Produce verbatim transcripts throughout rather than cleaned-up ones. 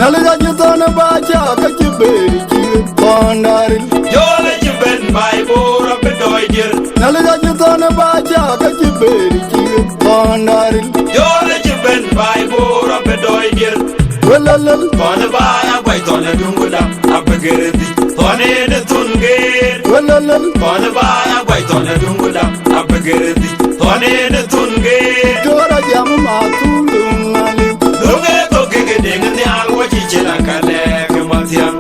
Nhialic acï thɔn ë bä cä ke cï bëër cï thɔn däär. Jɔl acï bɛ̈n baai Bor abï dɔɔc dier. Nhialic acï thɔn ë bä cä ke cï bëër cï thɔn däär. Jɔl acï bɛ̈n baai Bor abï dɔɔc dier. Wëlëlël. Thɔn ë baai aguac thɔn ë duŋguda abï gër dhïc. Thɔn en ë thun geer. Wëlëlël. Thɔn ë baai aguac thɔn ë duŋguda abï gër dhïc. Thɔn en ë thun geer. Jɔl ajam ma thun luŋ aliu. Luŋ ë thok kek ë deŋ nhial wä cï cïn akalɛɛk ë mathiäŋ.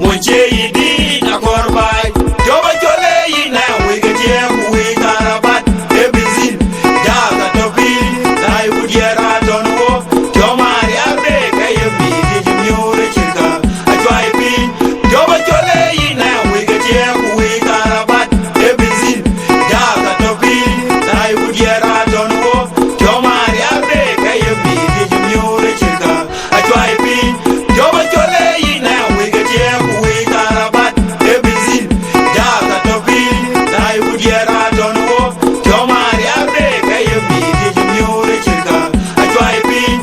Muɔny cie yï dïït akɔɔr baai. Jɔp acɔl ë yï nɛ̈ wïc ke ciɛɛŋ ku wïc kaarabat ë benzin. Jaath atɔ̈ piny, daai ku diɛɛr atɔ̈ në wo. Jɔm arial bek ke ye mïth yic miöör ë cïn kä. Acuai piny, jɔp acɔl ë yï nɛ̈ wïc ke ciɛɛŋ ku wïc kaarabat ë benzin. Jaath atɔ̈ piny, daai ku diɛɛr atɔ̈ në wo. Jɔm arial bek ke ye mïth yic miöör ë cïn kä. Acuai piny, jɔp acɔl ë yï nɛ̈ wïc ke ciɛɛŋ ku wïc kaarabat ë benzin. Jaath atɔ̈ piny, daai ku diɛɛr atɔ̈ në wo. Jɔm arial bek ke ye mïth yic miöör ë cïn kä. Acuai piny.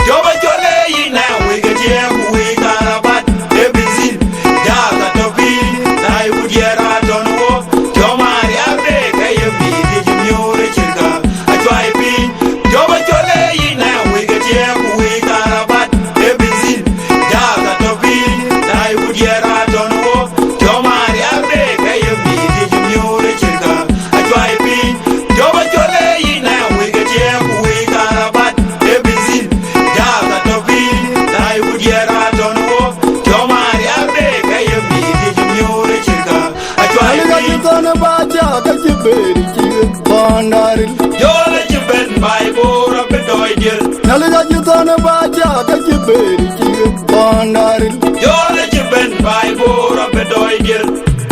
Jɔp acɔl ë yï nɛ̈ wïc ke ciɛɛŋ ku wïc kaarabat ë benzin. Jaath atɔ̈ piny, daai ku diɛɛr atɔ̈ në wo. Jɔm arial bek ke ye mïth yic miöör ë cïn kä. Acuai piny, jɔp acɔl ë yï nɛ̈ wïc ke ciɛɛŋ ku wïc kaarabat ë benzin. Jaath atɔ̈ piny, daai ku diɛɛr atɔ̈ në wo. Jɔm arial bek ke ye mïth yic miöör ë cïn kä. Acuai piny, jɔp acɔl ë yï nɛ̈ wïc ke ciɛɛŋ ku wïc kaarabat ë benzin. Jaath atɔ̈ piny, daai ku diɛɛr atɔ̈ në wo. Jɔm arial bek ke ye mïth yic miöör ë cïn kä. Acuai piny. Nhialic acï thɔn ë bä cä ke cï bëër cï thɔn däär. Jɔl acï bɛ̈n baai Bor abï dɔɔc dier. Nhialic acï thɔn ë bä cä ke cï bëër cï thɔn däär. Jɔl acï bɛ̈n baai Bor abï dɔɔc dier.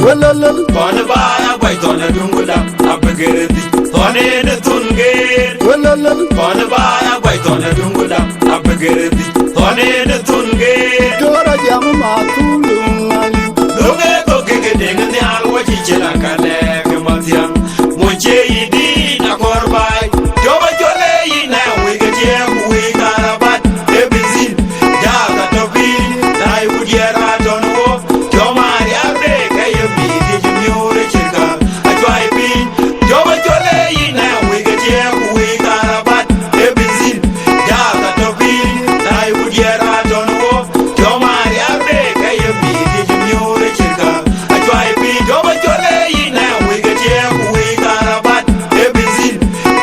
Wëlëlël. Thɔn ë baai aguac thɔn ë duŋguda abï gër dhïc. Thɔn en ë thun geer. Wëlëlël. Thɔn ë baai aguac thɔn ë duŋguda abï gër dhïc. Thɔn en ë thun geer. Jɔl ajam ma thun luŋ aliu. Luŋ ë thok kek ë deŋ nhial wä cï cïn akalɛɛk ë mathiäŋ. Muɔny cie yï dïït akɔɔr baai. Jɔp acɔl ë yï nɛ̈ wïc ke ciɛɛŋ ku wïc kaarabat ë benzin. Jaath atɔ̈ piny, daai ku diɛɛr atɔ̈ në wo. Jɔm arial bek ke ye mïth yic miöör ë cïn kä. Acuai piny, jɔp acɔl ë yï nɛ̈ wïc ke ciɛɛŋ ku wïc kaarabat ë benzin. Jaath atɔ̈ piny, daai ku diɛɛr atɔ̈ në wo. Jɔm arial bek ke ye mïth yic miöör ë cïn kä. Acuai piny, jɔp acɔl ë yï nɛ̈ wïc ke ciɛɛŋ ku wïc kaarabat ë benzin.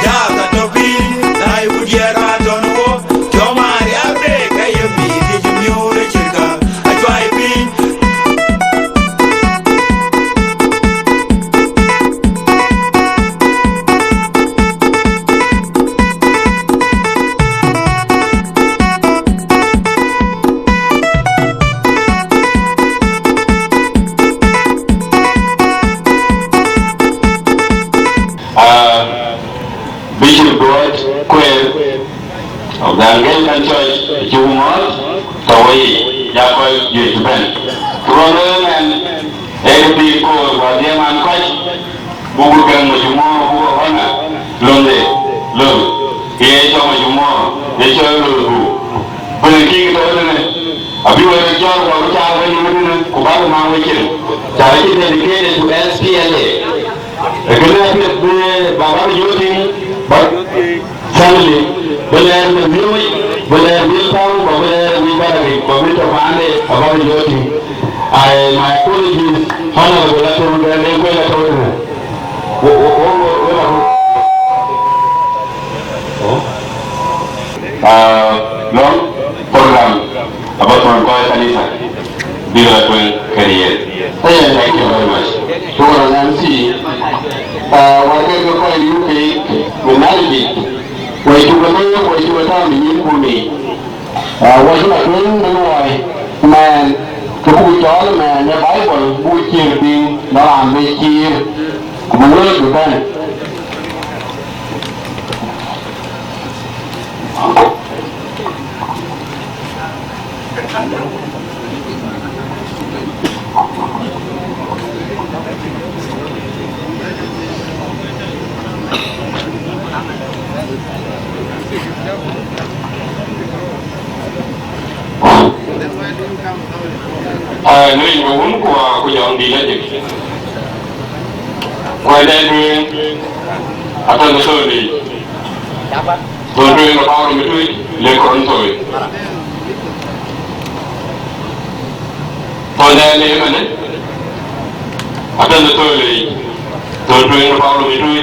Jaath atɔ̈ piny, daai ku diɛɛr atɔ̈ në wo. Jɔm arial bek ke ye mïth yic miöör ë cïn kä. Acuai piny. Ah, Bishop Duɔt Kueer of the Anglican Church, cï ku mɔ̈ɔ̈th, tɔ̈ wei, ya kɔc juëc bɛ̈n. Ku rɔt ëmɛn, ee kë bï koor, ku adhiëëman kɔc, buk gäm majumua, buk honor, löŋde, löŋ, ke ye cɔl majumua, ye cɔl löŋ buk. Ku në kï tɔ̈ tënë, abï wek jɔl, ku abï caar wek yïn tënë, ku bäk maŋ wek cin. Cä cï dedicated to S P L A. Ee kënë apiɛth bï baba jɔ tïŋ, ba family, bï lɛɛr në miööc, bï lɛɛr bï pam, ba bï lɛɛr bï baragik, ba bï tɔ paande, aba bï jɔ tïŋ. Ai, my apologies, Honorable Atem Gɛ̈n, ë kuɛl atɔ̈ tënë. Wo, wo, wo, wo, wo, wo. Ah, lɔ̈ŋ program abä thɔ̈n kɔc kanitha bï lɔ tueŋ kën yen. Eh, thank you very much. Shukran M C. Ah, wek ke kɔc yuk ke menality. Wek cuk ke looi, wek cuk ke tääu në nyin kuni. Ah, wek cuk la tueŋ në luɔi mɛɛn, ke buk cɔɔl mɛɛn në Bible, buk ciëër piŋ. Ba raan bï ciir, ku bï wëëk bï bɛ̈n. Aa, në rin ke Wun ku Wä ku Jɔŋdït Lajik. Kuɛ̈n dɛ tueŋ atɔ̈ në thöl yic. Thöl tueŋ ë Paulo Mitui le Korinthoi. Thöl dɛ le ëmënë atɔ̈ në thöl yic. Thöl tueŋ ë Paulo Mitui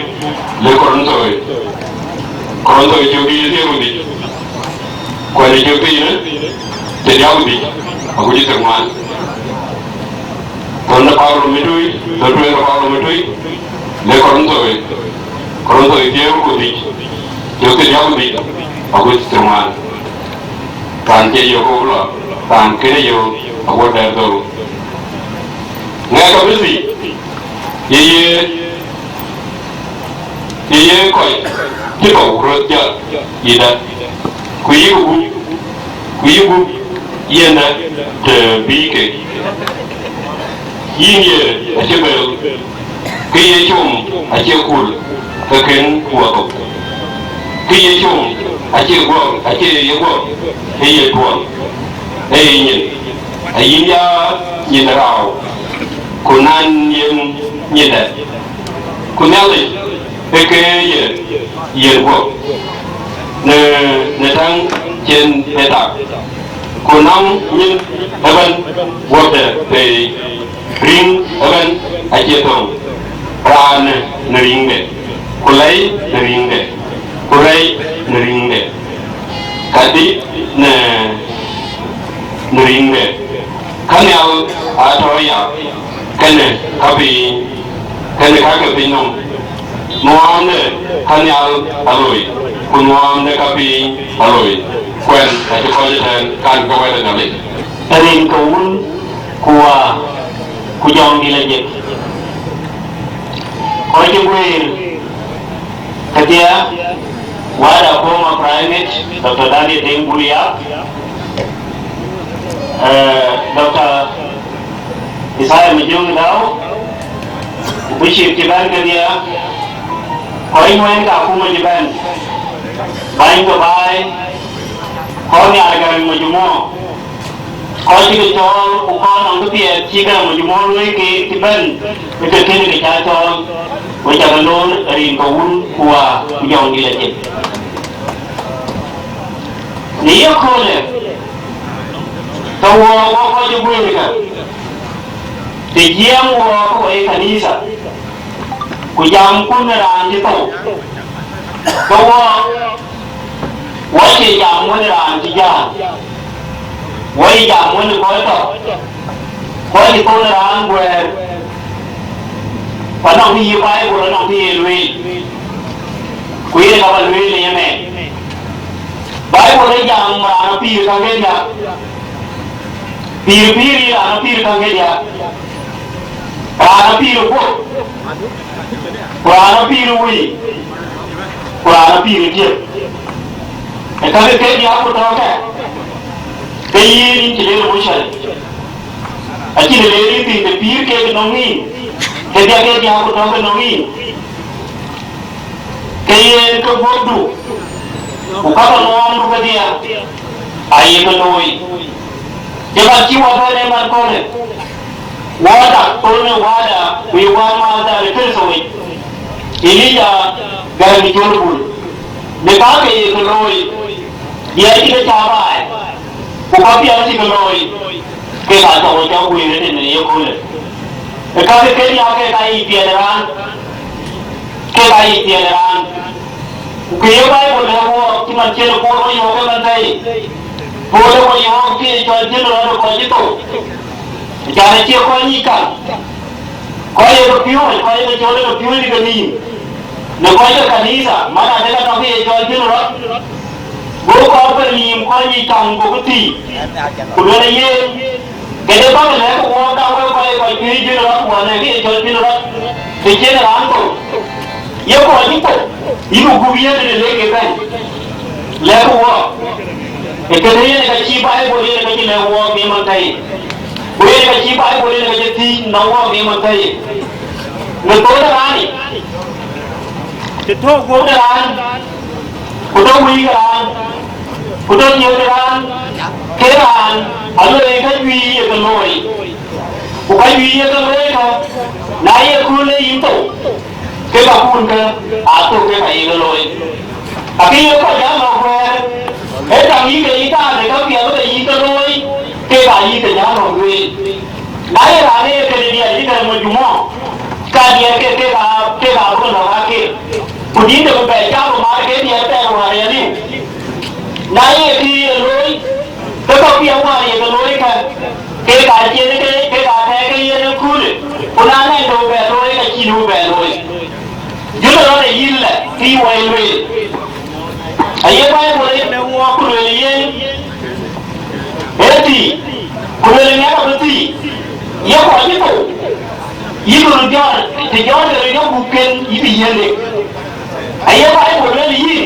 le Korinthoi. Korinthoi cök dïït ë thiëër ku dhïc. Kuɛ̈n ë cök thiinë, thiërdiäk ku dhïc, agut cï thiërŋuan. Thöl de Paulo Mitui, thöl tueŋ de Paulo Mitui le Korinthoi, Korinthoi thiëër ku dhïc, cök thiërdiäk ku dhïc, agut cï thiërŋuan. Raan cie yök, ku lɔ, raan kënë yök, agut dɛ̈t dhöl. Ŋɛk abï thïn, ye ye, ye ye kɔc cï kɔ̈u röt jäl yïdä, ku yïk gup, ku yïk gup yendä të bï kek. Yïn ye acï bɛ̈l, kë ye com acie kul, ke kën kuɔɔk. Kë ye com acie guɔ̈k, acie ye guɔ̈k, ke ye tuɔɔk, ee ye nyin. Ayïn ya nyin rau, ku nan yen nyindɛ. Ku Nhialic ë ke ye yen guɔ̈p në, në täŋ cïn ë tak. Ku nɔŋ nyin ëbɛ̈n guɔ̈pde pei, riŋ ëbɛ̈n acie thöŋ, raan në riŋde, ku lɛi në riŋde, ku rɛi në riŋde, ka dï në, në riŋde. Ka nhial aa tɔ ya, kënë ka piny, kënë ka ke piny nɔm. Nuɔɔmde ka nhial aloi, ku nuɔɔmde ka piny aloi. Kuɛn acï kɔc ëtɛ̈ɛ̈n, kan ke wɛ̈t ë Nhialic. Rin ke Wun, ku Wä, ku Jɔŋdït Lajik. Kɔc cï guëër kedhie, wäda former Prime Minister, Doctor Daniel Deng Bul Yap, eh, Doctor Isaiah Majöŋ Dau, ku bï cïk cï bɛ̈n kedhie, kɔc ŋuɛ̈ɛ̈n ke akuma cï bɛ̈n, bäny ke baai, kɔc nhial Garaŋ Majumo, kɔc cï ke cɔɔl ku kɔc nɔŋ këpiɛth cï Garaŋ Majumo luɔ̈i keek cï bɛ̈n, ke ke kënë ke cä cɔɔl, we cä ke loor rin ke Wun ku Wä ku Jɔŋdït Lajik. Në ye köölë, ke wɔ wɔ kɔc ë guëër kä, të jiɛɛm wɔ ke wɔ ye kanitha, ku jamkun ë raan cï thou, ke wɔ, wɔ cie jam wën ë raan cï jäl, wɔ ye jam wën ë kɔc tɔ̈, kɔc cï thou ë raan guɛ̈ɛ̈r, ku anɔŋ kë yï Baibul anɔŋ kë ye lueel, ku yen ka ba lueel ë yemɛɛn. Baibul ë jam raan apïïr käŋ ke diäk. Pïïr, pïïr yï raan apïïr käŋ ke diäk. Raan apïïr guöp, ku raan apïïr wëi, ku raan apïïr tiëp. Ë käk ke diäk ku tɔ̈ɔ̈kë, ke yïn yïn cï ler ë moc. Acïn ë ler yïn thïn të pïïr kek nɔŋ yïn, ke diäk ke diäk ku tɔ̈ɔ̈kë nɔŋ yïn. Ke yen ke guöpdu, ku ka ke ŋɔɔmdu kedhie, aye ke looi. Jɔl a cï wä bɛ̈n ë man köölë, wä dak thöl në wäda, ku ye wämääthda në Kërtho yic, Elija Garaŋ Jɔl Bul, në ka ke ye ke looi, bï a cï ke cä baai, ku ka bï a cï ke looi, ke ka cä wä cä guëër ëtënë ye köölë. Ë ka ke ke diäk ke ka yic piɛth ë raan. Kek aa yic piɛth ë raan. Ku kë ye Baibul lɛ̈k wɔɔk, cï man cïn ë Pol wä yɔ̈ɔ̈k ëmën thɛɛi, Pol ë wä yɔ̈ɔ̈k kë ye cɔl jël rɔt ë kɔc cï thou, ë can acie kɔc nyic kaŋ, kɔc ye ke piööc, kɔc ye ke cɔl ë ke piööc ke nïïm, në kɔc ke kanitha, man adek atɔ̈ kë ye cɔl jël rɔt, go kɔc ke nïïm kɔc nyic kaŋ gokï thiic, ku lueel ë yen, Këde bäk lɛ̈k wɔɔk, ka wek kɔc, kɔc piööc jël rɔt, ku anɛ̈k kë ye cɔl jël rɔt, të cïn raan thou, ye kɔc cï thou, yïn ku gup yen tëde lek ke bɛ̈n, lɛ̈k wɔɔk. Ee këde yen ka cï Baibul yen ka cï lɛ̈k wɔɔk në man tei, ku yen ka cï Baibul yen ka cï thiëc në wɔɔk në man tei. Në thou de raan yic, të tɔ̈ guöp de raan, ku tɔ̈ wëi ke raan, ku tɔ̈ tiëëu de raan, ke raan aloi ka juëc ye ke looi, ku ka juëc ye ke looi tɔ̈, na ye kööl ë yïn thou, ke ka kun ke aa thou ke ka ye ke looi. Akë ye kɔc jam lɔ kuɛɛr, ee taŋ yï ke yï taar de ka piɛth ke yï ke looi, ke ka yï ke jam lɔ kueer. Na ye raan ee këde diɛt cï kɛ̈r mɔc jumë, ka diɛt ke kek aa, kek aa bï ke nɔ̈k aa kek, ku dïït de ku bɛ cak ku mat ke diɛt thɛɛr wäär ye liu. Na ye kë ye looi, ke ka piɛth wäär ye ke looi kë, kek aa ciëën ke, kek aa tɛ̈ɛ̈k ke yen ë köölë, ku na nɛn de ku bɛ looi, ka cïn ku bɛ looi. Jɔt rɔt ë yïn lɛ, kë yï wɔ ye lueel. Aye Baibul ë lɛ̈k wɔɔk ku lueel yen, ee thii, ku lueel ë ŋɛk abï thii, ye kɔc cï thou, yï bï röt jɔt, të jɔt ke röt jɔ gup ken, yï bï yiënde. Aye Baibul lueel yïn,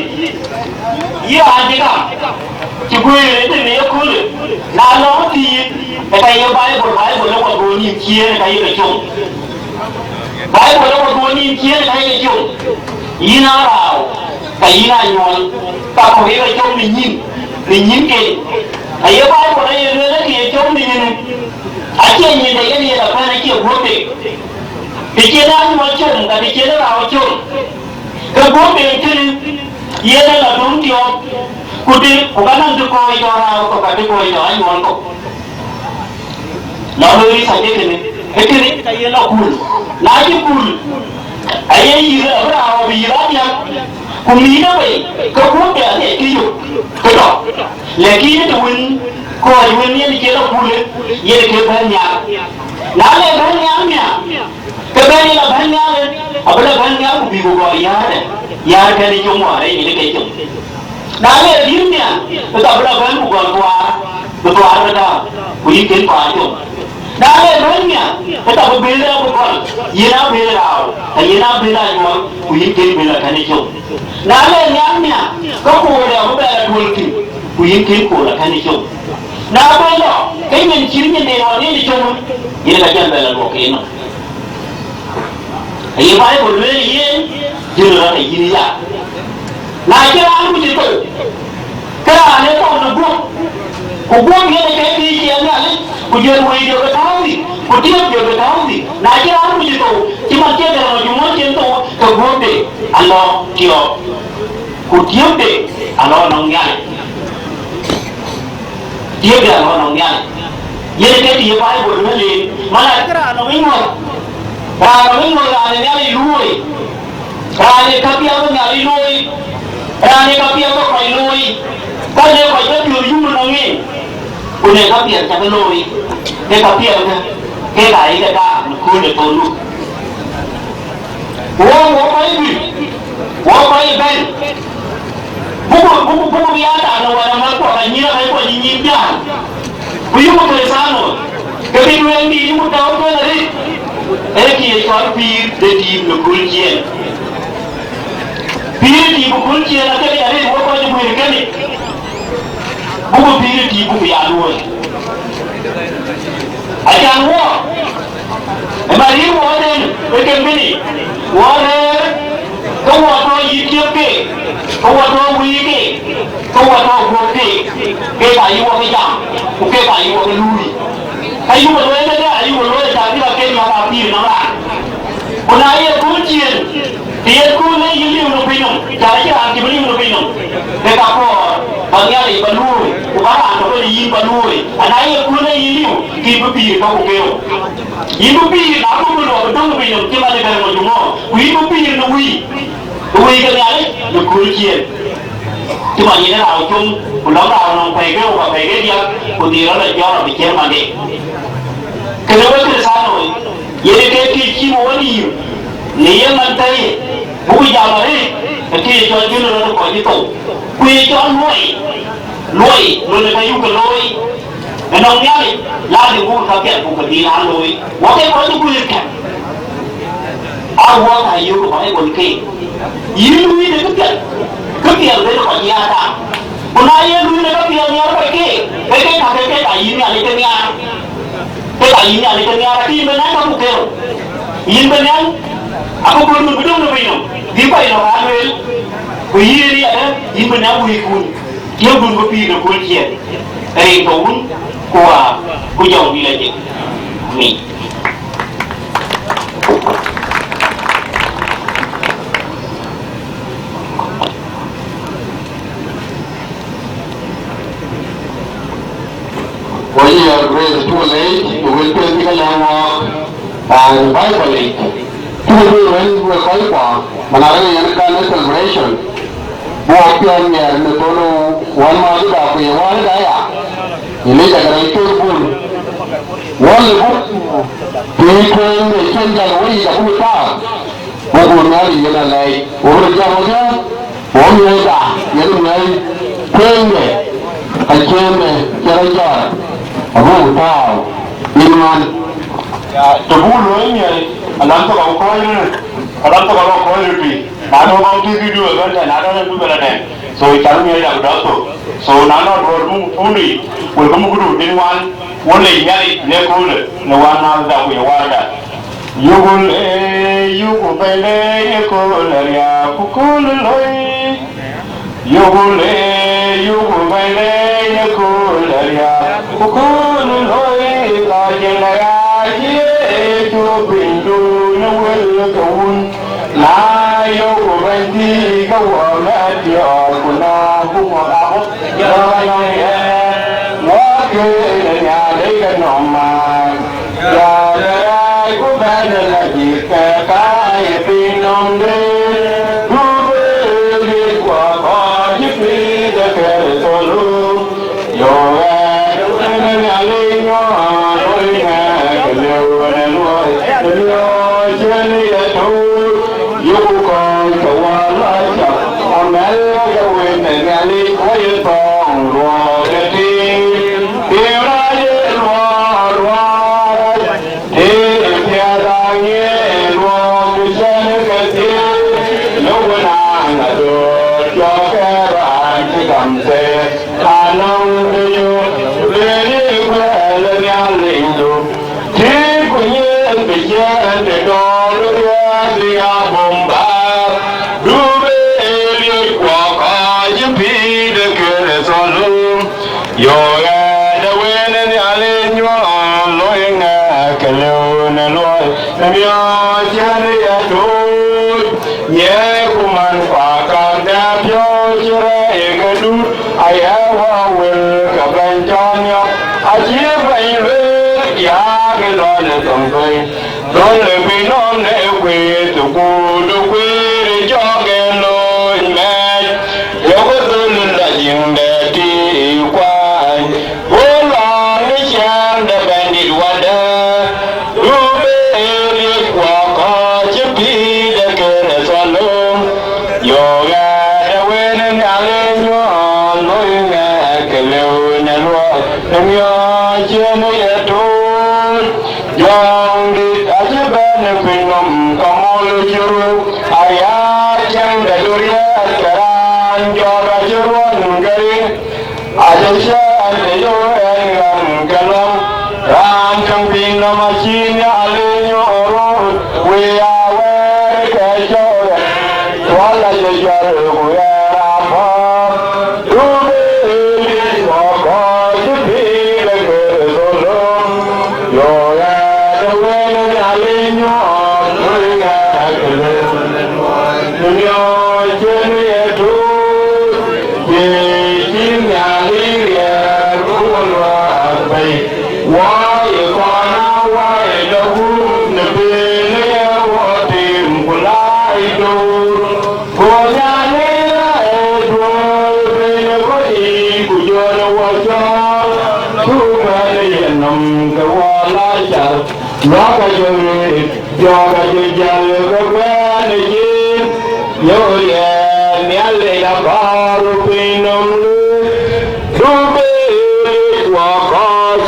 yï raan cï gam, cï guëër ë tënë ye köölë, na lɔ̈ɔ̈k thii, ë ka ye Baibul, Baibul ë wɔ duöör nïïm ciëën, ë ka ye ke com. Baibul ë wɔ duöör nïïm ciëën, ë ka ye ke com. Yïn aa rau, ka yïn aa nyuɔl, ka kɔ̈k ye ke com në nyïn, në nyïnken. Aye Baibul aye lueel ë kë ye com në nyin, acie nyinde yen ye la pɛ̈n, acie guöpde. Të cïn anyuɔl com, ka të cïn rau com, ke guöpde tënë yen ë la döŋ tiɔɔk, ku të, ku ka nɔŋ të kɔc tɔ rau kɔ̈k, ka të kɔc tɔ anyuɔl kɔ̈k. Lɔ loi riɛth adï kënë, ee kënë ka ye lɔ kul. Na cï kul, aye yïth abï raan rɔt bï yïth adiäk, ku mïïth ë bei, ke guöpde aŋiɛc kë yök, kë tɔ. Lakin të wën, kɔc wën yen cie lɔ kulë, yen ke bɛ̈n nhial. Na le bɛ̈n nhial miäk, ke bɛ̈n ye lɔ bɛ̈n nhial, abï lɔ bɛ̈n nhial ku bï ku gɔl yäärde, yäär kɛn ë com wäär ë yen ke com. Na le dït nhial, ke ka bï lɔ bɛ̈n ku gɔl thuaar, bï thuaar bï tääu, ku yïn kën thuaar com. Na le bɛ̈n miäk, ke ka bï bëël rɛɛu bï gɔl, yen aa bëël rau, ka yen aa bëël anyuɔl, ku yïn kën bëël akɛn com. Na le nhial miäk, ke koor ë abï bɛ lɔ duöl thïn, ku yïn kën koor akɛn com. Na bɛ̈n lɔ, ke nyin cït nyin de ɣɔn yen com, yen ka jɔl bɛ lɔ duɔ̈k ke yenɔm. Aye Baibul lueel yen, jël rɔt ë yïn ya. Na cï raan ku cï thou, ke raan ë thou në guöp, ku guöp yen ë ke kë ciɛɛŋ Nhialic, ku jël wëi jɔ ke tääu thïn, ku tiëp jɔ ke tääu thïn. Na cï raan ku cï thou, cï man cï gɛ̈r ŋɔ̈c juŋ ŋɔ̈c cïn thou, ke guöpde alɔ tiɔɔk, ku tiëpde alɔ nɔŋ Nhialic. Tiëpde alɔ nɔŋ Nhialic. Yen ke të ye Baibul lueel yen, man acï raan nɔŋ ë nyuɔl, raan nɔŋ ë nyuɔl, raan ë Nhialic luööi, raan ë ka piɛth bï Nhialic looi, raan ë ka piɛth bï kɔc looi, ka le kɔc ke piɔ̈ɔ̈th yum nɔŋ en, ku le ka piɛth cakë looi, ke ka piɛth ke, ke ka yï ke daak në kööl ë thou nu. Wɔ, wɔ kɔc bï, wɔ kɔc bɛ̈n, buku, buku, buku bï ya tak në wɛ̈t amäthkuɔ, ka nyïïn akɛ̈ckuɔ cï nyïïn piäär. Ku yïku Kërthiano, ke bï duëëŋdït yïku tääu duël arëët, ee kë ye cɔl pïïr de tiim në kööl ciëën. Pïïr de tiim ë kööl ciëën akëc arëët wek kɔc ë guëër kënë, buku pïïr de tiim buku ya luööi. Acan wɔ, ë marin wɔ den ë ke bini, wɔ rɛ̈ɛ̈r, ke wɔ tɔ yï tiëp keek, ke wɔ tɔ wëi keek, ke wɔ tɔ guöp keek, keek ayï wɔ ke jam, ku keek ayï wɔ ke luui. Ka yï wɔ luɔi kedhie ayï wɔ luɔi, cak bï ka ken mak apïïr nɔm raan. Ku na ye kööl ciëën, të ye kööl ë yï liu në piny nɔm, cak acïn raan cï bï liu në piny nɔm, ke ka kɔɔr ba Nhialic ba luööi, ku ba raan tɔ ke yïn ba luööi. Ana ye kööl ë yï liu, kï bï pïïr ka ku keu. Yïn bï pïïr na bï bï luɔk döŋ piny nɔm cï man ë gɛ̈r ŋɔ̈c juŋ ŋɔ̈ɔ̈r, ku yïn bï pïïr në wïï, ë wëi ke Nhialic në kööl ciëën. Cï man yen rau com, ku lɔ̈ŋ rau nɔm pɛ̈i ke wok apɛ̈i ke diäk, ku dhil rɔt lɔ jɔt rɔt bï ciëër mande. Kënë wek Kërthiano, yen ke kë cï wɔ nïïm në ye man tei, buku jam arëët, ë kë ye cɔl jël rɔt ë kɔc cï thou. Ku ye cɔl luɔi, luɔi, luɔi në ka yuk ke looi. Ënɔŋ Nhialic, lazim buk käpiɛth buk ke dhil aa looi. Wɔ ke kɔc cï guiir kɛ̈k, aa wɔ ka yök ë Baibol keek. Yïn luui në këpiɛth, këpiɛth bï kɔc ya daŋ. Ku na ye luui në këpiɛth nhiar kɔc keek, ke ke ka ke ke ka yïn Nhialic ke nhiaar. Ke ka yïn Nhialic ke nhiaar, akë yïn bï nɛ̈ŋ ka buk kerou. Yïn bï nɛ̈ŋ akököl dun bï döŋ në piny nɔm, bï kɔc nɔm aa lueel. Ku yïn ë riɛt, yïn bï nɛ̈ŋ wëikun. Tiëëkdun bï pïïr de kööl ciëën, rin ke Wun ku Wät ku Jɔŋdït Lajik. Amin. Wɔ ye Grace cuk leec, ku wël piɛth cï ke lɛ̈k wɔɔk, an, Baibol yic. Cï ke bï wën wek kɔc kuɔ, man arëk yen kan ë celebration, bï wɔ piɔ̈ɔ̈th miɛɛr në thöl wän mäthda ku ye wäärda aya, Elija Garaŋ Col Bul. Wɔ lë buk, të tueŋ de cïn jäl wei yic abuk tääu, wok Nhialic yen alɛɛc, wok röt jam wodhie, wok miɔ̈cda yen miɔ̈c tueŋde, ka ciëëŋde cï rɔt jɔt, abuk tääu yen ŋuan. Ya, të buk looi miɔ̈c, alam thok abï kɔ̈ɔ̈c röt, alam thok abï kɔ̈ɔ̈c röt tui. Na nɔŋ kɔŋ tïïk video ëbɛ̈n tɛ̈n, na nɔŋ en bï bɛ̈n atɛ̈n. So, can miɔ̈c dak dɔ̈th thok. So, na nɔŋ duɔ̈ɔ̈r muk puuni, wek ke muk röt tïŋ wan, wo lec Nhialic në köölë, në wän mäthda ku ye wäärda. Yökul ee, yökul bɛ̈nde ye kööl riääk ku kööl looi. Yökul ee, yökul bɛ̈nde ye kööl riääk ku kööl looi, ka jël riääk ye cök pinydun wël ke Wun. Na yökku bɛ̈ny thii ke wɔ mɛt piɔ̈ɔ̈th, ku na buk ŋɔ̈k abɔ̈ jɔl nɔŋ yɛn, wɔ kën ë Nhialic ke nɔm maan. Jɔl ë rɛɛc ku bɛ̈n ë lajik ke ka ye piny nɔm de, du bï liec guɔ kɔc cï pïïr de Kërtho luk. Yo, ɣɛɛr wën ë Nhialic nyuɔɔn, luɔi ŋɛk ë lëu wën ë luɔi, ë miɔɔc cïn ye tuuc, yökku kɔ̈ɔ̈c ke wä lɔ cak, amɛ̈lkë wën ë Nhialic wä ye thɔ̈ɔ̈ŋ luɔɔk ë tim, tim rac ë luɔɔr luɔɔr rac. Ee piɛth aŋiɛc luɔɔk cïn ke thiëëc, në wën an adoor cɔk ë raan cï gam thëëk, anɔŋ de yök, bï rin kuɛɛl ë Nhialicdu. Tiit ku nyiɛɛn bï ciɛɛn të dɔɔr riɛɛt bï ya bom bäär, du bï liec guɔ kɔc cï pïïr de Kërtho luk. Yo, ɣɛɛr de wën ë Nhialic nyuɔɔn, luɔi ŋɛk ke lëu në luɔi, në miɔɔc cïn ye tuuc, nyiɛɛi ku man, ku akak dɛ piɔ̈u cï rɛɛc ke dut, aye wä wël ke bɛ̈ny cɔl nhiɔp, acï bɛ̈ny lueel, yakë lɔ në thoŋ tueŋ. Dhɔ̈l ë piny nɔm në kueer, ku du kueer ë cɔk en loony mɛɛc, jɔkï dhöl la jiŋ dɛ tïï kuany, go lɔ në ciɛɛŋ de Bɛ̈nydït wadäŋ, du bï liec guɔ kɔc cï pïïr de Kërtho luk. Yo, ɣɛɛr de wën ë Nhialic nyuɔɔn, luɔi ŋɛk ke lëu në luɔi, në miɔɔc cïn ye tuuc. Jɔŋdït acï bɛ̈n ë piny nɔm, ka mɔl cï ruk, aya ciɛɛŋ de duriɛɛt ke raan jɔt acï ruɔ̈n ke rin, acï ciɛɛŋ de yök ɛn ɣɛn ke lɔ̈ŋ. Raan tïŋ piny nɔm acï Nhialic nyuɔɔn röt, wëi aa wɛ̈ɛ̈r ke cɔɔr ɣɛn, tuɔl acï jɔt ku ɣɛɛr abɔ̈. Du bï liec guɔ kɔc cï pïïr de Kërtho luk. Yo, ɣɛɛr de wën ë Nhialic nyuɔɔn, luɔi ŋɛk ke lëu në luɔi, në miɔɔc cïn ye tuuc, ye cï Nhialic riɛɛr ku wä luaak bei. Wä ye kɔn aa wä ye dɔ̈ku në piny ë ye wä tim ku lac döör. Go Nhialic rac duööi piny ë kɔc yiic, ku jɔl ë wä cɔɔl, cuk bɛ̈n ë yenɔm ke wä la car, luäk ka jɔ ɣet, jɔk ka jɔ jäl ke kuɛɛn ë cin, yo riɛɛn Nhialic akɔɔr piny nɔm luui, du bï liec guɔ kɔc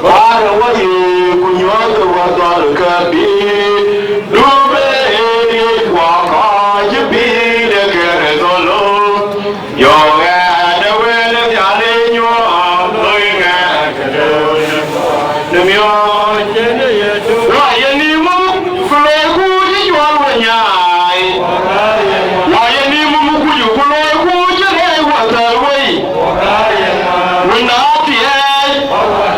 Baar wä ye ku nyuɔɔth wä dhɔl ke pïïr, du bë riëëc wä kɔc pïïr de Kërtho lom. Yɔ̈ɔ̈k ɣɛɛt ë wël ë Nhialic nyuɔɔth, loi ŋɛk në miɔɔc. Wä ye nïïm muk, ku loi kuc ë cuɔl we nyaai. Wä ye nïïm muk kuc, ku loi kuc ë rɛɛc wä thäl wei. Wën aa thiëëc,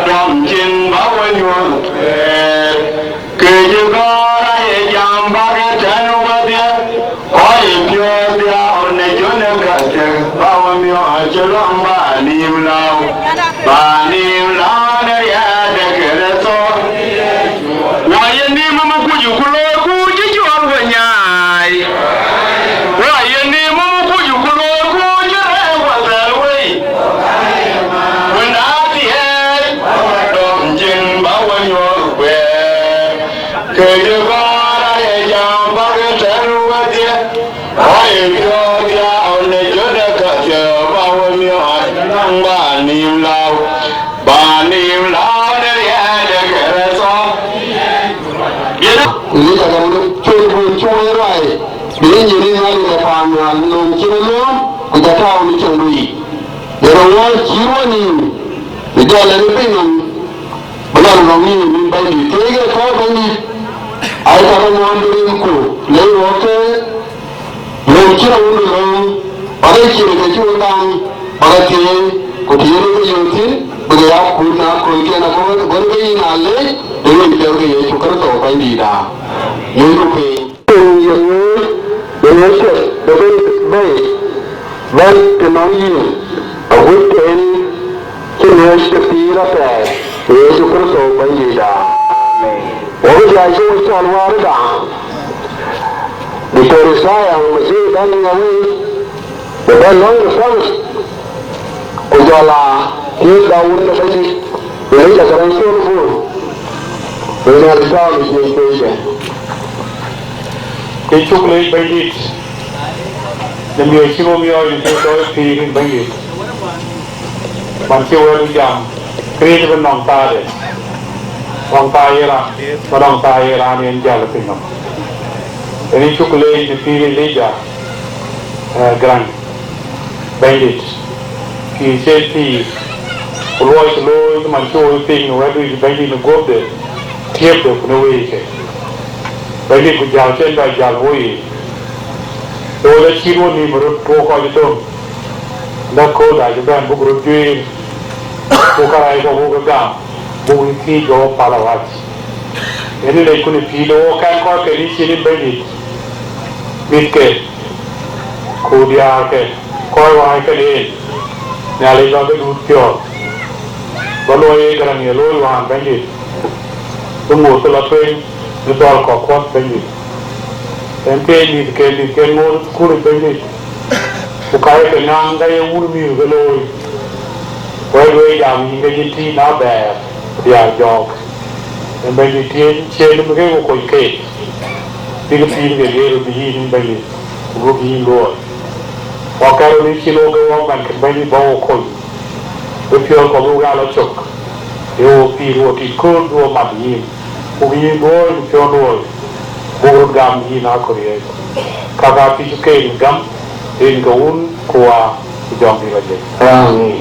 dɔm cin bä we nyuɔɔth. Kë cï gɔ̈ɔ̈r aye jam bäk ë tɛ̈n wedhie, kɔc ë piɔ̈ɔ̈th dhiau në jön ë kathiek, bä we miɔɔc cï lɔ̈ŋ bä nïïm lääu, bä nïïm lääu në riɛɛt de Kërtho. Wä ye nïïm muk kuc, ku loi kuc ë cuɔl we nyaai. Wä ye nïïm muk kuc, ku loi kuc ë rɛɛc wä thäl wei. Wën aa thiëëc, dɔm cin bä we nyuɔɔth kueer. Kë cï gɔ̈ɔ̈r aye jam bäk ë tɛ̈n wedhie, kɔc ë piɔ̈ɔ̈th dhiau në jön ë kathiek, bä we miɔɔc lɔ̈ŋ bä nïïm lääu, bä nïïm lääu në riɛɛt de Kërtho. Ëlëc aka wun col bun cï wëi ruai, bï ye nyin ë Nhialic ke paan nhial lööm cïn ë lööm, ku jɔ tääu në cäŋdu yic. Ye rɔt ŋuɔ̈ɔ̈c cï ruɔ̈n nïïm, bï jɔl en ë piny nɔm, bï lɔ rɔt nïïm në Bɛ̈nydït. Thiëëckë kɔc Bɛ̈nydït, aa cä ke nyuɔɔn bï rin ku lëi wɔ ke Lööm cï rɔt wun lööm, bäk ë cïn kë cï we gam, bäk ë thiëëc, ku të yen ke yöök thïn, bï ke ya kut në aköölken, akööl bɔ̈ ke yïn aa leec, në ŋuɛ̈ny piɛth ke Yecu Kërtho Bɛ̈nydïïtda. Nyuöthku piny. Piny ye ŋic, ye ŋic piɛth, bï bɛ̈n bɛ̈i, bɛ̈n të nɔŋ yïn, agut en cï ŋiɛc ke pïïr athɛɛr, në Yecu Kërtho Bɛ̈nydïïtda. Amen. Wɔ bï dhiac ke we cɔl wäärda, Diktor Isaiah Masihi Daniel Awei, bï bɛ̈n lɔ̈ŋ de thabath, ku jɔl aa thiëëk da wun de Bɛ̈nydït, Elijah Garang Paul Bol, bï Nhialic tääu në ciëëŋ pɛɛi de. Ke cuk leec Bɛ̈nydït, në miɔɔc cï ɣo miɔɔc në cï tɔɔc pïïr yïn Bɛ̈nydït. Man cï wɛ̈ɛ̈t jam, këriëëc bï nɔŋ thaade, nɔŋ thaa ye raan, bï nɔŋ thaa ye raan yen jäl ë piny nɔm. Yen ë cuk leec në pïïr Elijah, eh, Garang, Bɛ̈nydït, pïïr cï en pïïr, ku luɔi cï looi cï man cï woi piny në wɛ̈t wïc Bɛ̈nydït në guöpde, tiëpde ku në weeike. Bɛ̈nydït ku jäl cï en bɛ jäl woi yiic. Ë wën acït wo nïïm ë röt tuɔɔk kɔc ë döŋ, lɛ̈k kööl dac ëbɛ̈n buk röt juëër, ku kärɛc kɔ̈k buk ke gam, buk röt thiëëc bä wo päl awäc. Yen ë leckun ë pïïr de wo kɛn kɔc ke rïïc cïn en Bɛ̈nydït, mïthke, ku diäärke, kɔc wääc këde en, Nhialic bä ke duut piɔ̈ɔ̈th, bä luɔi ye Garaŋ ye looi wään Bɛ̈nydït, bï ŋoot ke lɔ tueŋ në dhɔ̈l kɔ̈k kuɔth Bɛ̈nydït. Yen ke mïthke, mïthke ŋoot thukul Bɛ̈nydït, ku ka ye ke naŋ ka ye wun mïth ke looi, ku ë lueel jam yïn ke yïn tïït na bɛ̈ɛ̈r, diäär jɔɔk. Yen Bɛ̈nydït tiëëc cien bï ke ku kony keek, bïk pïïr ke yer bï yïn Bɛ̈nydït, ku bïk yïn luɔɔi. Wɔ kɛ̈r röt cïn wo ke wɔ man kën Bɛ̈nydït bä wo kony, bï piɔ̈ɔ̈th kɔ̈k bï wo aa lɔ cök, ye wo pïïr wo tit kööl bï wo mat yïn, buk yïn luɔɔi bï piɔ̈ɔ̈th luɔɔi, buk röt gam yïn akölriëëc. Kaka pïïr keek gam, rin ke wun ku waa ku jɔŋdït lɔ jël. Amin.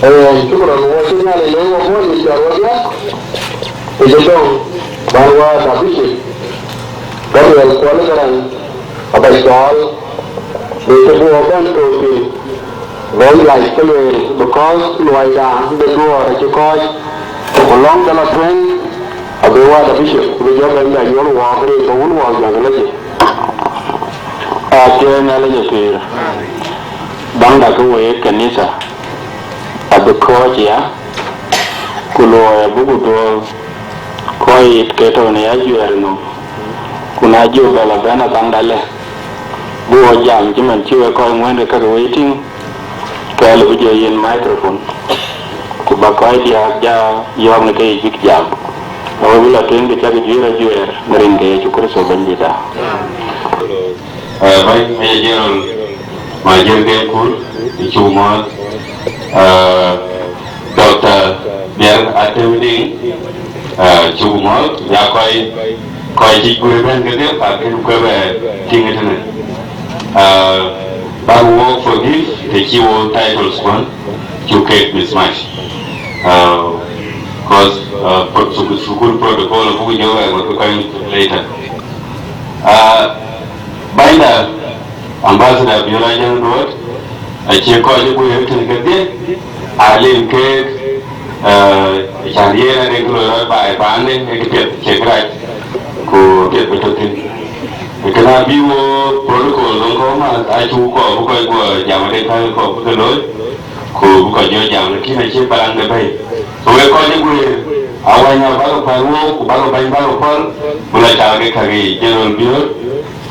Ee, shukran, wo cï Nhialic leec wo bɔ̈ yï cɔl wo diäk, ë jë dɔŋ, bän wäär da bï cït, Gabriel Kuɔl Garaŋ, aba cɔɔl, bï të bï wo bɛ̈n thok piny, bɛ̈n lac ke lueel, because luɔida de duɔɔr acï kɔc, ku lɔ̈ŋ de lɔ tueŋ, abï wäär da bï cït, bï jɔ bɛ̈n bɛ nyuɔl wɔɔk rin ke wun wɔɔk jɔŋ de lɔ jël. Aa, piɔ̈ɔ̈c Nhialic ë pïïr. Baŋda ke wek kanitha abï kɔ̈ɔ̈c ya, ku luɔi abuk duɔ̈ɔ̈r kɔc yit ke tɔ̈u në ajuɛɛr nɔm, ku na jɔ bɛ lɔ bɛ̈n abaŋda lë, bï wɔ jam cï man cï wek kɔc ŋuɛ̈n ke käke wei tïŋ, ke lë bï jɔ yiɛ̈n microphone, ku bä kɔc diäk ja yɔ̈ɔ̈k në ke yic bïk jam. Awek bï lɔ tueŋ, bï cäk juëër ajuɛɛr në rin ke Yecu Kërtho Bɛ̈nydïtda. Eh, Vice Major General Major Denkur, ë cuk mɔ̈ɔ̈th, eh, Doctor Biar Atëwde, Acuk mɔ̈ɔ̈th, ya kɔc, kɔc cï guëër bɛ̈n kedhie, ka kën kuëë bɛ tïŋ ëtënë. Ah, bäk wo forgive, të cï wo titles kuɔn, cuk keek mismatch. Ah, 'cause, ah, pro-, sukul, sukul protocol, abuk jɔ wɛɛr wek kɔc later. Ah, bänyda, Ambassador Abiöl Ajäŋ Duɔ̈t, acie kɔc ë guëër tën kedhie, alim keek, eh, cän yen adek loi rɔt baai paande, ee kë piɛth cie kërac, ku piɛth bï tɔ̈ thïn. Kënë abï wo protocol lɔŋ kɔ̈u ma, acuk kɔɔr bï kɔc guɔ jam adek käk kɔɔr bï ke looi, ku bï kɔc jɔ jam, lakin acie balaŋ de bɛ̈i. Ku wek kɔc ë guëër, awäny abäk päl wook, ku bäk bäny bäk päl, ku la cal ke käk yiic, General Biöl,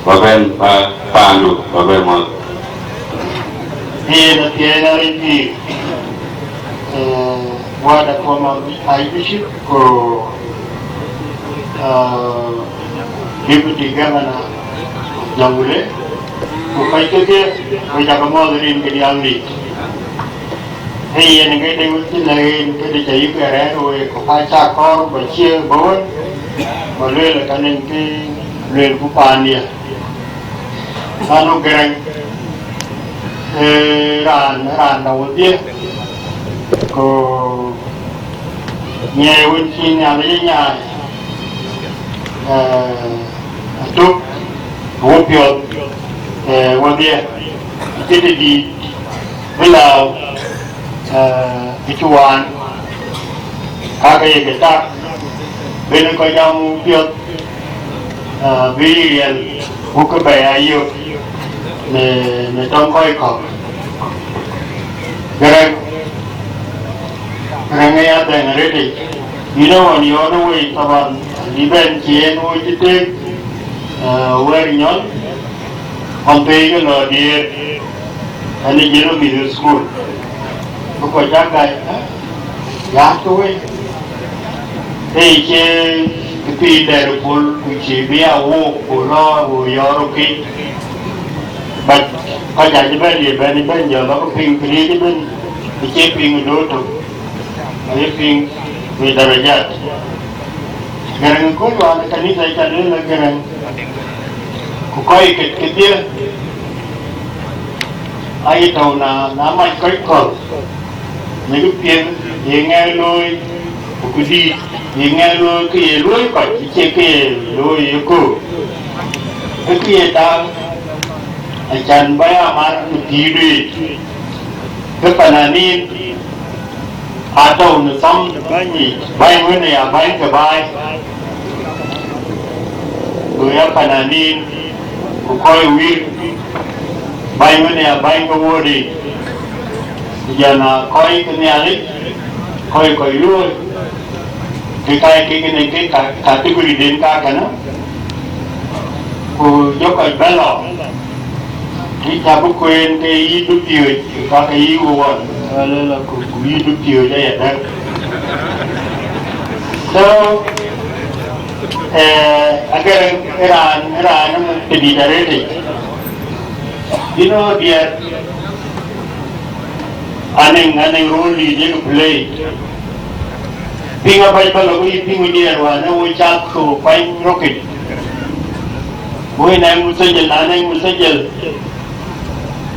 ba bɛ̈n, ba paandu, ba bɛ̈n mɔ̈th. Yen athiɛɛn arëc bï, eh, wada former Archbishop ku, eh, Deputy Governor Jonglei, ku kɔc kedhie, ku cakë mɔ̈th rin ke diäk lik. Ee yen ke de wën cï lɛ̈k en, këde ca yïk rɛ̈ɛ̈r wek, ku ka cä kɔɔr ba cie ba wën, ba lueel ka nɛn kë lueel ku paandiɛ. Lanu Gɛrɛŋ, ee raan, raan dä wodhie, ku nyiɛɛi wën cï Nhialic ë nyaai, ee, atök, wopiɔ̈ɔ̈th, ee, wodhie, acï të dïït bï lääu, ee, bï cï waan, kakë ye ke tak, bï kɔc jam piɔ̈ɔ̈th, ee, bï riɛl, ku kë bɛ ya yök në, në tɔŋ kɔc kɔ̈k. Gɛrɛk, Gɛrɛk ë ya dhɛŋ arëtic, yïn ë ɣɔn yɔɔt ë wei, taban, dï bɛ̈n cï en woi cï tëëk, ee, wɛ̈ɛ̈r nyɔl, ɣɔn thëëc ë lɔ diëër, ɛn ë jiël ë mïth ë thukul. Bï kɔc cak gäi, ee, yak ke wei. Ee, cie kë piny dɛ̈t ë pol, ku cï bï ya wook, ku lɔ, ku yɔɔr ë kic. But kɔc acï bɛ̈n ye bɛ̈n, bɛ̈n jɔ lɔ ke piŋ këriëëc ëbɛ̈n, ku cie piŋ ë doot tök, aye piŋ ë darajat. Gɛrɛŋ ë kööl wään ë kanitha ca lueel ë Gɛrɛŋ, ku kɔc ket kedhie, aye tɔ̈u na, na mac kɔc kɔ̈k, në kë piɛth ye ŋɛk looi, ku kë dïït ye ŋɛk looi, kë ye luöi kɔc, acie kë ye looi ye köök. Ee kë ye tääu, acan bä ya mar në pïïrdu yic, ke pananin, atɔ̈u në thɔm bäny yic, bäny wën ë ya bäny ke baai, go ya pananin, ku kɔc wïïr, bäny wën ë ya bäny ke wuööt yic, ku jɔn aa kɔc ke Nhialic, kɔc kɔc luööi, ke kac kek në ke ka-, category den kakënë, ku jɔ kɔc bɛ̈n lɔ. Kï ca bï kueen ke yï dupiööc, ka ke yï wëwɔn, ëlë ku, ku yï dupiööc ayadäŋ. So, eh, agɛrɛ raan, raan ë dït arëtic. You know, dear, anɛŋ, anɛŋ role dït yek play. Piŋ abac bä lɔ ku yï piŋ diɛɛr wään ë wo cath ku kuany rökic. Woi nɛŋ musajil, na nɛŋ musajil,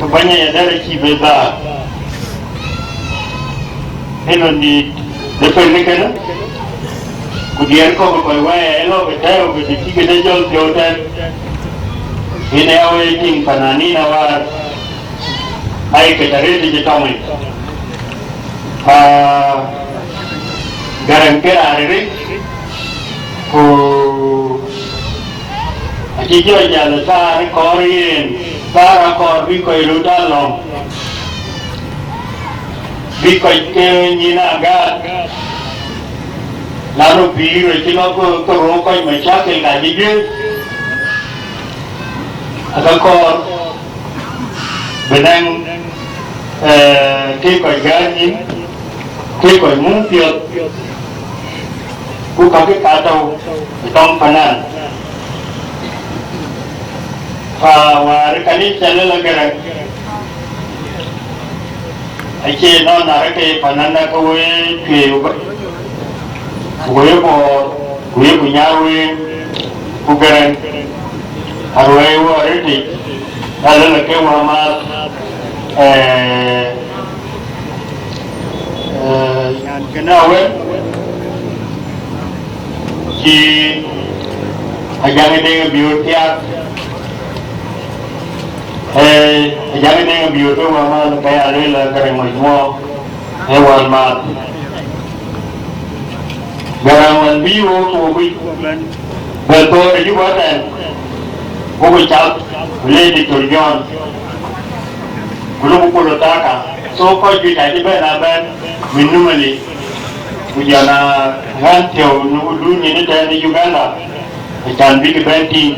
ke bäny aya dɛ̈r acï bɛ dhaar. Ë lon dïït de pɛ̈n ë kënë, ku diɛɛr kɔ̈k ë kɔc wɛɛr ë lɔ ke tɛ̈ɛ̈u ke të cï këde jɔl piɔ̈u tɛ̈n. Yen ë ya wëë tïŋ pananin awäär, ayï ke tɔ rëëtic ë tɔŋ yic. Aa, Gäräŋ ke raan rëëc, ku acï jɔ jäl ë thaar ë kɔɔr yen, thaar akɔɔr bï kɔc röt alɔ̈ŋ, bï kɔc ke nyin agäär, lanu pïïr acï lɔ ke, ke röök kɔc macakil ka cï juëc, aka kɔɔr bï nɛŋ, eh, ke kɔc gäär nyin, ke kɔc muk piɔ̈th, ku kakë ka tɔ̈u ë tɔŋ panan. Fa wäär ë kanitha lël agɛrɛ, acie nɔn arëk ke panan, ake wëë tueeu bä, ku wëë bɔɔr, Ku yeku nyar wëën, ku Gäräŋ aruɛɛi wɔ arëtic, alëlë ke wä maath, ee, ee, nyan kënë awën, cï Ajaŋ Deŋ Abiöör thiaak, ee, Ajaŋ Deŋ Abiöör ke wä maath, ke ya lueel Gäräŋ Mac Muɔɔk, ee wä maath. Gäräŋ wën bï wo, wo bï bɛ̈n thöör ë Juba tɛ̈n, wo bï cath, ku le Doctor John, ku lok ku lo taka. So kɔc juëc acï bɛ̈n abɛ̈n, min Nimule, ku jɔl a ɣän thiɔ̈u në wudun nyin ëtɛ̈ɛ̈n ë Uganda, acan bïk bɛ̈n tïŋ.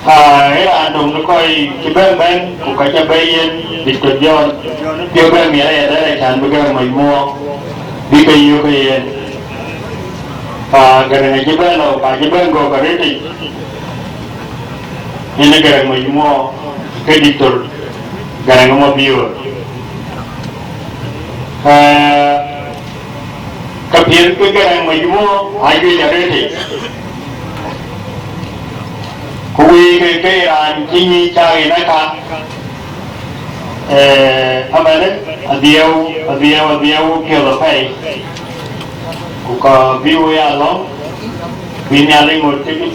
Aa, ee raan döŋ në kɔc cï bɛ̈n bɛ̈n, ku ka ca bɛ̈n yen, Doctor John, piɔ̈u bɛ̈n miɛt ayadäŋ, acan bï Gäräŋ Mac Muɔɔk, bï ke yök ë yen. Aa, Gäräŋ acï bɛ̈n lɔ, ka cï bɛ̈n gɔ̈k arëtic, yen ë Gäräŋ Mac Muɔɔk, ke Doctor Gäräŋ Mabiöör. Aa, Ka piɛth ke Gäräŋ Mac Muɔɔk ajuëc arëtic, ku wëi ke ke raan cï nyic cak yen aka, ee, amanë adhiɛu, adhiɛu, adhiɛu piɔ̈th apɛi, ku ka bï wëi alɔ̈ŋ, bï Nhialic ŋot tëkï.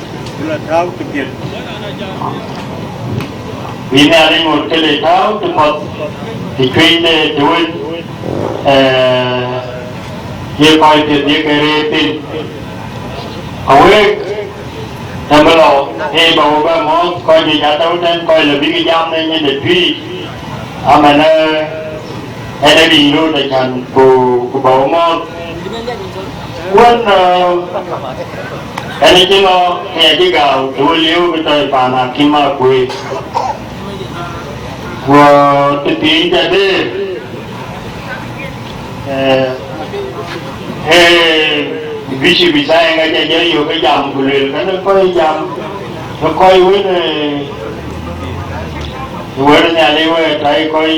Bï Nhialic ŋot ke le tääu të path, të cuënyde të wën, ee, ye kɔc piɛth ye ke rëër thïn. Awëëk, tɛ̈ bï lɔ, ee, ba wo bɛ mɔ̈ɔ̈th, kɔc juëc atɔ̈u tɛ̈n, kɔc lɔ bïk jam në nyin de tui, amanë, ee, ɣɛn ë ric röt acan, ku, ku ba wo mɔ̈ɔ̈th. Wën, ee, ɣɛn acï lɔ, ke acï gääu, të wën liëëu bï tɔ̈ paan akïm akuëër. Ku të piny ca dëër, ee, ee, bï cï bï ca yen ka ca jɔ yök ke jam ku lueel, kënë kɔc jam, ke kɔc wën, ee, wën Nhialic wën, tɔ̈ kɔc,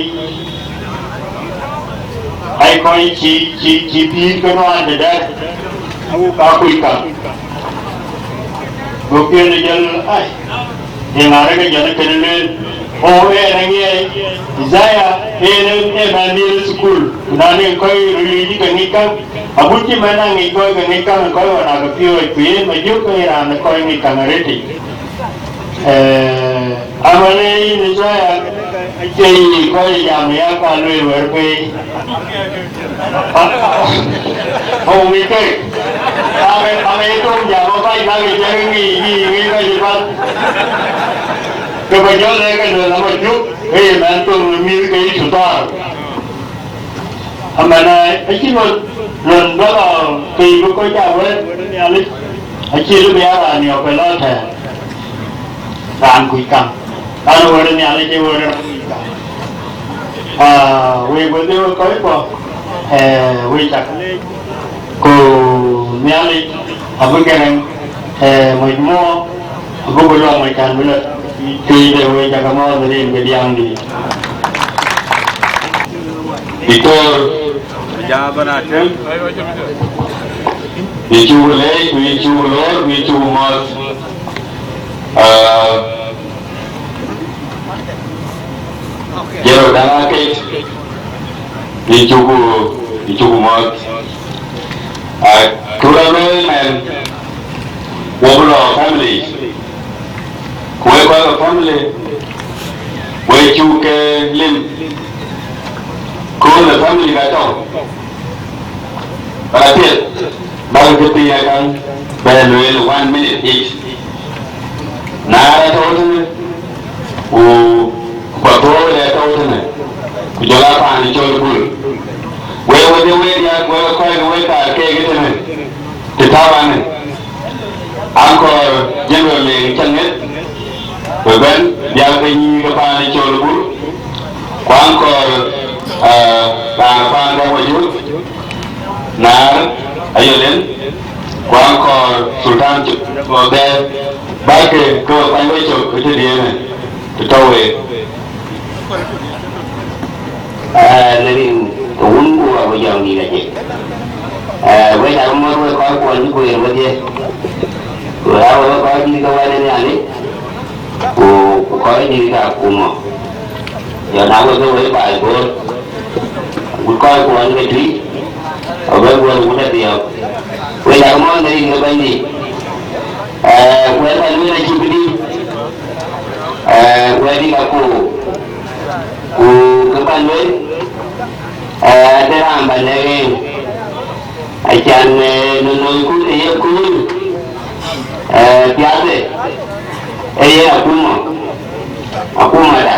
ai kɔc cï, cï, cï pïïr ke nuan tëdɛ̈t, awuk aa kuc käŋ. Go piɛ̈n ë jɔl, ai, ye ŋa rëk ë jɔl ë kënë lueel? O, ɣɛn aŋiɛc, Isaiah, yen ë, ë mɛnh dhil ë thukul, ku na ŋic kɔc röt yiic ke ŋic käŋ, agut cï mɛnh a ŋic kɔc ke ŋic käŋ, kɔc ɣɔn aake piööc, ku yen Majök ke ye raan ë kɔc ŋic käŋ arëtic. Ee, amanë yïn Isaiah, acie yï kɔc jam ya ka lueel wɛ̈r pei. Oh, ŋic kek. Ame, ame ye thoŋ jam abac bäk ye cak ŋic, ŋic, ŋic kɔc ëbäth. Ke ba jɔ lɛ̈k ke lueel ama cuk, ke ye mɛnh thoŋ në mïth ke yï cuthar. Amanë, acï lon, lon bä lɔ ke yï bï kɔc aa wɛ̈ɛ̈t wën ë Nhialic, acï lë bï aa raan yɔ̈ɔ̈k ë lɔ tɛ̈ɛ̈n. Raan kuc käŋ, raan wëër Nhialic ë wëër raan kuc käŋ. Aa, wek wedhie wek kɔc kuɔ, ee, wek cak leec, ku Nhialic abï Gäräŋ, ee, moc muɔɔk, abï ku luɔŋ acan bï lɔ tui de wek cak amɔɔth rin ke diaŋdï. Diktor, Jaban Atem, yïn cuk leec, ku yïn cuk lor, ku yïn cuk mɔ̈ɔ̈th. Aa, Jero Daŋ Akec, yïn cuk, yïn cuk mɔ̈ɔ̈th. Aa, kura looi mɛn, wo bï lɔ family. Ku wek kɔc ke family, wek cuk ke lim, kööl ë family ka tɔ̈u. Ba piɛth, bäk ke piny akaŋ, bɛ lueel one minute each. Na rɛ̈ɛ̈r tɔ̈u tënë, ku, ku Pathou rɛ̈ɛ̈r tɔ̈u tënë, ku jɔl a paan ë cɔl Bul. Wek wedhie wek diäk, wek kɔc ke wek kaar keek tënë, të tääu anë. Aŋkɔɔr General Leek cä ŋet, bï bɛ̈n, diäk ke nyïïr ke paan ë cɔl Bul, ku aŋkɔɔr, aa, raan ë paan Gäk Majöt, Naar Ayɔl en, ku aŋkɔɔr Sultan Cuk, ku bɛ̈ɛ̈r, bäk ke, ke we kuany wecök ë tëdiɛ̈në, të tɔ̈u week. Ee, në rin ke Wun ku Wä ku Jɔŋdït Lajik. Ee, wek aa mɔ̈ɔ̈th wek kɔc kuɔ Kueer wedhie, ku raan wek kɔc dït ke wɛ̈t ë Nhialic, ku, ku kɔc dït ke akuma. Jɔ na wek ke wek baai Bor, ku kɔc kuɔn ke tui, awek wek wut adhiɔ̈k. Wek dak mɔ̈ɔ̈th në rin ke Bɛ̈nydït. Ee, wɛ̈t Paluel acï bï dït. Ee, wɛ̈t dït akuma. Ku kë Paluel, ee, ade raan ba lɛ̈k en. Acan, ee, në loiku të ye kuur, ee, piathë, ee yen akuma, akumada,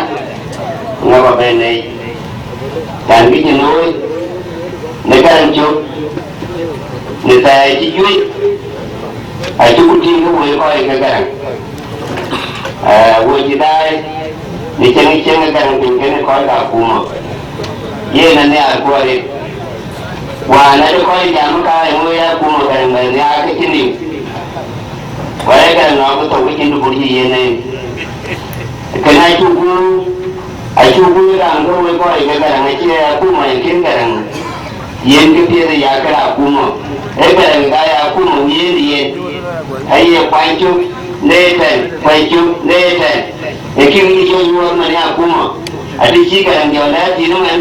ŋa ba bɛ̈n nɛ̈i. Can kë cïn looi, në Garaŋ cök, në thɛɛr cï juëc, acï ku tïŋ ke wëi kɔc ke Garaŋ. Ee, wo cï daai, në cieŋ cieŋ ë Garaŋ piny kënë kɔc ke akuma. Yen anhiaar ku arëët. Wään acï kɔc jam ka eeŋö ya akuma Garaŋ bɛ nhiaar ke cïn liu. Ku ee Garaŋ nɔɔk ke thou ke cïn dubur cï yen en. Kënë acuk guur, acuk guur raan ke wëi kɔc ke Garaŋ acie akuma en kën Garaŋ. Yen kë piɛth ë ya kë akuma. Ee Garaŋ ka ya akuma wiëëŋ yen. Aye kuany cök në ëtɛ̈n, kuany cök në ëtɛ̈n. Ee kë wïc cɔl nyuɔɔth man ya akuma. Adï cï Garaŋ jɔ lɛ̈ɛ̈r thïn ëmën,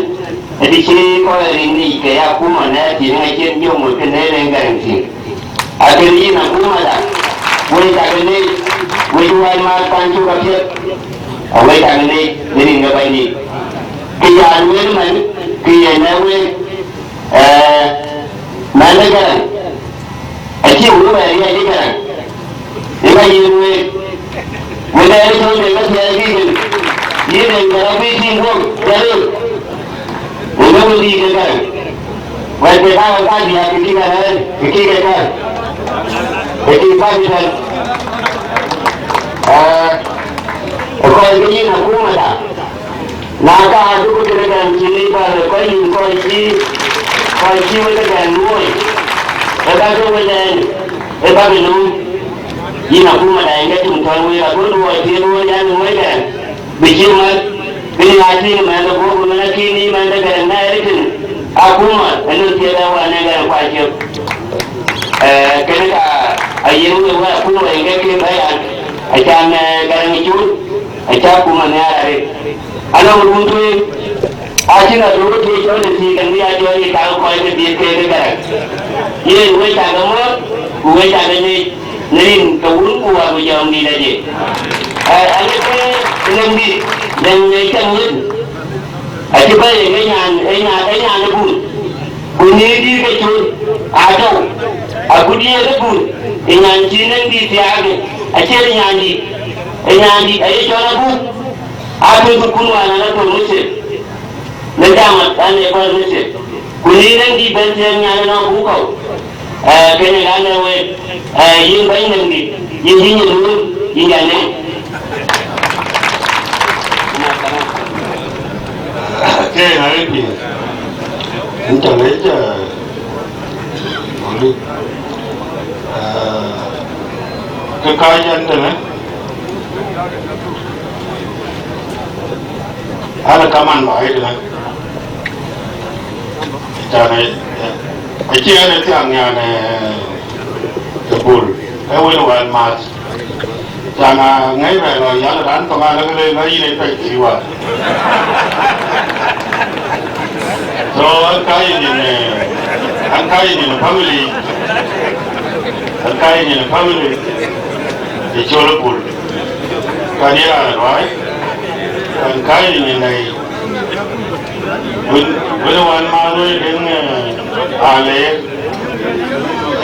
adï cï kɔc rin ŋic ke ya akuma lɛ̈ɛ̈r thïn ëmën, acïn jɔ ŋot kë në rin Garaŋ thïn. Akën yïn akumada, wek cak ë leec, wek cï wɛ̈t maath kuany cök apiɛth, awek cak ë leec në rin ke Bɛ̈nydït. Kë ya lueel man, kë ye lɛ̈k wek, ee, man ë Garaŋ, acï wek wɛ̈ɛ̈r riɛc ë Garaŋ, ë ka yen wek, wek ë cɔl de ka thiɛɛr bï kën, yïn de Garaŋ bï tïŋ guɔ̈p, jɔt röt. Wek ë wël dïït ë Garaŋ, wɛ̈t ke ka ka diäk ke kï ke rɛ̈ɛ̈r, ke kï ke kɛ̈r, ke kï bäny ëtɛ̈n. Ee, ë kɔc ke yïn akumada, na ka aduku tëde Garaŋ cïn ë bäl ë kɔc yïn kɔc cï, kɔc cï wek ë Garaŋ luɔ̈i, ë ka ke wek ɛn, ë ka ke lööm. Yïn akumada, yen ke tim thɔ̈n wek, ago luɔi thiëëth wek an, wek ɛn. Bï cï mat, bï ŋa tïŋ mɛnhde guɔ̈p, mɛn akïn yï mɛnhde Garaŋ na ëtïn, akuma, ënɔn thiëëk ë wään ë Garaŋ kuany cök. Ee, kënë ka, ayen wek wek akuma, yen ke ke bɛ̈ɛ̈i an, acan, ee, Garaŋ ë cuut, aca akuma nhiaar arëët. Anɔŋ run tueŋ, acïn aduku tueŋ cɔl ë thiëëk, ɛn bï a cɔl yï tak kɔc ke dhiëth keek ë Garaŋ. Yen wek cak ë muɔ̈th, ku wek cak ë leec. Në rin ke wun ku wär ku jɔŋdït adï. Ee, aŋic ke Leŋdït, Leŋ ë cam ŋic. Acï bɛ̈ɛ̈i ë nyan, ë nyan, ë nyan ë bul. Ku nyïïr dïït ke col, aa tɔ̈u. Agut ye ke bul, ë nyan cï Leŋdït thiaakë, acie nyandït. Ë nyandït aye cɔl abuk. Aa tɔ̈u ku kun wään an, atɔ̈u Mithir. Në jam an, ee kɔc Mithir. Ku në Leŋdït bɛ̈n thiëëk nyan ënɔɔnë buk kɔ̈u. Ee, kënë ka lɛ̈k wek, ee, yïn bɛ̈ny Leŋdït, yïn cï nyin lueel, yïn jɔ nɛ̈ŋ. Ke na ye piŋ. Yïn cä lec, ee, Malik. Ee, ke kääc ɛn tënë. An, kaman baai tënë. Can, ee, acï ɛn ë thiaŋ nyan, ee, ë bul, ee wël wɛ̈ɛ̈t maath. Can, ee, ŋäc bɛ lɔ yal raan thok, alë ke le lɔ yïn ë pɛc thii wär. So, an, ka yïn, ee, an, ka yïn, ee, family, an, ka yïn, ee, family, ë cɔl ë bul. Ka ye raan ë ruääi, an, ka yïn, ee, nɛy. Wën, wën wän ma luɔi deŋ, ee, aleer,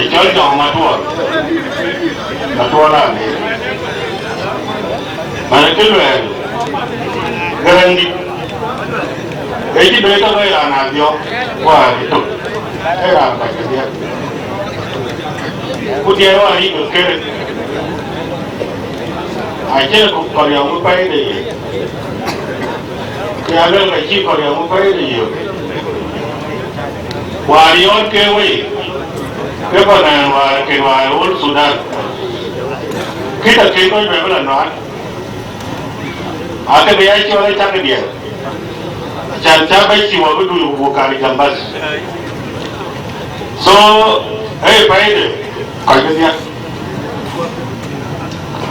ë cɔl Jɔŋ Matuɔɔr, Matuɔɔr aleer. Mɛn kë luɛɛl, Garaŋdït, ee cï bɛ̈ɛ̈i tɔ bɛ̈ɛ̈i raan adhiɔ̈k, ku aa bï tök, ee raan kɔc kedhie. Ku diɛɛr wään yic bï kërë, acïn kɔ̈riɔ̈ŋ bï pɛ̈i de ye. Ku ya luel ka cï kɔ̈riɔ̈ŋ bï pɛ̈i de yök. Wäär yɔ̈ɔ̈t ke wei, ke bɔ̈ nɛn wäär ke wäär wöl Thudan. Kë tɔ kën kɔc bɛ bï la nɔ̈k. Aake bï ya cɔl ë cak diɛɛr. Can cä bɛ̈c cï wä bï dui wukar jam bas. So, ee, pɛ̈ide, Kɔc bï dhiäk.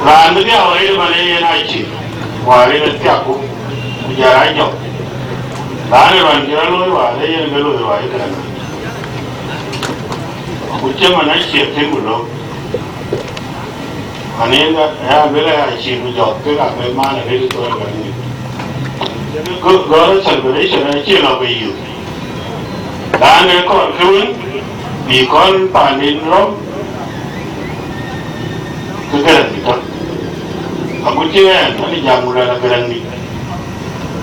Raan bï dhiau ë man ë yen acï, wäär yen athiakku, ku jɔl a jɔk. Raan ë ruan cï rɔt looi wäär ë yen ke looi ruai ë kërac. Ku cï man acie thïn ku lok. Man yen ë aluel aya cï ku jɔk ke ka ke man arëët ë thɔɔr bɛ̈ny. Gɔl celebration acï lɔ ke yök. Raan ë kɔɔr kë wën bï kɔn paanden rɔm, ke Gäräŋdït tɔ̈. Agut cï ɣɛn, ɣɛn ë jam ku luɛl Gäräŋdït.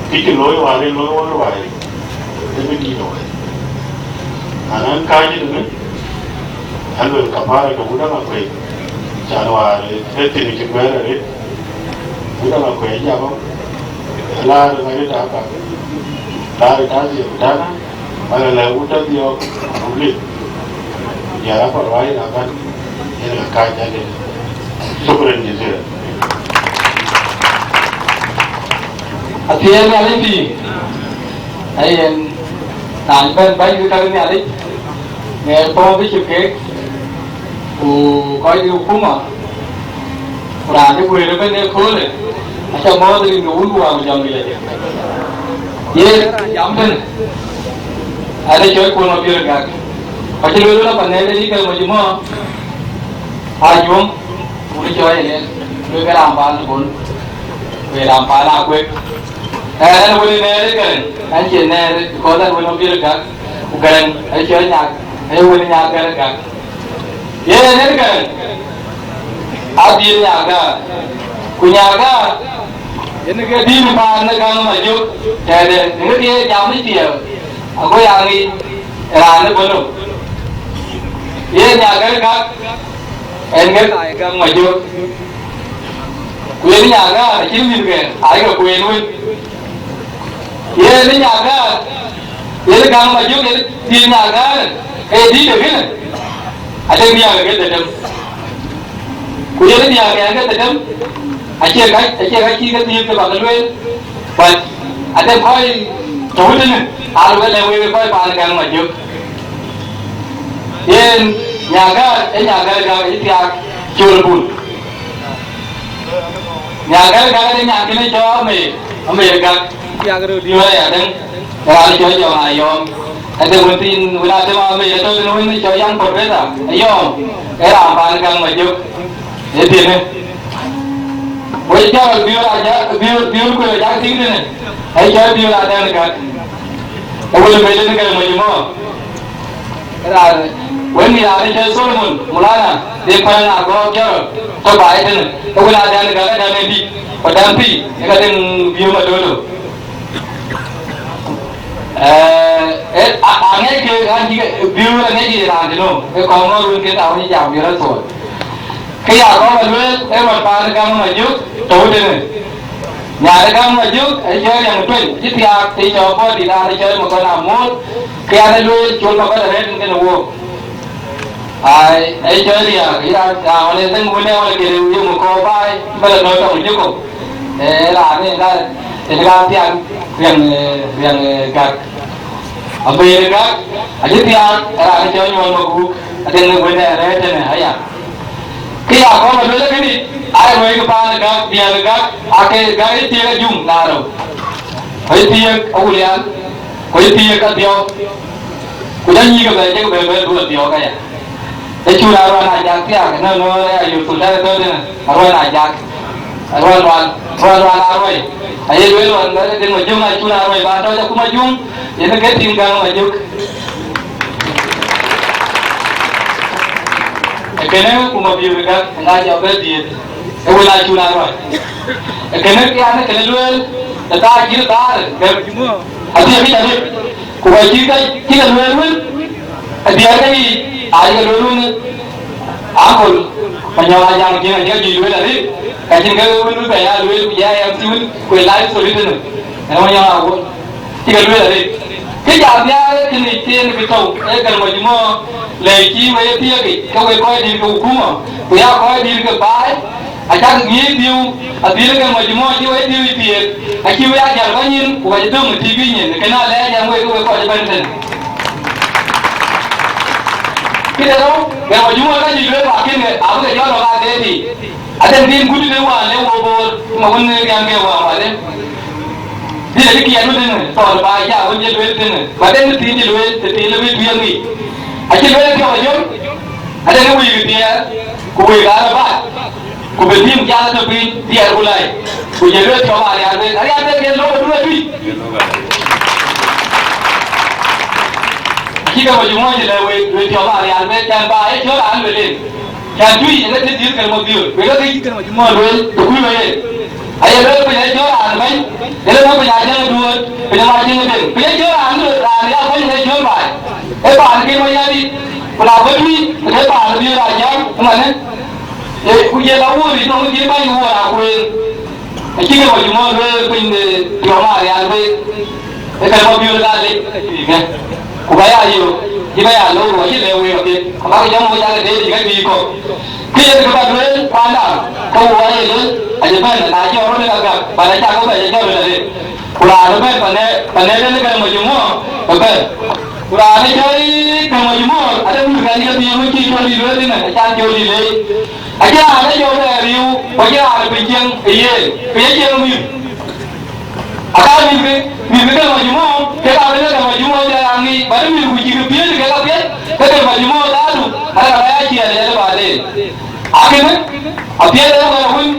Kë cï looi wäär ë looi wär wäär, ke bï dïït ë wɛ̈ɛ̈r. Na ɣɛn kääc ë tënë, ɣɛn luel kapara ke wut Aŋakuei, can wäär ë thïn cï guɛ̈ɛ̈r arëët. Wut Aŋakuei jam, laar ë ŋäc ë tak, laar ë tak dhiëëth ë tak, wala lɛ̈k wut tɔ̈ dhiɔ̈ɔ̈k, wut lik. Jɔl a kɔn ruai ë akan, yen ka kääc adï. Shukran jazilan. Athiɛɛn Nhialic pïïr, ayen raan bɛ̈n bäny kë käk Nhialic, ŋɛɛr pɔ̈u bï cï keek, ku kɔc de hukuma, ku raan cï guëër ëbɛ̈n ëköölë, aca mɔ̈ɔ̈th rin ke wun ku wam jɔŋdït. Yen jam tënë, ade cɔc kuɔn Mabiör Gak. Ku acï lueel wën apanɛɛr de yï Gak Majimɔ̈ɔ̈r, aa juɔ̈ŋ, ku cɔc ë lɛɛr, lueel ke raan paan ë Bol, ku ye raan paan Akuek. Ɛn, ɛn wën ë nɛɛr ë Gäräŋ, ɛn cie nɛɛr, because ɛn wën Mabiör Gak, ku Gäräŋ, acï cɔl Nyak, ee wën Nyak Gäräŋ Gak. Yen ë Gäräŋ, adhil Nyak Gäräŋ. Ku Nyak Gäräŋ, yen ke dhil paan ë Gäräŋ Majök, tëde, yen ke ye jam ë ciɛɛu, ago ya ŋic raan ë bɔ̈ nɔm. Yen Nyak Gäräŋ Gak, ɛn ke ka ye Gäräŋ Majök. Ku yen Nyak Gäräŋ, acïn mïthke, ayeke kueen wën. Yen ë Nyak Gäräŋ, yen ë Gäräŋ Majök, yen ë dhil Nyak Gäräŋ, ee dhil de kënë, ade diäk ke dhetem. Ku yen ë diäk ke dhetem, acie ka, acie ka cï ke dhiëëth ke bä ke lueel, but ade kɔc tɔ̈ wëtënë, aa lɔ ke lɛ̈k wek kɔc paan Gäräŋ Majök. Yen Nyak Gäräŋ, ee Nyak Gäräŋ Gak, ee thiaak col bul. Nyak Gäräŋ Gak ade nyan kënë cɔl Ameer, Ameer Gak, thiaak röt diöör aya däŋ, raan cɔl Jɔŋ Ayɔm. Ade wën thiin, wën Atem Ameer, atɔ̈ tënë wën cɔl young professor Ayɔm, ee raan paan Gäräŋ Majök, ee thiënë. Wec Carol Biöör Ajak, Biöör, Biöör Kuël Ajak tïŋ tënë, ee cɔl Biöör Adɛ̈n Gak. Ee wën ë mec ënë Gäräŋ Majimɔ̈ɔ̈r. Raan, wën ë raan ë cɔl Solomon Mulana, de kuɛ̈n agɔ̈ɔ̈r Carol, tɔ̈ baai tënë, ee wën Adɛ̈n Gak, Adɛ̈n ë dït, ku Adɛ̈n pïïr, ee ka deŋ Biöör Madodo. Eh, eh, a, aŋiɛc ke raan cï Biöör aŋiɛc ye raan tënou, ee kɔŋ ŋɔ̈ɔ̈r wën ke thaau ë jam Biöör athuɔɔc. Kë ya kɔn ba lueel, ee rɔt paan Gäräŋ Majök tɔ̈u tënë. Nyan ë Gäräŋ Majök, ee cɔl Riɛŋ Tueny, cï thiaak, të cɔl bɔ̈ dït raan ë cɔl Makɔn Amol, ke an, ee lueel col Makɔn arëët tënë wook. Ai, ee cɔl Riɛŋ, ya, ya, ɣɔn ee dhëŋ wun ee ɣɔn ee kërë yom kɔɔr baai, bä lɔ nɔ̈k tɔŋ Jukop. Ee, raan ee ka, ee ka thiaak Riɛŋ, ee, Riɛŋ, ee, Gak. Ameer Gak, acï thiaak, raan ee cɔl Nyuɔɔn Maguk, adeŋ wën ee rɛ̈ɛ̈r tënë aya. Kë ya kɔn ba lueel kënë, ai, ruɔi ke paan Gak, diäk Gak, ake Gak ë thiëëk ajuŋ na rou. Ku ë thiëëk awulian, ku ë thiëëk adhiɔ̈k. Ku jɔ nyïïk ëbɛ̈n, jɔkï bɛ bɛ duɔ̈l dhiɔ̈ɔ̈k aya. Ë cul Aruan Ajak thiaak, ënɔɔnë ë Ayuth Sultan ë thɔ̈ɔ̈t tënë, Aruan Ajak, Aruan Lual, Aruan Lual Aruai. Aye lueel ɣɔn, ë Deŋ Majöŋ ë cul Aruai, ba tɔ̈c akuma Juŋ, yen ke tïŋ Gäräŋ Majök. Ee kënë ku Mabiör Gak, ë ŋa jɔ bɛ dhiëëth, ë wën ë cul Aruai. Ee kënë, ke an, ee kënë lueel, ë thaar cït thaar, ke adhie kïc arëët. Ku ka cï ka, cï ka lueel wën, adiäk ke yiic, aa cï ka lueel wën, Uncle Manyɔk Ajaŋ Jiëŋ acï ka juëc lueel arëët, ka cïn ke wën bï bɛ ya lueel, ku ya M C wën, ku ë live story tënë, ënë Manyɔk Awuɔl, cï ka lueel arëët. Kë jam nhiaar ee kënë cï en kë tɔ̈u, ee Gäräŋ Majimɔ̈ɔ̈r, lɛ̈k cï wek ye thiëëk yic, ke wek kɔc dït ke hukuma, ku ya kɔc dït ke baai, Acäk ŋiɛc dhiëëu, adhil ke Majimɔ̈ɔ̈r cï wek dhiëëu ë thiëëk, acï wek aa jäl bä nyin, ku ka cï döŋ ë T V nyin, kënë alɛɛc ɛn wek, ke wek kɔc ëbɛ̈n tënë. Këde rou, ke majmua ka cï lueel, wa kën ke, abï ke jɔt lɔ ka deetic. Aden kën gut de wään le wo boor, ma wën ne riɛm ke wään wade. Dï de kiɛɛr wën tënë, thɔn ba ja wën cï lueel tënë. Ba den tïï cï lueel, të tïï le bï tueŋ yic. Acï lueel piɔ̈u ajɔl, aden wëi ke thiɛɛr, ku wëi ka rɔt baai. Ku bï tim jal atɔ̈ piny, diɛɛr ku lai. Ku ye lueel piɔ̈u arial bek, arial bek yen lok ë duëër tui. Acï ke majmua cï lɛ̈k wek, wek piɔ̈u arial bek, cän ba ye cɔl an lueel en. Cän tui ënë të dhil kën mɔ̈k dhiöl. Wek ke cï kën majmua lueel, të kuc wek en. Aye lueel piny acɔl raan bɛ̈ny, ënë bɔ̈ piny acäŋ duööt, piny ama cïn ëbën. Piny acɔl raan, raan ya bɛ̈ny ënë cɔl baai. Ee paan kën wek ya dït, ku na bɔ̈ tui, ke paan bï rac jam, ëmanë. Ee, ku ye la wuöör yic nɔm cï bäny wuöör akueen. Acï ke majmua lueel piny de piɔ̈u ma rial wek. Ee kën bɔ̈ biöl gal lec ke tïïkë. Ku ba ya yök, cï ba ya loor, acï lɛ̈k wek apiɛth. Abäk jam wek ake deet yic ka juëc kɔ̈k. Kë ye kë ba lueel kuanda, ke wo aye lueel, acï bɛ̈n, na jɔt rɔt ë ka gäk, ba na cak ke bɛ̈n, acï jɔt rɔt arëët. Ku raan ëbɛ̈n panë, panë den ë kën majmua, ke bɛ̈n. Ku raan ë cɔl kën majmua, ade mïth kɛn ke dhiëëth wën cï cɔl dït lueel tënë, acan cɔl dït leec. Acïn raan ë jɔ bɛ riëëu, ku acïn raan ë piny cieŋ ë yen, piny acieŋ mïth. Aka mïth kë, mïth kë kën majmua, ke ka bï lëk kën majmua cï raan ŋic, ba de mïth ku cïk piëëth kek apiɛth, ke kën majmua dhatu, arëk aba ya ciɛɛl yɛn ë baden. Akënë, apiɛth ë wɛ̈ɛ̈r wën,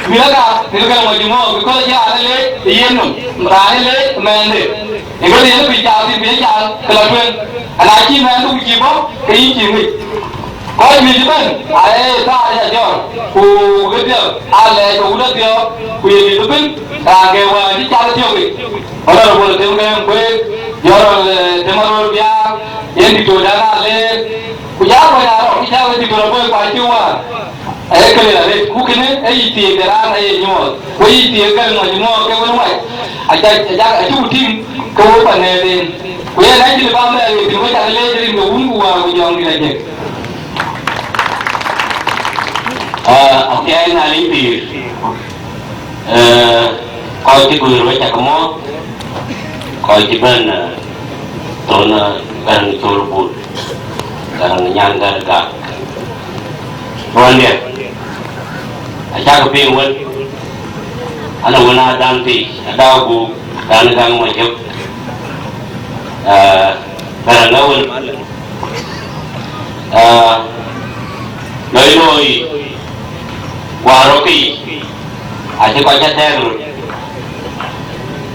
mïth aka, mïth kën majmua, because acïn raan ë leec ë yen nɔm, raan ë leec ë mɛnhde. Ë kë yen piny cath thïn, piny cath, ke la tueŋ. Ana cï mɛnhdu ku cï bɔ̈, ke yïn cï ŋic. Kɔc juëc ëbɛ̈n, aye thaar ya jɔt, ku këpiɛth aa lɛɛc ke wut apiɔ̈ɔ̈k, ku ye mïth ëbɛ̈n, raan ke wään cï cath thiɔ̈k yic. Honorable Tem Gɛŋ Kueek, General, eh, Tem Aröör Biaar, yen Diktor Dan Aleer, ku jɔ kɔc aa rɔt, cï cä wek Diktor Aboi Kuac cï waar. Ee këlë arëët, ku kënë ee yic thiëëk de raan aye nyuɔɔth, ku ee yic thiëëk kën majmua ke wën wac, aca, aca, acuk tïŋ ke wok pa nɛɛth en. Ku yen acï lë bä bɛ ɣet thïn, wek cak leec rin ke wun ku wäär ku jɔŋdït ajëk. Ah, apiɛth na liny pïïr. Eh, kɔc cï guëër wek cak mɔ̈ɔ̈th, kɔc cï bɛ̈n, eh, thon, eh, bɛ̈n col buut, Gäräŋ nyan Gäräŋ gak. Ruɔ̈ndiɛ̈, acäkï piŋ wën, an, wën aa däŋ thiic, adaŋ gup, dan ë gäŋ Majök. Eh, Gäräŋ ë wën, eh, loi looi, wäär rɔ̈kï, acï kɔc atɛ̈ɛ̈k röt,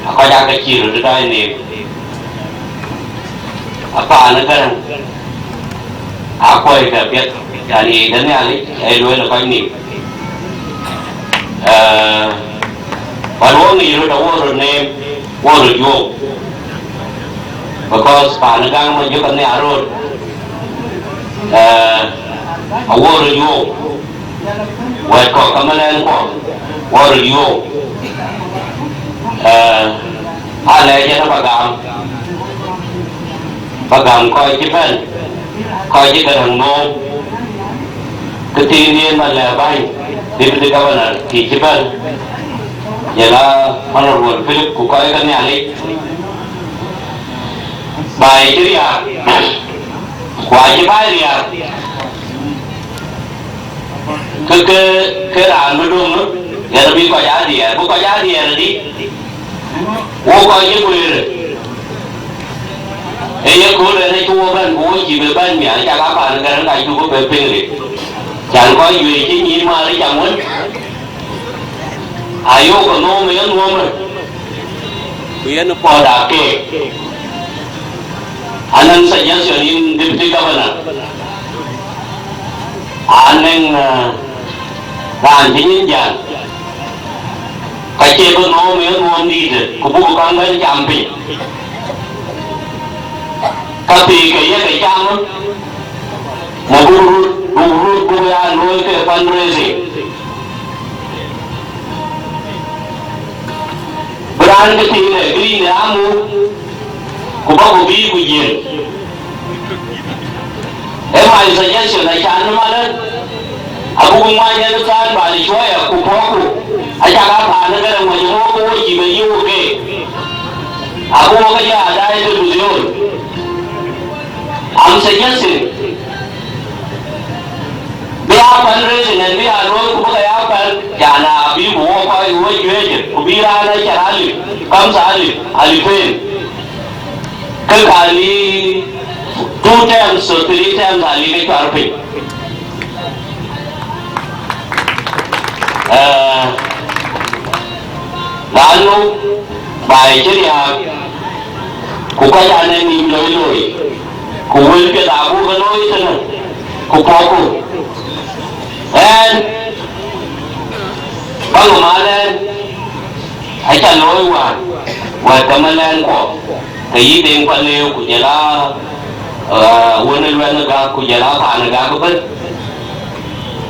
akɔc aake cïï röt ë daai neem. Apaan ë Gäräŋ, akuɔikë apiɛth, yani, de Nhialic ee lueel ë kɔc nïïm. Eh, bä luɔk ŋic röt, awok röt neem, wok röt yuɔ̈ɔ̈u. Because paan ë gäŋ Majök anhiar röt, eh, awok röt yuɔ̈ɔ̈u. Wɛ̈t kɔ̈k ka manɛɛnkuɔ, wok röt yuɔ̈ɔ̈u. Eh, alɛɛc yen abä gam, bä gam kɔc cï bɛ̈n, kɔc cï Gäräŋ noom, këthiin yen bä lɛ̈k bäny, Deputy Governor kï cï bɛ̈n, jɔl a Honorable Philip ku kɔc ke Nhialic. Baai cï riääk, ku acï baai riääk, ke, ke, ke raan bï döŋ, yen abï kɔc aa diɛɛr, bï kɔc aa diɛɛr adï? Wo kɔc cï guëër, ee ye kööl en acï wo bɛ̈n, ku wo cïï bï bɛ̈n mial, cak apaan Gäräŋ ka cuk bï piŋ rit. Can kɔc juëc cï nyïïn määr cam wën, ayok ke nhom ë yenhuɔ̈ɔ̈më, ku yen puɔ̈ɔ̈t aa keek. Anɔŋ suggestion yïn Deputy Governor, anɔŋ, eh, raan cï nyin jäl, ka cie bï nhom ë yenhuɔ̈ɔ̈m dïïtë, ku buk kaŋ bɛ̈n cam piny. Ka thii ke ye ke cam, ma buk röt, buk röt, buk ya looi ke fundraising. Bï raan ke tïŋ ë green ë amuk, ku bä ku bïï ku yiëën. Ee my suggestion, acan ë malë, abuk ŋuany en thaan bal ë cuɔɔya ku pɔ̈ɔ̈ku, acak a paan ë Gäräŋ Majök ŋö ke wo cïï bɛ yï wo keek. Abuk wo ke jɔ a daai television. I'm suggesting Ku bï raan acar alip, kamsa alip, alipen, ke ka li two times or three times ali ke cuar piny. Eh, lanu, baai cï riääk, ku kɔc anɔŋ nïïm loi loi, ku wël piɛth abuk ke looi tënë, ku pɔ̈kku. Ɣɛn, baŋ mal ɣɛn, aca looi wään, wɛ̈t ke malɛɛnkuɔ, ke yï Deŋ Paleeu, ku jɔl a, eh, wën ë luɛn ë gäk, ku jɔl a paan ë gäk ëbën.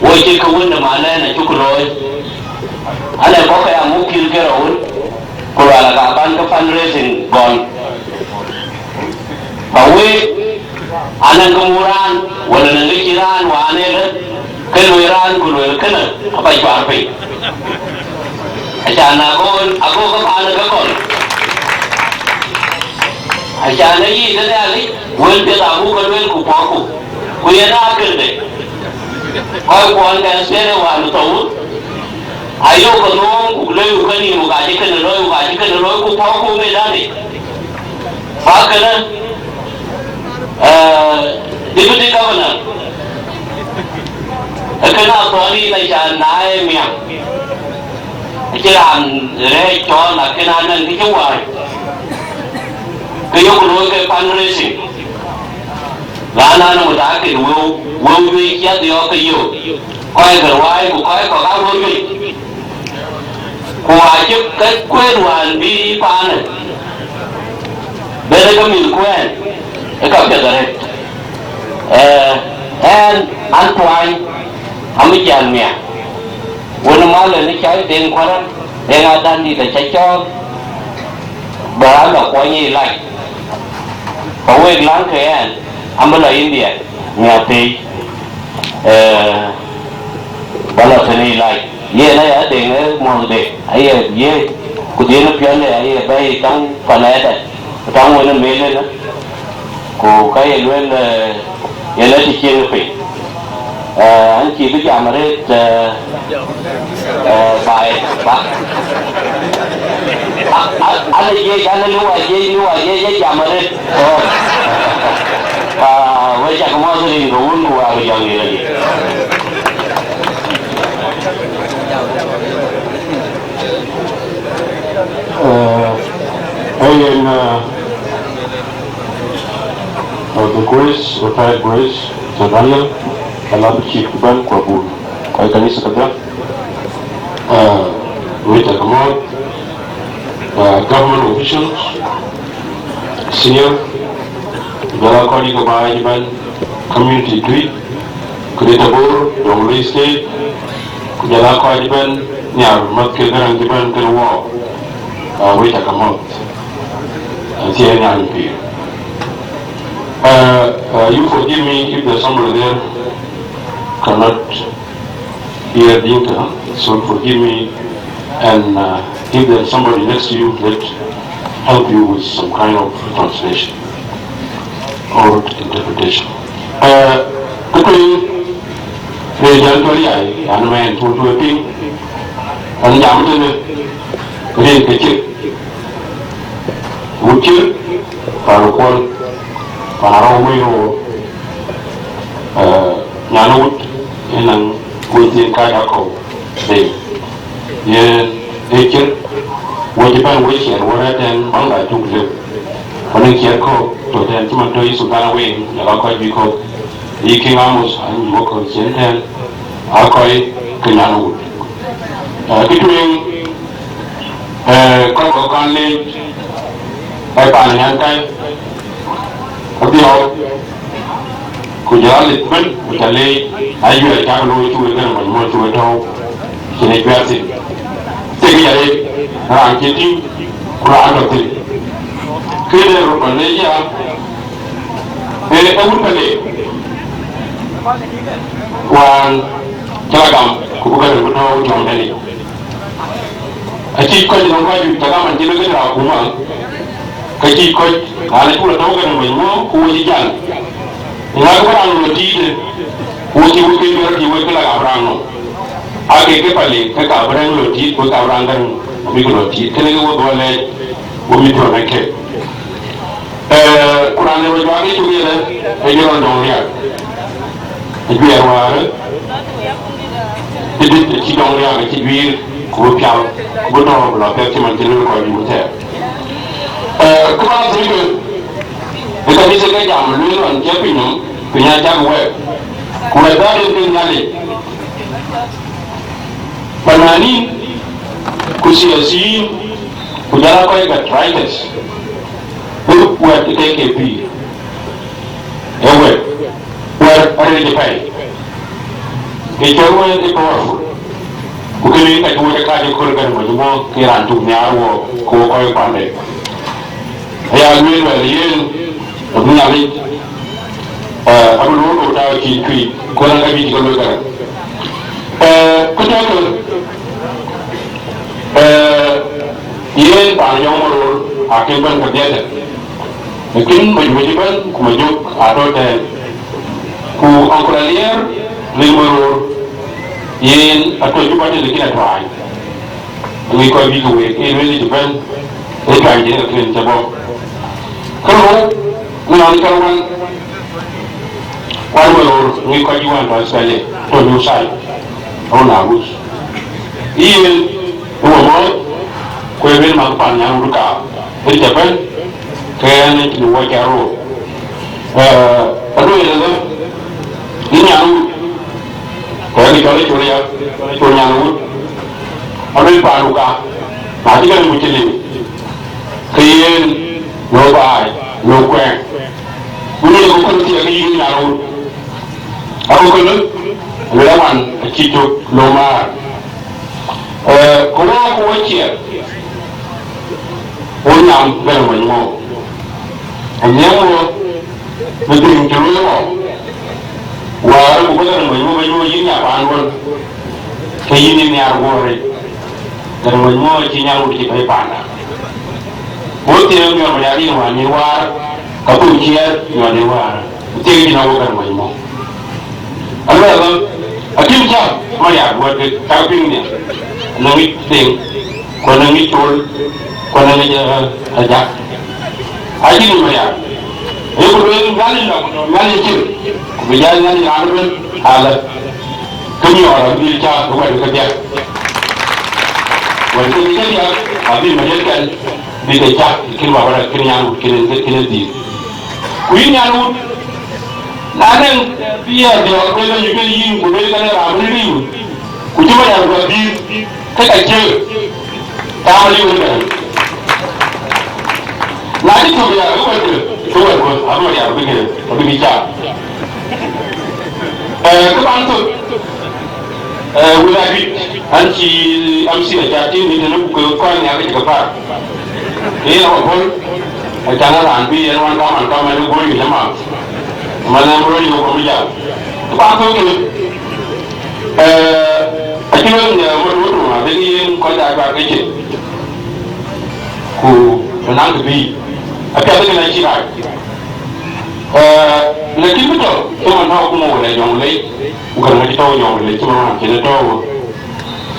Wo cït ke wën de mal ɣɛn acuk looi. Alɛ bɔ̈ ke ya muk kïl ke rou wën, ku lual aka ban ke fundraising gɔl. Ba week, anɔŋ ke muk raan, wala nɔŋ ke cï raan wään ëlë, ke lueel raan ku lueel kënë, aba cuar piny. Acan ago, ago ke paan ke gɔl. Acan ë yic de Nhialic, wël piɛth abuk ke lueel ku pɔ̈kku. Ku yen akërde. Kɔc kuɔn kɛn thiëënë wään thou, ayok ke nööm, ku loi ku kenïïm, ku ka cï kënë looi, ku ka cï kënë looi, ku pɔ̈kku medani. Ba kënë, eh, deputy governor, ee kënë athɔɔr yïn acan na ee miäk. Acïn raan rɛɛc cɔɔl, lakin anɔŋ kë cï waai, ke yok looi ke fundraising. Lana na mutakid wëu, wëu juëc ciɛth yɔ̈ɔ̈k ke yök, kɔc ke ruääi ku kɔc kɔ̈k aa wëu juëc. Ku acï ke kueer wään bï paanë bɛ̈n ke mïth kuɛɛn, ë ka piɛth arëët. Eh, ɣɛn, an tuany, amï jäl miäk. Wën ë mal ënë cai Deŋ Kuaran, Deŋ Adandït acä cɔɔl, bä raan lɔ kuɔny ë lac. Ka wek läŋ ke ɣɛn, amï lɔ India, miäk pei, eh, bä lɔ tënë ë lac. Yen aya Deŋ ë muɔ̈thde, aye ye, ku dhiën ë piɔ̈nde, aye bɛ̈ɛ̈i tɔŋ pan ëdɛ̈, tɔŋ wën ë meel ënë. Ku ka ye lueel, eh, yen ë të cieŋ piny. Eh, an cï bï jam arëët, eh, eh, baai, ba. A, a, an ë jiëc, an ë luɔi jiëc, luɔi jiëc, ë jam arëët. Oh. Ah, we cak mɔ̈th rin ke wun ku wa jɔŋ yïn adï. Eh, eh, yen, eh, Uh, the Grace, retired Grace, Daniel, ala bï cït ku bɛ̈n ku abun kɔc kanitha kedhie, uh, wek cä ke mɔ̈ɔ̈th, uh, government officials, senior, ku jɔl a kɔc ke baai cï bɛ̈n, community tui, Greater Bor, Jonglei State, ku jɔl a kɔc cï bɛ̈n nhiar mäth ke Gäräŋ cï bɛ̈n tënë wɔɔk, uh, wek cä ke mɔ̈ɔ̈th. Acie nyan pïïr. Uh, uh, you forgive me if there's somebody there cannot hear Dinka, so forgive me. And, uh, if there's somebody next to you that help you with some kind of translation or interpretation. Uh, këpëny, rëëc an, tɔ̈ riai, an, mɛn tuɔ̈c tuɔ̈c piny, an, jam tënë, rëëc ke cïk. Wut cï pan kuɔl, pan arɔu wei rou, eh, nyan wut, yen naŋ wec thiin kääc akɔ̈u bei. Yen ë cït wec ëbɛ̈n wec ciɛɛr wärɛ̈ɛ̈r tɛ̈n baŋda cuk lëu. Ku anɔŋ ciɛɛr kɔ̈k tɔ̈ tɛ̈n cï man tɔ̈ yï Sultan Aweŋ, jɔl a kɔc bï kɔ̈k. Yï King Amos, an, yï wok kɔ̈k ciɛɛn tɛ̈n, aa kɔc ke nyan wut. Eh, kë tueŋ, eh, kɔc kɔ̈k kan leec, ë paan nyan kai, abiɔɔk, ku jɔl a lith bën, ku ca leec, ayuɛɛr cak looi cï wek gɛ̈n mɔc mɔc cï wek tɔ̈u, cïn ë juɛɛr thïn. Thek ya rëët, raan cï tïŋ, ku raan tɔ̈ thïn. Kënë röt lɔ leec ya, ee, ee wut Paleek. Wään cï la gam, ku bï gäräŋ bï tɔ̈u jɔŋdɛn yic. Acïï kɔc nɔŋ kɔc juëc, cä gam an, cï lëk ë tɔ̈ akuma, ka cïï kɔc, raan acuk la tɔ̈u gäräŋ mec muɔ̈ɔ̈m, ku wo cï jäl. Ŋäk bï raan lɔ tiitë, ku wo cï wek ke juɛ̈r, cï wek ke la gam raan nɔm. Aa kek ke Paleek, ke ka bï rɛ̈ŋ lɔ tiit, ku ka bï raan gäräŋ. bïk lɔ tiit. Kënë ke wo dhuɔl lɛɛc, wo mïth tuɔ̈n ë kek. Eh, ku raan ë rɔt juak ë cuk yɛn, ë jɔl dɔŋ riak. Ë juɛɛr wäär, ë dït ë cï dɔŋ riak, ë cï juiir, ku bï pial, ku bï tɔ̈u, bï lɔ piɛth cï man cï rëër kɔc juku thɛɛr. Eh, ku raan thïn ke, ë kanitha ke jam lueel ɣɔn cï piny nɔm, piny aa cak wɛɛk. Ku wɛɛk dhal en ke Nhialic. Fananin, ku siasiyin, ku jɔl aa kɔc ke traitors, bï wɛ̈t ke ke pïïr. Ee wɛ̈t, wɛ̈t arëëc ë pɛ̈i. Ke cɔl wɛ̈t ë powerful. Ku kënë ka cï wek ë kacï kööl gɛ̈t mɔc mɔ ke raan cuk nhiaar wook, ku wo kɔc kuande. Aya lueel wɛ̈t yen, abï Nhialic, eh, abï luɔ̈ɔ̈r ku tääu cï cuic, ku ënɔn ka bï cï ke luɔ̈i kërac. Eh, ku tɔ̈ ke, eh, yen paan Jɔŋ Maroor akën bɛ̈n ke dhiëëth. Lakin Majök ëbɛ̈n ku Majök atɔ̈ tɛ̈ɛ̈n. Ku Uncle Aliɛɛr Lil Maroor, yen atɔ̈ Juba tëde, lakin atuany. Aŋic kɔc bï ke week, ee lueel ëbɛ̈n, ee tuany cïn ke kën cä bɔ̈. Kërou, në raan kërou wän, Kuat Maroor, aŋic kɔc bï wään tɔ̈ Australia, tɔ̈ New South, run abut. Yen, ë wo mɔ̈ɔ̈th, ku ë lueel mak pan nyan wut kaam, ë cä bɛ̈n, ke ɣɛn ë cïn wɔ cä rou. Eh, aduëër ëlë, yïn nyan wut, ku ë kë cɔl ë col ya, cɔl ë col nyan wut. Aluel paandu ka, na cï kɛn ku cï liu, ke yen, lo baai, lo kuɛɛŋ. Ku yen ku kɔn thiɛk ke yïn nyan wut. Ago kënë, aluel aman acï cök lo maar. Eh, ku wɔ ku wɔ ciɛɛr, wo nyam bɛ̈n mɔny mɔ̈u. Anhiɛm wo, bï dhil cï lueel ɣɔn, wäär ku bï Garaŋ Manyuɔ̈ɔ̈m bï nyuɔ̈ɔ̈c yïn nya paanduɔn, ke yïn ë nhiaar guɔ̈ɔ̈r yic. Garaŋ Manyuɔ̈ɔ̈m acï nyan wut cï bɛ̈i paanda. Go thiëëk miɔɔr Manyar yïn wään nyin wäär, ka thou ciɛɛr nyuɔɔth yïn wäär, ku thiëëk yïn ago Garaŋ Manyuɔ̈ɔ̈m. Aluɛɛl, akïm cä Mariaar wɛ̈t ke cak piŋ nhial, në ŋic Deŋ, ku në ŋic Col, ku në ŋic, eh, Ajak. Acïn ŋic Mariaar. Ayeku lueel Nhialic lɔ, Nhialic cil, ku bï jal Nhialic raan ëbën alë. Kë miɔɔr abï cä wɛ̈t ke diäk. Wɛ̈t ke diäk abï Mariaar kɛn bï ke cak, kën baba rɛ̈k, kën nyan wut, kën, kën dhil. Ku yïn nyan wut, na nɛn bï ya dhiɔl, ku ëlë yï ke yïn, ku lueel kënë raan bï riu, ku cï Mariaar bï dhil, ke ka ciëk, ka Mariaar wën bɛ̈n. Na cï thök ya, ke wɛ̈t ke, ke wɛ̈t kuɔ̈th, abï Mariaar bï ke, abï ke cak. Eh, kë ban thök, eh, wël adït, an cï M C acä tïŋ në tënë, ku ke kɔc nhial ke cï ke päl. Yen awä pɔ̈l, acan a raan bï yen wan kaman kaman ë guöl yic ëma. Man ë guöl yic ku bï jam. Kë ba thök kë, eh, acï lɔ në mat wot wun adek yen kɔc aa juak ke cin. Ku bï naŋ kë bï. Apiɛth kën acï rac. Eh, lakin bï tɔ, ë man tɔ̈u akuma wala Jɔŋlei, ku gär ŋa cï tɔ̈u Jɔŋlei, cï man wan cïn ë tɔ̈u.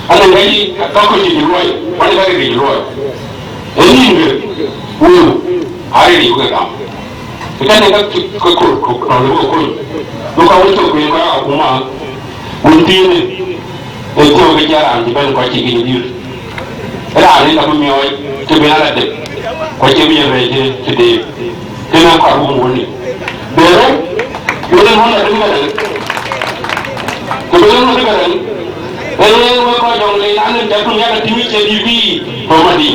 Anɔŋ ka yï, ka kɔc cï luɔi, wan ka ke cï luɔi. Ë nïn ke, wëu, arëëc ku ke gam. Ë tënë ka cï ke kor, ku tɔ̈u le bï ke kony. Duka wën cök piny kɔc akuma, wën thiinë, ë thiɔ̈k ke cï raan cï bɛ̈n kɔc cï ke cï dhiëth. Raan ë ka bï miɔɔc, cï bï ala dek, ku cï bï yen rɛɛc cï, cï deep. Kënë kɔc wun wun ni. Bërë, bërë wun la dïm Garaŋ. Ku bërë wun la dïm Garaŋ. Ee, wek kɔc Jɔŋlei, na nɛn cä tuŋ yak atïŋ cï dït bï, ku madï.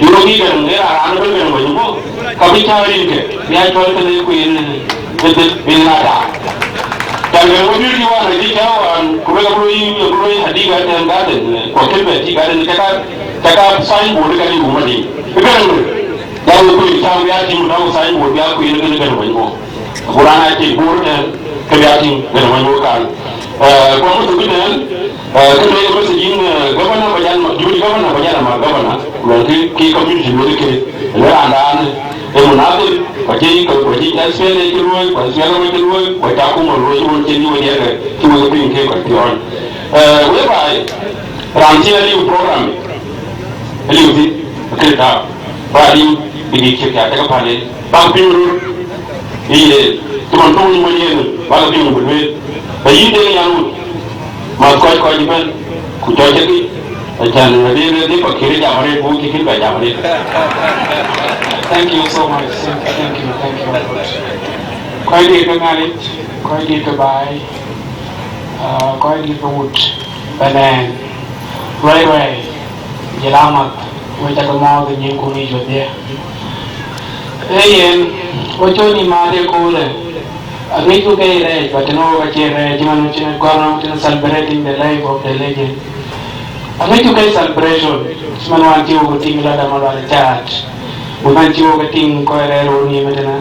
Yïn wok yï Garaŋ, ee raan raan ëbën Garaŋ Manyuɔ̈ɔ̈m. Ka bï cä rin ke, bï a cɔl kënë ku yen, yen, yen, yen ata. Can Garaŋ wok yï wan, acï cä wan, ku bek abï looi, abï looi Hadiga tɛ̈n Garden, ku akën bɛ tï Garden, cä ka, cä ka signboard ka liu madï. Ë Garaŋ wok. Yak wok kuc cam bï a tïŋ, na wok signboard bï a kuc në kënë Garaŋ Manyuɔ̈ɔ̈m. Ku raan a cï boor tɛ̈n, ke bï a tïŋ Garaŋ Manyuɔ̈ɔ̈m kan. Eh, ku amuthuk tɛ̈n, eh, kë lueel message yïn, eh, governor ba jal ma, deputy governor ba jal ma governor, ku luel kë, kë community luel kë, luel raan dan, eh, munadhir, ku acï, ku acï S P L A cï luɔ̈i, ku S P L M cï luɔ̈i, ku acï akuma luɔ̈i, cï wun cï wun diɛ̈kë, cï wek piŋ kë ku piɔ̈ɔ̈ny. Eh, wek baai, raan cï a liu program. Aliu thïn, akëc tääu. Ba aliu, bï dït cïk ya, cä ke päl en. Bäk piŋ röt, ë yen, cï man töŋ ë mony yen, bäk piŋ bï lueel. Ba yïn Deŋ Nyanwut, mäth kɔc kɔc ëbɛ̈n, ku cɔl cï kï, acan, adï, adï, pa kï jam arëët, ku cï kï bɛ jam arëët. Thank you so much. Thank you, thank you, thank you. Kɔc dït ke Nhialic, kɔc dït ke baai, ah, kɔc dït ke wut, bɛ̈n ɛn. Ruai, ruai, jël amat, wek cä ke mɔ̈ɔ̈th ë nyïnkun yic wedhie. Ee yen, wek cɔl nïm mat ëköölë, aŋicku ke rɛɛc, but tënë wok acie rɛɛc, cï man cïn gɔ̈ɔ̈r nɔm tënë celebrating the life of the legend. Aŋicku ke celebration, cï man wään cï wok tïŋ lɔt ama lual caat, ku man cï wok tïŋ kɔc rɛɛr wok nïïm ëtënë.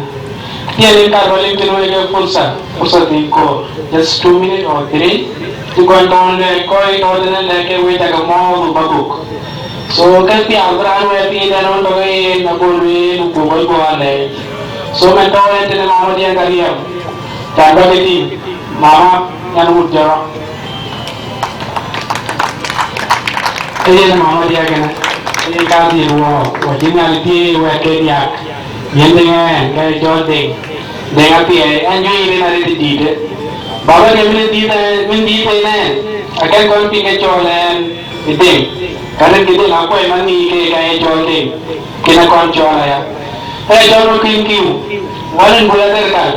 Tiɛɛl en ka rɔl en tënë wek ke fursa, fursa dhil koor, just two minutes or three. Cï kɔc tɔ̈ lɛ̈k kɔc tɔ̈ tënë lɛ̈k ke wek cä ke mɔ̈ɔ̈th bakuk. So ke piath bï raan wɛɛr piny tɛ̈n ɣön tɔ̈ ke yen abol ween ku kɔc guɔ alɛɛc. So mɛn tɔ̈ en tënë mama diɛn ka riɛm. Can bä ke tïŋ, mama nyan wut jɔrɔ. Ee yen mama diɛk kënë, ee ka dhil wɔ, wɔ cï Nhialic thiëëc wɛ̈t ke diäk. Yen Deŋ ɛn, ka ye cɔl Deŋ. Deŋ apiɛɛi, ɛn juëc rin arëët ë dïïtë. Baba ke min dïït, min dïït en ɛn, akɛn kɔn piŋ ke cɔl ɛn ë Deŋ. Ka rin ke Deŋ akuɔc man ŋic ke ka ye cɔl Deŋ. Kën akɔn cɔl aya. Ee cɔl röt kën kiu. Wal in bula derkal.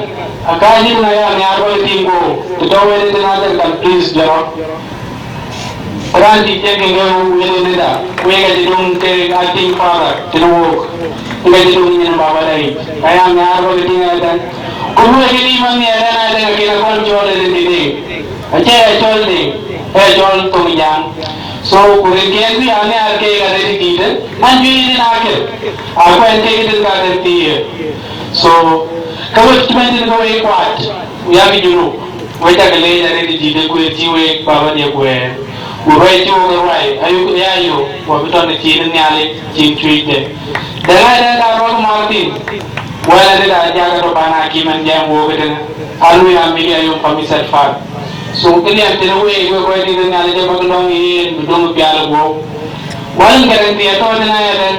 Aka yïk na ya nhiaar wal tim go. Të tɔ̈ wël ëtën a derkal, please, jɔrɔ. Raan dït cï ke ŋeu wël ënëda, wek acï döŋ ke acting father tënë wok, wek acï döŋ nyin baba dai. Ka ya nhiaar wek tïŋ ëtën. Ku wek kë lïm anhiɛɛr ɛn adɛ̈ akën akɔn cɔl ëtën tëde. Acie ya cɔl de, ya cɔl thoŋ jaŋ. So, ku rinkiɛn bï ya nhiaar keek arëët ë dïïtë, an, juëc ëtën akër, akuɛn keek ëtën ka kër thiëër. So, ka wek cï bɛ̈n tënë ke wek kuat, ku yak Junub. Wek cä ke leec arëët ë dït ë kueer cï wek baba diɛ̈ kuɛɛr, ku ruɛc cï wok ë ruai, ayuk ë ayök, wɔ bï tɔ̈ në cin ë Nhialic, cin cuëcde. Dɛ̈ŋ adɛ̈ŋ ka rɔt Martin, wɛl adït a jak atɔ̈ pan akïm ɛn jam wok ëtënë, aluui a mili ayom kamiset fat. So, këdiɛn tënë week, wek kɔc dït ë Nhialic ë bäk lɔ̈ŋ yen, bï döŋ pial ë guɔ̈u. Wal in kɛrɛŋ thiëëth tɔ̈ tënë ayadɛ̈ŋ,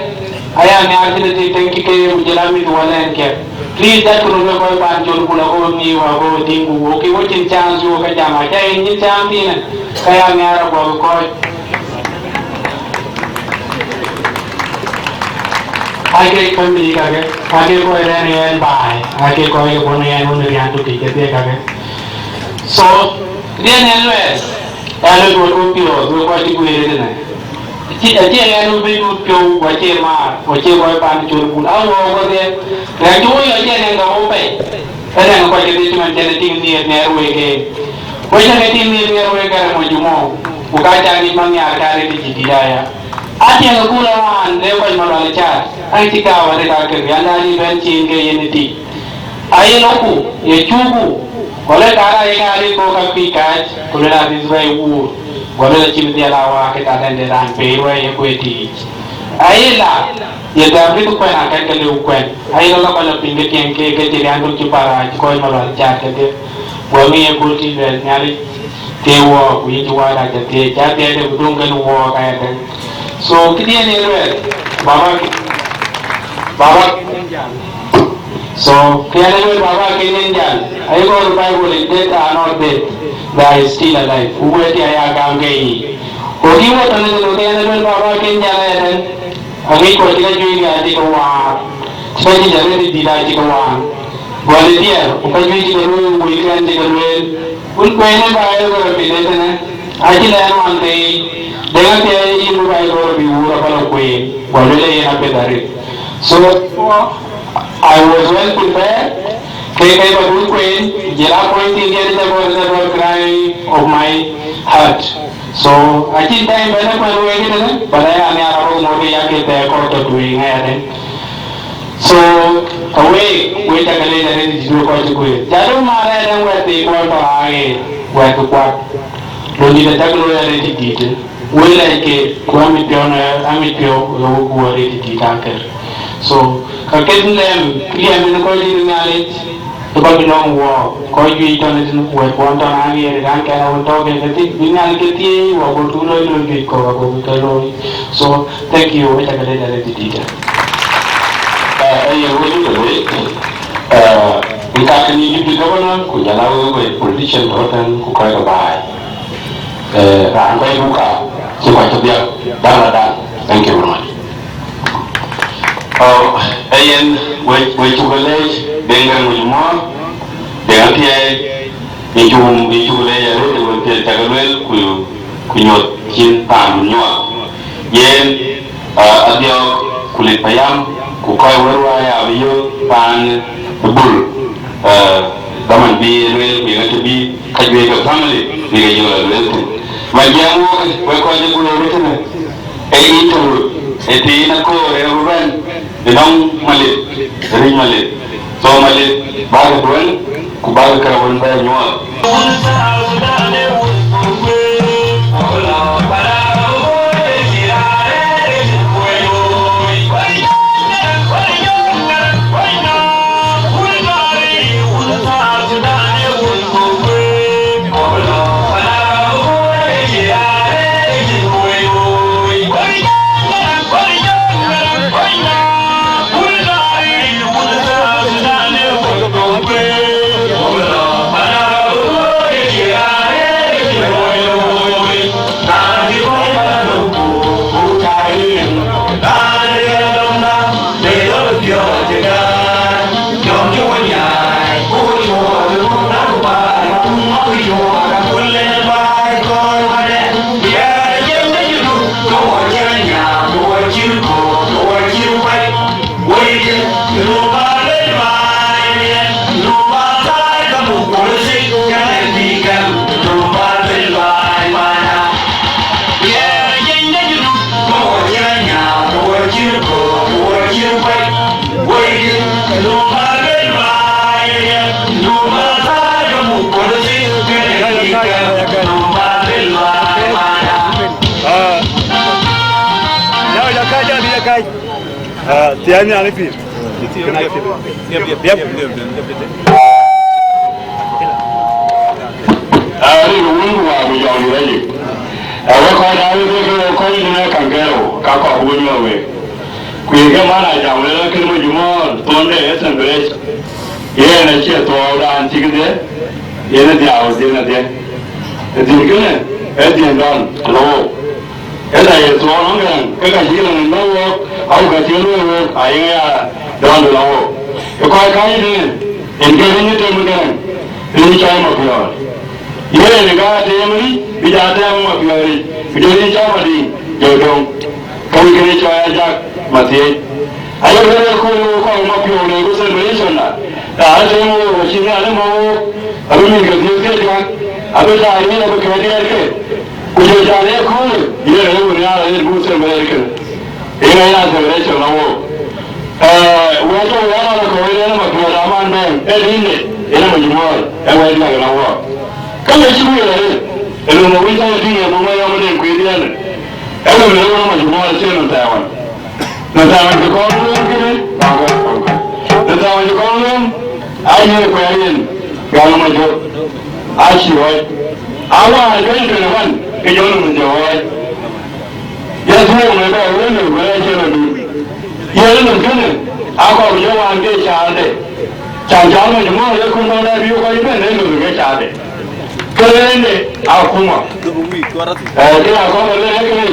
aya nhiaar cïn ë tik tëŋ cï ke ye ku jël amit wal ɛn kiɛ̈k. Please, that could be kɔc pan col ku la ko ni wa ko tim ku wo ki wo cin chance wo ka jama cha in ni chance ni ka ya ni ara ko ko. Ake family ka ke, ake ko ren yen bai, ake ko ye ko ne yen un rian tu ki ke ka ke. So, ren yen lwe, alo do ko pio, do ko ti ku ere na. Acie, acie ɣɛn wën bï dut piɔ̈u, ku acie maar, ku acie kɔc pan col bul, a wɔ wɔ dhie. Rɛ̈k cï wɔ yɔ acie nɛn ka wɔ pɛi. Ënɛn kɔc kedhie cï man cɛn ë tïŋ nhiëër nhiɛɛr wek en. Wek cä ke tïŋ nhiëër nhiɛɛr wek kärë mɔc jumɔu, ku ka ca ŋic man nhiaar ka rëët ë cï dït aya. Atiɛŋ ë kul awään le kɔc malual ë caat, an cï gääu arëët akër, an, daa ni bɛ̈n cin ke yen ë tïc. Aye lɔku, ye cuku, ku le kaar aye ka alik kok ka kuc kaac, ku le na dhith bɛ̈ɛ̈i wuur, ku le acïn dhiɛl a waak ke ka dɛ̈nde raan pei ruɛ̈i ye kueer tiic. Aye la, ye gam rïth kuɛn akɛn ke lëu kuɛn. Aye lɔ la kɔc la piny ke tiɛŋ ke, ke cï rian duk cï para, cï kɔc malual caat kedhie. Guɔ ŋic ye kööl tïc luɛɛl Nhialic, ke wɔ, ku yïn cï waada ca thiëëc, ca thiëëc de ku döŋ kën wɔ ka ye dɛ̈ŋ. So, këdiɛ̈n ye luɛɛl, baba, baba, So, kë yɛn ë lueel baba ken yen jäl, ayï gɔ̈ɔ̈r Bible yic, dead are not dead, they are still alive. Ku wɛ̈t ya ya gam ke yiic. Ku kï wɔ tɔ̈ në thënou, kë yɛn ë lueel baba ken jäl ayadɛ̈ŋ, aŋic kɔc cï ka juëc ke acï ke waar, cï ka juëc arëët ë dït acï ke waar. Gɔl ë diɛɛr, ku ka juëc cï ke lueel, wëi kɛn cï ke lueel. Wun kuɛɛny ë baai ë gɔ̈ɔ̈r bï le tënë, acï lɛɛr wan thëëi, deŋ athiɛɛi yïn bï baai gɔ̈ɔ̈r bï wuur apal ë kueen, gɔl ë le yen apeth arëët. So, I was well prepared. Ke ke ba dut kueen, jël a kuany thiin diɛt ë cä gɔl, ë cä gɔl cry of my heart. So, acïn time bɛ̈n ë kuɛn wek ëtënë, but aya nhiaar arɔ̈k ŋot ke yak ke thɛɛr kɔc tɔ̈ tueŋ ayadɛ̈ŋ. So, ka wek, wek cä ke leec arëët ë dït wek kɔc cï kueer. Jadë maar ayadɛ̈ŋ wɛ̈t thii kuɔl tɔ̈ aa ɣeer, wɛ̈t kë kuat. Lon dït acäk looi arëët ë dït. Wël ë ke, ku amit piɔ̈u në, amit piɔ̈u ë wok guɔ arëët ë dït akër. So, ka ket lɛm, liɛm në kɔc dït Nhialic, Bäk nɔŋ wɔ kɔc juëc tɔn ëtënë, wɛ̈t kuɔn tɔn aŋiɛɛr ë raan kɛn awën tɔ̈u kek ke thïn, bï Nhialic ke thieei, wɔ bɔ̈ tuuc loi loi juëc kɔ̈k abɔ̈ ke looi. So, thank you, wek cä ke lec arëët dït. Ee, ee, yen wek cä ke lec, ee, bï ka kën yï deputy governor, ku jɔl a wek wek politician tɔ̈ tɛ̈n, ku kɔc ke baai. Ee, raan kɔc buk ka, cï kɔc tɔ̈ biäk, dan la dan. Thank you very much. Oh, ee yen, wek, wek cuk lec, Deŋ Garaŋ wec mɔ̈ɔ̈r, Deŋ Athiɛɛi, yïn cuk, yïn cuk lec arëët, wek piɛth cä ke lueel, ku, ku nyuɔ̈th cïn paandu nyuɔɔth. Yen, ah, Adhiɔ̈k, ku Lit Payam, ku kɔc wën ruääi abï yök paan ë Bul, ah, dhaman bï lueel, ku yen atɔ̈ bï ka juëc ke family, bï ke jɔl a lueel thïn. Majiɛɛm wok, wek kɔc ë Bul ë tënë. Ee yïn tɔ̈u ë thiin aköör ë rɔt bɛ̈n, ë nɔŋ Malith, ë rïc Malith. So Malith, bäkï duël, ku bäkï kërɛɛc wën bɛ̈n nyuɔɔth. Ah, ya, ya kac, ya, ya kac. Ah, tiɛɛn nhial ë pïïr. Yep, yep, yep, yep, yep. Aa, rin wun ku waar ku jɔŋdït rɛc. Aa, wek kɔc aa wek ke kɔc ëtënë kaŋ kɛɛrou, ka kɔɔr buk nyuɔɔth week. Ku ye ke man aa jam lɛ̈k kënë Majumɔɔr, thuɔnde ë celebration. Yen acie thuɔɔudan cï kedhie, yen ë dhiau dhiën adhie. Ë dhiën kënë, ë dhiën dɔn tënë wook. Ëtɛ̈ ye thuɔɔu nɔm Garaŋ, ke ka cï Garaŋ ë lɔ wook, au ka cï luɔi wook, aye ya dɔn de lɔ wook. Ë kɔc kääc ëtënë, yen ke riny ë tem ë Garaŋ, riny cɔl Mapiɔ̈ɔ̈r. Yen ë ka teem ric, bï ja tɛɛm Mapiɔ̈ɔ̈r ric, ku jɔ riny cɔl Madiŋ, jɔ döŋ. Ka wïc kënë cɔl Ajak Mathiëëc. Ayek rɛ̈ɛ̈r ë kööl ë wok kɔc Mapiɔ̈ɔ̈r le ku celebration na. Raan ë tem wook, acï Nhialic mɔ̈u wook, abï mïth ke thiëëk thiëëc gak, abï taai riëëc, abï kɛ̈ɛ̈t diɛɛr ke. Ku jɔ jal ë kööl, yen aye wun nhiaar arëët buk celebration kënë. Yen aye celebration na wook. Ee, wɛ̈ɛ̈t tɔ̈ wɛ̈ɛ̈t rɔt kɔ̈u yen ë Mapiɔ̈ɔ̈r aman bɛ̈n, ee dïïnde, yen ë Majumɔɔr, ee wɛ̈ɛ̈t diäk na wook. Ka le cï wël arëët, ë löŋ ë wïc tɔ̈ tïŋ ë buk Mayɔm ëden kuiir diɛɛnë. Ee löŋ ë wën Majumɔɔr acie löŋ thɛɛr wan. Në thaar cï kɔn lueel kënë, në thaar cï kɔn lueel, aye kuɛɛr yen, gam ë Majök, acï ɣɔc. Awään twenty twenty-one, ke jɔ löŋ jɔ ɣɔc. Yes, wëu në bɛ wëu në bɛ cï rɔt dun. Yen löŋ kënë, akɔɔr jɔ wään ke caarde. Can caar Majumɔɔr ye kun bä lɛ̈k bï kɔc bɛ̈n në löŋ ke caarde. Kënë akuma. Ee, kë ya kɔn lɔ lɛ̈k kënë.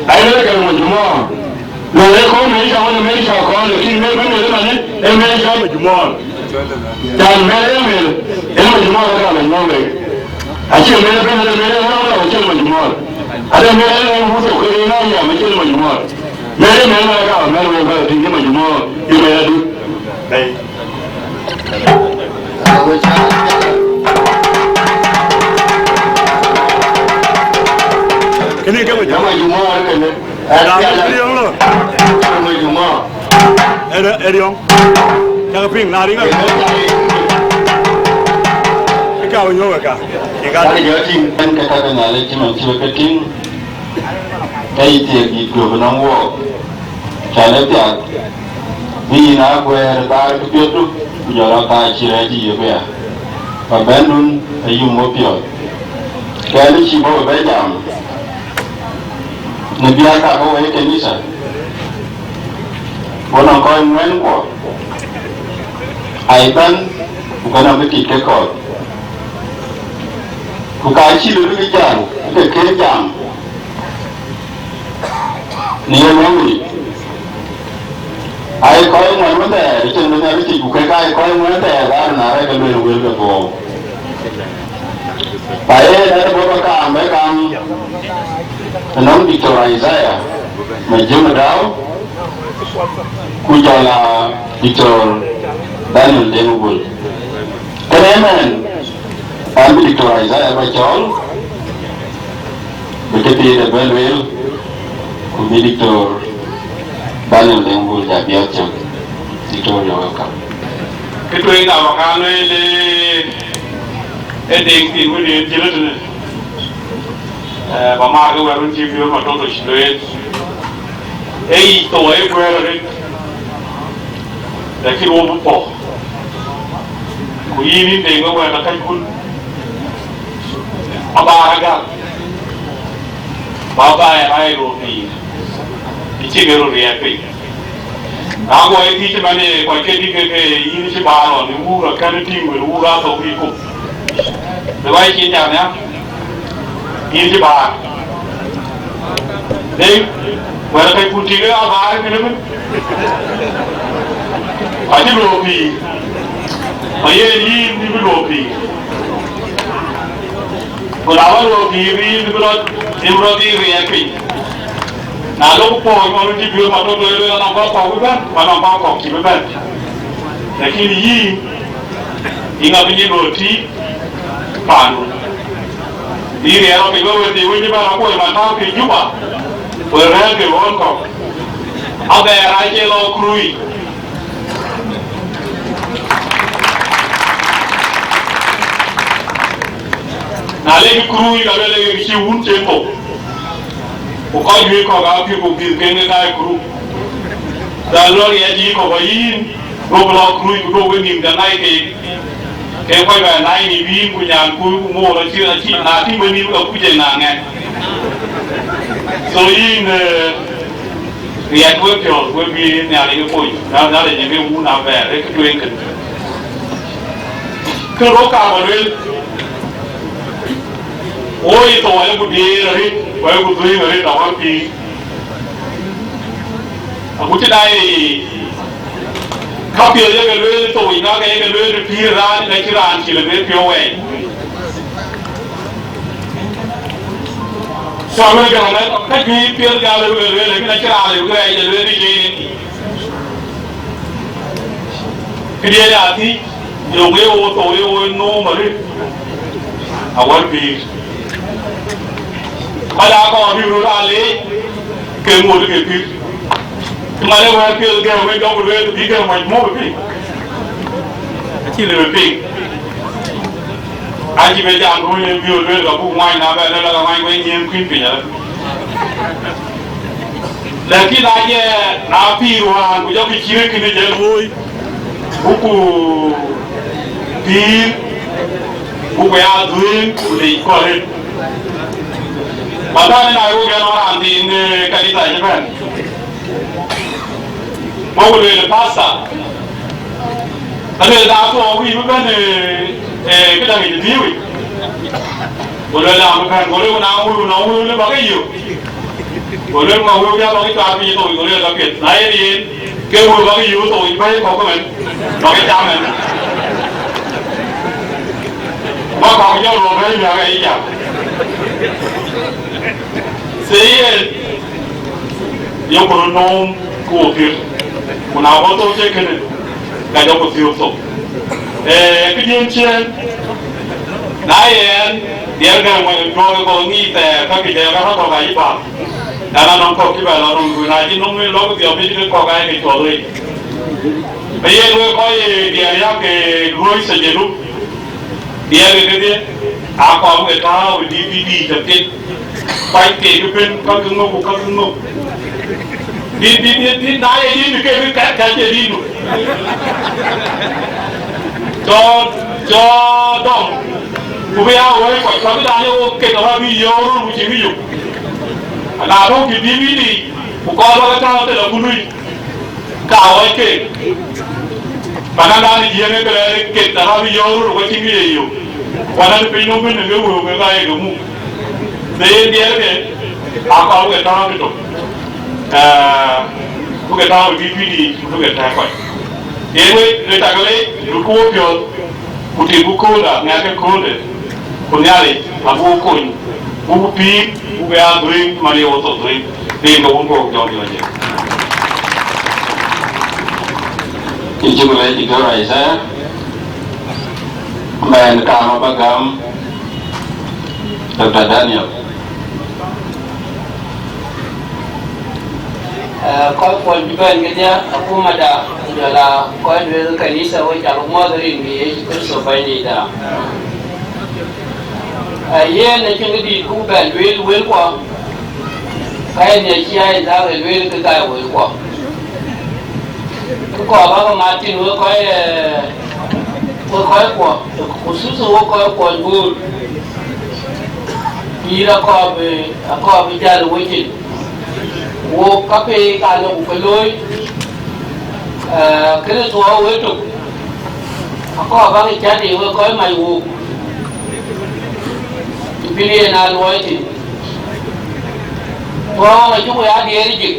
Ai lɛ̈k kënë Majumɔɔr. Lɔ lɛ̈k kɔn mɛ̈i ca ɣɔn mɛ̈i ca kɔn, lakin mɛ̈i bɛ̈n wël ëmanë, ee mɛ̈i ca Majumɔɔr. Can mɛ̈i ë mɛ̈i, ee Majumɔɔr ka la nyɔk wek. Acie mɛ̈i bɛ̈n wël ë mɛ̈i ë ɣɔn, acie Majumɔɔr. Ade mɛ̈i ë mɛ̈i muk thok ke rin aya, acie Majumɔɔr. Mɛ̈i ë mɛ̈i ë ka mɛ̈i wek ka tïŋ ke Majumɔɔr, ye mɛ̈i adut. Bɛ̈i. Kënë ke Majumɔɔr. Majumɔɔr kënë. Raan ë riɔ̈ŋ lɔ. Majumɔɔr. Ë, ë riɔ̈ŋ. Cak piŋ, na riŋ. Ë ka wä nyuɔ̈k ë ka. Ë ka. Ka jɔ tïŋ, en ke ka ke Nhialic cï man cï we ke tïŋ. Ka yï thiëëk dït guöp ënɔŋ wook. Can ë piath. Bï yïn a guɛ̈ɛ̈r thaar kë piɛthdu. ku jɔl a thaa cï rɛɛc yök aya, ba bɛ̈ndun ayum wepiɔ̈ɔ̈th. Kɛn cï bɔ̈ bɛ jam në biäk ka ke wɛ̈i kanitha, ku nɔŋ kɔc ŋuɛ̈ɛ̈n kuɔ, ai bɛ̈n, ku ke nɔŋ bï tit ke kɔ̈th. Ku ka cï lëu bï jam, ke kën jam në ye lɔ̈ŋ yic. Ai kɔc ŋuɛ̈ɛ̈n wën thɛɛr, cïn bï Nhialic tic, ku kek ai kɔc ŋuɛ̈ɛ̈n thɛɛr, ka run arëk ke lueel wël ke dhuɔɔu. Ba yen ë bɔ̈ ba kaam bɛ kaŋ ënɔŋ Doctor Isaiah Majiŋ Dau, ku jɔl a Doctor Daniel Deŋ Gul. Kënë ëmɛn, an bï Doctor Isaiah ba cɔɔl, bï këthiin ë bɛ lueel, ku bï Doctor Daniel Deŋ Gul ja biɔɔth cök. Doctor, you're welcome. Kë tueŋ ka ba kaŋ lueel, ee, ee deŋ thiin wën yen jël tënë. Eh, ba maar ke wɛ̈t wën cï Biöör Matoto cï lueel. Ee yic thou ee guɛ̈ɛ̈r arëët, lakin wo bï pɔ̈k. Ku yïn yïn deŋ ke wɛ̈t akäckun, abaar agäl, ba baai rac röör pïïr, të cï ke röt riɛɛk piny. Na guɔ ye thiëc man, ee, kɔc ke dït ke, ke yïn cï baar ɣɔn, yïn wur akɛ̈n tïŋ, wën wur athou bï kop. Bï kɔc cin jam ya, yïn cï baar. Dek, wɛ̈t ke kun tïŋ ë abaar kënë bï. Acï luɔɔk pïïr. Ku yen yïn, yïn bï luɔɔk pïïr. Ku na wä luɔɔk pïïr, yïn bï rɔt, yïn bï rɔt dhil riɛɛk piny. Na lok puɔ̈u ëmɔn cï Biöör Matoto ë lueel, anɔŋ kɔc kɔ̈k bï bɛ̈n, ku anɔŋ kɔc kɔ̈k cïï bï bɛ̈n. Lakin yïn, yïn abï nyin röör tïït paandu. Yïn riɛɛr rɔt piny, we wël dï wïc ëbɛ̈n akuɔc man tääu piny Juba, we rɛ̈ɛ̈r ke ɣɔn kɔ̈k. Abɛɛr acie lɔ kurui. Na lek kurui, ka luel, ee, cï wun cï thou. Ku kɔc juëc kɔ̈k aa piŋ, ku bï kën ke daai kuru. Dal lɔ riɛc yï kɔ̈k ë yïn, duɔ̈k lɔ kuruc, ku duɔ̈k wenïïm ke ŋac keek. Ke kɔc bɛ nac nïïm yïn, ku nyanku, ku moor acï, acï, na tïŋ wenïïm, ke kuc ë ŋa ŋɛk. So yïn, eh, riɛc wepiɔ̈ɔ̈th, we bï Nhialic ë kony, na Nhialic ë ke wun abɛɛr, ë kë tueŋ kënë. Kë rɔt kaam alueel, wo ye thou ayek ku diëër arëët, ku ayek ku dhuëëŋ arëët awär pïïr. Aku cï daai, ka piɛth yeke lueel thou, ina ke yeke lueel pïïr raan, ka cï raan cï lë bë piɔ̈u wɛɛc. Cɔl wek gäŋ, ka juëc piɛth gal wek lueel, lakin acï raan lë wek rɛɛc, lë lueel kë cï. Këdiɛ̈ ya thiëc, yöŋ ë wo thou, ë wo nööm arëët, awär pïïr. Kɔc aa kɔɔr bï röt aa leec, ke ŋot ke pïïr. Cï man ë wɛ̈ɛ̈r piɛth gɛ̈m wek jɔku lueel, bï gɛ̈m wɛc mɔ̈u piny. Acï lëu piŋ. Acï be jam, ku yen bï lueel, ka buk ŋuany, na bɛ lëu, la ka ŋuany, wek nyiëëm kuïn piny arëët. Lakin aye na pïïr wään, ku jɔkï cï rëk kënë jël woi, buku pïïr, buku ya dhuëëŋ, ku leec kɔ̈r rëët. Ba bɛ̈n ë Nairobi, ënɔɔnë raan thiin, eh, kanitha cï bɛ̈n. Go ku lueel, Pastor, alueel, na thuɔɔu wïc bï bɛ̈n, eh, eh, këdäŋ yic ë dhiëëu yic. Go lueel, na bï bɛ̈n, go lueel, na wëu, na wëu, lë bä ke yök. Go lueel, ŋa wëu ya bä ke cuaar piny thou yic? Go lueel, ka piɛth. Na yen yen, ke wëu bä ke yök thou yic, bä ye kɔ̈k ëmën, bä ke cam ëmën. Bä kɔ̈k jɔl röör bɛ̈n miäk ë jam. Thie yen, yok röt nööm ku wo piɛth, ku na bɔ̈ thou cï kënë, ka jɔku thiöök thou. Ee, këdiɛ̈n ciëën, na yen, diɛɛr gäm wën juɔ̈ɔ̈k ë kɔ̈k ŋic thɛɛr, ka kï jɛ ka tɔ̈ kɔ̈k ayï bäk. Ɣɛn anɔŋ kɔ̈k cï bɛ lɔ röŋ, ku na cï nöm ë lɔ̈k dhiɔp yic, ke kɔ̈k ayï ke cuɔth wei. Ee yen wek kɔc ë diɛɛr yak, ee, luöi thejenu. Diɛɛr ke kedhie, aa kɔɔr ke tääu ë D V D tɔ piɛth, kuany keek ëbën, ka ke ŋö ku ka ke ŋö. Dït, dït, dït, dït, na ye dït ke ke kɛ̈t, kɛ̈t ye dït nu. Cɔɔr, cɔɔr dɔm, ku bï ya wëi kɔc, ka bï daai ye wo ket, ka bï yɔ̈ɔ̈k röl ku cïn kë yök. Ana tɔ̈u kï bï bï dï, ku kɔɔr bä ke tääu thïn akut lui, ka ɣɔc keek. Bä na daai në jiëëŋ ë ke lɛɛr ket, ka bï yɔ̈ɔ̈k röl ku cïn kë ye yök. Ku anɔŋ piny nɔm bï në ke wëu ke ka ye ke muk. Në yen diɛɛrke, akɔɔr ke tääu tëtök. Ee, bï ke tääu ë D P D, bï ke tɛ̈ɛ̈k kɔc. Yen wek, rëër tak lei, röt ku wo piɔ̈ɔ̈th, ku tik ku köölda, ŋɛk ke köölde, ku Nhialic abuk kony, buk pïïr, buk ya dhuëëŋ, man ye wo thok dhuëëŋ, rin ke wun kɔ̈k jɔŋ jɔŋ jɛ. Yïn cuk leec Diktor Isaiah, mɛn kaam abä gam, Doctor Daniel. Ee, kɔc kuɔny cï bɛ̈n kedhie, akumada, ku jɔl aa kɔc lueel kanitha, wek cak muɔ̈th rin ke Yecu Kërtho Bɛ̈nydïïtda. Ee, yen acïn kë dït ku bɛ̈n lueel wëlkuɔ, ka yen acï Isaiah lueel ke ka ye wëlkuɔ. Kë kɔɔr bä ke mat thïn wek kɔc, ee, wek kɔc kuɔ, khususan wek kɔc kuɔny Bor, pïïr akɔɔr bï, akɔɔr bï jäl ë wecin. Wok ka pei ka lok ku ke looi, ee, kënë thuɔɔu wek tök, akɔɔr bä ke cät ë wek kɔc mac wok, të bï yen aa luɔi thïn. Thuɔɔu acuk ya diëër jik.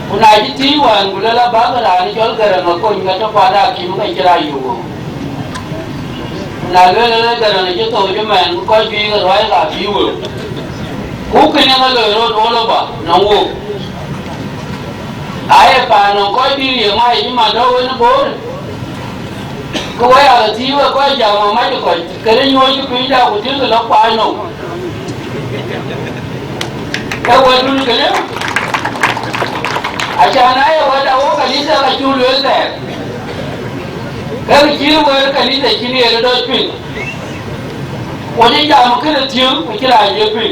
Ku na cï thiëc wään, ku lël abäk raan cɔl Gäräŋ akony, ka tɔ kuat akïm, ka cï rac yök wëu. Ku na lueel lël Gäräŋ acï thou cï mɛɛn, ku kɔc juëc ke ruac ka bï wëu. Ku kënë ŋa loi rot all over nɔŋ wok? Aye paan nɔŋ kɔc dït ye mac cï man tɔ wën ë Bor. Ku wek aa ke thiëc wek kɔc jam amac ë kɔc, kënë nyuɔ̈ɔ̈ckï pinyda ku tiëŋkï lɔ kuany nou. Ee wɛ̈tdun kënë, acan na ye wɛ̈t awok kanitha ka cuk lueel thɛɛr, ke kë cï wëër kanitha cïn yen dɔc piŋ. Wo cï jam kënë thiëŋ, ku cï raan ye piŋ.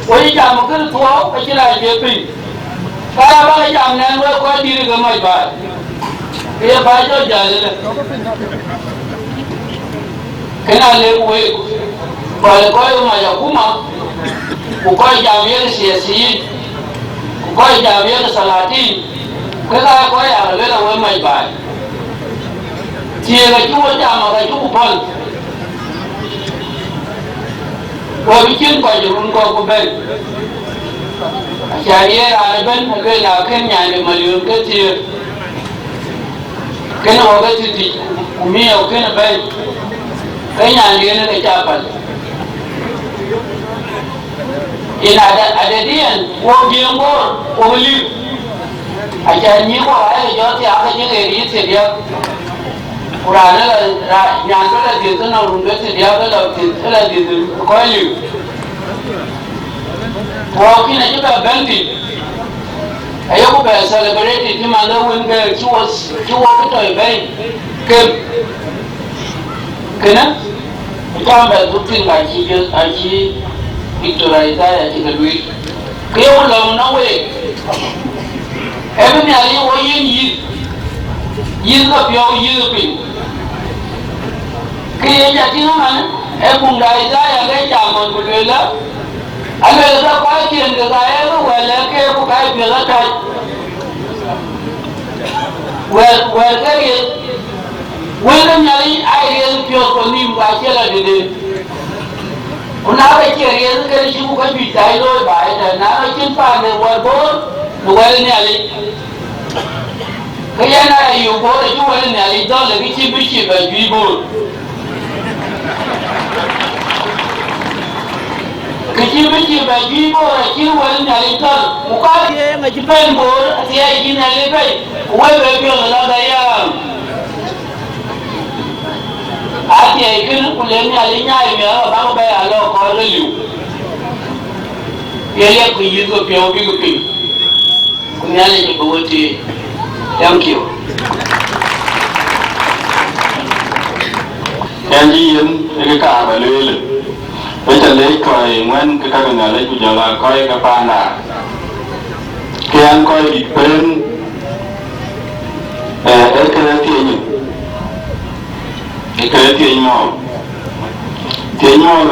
Wo cï jam kënë thuɔɔu, ku cï raan ye piŋ. Ka ya bä ke jam nɛn wek kɔc dït ke mac baai, ke ye baai jɔ jäl ëlë. Kënë alëk week, gɔl ë kɔc ë mac akuma, ku kɔc jam yek siasiyin, ku kɔc jam yek salatin, ke ka ye kɔc aa ke luel awek mac baai. Thiëëk acuk wo jam, aka cuk ku päl. Wek bï cïn kɔc run kɔ̈k ku bɛ̈n. Acan ye raan ëbɛ̈n alueel, na kën nyande milion ke thiëër, kënë wɔ ke thiërdït, ku miɔɔk kënë bɛ̈n, ke nyande yen ke ca päl. Yen adɛ, adɛ diɛn, wok jiëëŋ Bor, wok liu. Acan nyïïn wok ayek jɔ thiaak ke cï ɣet yï thiërdiäk. Ku raan ë la, ra-, nyan ke la dhiëth ke nɔm run ke thiërdiäk, ke la dhiëth, ke la dhiëth kɔc liu. Ku wok kïn acï bɛ bɛ̈n thïn. Ayeku bɛ celebrate cï man de wën bɛ̈ɛ̈r cï wo, cï wo kë tɔ̈ ë bɛ̈ny kem. Kënë, ë cäm bɛ dhuk thïn ka cï Jeth-, acï Diktor Isaiah cï ke lueel. Ke ye ku lɔ̈ŋ nɔŋ week, ee bï Nhialic wo yiën yïth, yïth ke piɔ̈u, yïth piny. Ke ye ca tïŋ ëmën, ee buŋ de Isaiah ke jam ɣɔn ku lueel lä, alueel ke kɔckiɛn ke ka ye ke wɛl ë keek ku ka ye piɛth atäc. Wɛl, wɛl ke rieth, wël ke Nhialic aa rieth piɔ̈ɔ̈th ku nïïm, ku acie lɔ tëde. Ku na ke cie rieth, ke cï ku ke juëc thai looi baai ëtɛ̈ɛ̈n, na ke cïn paan de wɛl Bor, në wɛl Nhialic. Ke yɛn aa yök Bor, acï wɛl Nhialic dhɔ̈l, ke cï bï cïï bɛ juëc Bor. Ke cï bï cïï bɛ juëc Bor, acï wɛl Nhialic dhɔ̈l. Ku ka ye ŋa cï bɛ̈n Bor, athiɛɛi cï Nhialic bɛ̈i, ku wek bɛ piɔ̈ɔ̈th ë lɔ bɛ yam. Athiɛɛi kënë, ku le Nhialic nyaai miɛt, abäk bɛ ya lɔ kɔɔr ke liu. Ye liɛp ke yïth ke piɔ̈u bïk piny. Ku Nhialic bï we tïï. Thank you. Yɛn cï yen ë kë kaar bä lueel, wek ca leec kɔc ŋuɛ̈n ke ka ke Nhialic ku jɔl aa kɔc ke paanda. Ke yɛn kɔc dït pën, ee, ee kënë thiëëc. Ke thiëc mɔ̈ɔ̈r, thiëc mɔ̈ɔ̈r,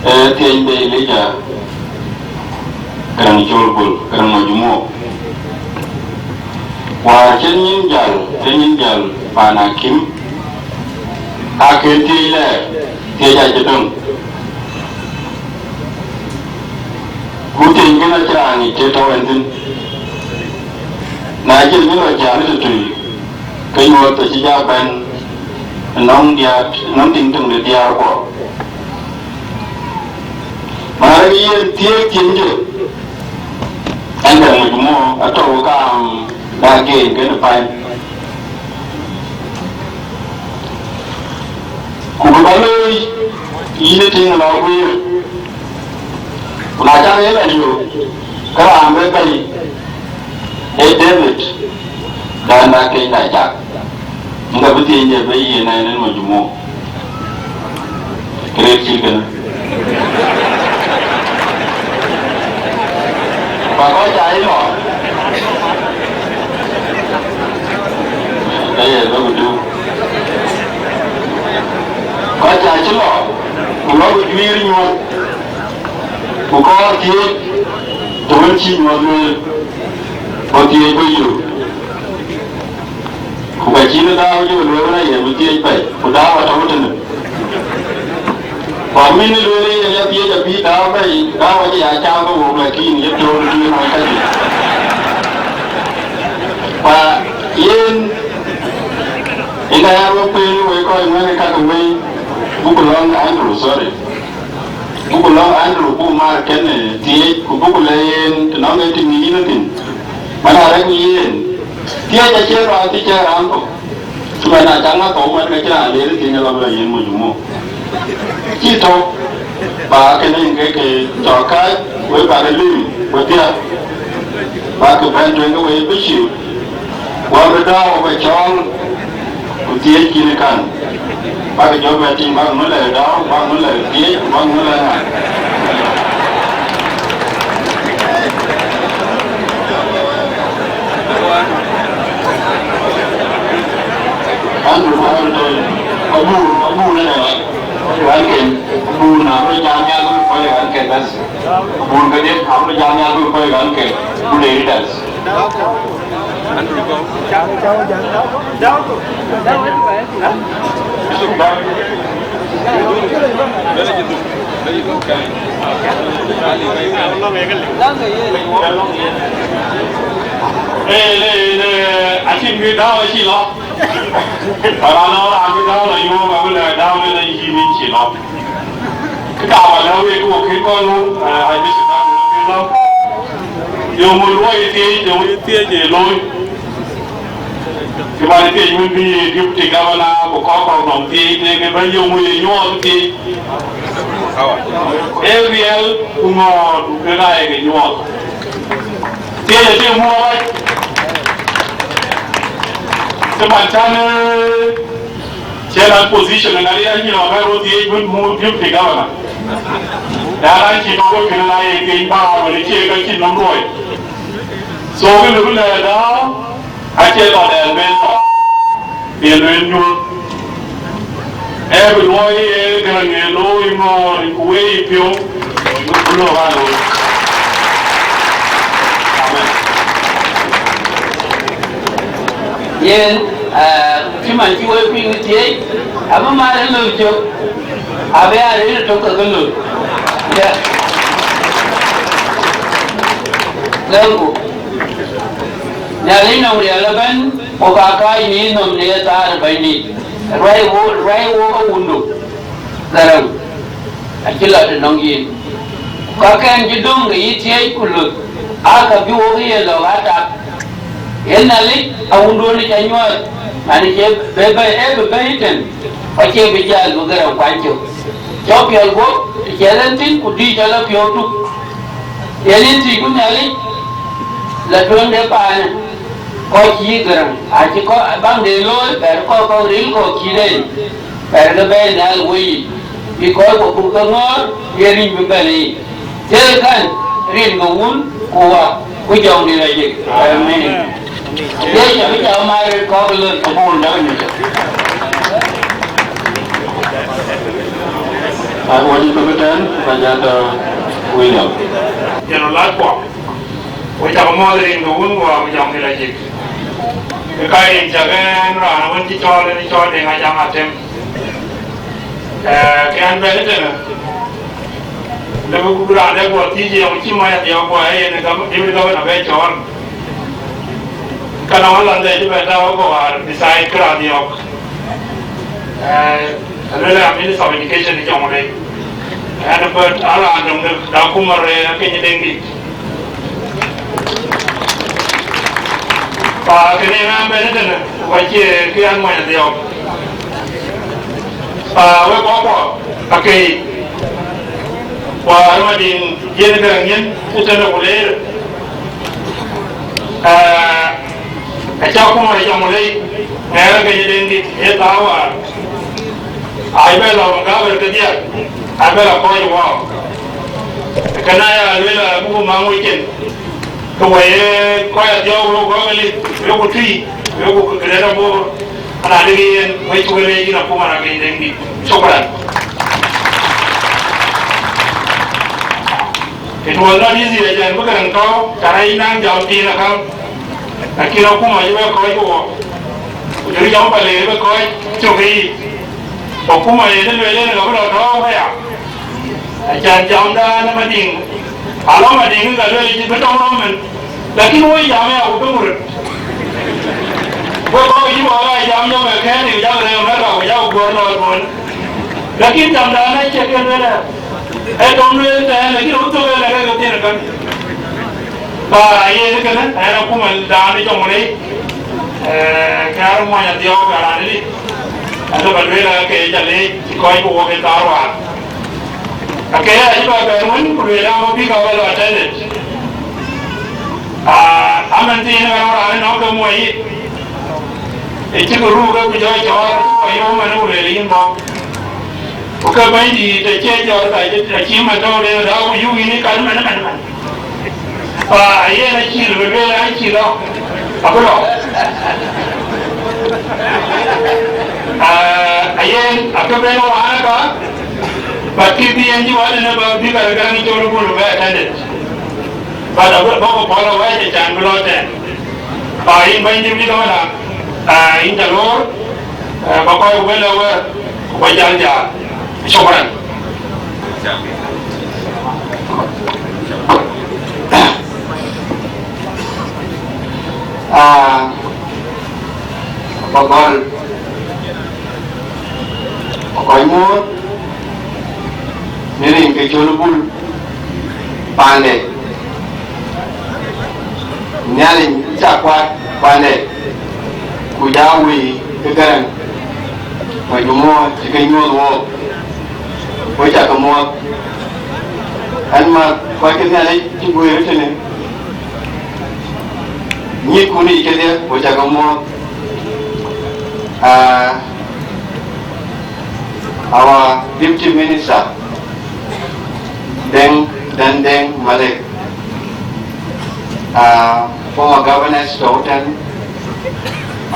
ee thiëc de Elija, Garaŋ Col Bul, Garaŋ Majumo. Wäär cïn nyin jäl, cïn nyin jäl paan akïm, aa kën thiëc lɛɛr, thiëc acï döŋ. Ku thiëc kën acï raan ŋic të tɔ̈u ɛn thïn. Na cïn nyin lɔ jäl ë tëtui, ke nyuɔɔth acï ja bɛ̈n ënɔŋ diäär, ënɔŋ tiŋ töŋ de diäär kuɔ. Maarë ke yen thiëëk tiëŋde, ɛn dɛ ŋuc mɔ atɔ̈u kaam da gen kën pany. Ku bï bä looi yïn ë tiŋ lɔ guiir. Ku na cak ë lɔ yök, ke raan bï bɛ̈ny ee David, dɛ̈nda keny da cak. Ŋa bï thiëëc de bï yiën ɛn en Majumo. Kërɛɛc cït kënë. Ba kɔc ca yï lɔ. Ee, bä ku duk. Kɔc ca cï lɔ, ku lɔ ku juiir nyuɔɔth. Ku kɔɔr thiëëc, të wën cï nyuɔɔth lueel, bä thiëëc bä yök. Ku ka cïn ë daau jɔ lueel na ye bï thiëëc bɛ̈i, ku daau atɔ̈u tënë. Ku amïn ë lueel yen ya thiëëc abï daau bɛ̈i, daau acï ya cam ke wok, lakin ye piɔ̈u tïŋ ɣɔn ka juëc. Ku yen, ënda ya wek kuëëny wek kɔc ŋuɛ̈n ë kakë wei, buk lɔŋ Andrew, sorry. Buk lɔ Andrew, buk maar kënë thiëëc, ku buk lɛ yen të nɔŋ ë të ŋic yïn thïn. Man arɛ̈k yen, thiëëc acie raan thï cä raan thok. Cï man na cak ŋa thou man ke cï raan leer thïn ë lɔ bï lɔ yen Majumo. Cï tɔ̈u, ba kënë yen ke ke cɔk kääc, wek ba ke lim, wek dhiaak. Ba ke bɛ̈n tueŋ ke wek bï cïï. Wä bï daau bɛ cɔɔl, ku thiëëc kïn ë kan. Bäk jɔ bɛ tïŋ, bäk ŋö lɛ daau, bäk ŋö lɛ thiëëc, ku bäk ŋö lɛ ŋa. Andrew, Andrew Tony, abun, abun ënë ɣɔn ken, abun na bï jam ya bï kɔc ɣɔn ken bas. Abun kedhie, abï jam ya bï kɔc ɣɔn ken, ku le leaders. Ee, ee, ee, acïn kë däu acï lɔ. Raan ë raan bï däu lɔ yöök, abï lɛ däu lë lɔ yïn cï lɔ. Kë ka wä lɛ̈k wek, wok kën kɔn nu, eh, ai bï cï däu lɔ. Yöŋ wën luɔi thiëëc, yöŋ wën thiëëc ë looi. Cï man thiëëc wën bï deputy governor ku kɔc kɔ̈k nɔm thiëëc, ne ke bɛ̈n yöŋ wën ye nyuɔɔth thiëëc. Ee riɛl ku ŋɔɔr ku kën aa ye ke nyuɔɔth. Thiëëc acï muɔɔc. Cï man cän, ee, cïn an position ë ŋadï, anyïn ɣɔn bɛ röt thiëëc wën muk deputy governor. Na raan cï tɔ̈u wek kënë la ye thiëëc bä wën ë cie ka cïn nɔm luɔi. So, kë lëu bï lɛɛr däu, acie lɔ dɛɛr ben thɔn, ye lueel nyuöth. Ee bï luɔi ye gäŋ ye looi ŋɔɔr ku wei piɔ̈u, ku lɔ ba looi. Amen. Yen, ah, cï man cï wek piŋ thiëëc, abï mat ë lor cök, abï aa rëër ë tök ke ke lor. Ya. Lɛ̈ŋku. Nhialic nɔŋ riɛl ëbɛ̈n, ku ka kääc nïïm nɔm në ye thaar ë Bɛ̈nydït. Ruai wo, ruai wo ke wundu. Gäräŋ acï lɔ tënɔŋ yïn. Ku kakɛn cï döŋ ke yï thiëëc ku luth, aa ka bï wok ye lɔ̈k aa tak. Yen Nhialic awunduön ë ca nyuɔɔth, man ë cie bï bɛ̈i, ee bï bɛ̈i tën, ku acie bï jäl bï Gäräŋ kuany cök. Cɔk piɔl guöp të ciɛth en thïn, ku dïït cɔl apiɔ̈u tuk. Yen yïn thiëcku Nhialic, la tueŋde paanë, kɔc yï Gäräŋ, acï kɔc baŋ de looi, bɛ̈ɛ̈r kɔc kɔ̈k ril kɔ̈k cït en. Bɛ̈ɛ̈r ke bɛ̈ɛ̈i nhial ë weyiic, bï kɔc kɔ̈k buk ke ŋɔ̈ɔ̈r, ye riny bï bɛ̈n ë yic. Thëëk kän, rin ke Wun, ku Wä, ku Jɔŋdït Lajik. Amen. Yecu abï jam mat röt kɔ̈k ë lon abun däk ë mïth. Wajib ke bï tɛ̈n, Bajat William. Yen lat kuɔ. Ku cak muɔɔth rin ke wun guɔ ku jɔŋ dït acïk. Ke ka rin cak en raan wën cï cɔɔl en cɔɔl Deŋ Ajaŋ Atem. Eh, ke an bɛ̈n ëtënë. Lëbï ku raan dɛ guɔ thiëc yɔŋ cï mac adhiɔ̈k guɔ ë yen gam-, deputy governor bɛ cɔɔl. Ka nɔŋ alan dɛ cï bɛ tääu kɔ̈k wäär beside kë raan dhiɔ̈k. Eh, aluel a Minister of Education ë Jonglei. Ɛn bɛ̈t a raan döŋ de, da kumär, eh, akëny Deŋdït. Pa kënë na bɛ̈n ëtënë, ku acie kë an mony adhiɔ̈k. Pa wek kɔckuɔ, akëi. Ku ë Madiŋ yen Garaŋ yen ëtënë ku leer. Eh, Acä kumär ë Jonglei, ŋɛɛr akëny Deŋdït ë thaar wäär. Aa bɛ lɔ Magawër kedhie, aa bɛ lɔ kɔc wɔ. Kënë aya lueel abuk maŋ wecin, ke wɔ ye kɔc adhiɔ̈k wek kɔc ke lip, wek ku tui, wek ku Greater Bor, ana dek yen, wek cuk leec yïn akuma akëny Deŋdït. Shukran. It was not easy, acän bï Garaŋ tɔ̈u, cän ayï naŋ jam thiin akäŋ. Lakin akuma cï bɛ kɔc ku wɔ. Ku jɔl jam Paleer bɛ kɔc cök ë yic. Ku akuma yen ë lueel en ka bï lɔ tɔ̈u aya. Acän jamdan ë Madiŋ. Alɔ Madiŋ ka lueel cï bï tɔŋ rɔm mën. Lakin wɔ jam aya ku piŋ röt. Wek kɔc cï bɔ̈ aya jam jɔk ë kɛ̈ɛ̈n ë jak rëër Amerika ku jak guɔ̈r lɔ duön. Lakin jamdan acï kën lueel ë. Ee tɔŋ lueel tɛ̈ɛ̈n, lakin wɔ thök en ë kek thiin ë käŋ. Ba yen kënë, ɛn akuma dan ë Jonglei, eh, ke aa mony adhiɔ̈k, ke raan ë lip. Alë ba lueel ke ca leec, cï kɔc ku wɔ ke thaar wäär. Ake acï ba bɛ̈n wën, ku lueel an, bï ka bɛ lɔ attended. Ah, amɛn thiin ë raan ë nɔ̈k ke muɔi yic. Ë cï ke ruu ke ku jɔ cɔɔr, ku yom man ku lueel yïn bɔ̈. Ku ke Bɛ̈nydït të cie jɔt ka cï, të cï man tɔ̈u de rau ku yuk yïn ë kan man, man, man. Pa yen acï lë bï lueel an cï lɔ, abï lɔ. Ah, ayen akë ben wään ë ka, but kï bï en cï wään ënë ba bï ka rëk rɛ̈ŋ col bul bɛ attended. But abï bɔ̈ ku pɔ̈l awɛc acän bï lɔ tɛ̈n. Pa yïn bɛ̈ny deputy governor, ah, yïn ca loor, eh, ba kɔc ku bɛ̈n lɔ wɛ̈ɛ̈r, ku ba jäl jäl. Shukran. Ah, ba gɔl. Kɔc muɔ̈ɔ̈th në rin ke col bul paande. Nhialic cä kuat paande, ku ja wëi ke Garaŋ, majumuɔ̈ɔ̈th cï ke nyuɔ̈th wook, wek cä ke muɔ̈ɔ̈th. Ɛn ma kɔc ke Nhialic cï guëër tënë, nyïïtkun yic kedhie, wek cä ke muɔ̈ɔ̈th. Ah, Our Deputy Minister, Deng, Deng, Deng Malek, uh, former governors, Sultan,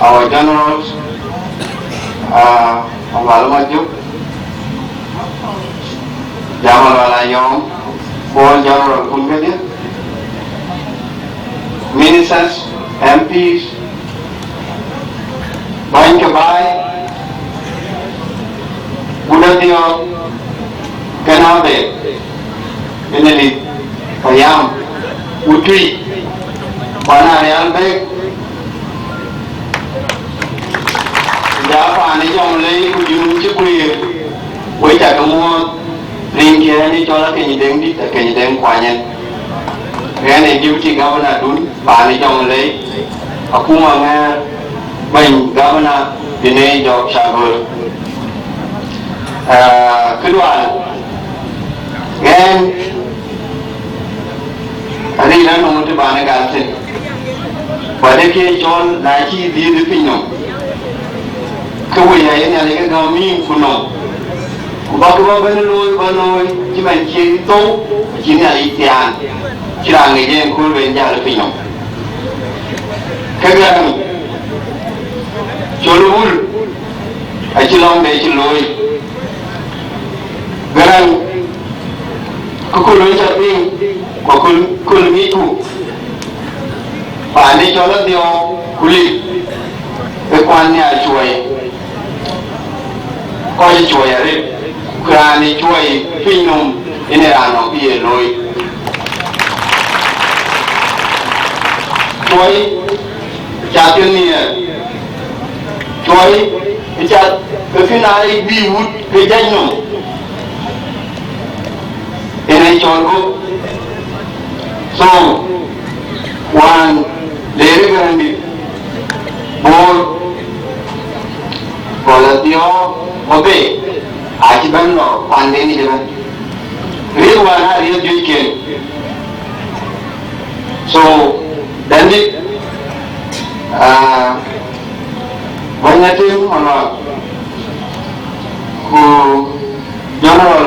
our generals, uh, Maluma Juk, Jamal Wala Yom, Paul General Kungadia, ministers, M Ps, bäny ke baai, Guladiɔ̈ɔ̈k, Kenabe, Enelit, Payam, Utui, Panarial Bek, ja paan ë Jonglei ku jurun cï guiir, wek cä ke muɔ̈ɔ̈th, rinkiɛ̈ ënë cɔl Akeny Deŋdït, Akeny Deŋ Kuany ɛn. Ɣɛn ee deputy governor dun paan ë Jonglei, akuma ŋɛɛr bɛ̈ny governor Binei Jɔk Cagol. Ah, këdual, ɣɛn aril anɔŋ të bän ë gal thïn. Ku adekï cɔl na cï dhiëëth ë piny nɔm, ke wëi aye Nhialic ke gäm mïïm ku nɔm. Ku bäkï bä bɛ̈n looi bä looi cï man cï thou, acï Nhialic thiaan, cï raan ŋic en kööl ben jäl ë piny nɔm. Ke Garaŋ col ë wul acï lɔ̈ŋde cï looi. Garaŋ Ku kööl wën cä piŋ, ku kööl, kööl ŋicku, paan ë cɔl Adhiɔ̈ɔ̈k ku Lip, ë kuan nhial cuɔi, kɔc cuɔi arëët, ku raan ë cuɔi piny nɔm yen ë raan nɔm bï ye looi. Cuɔi cath ke nhiëër, cuɔi ë cath ke kën aa bï wut ke jɛc nɔm. Yen ë cɔl gup. So, wään leerë Gäräŋdït, Bor, Kɔlë Dhiɔ̈ɔ̈k, Mobei, acï bɛ̈n lɔ panden yic ëbɛ̈n. Riëth wään aa riëth juëcken. So, Dändït, ah, bɛ̈ny Atem Malɔl, ku General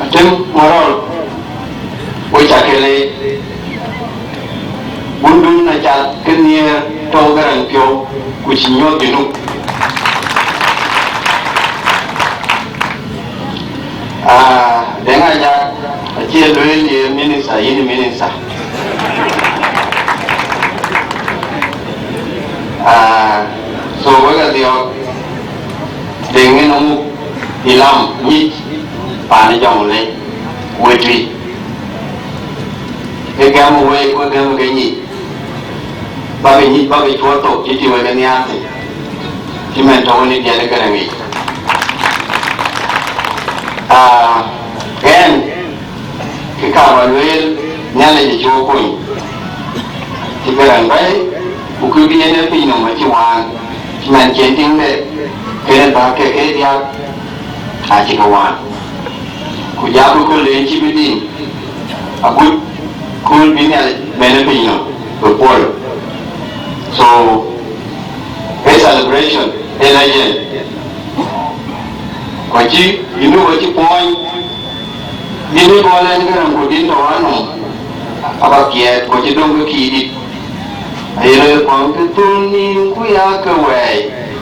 Atem Malɔl, we cä ke leec. Bundun acath ke nhiëër tɔ̈u Gäräŋ piɔ̈u, ku cï nyuɔ̈th Junub. Ah, Deŋ Ajak acie lueel ye minister, yïn minister. Ah, so wek Adhiɔ̈ɔ̈k, Deŋ yen amuk ilam nyic paan ë Jɔŋlei, wetui. Ke gɛm wei, ku gɛm ke nyic. Bäkï nyic, bäkï cuɔt thok cï tï wek ë nhiaar thïn, cï mɛn tɔ̈u wën ë diɛt ë Gäräŋ yic. Ah, ɣɛn, kë ka bä lueel, Nhialic acï we kony, cï Gäräŋ bɛ̈ɛ̈i, ku kë bï en ë piny nɔm acï waan, cï mɛn cïn tiŋde, kënë bä ke ke diäk, acï ke waan. Ku jakï kööl den cï bï dim, agut kööl bï Nhialic bɛ̈n ë piny nɔm bï puɔl. So, ë celebration, ë legend. Ku acï, you know, acï puɔny, bï ni gɔl ɛn Gäräŋ ku din tɔ̈ anɔm, aba kiɛɛt, ku acï döŋ ke kiic dït. Aye lɔ ye kɔn ke thun nïïm ku ya ke wɛɛi,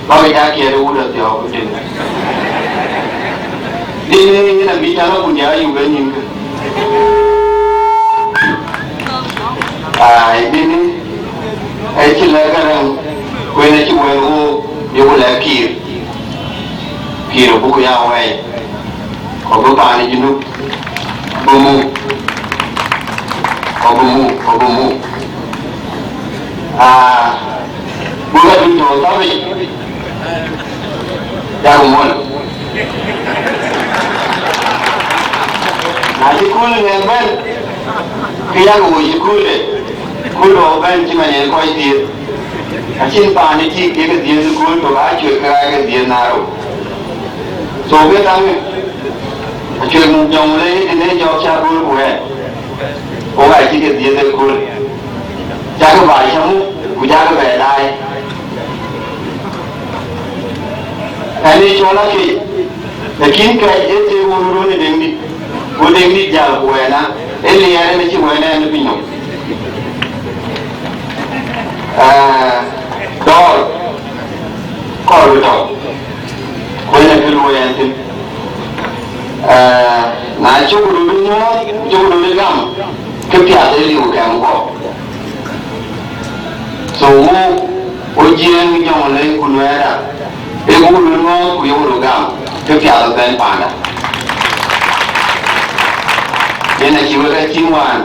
bä ke ja kiɛɛt ë wut Adhiɔ̈ɔ̈k ku tïŋ. Dïn ë yen abï cä lɔ ku ja yuk ë nïn kë. Ai, dïn ë cï lɛ̈k Gäräŋ, ku en acï wɛ̈ɛ̈r wook, yeku lɛ̈k Kiir. Kiir abuk ya wɛɛi, ku bï paan ë Junub bï muk, ku bï muk, ku bï muk. Ah, buk abï tɔ̈ thabic, yak mɔl. Na cï kööl ŋɛk bɛ̈n, ke yak woi cï kööl de, kööl dɔ̈ɔ̈k bɛ̈n cï man en kɔc dhiëëth. Acïn paan ë cï kek dhiëëth ë kööl tök, aa cuet ke aa ke dhiëëth na rou. So ke thaŋë, acuet muk Jɔŋlei tëde jɔɔk cä kööl ku ɛn, wok aa cï ke dhiëëth ë kööl. Cakï baai cä muk, ku jakï bɛ daai. Ɛn ë cɔl akëc, lakin kɛc ë thek wun run ë Deŋdït, ku Deŋdït jäl ku wɛɛna, ë liɛɛr ɛn ë cï wɛɛna ɛn ë piny nɔm. Aa, dɔɔr, kɔɔr bï tɔ̈, ku ɛn ë kë luɔi ɛn thïn. Aa, na cuk röt ë nyuɔɔth, cuk röt ë gam, ke piath ë liu kɛm guɔ. So wo, wo Jiëëŋ Jɔŋlei ku Nuɛɛrda, ee ku röt ŋɔ̈ɔ̈th ku yok röt gam, ke piath ë bɛ̈n panda. Yen acï wek a cïn wään,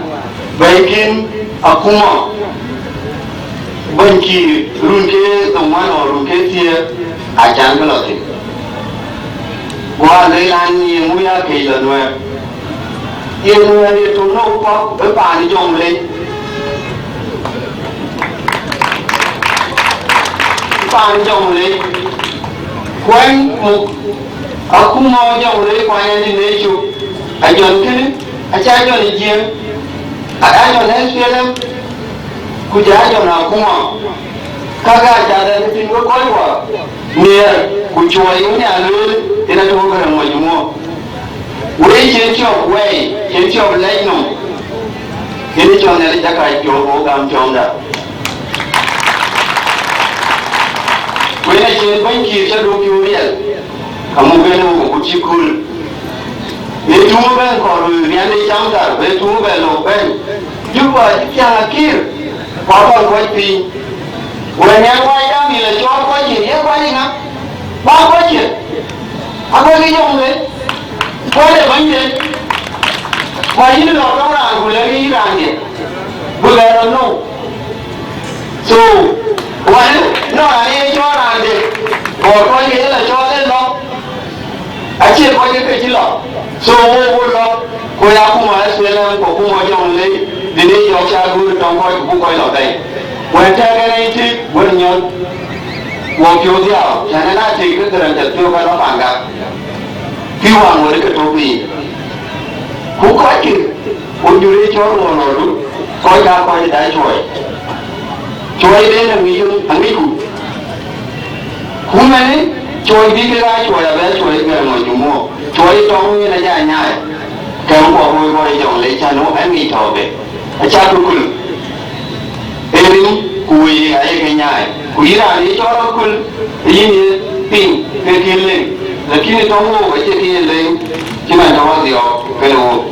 bɛ̈ɛ̈ikin akuma, bɛ̈nykï run ke dhoŋuan ɣɔn run ke thiëër, acan ke lɔ thïn. Guɔ lëk an, ye ŋu ya këc lɔ Nuɛɛr? Ye Nuɛɛr ye tök nɔ̈k pɔ̈k ë paan ë Jɔŋlei. Ë paan ë Jɔŋlei. Kuany muk akuma ë Jɔŋlei kuany ɛn dï ne cök. Ajɔn kënë aca jɔn ë Jiëëŋ. Ajɔn S P L M. Ku jɔ ajɔn akuma. Kakë aca dɛn piny wek kɔc wä. Nhiëër, ku cuɔi wën ya lueel, yen atɔ̈ ke rɛ̈m mɔc muɔ̈k. Wëi cïn tiɔp wɛɛi, cïn tiɔp lɛc nɔm, yen ë cɔl Nhialic jakac piɔ̈u bï wo gam tiɔmda. Ku yen acïn bɛ̈ny Kiir cä duk piɔ̈u riɛl, ka muk en ë wok ku cï kööl. Ee tuŋ ëbɛ̈n kɔɔr riɛnde cam thar, ee tuŋ ëbɛ̈n lok bɛ̈ny. Juba cï piɛŋ akïr, ku abäk kɔc piny. Wën ë Wai Dam yï lɔ cɔɔl kɔc cin, ye kɔc ë ŋa? Bäk kɔc cin. Abäk yɔŋ le, kɔc ë bänyde. Ku ayïn lɔ tɔ̈u raan, ku lɛ̈k yï raandiɛ̈, bï bɛ rɔt nou. So, wani, nɔn raan ye cɔɔl raande, kɔɔr kɔc ke ye lɔ cɔɔl ë lɔ, acie kɔc ke ke cï lɔ. So, wo wo lɔ, ku ya kuma S P L M, ku kuma Jonglei, bï ne jɔk ca guur tɔŋ kɔc, ku buk kɔc lɔ bɛ̈i. Wën tɛ̈k en ë tik, wën nyɔl, wɔ piɔ̈u dhiau, cän en a tik ke gërɛn tɛ̈th piɔ̈u ka lɔ paŋ gak. Pï waŋ wën ke tök piny. Ku kɔc kï, ku jur ë cɔl ɣɔn ɣɔn, kɔc ka kɔc da cuɔi. Cuɔi den aŋic, aŋicku. Ku mɛnë, cuɔi bï kek aa cuɔi abɛ cuɔi gɛr ŋɔc jumu. Cuɔi tɔŋ yen aja nyaai. Kɛm kɔk woi kɔc jɔŋ le cän wok aŋic tɔ̈u be. Acä ke kul. Ee rin, ku woi ayek ke nyaai. Ku yïn raan ye cɔl aköl, yïn ye piŋ ke kïn leŋ, lakini tɔŋ wook acie kï ye leŋ, cï man tɔŋ adhiɔɔk kënë wook.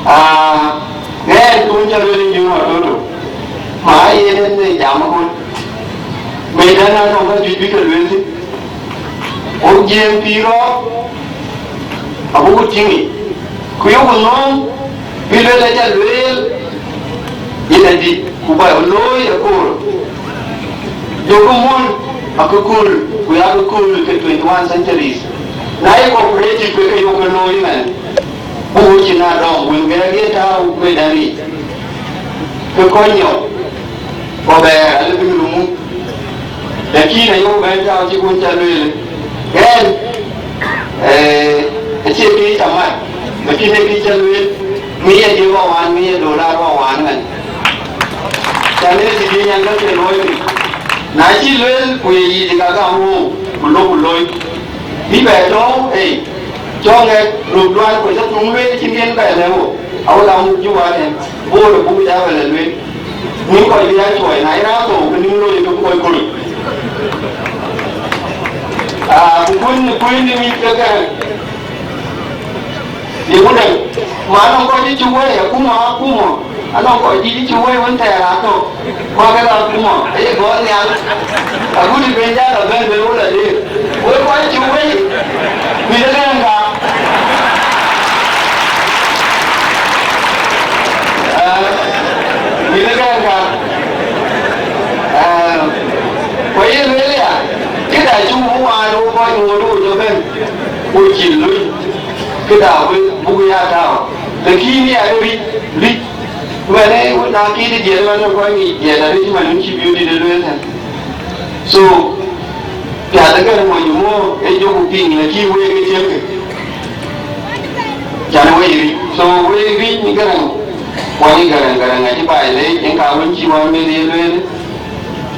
Aa, ɣɛn kun cä lueel yïn Juŋ Watoto, ma yen en ë jam aköl. Mɛn dɛ̈n aa nɔŋ ka juëc bï ke lueel thïn. Wok jiëëm pïïr rɔɔk, abuk tïŋ, ku yok nhom, bï lueel acä lueel, yen adï, ku ba looi akoor. Jɔku mul akëköl, ku ya akëköl ke twenty-one centuries. Na ye cooperative ke ke yok ke looi ëmɛn, buk cïn adɔm, wën gɛ̈ɛ̈k ye tääu kuedan yic, ke kɔc nyɔk, ku bɛɛr alë bï rumu. Lakin ayok bɛ̈n tääu cï kun cä lueel. Ɣɛn, eh, acie kë cä mat, lakin ee kë cä lueel, ŋic adiɛ̈ bä wään, ŋic dolar bä wään ŋän. Cän ee cï diëny an, ke luɔi piny. Na cï lueel, ku ye yic ka gam woou, ku lok ku loi. Bï bɛ tɔ̈u, ei, cɔk ŋɛk, röt duan, ku cä thuŋ lueel cïn yen bɛ lɛ̈k wo. Awek amuk Juba tɛ̈n, Bor abuk ja bɛ lɛ lueel. Nïm kɔc bï ya cuɔi, na ye raan thou, ke nïm looi ke bï kɔc kony. Aa, ku kuny, kuny nïm yic ke Gɛrɛŋ. Ye ku dɛ̈ŋ, ma nɔŋ kɔc cï cuk wei, akuma, akuma. Anɔŋ kɔc dït cï cuk wei wën thɛɛr atök. Ku ake la akuma, aye gɔɔr nhial. Agut ë ben jal abɛ̈n, ben wol adeer. Wek kɔc cï wei, mïth ë Gɛrɛŋ ka. Aa, mïth ë Gɛrɛŋ ka. Aa, ku ye lueel ya, këda cuk wään wo kɔc ŋoot wo jɔ bɛ̈n, wo cïn luny, këda wek buk ya tääu. Lakin ya rïc, rïc, mɛn ë na kït diɛt man ë kɔc ŋic diɛt arïc man cï biöt dït ë lueel tɛ̈n. So, piath ë Gɛrɛŋ mony mɔ̈u ë jɔku piŋ, lakin wek ë tiëŋkë. Cän wek rïc. So, wek rïc në Gɛrɛŋ, kuɔny Gɛrɛŋ, Gɛrɛŋ acï baai leec, yen ka wën cï wään meth ye lueel.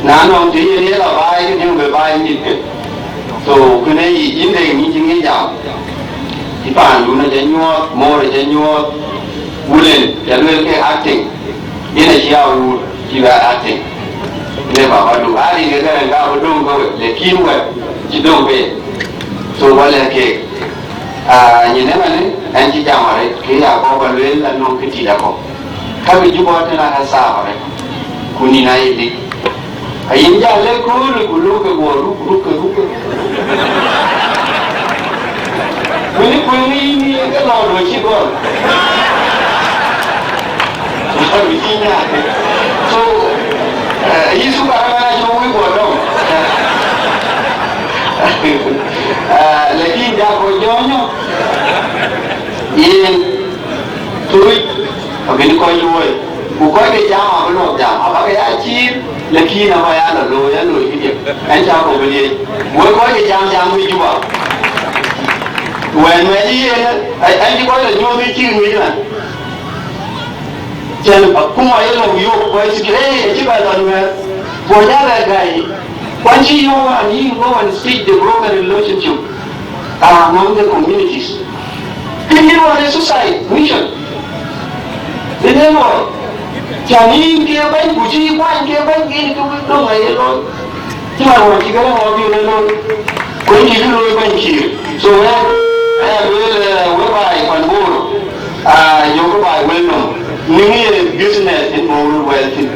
Na nɔŋ të yen ye la baai, ke jɔŋ bï baai nyith ke. So, kënë yic, yïn dek yïn cï ŋic jam. Cï paandun acä nyuɔɔth, moor acä nyuɔɔth, wulen, cä lueel ke acting. Yen acï a wuur, cï bɛ acting. Ne baba du, a rin ke Gɛrɛŋ ka bï döŋ ke we, lakin wɛ̈t cï döŋ ke ye. So, wä lɛ̈k keek. Aa, nyin ëmënë, ɛn cï jam arëët, kë ya kɔ̈k bä lueel anɔŋ kë tït akɔ̈k. Ka bï Juba tën aa thaap arëët, ku nïn aa ye lik. Ayïn jal lɛ̈k kööl, ku lok ke guɔ ruk, ruk ke, ruk ke. Wëni kuëëŋ yïn, yïn ke lɔ do cï gɔl. Wëni cï nyaai. So, eh, yï sukar ëmɛn acï wïc guɔ dɔm. Ah, lakin ja kɔc jɔɔnyɔ, yen tuc abï kɔc luɔi, ku kɔc ke jam abï lɔ jam, abäkë ya cïïr, lakin abä ya lɔ looi, ya looi këdiɛ̈, ɛn cä kɔ̈k bï liec. Wek kɔc ke jam, jam ke Juba. Wɛ̈n mɛc yen, ɛn cï kɔc lɔ nyuɔɔth cï ŋic man. Cɛn akuma ye lɔ yök kɔc cï, ee, acï bɛ lɔ Nuɛɛr. Go jal bɛ gäi. Kuan cï yök an, yïn go and stitch the broken relationship among the communities. Kë yïn wan ë suicide mission. Ënë lɔ. Cän yïn ke bɛ̈ny, ku cï kuany ke bɛ̈ny, ke yïn ke wek döŋ aye looi. Cï man wɔ cï Gɛrɛŋ wɔ bï rɔt looi, ku ë cï looi bɛ̈ny Kiir. So, ɣɛn, Ë lueel, eh, we baai pan Bor, ah, yökë baai wël nɔm, nïŋ ye business in Bor wɛl thïn.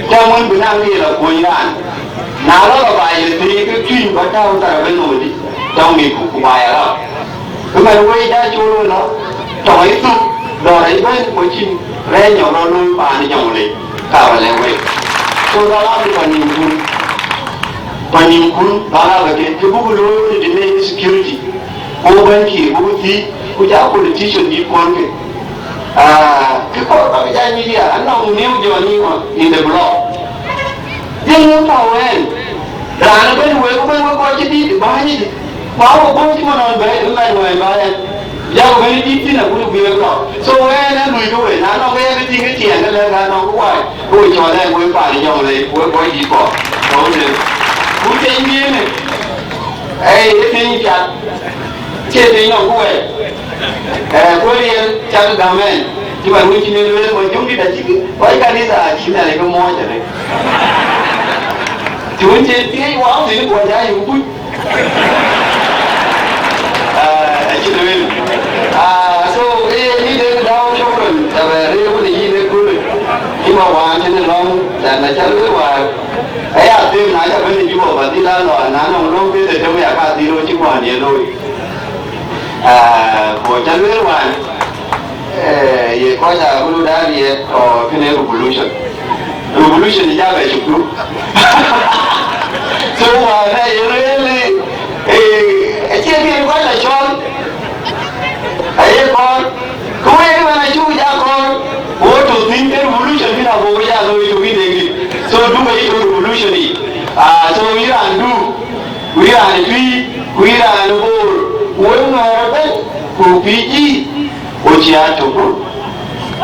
Cä ŋuën bï naŋ ye la kuöny raan. Na lɔ la baai ye thii ke tuïny ba tääu thar abë nɔm dï, tɔŋ mïth ku, ku baai arap. Ëmɛn wec da col wël lɔ, tɔŋ ayï thuk, dɔ̈ɔ̈r ayï bɛ̈n, ku cïn rɛɛc nyɔk rɔt looi paan ë Jɔŋlei, ka ba lɛ̈k wek. So, dhal abï pan nïnkun, pan nïnkun, dhal abï ke, ke buk looi wën ë dï nɛy security. Ku bɛ̈ny kï, ku thiëc, ku ja politician dït kuɔn ke. Ah, kë kɔɔr ba ke ja nyic ya, anɔŋ new Johnny in the block. Dhiëŋ ë päu ɛn. Raan ëbɛ̈n wek, ku bɛ̈n wek kɔc cï dït bäny yic. Ku awä bɔ̈ cï man ɣɔn bɛ̈ɛ̈i, bï mɛn wɛ̈ɛ̈ny bä ɛn. Ja ku bɛ̈n dït thïn, abun bï wek lɔ. So wɛn ë luc ke wek, na nɔŋ ke ya ke tïŋ ke tiɛɛŋ, ke lɛ̈k an, nɔŋ ke wac, ke we cɔl ɛn wek paan ë Jɔŋlei, wek kɔc dït kɔ̈k. Ku thiëc dhiëënë. Ei, ë piny piath, cie piny nɔm ku wɛɛr. Ee, ku riɛl cak gäm ɛn, cï man wën cï nin lueel, mɔc jöŋdït acï kɔc kanitha acï Nhialic ke muɔɔc arëët. Cï wën cï thiëëc wau thïn, ku wɔ ja yï kuc. Ee, acï lueel. Aa, so, ee, yïn de dau, shukran, ee, rëër wën yïn de kul. Cï ma wään cïn lɔ̈ŋ, cän na cä lueel wäär. Aya them na ca bɛ̈n ë Juba ba dhil a lɔ, na nɔŋ löŋ piɛth ë tem ya ka dhil röt cï kuan ye looi. Ah, ku ca lueel wään, eh, ye kɔc aa wulu daar ye tɔ kënë revolution. Revolution ë ja bɛ cuk du. So wään ë ye lueel, eh, acie kën kɔc la cɔl. Aye kɔɔr, ke wek ëmɛn acuk ja kɔɔr, wo tɔ̈ thïn ke revolution bï na bɔ̈ we ja looi tök yïn Deŋdït. So duk ayï tɔ̈ revolution yic. Ah, so yïn raan Duk, ku yïn raan Tuïc, ku yïn raan Bor, ku wek Nuɛɛr ëbɛ̈n, ku P G, wo cï a tök.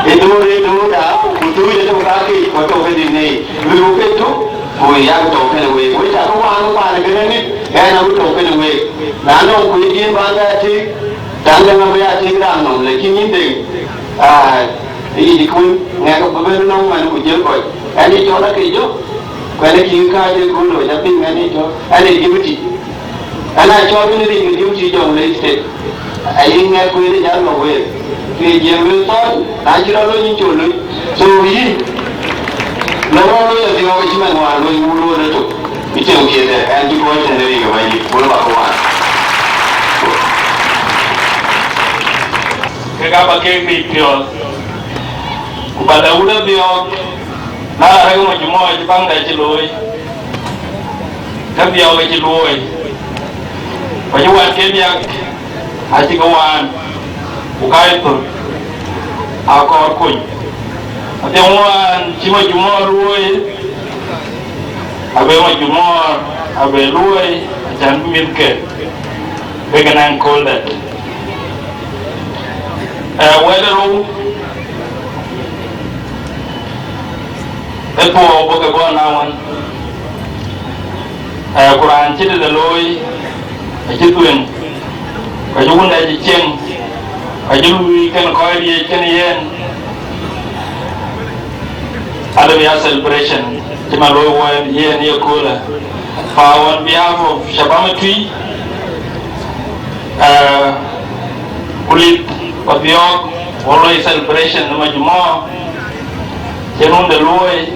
Ë door, ë door da, ku dhuc ë tök kakë, ku tök ë dït nɛy. Luiku ke tök, ku yak tɔ̈u kënë week. Wek cakë waan, waan kënë nït, ɣɛn abï tɔ̈u kënë week. Na nɔŋ kuc diën bän bɛ tïk, Daŋ däŋ abï ya tik raŋ nɔm, lakin yïn Deŋ, ah, yï dï kun, ŋɛk bï bɛ̈n nɔm man ku jël kɔc. Ɛn ë cɔl ake jök, ku ɛn ë kï kääc ë kun lɔ, ca piŋ ɛn ë cɔl, ɛn ë deputy. Ɛn aa cɔl bï në riŋ ë deputy Jonglei State. Ayï ŋɛk ku yen ë jal lɔ wëër. Ku ye jiëëm lueel thɔn, na cï rɔt lony, yïn col lony. So yïn, lɔ rɔt lony adhiɔ̈ɔ̈k, acï man wään lony wun luɔ̈ɔ̈r ëtök. Ë cieŋ piɛth ë ɛn cï kɔc tɛ̈n ë rik ë Bɛ̈nydït, wun ba ke waan. Kek aa ba keek biic piɔ̈ɔ̈th, ku ba lɛ̈k wun adhiɔ̈ɔ̈k, na rɛ̈k ë majimɔɔc baŋda cï looi, ke dhiɔ̈ɔ̈k acï luööi, ku acï wɛ̈t ke diäk acï ke waan, ku ka ë thöl aa kɔɔr kony. Adhiɔ̈ɔ̈k wään cï majimɔɔc luööi, abë majimɔɔr abë luööi, acän bï mïthke bïk naŋ kööl dɛ̈t. Ee, wɛ̈t ë rou ë thuɔɔu bɔ̈ ke bɔ̈ naŋ ɣɔn, ee, ku raan cï tëde looi acï thuëŋ, ku acï wun dɛ cï cieŋ, ku acï luui kën kɔc riëëc kën yen. Adë bï ya celebration cï man looi wɛ̈ɛ̈t yen ye köölë. Fa on behalf of Shabab Twi, uh, ku lith wa biɔɔk wa loi celebration në majimɔɔr cï run de luööi,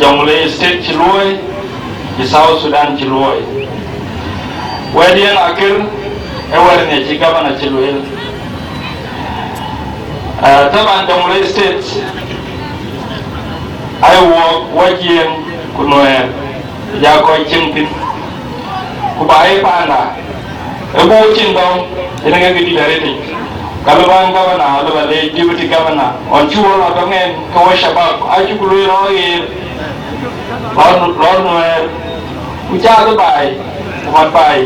Jonglei State cï luööi, cï South Sudan cï luööi. Wɛ̈t yen akër ë wɛ̈t ŋiɛc cï gavana cï lueel. Ah, taban Jonglei State, ayï wuɔk, wuɔk Jiëëŋ ku Nuɛɛr, ja kɔc cieŋ thïn. Ku ba ye paanda, ë buk cin dɔm, yen ŋɛk dït arëtic. Ka lɔ bän gavana, lɔ ba leec deputy governor, ɣɔn cï wɔ lɔ dɔm ɛn, ke wɔ shabab, acuk lueel rɔɔk ɣeer, lɔ, lɔ Nuɛɛr, ku caath baai, ku mat baai,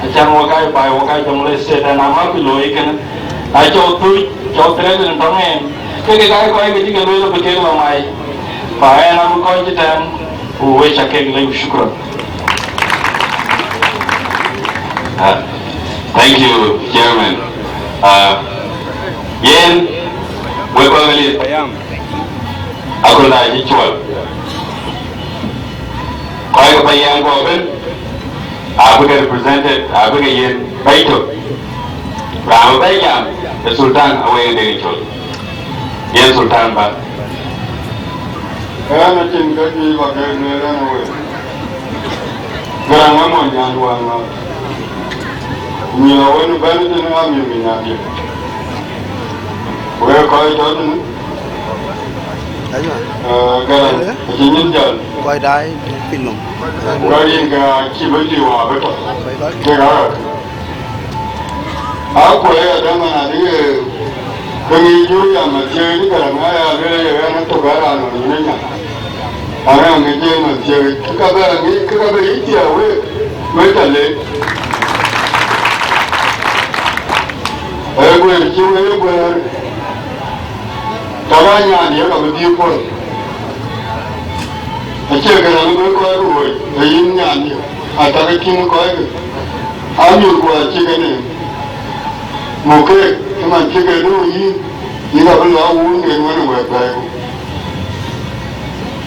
acän wɔ kac baai, wɔ kac Jonglei State, ɛn amäk looi kënë. Na cɔk thuc, cɔk threaten tɔŋ ɛn, ke ke kac kɔc ke cï ke lueel bï kek lɔ mai. Fa ɛn abï kɔc cï tɛ̈n, ku wec akek lec, shukran. Ah, thank you, Chairman. Ah, yen, wek kɔc Malith Payam, aköl aa cï cuɔl. Kɔc ke Payam kɔ̈k ëbën, abï ke represented, abï ke yen bɛ̈i tök. Raan bï bɛ̈n jam, ee Sultan Aweŋ Deŋ Col. Yen Sultan bä. Ɣɛn acïn kë juëc ba ke lueel ɣɛn awël. Gäräŋ ë mony nyan wään ŋɔ̈ɔ̈th. Ku nyïïr awën bɛ̈n tënë amiëk ë nyan diëk. Wek kɔc tɔ̈ tënë. Aywa. Ee, Gäräŋ, acï nyin jäl. Kɔc daai piny nɔm. Ku ka yïn ke acï bï tïï wä bï tɔ̈. Kɔc kɔc. Kek aa rɔt. Akuɛɛr adäŋ man adï, ke ŋic jur ya Mathiëëc, Gäräŋ aya lueel ye ɣɛn ë thok ë raan nɔm yïn ë nya. Arɛ̈ŋ ŋic ye Mathiëëc, ke ka bɛ ŋic, ke ka bɛ yï thiëëk wek, wek tɔ leec. Ee guëër cï wek guëër, tɔ bä nyan ye ka bï dhil puɔ̈l. Acie Gäräŋ bï kɔc ruööc, ee yïn nyan ye, atakë cïn kɔc kë. Amiëk ku acï kënë. Muk keek, ë man cï ke döŋ yïn, yïn abï lɔ wuun den wën ë wɛ̈ɛ̈t bɛ̈ɛ̈iku.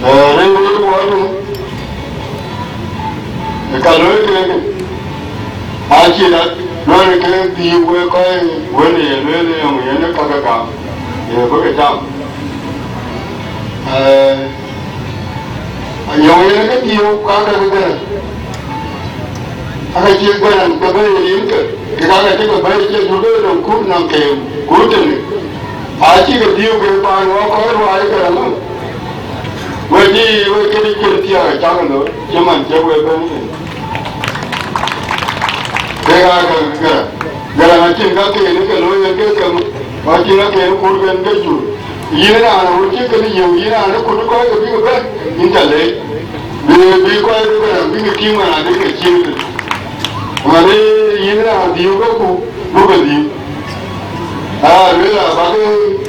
Ee, rëër wël wɔ nu, ë ka looi keek, acï lat, luɔ̈ɔ̈rë ke bï wek kɔc wën ye lueel yɔŋ yen ë kakë gam, ye bï ke jam. Ee, Ayɔŋ yen ke diu ka ke ke gɛ̈ɛ̈r. Aka cï gɛ̈ɛ̈r ke bɛ̈ɛ̈i rin ke, ke ka ke cï ke bɛ̈ɛ̈i cï jur ke nɔm kut nɔm keem kut tënë. Acï ke diu ke paan wɔ kɔc ruaai ke rɛ̈ŋ. We dï we këdï cïn thiaak acak looi, cï man cï we bɛ̈n thïn. Kek aa ke gɛ̈ɛ̈r. Gɛ̈ɛ̈r acïn ka ke yen ke looi yen ke ke, ku acïn ka ke yen kut yen ke jur. Yïn raan awut cï kënë yök, yïn raan ë kut kɔc ke bïk bɛ̈n, yïn ca leec. Bï, bï kɔc ke bɛ̈n, bïk tïŋ man adï ke cïn. Man ë yïn raan dhiëëu ke ku, buk ke dhiëëu. Aa, lueel abak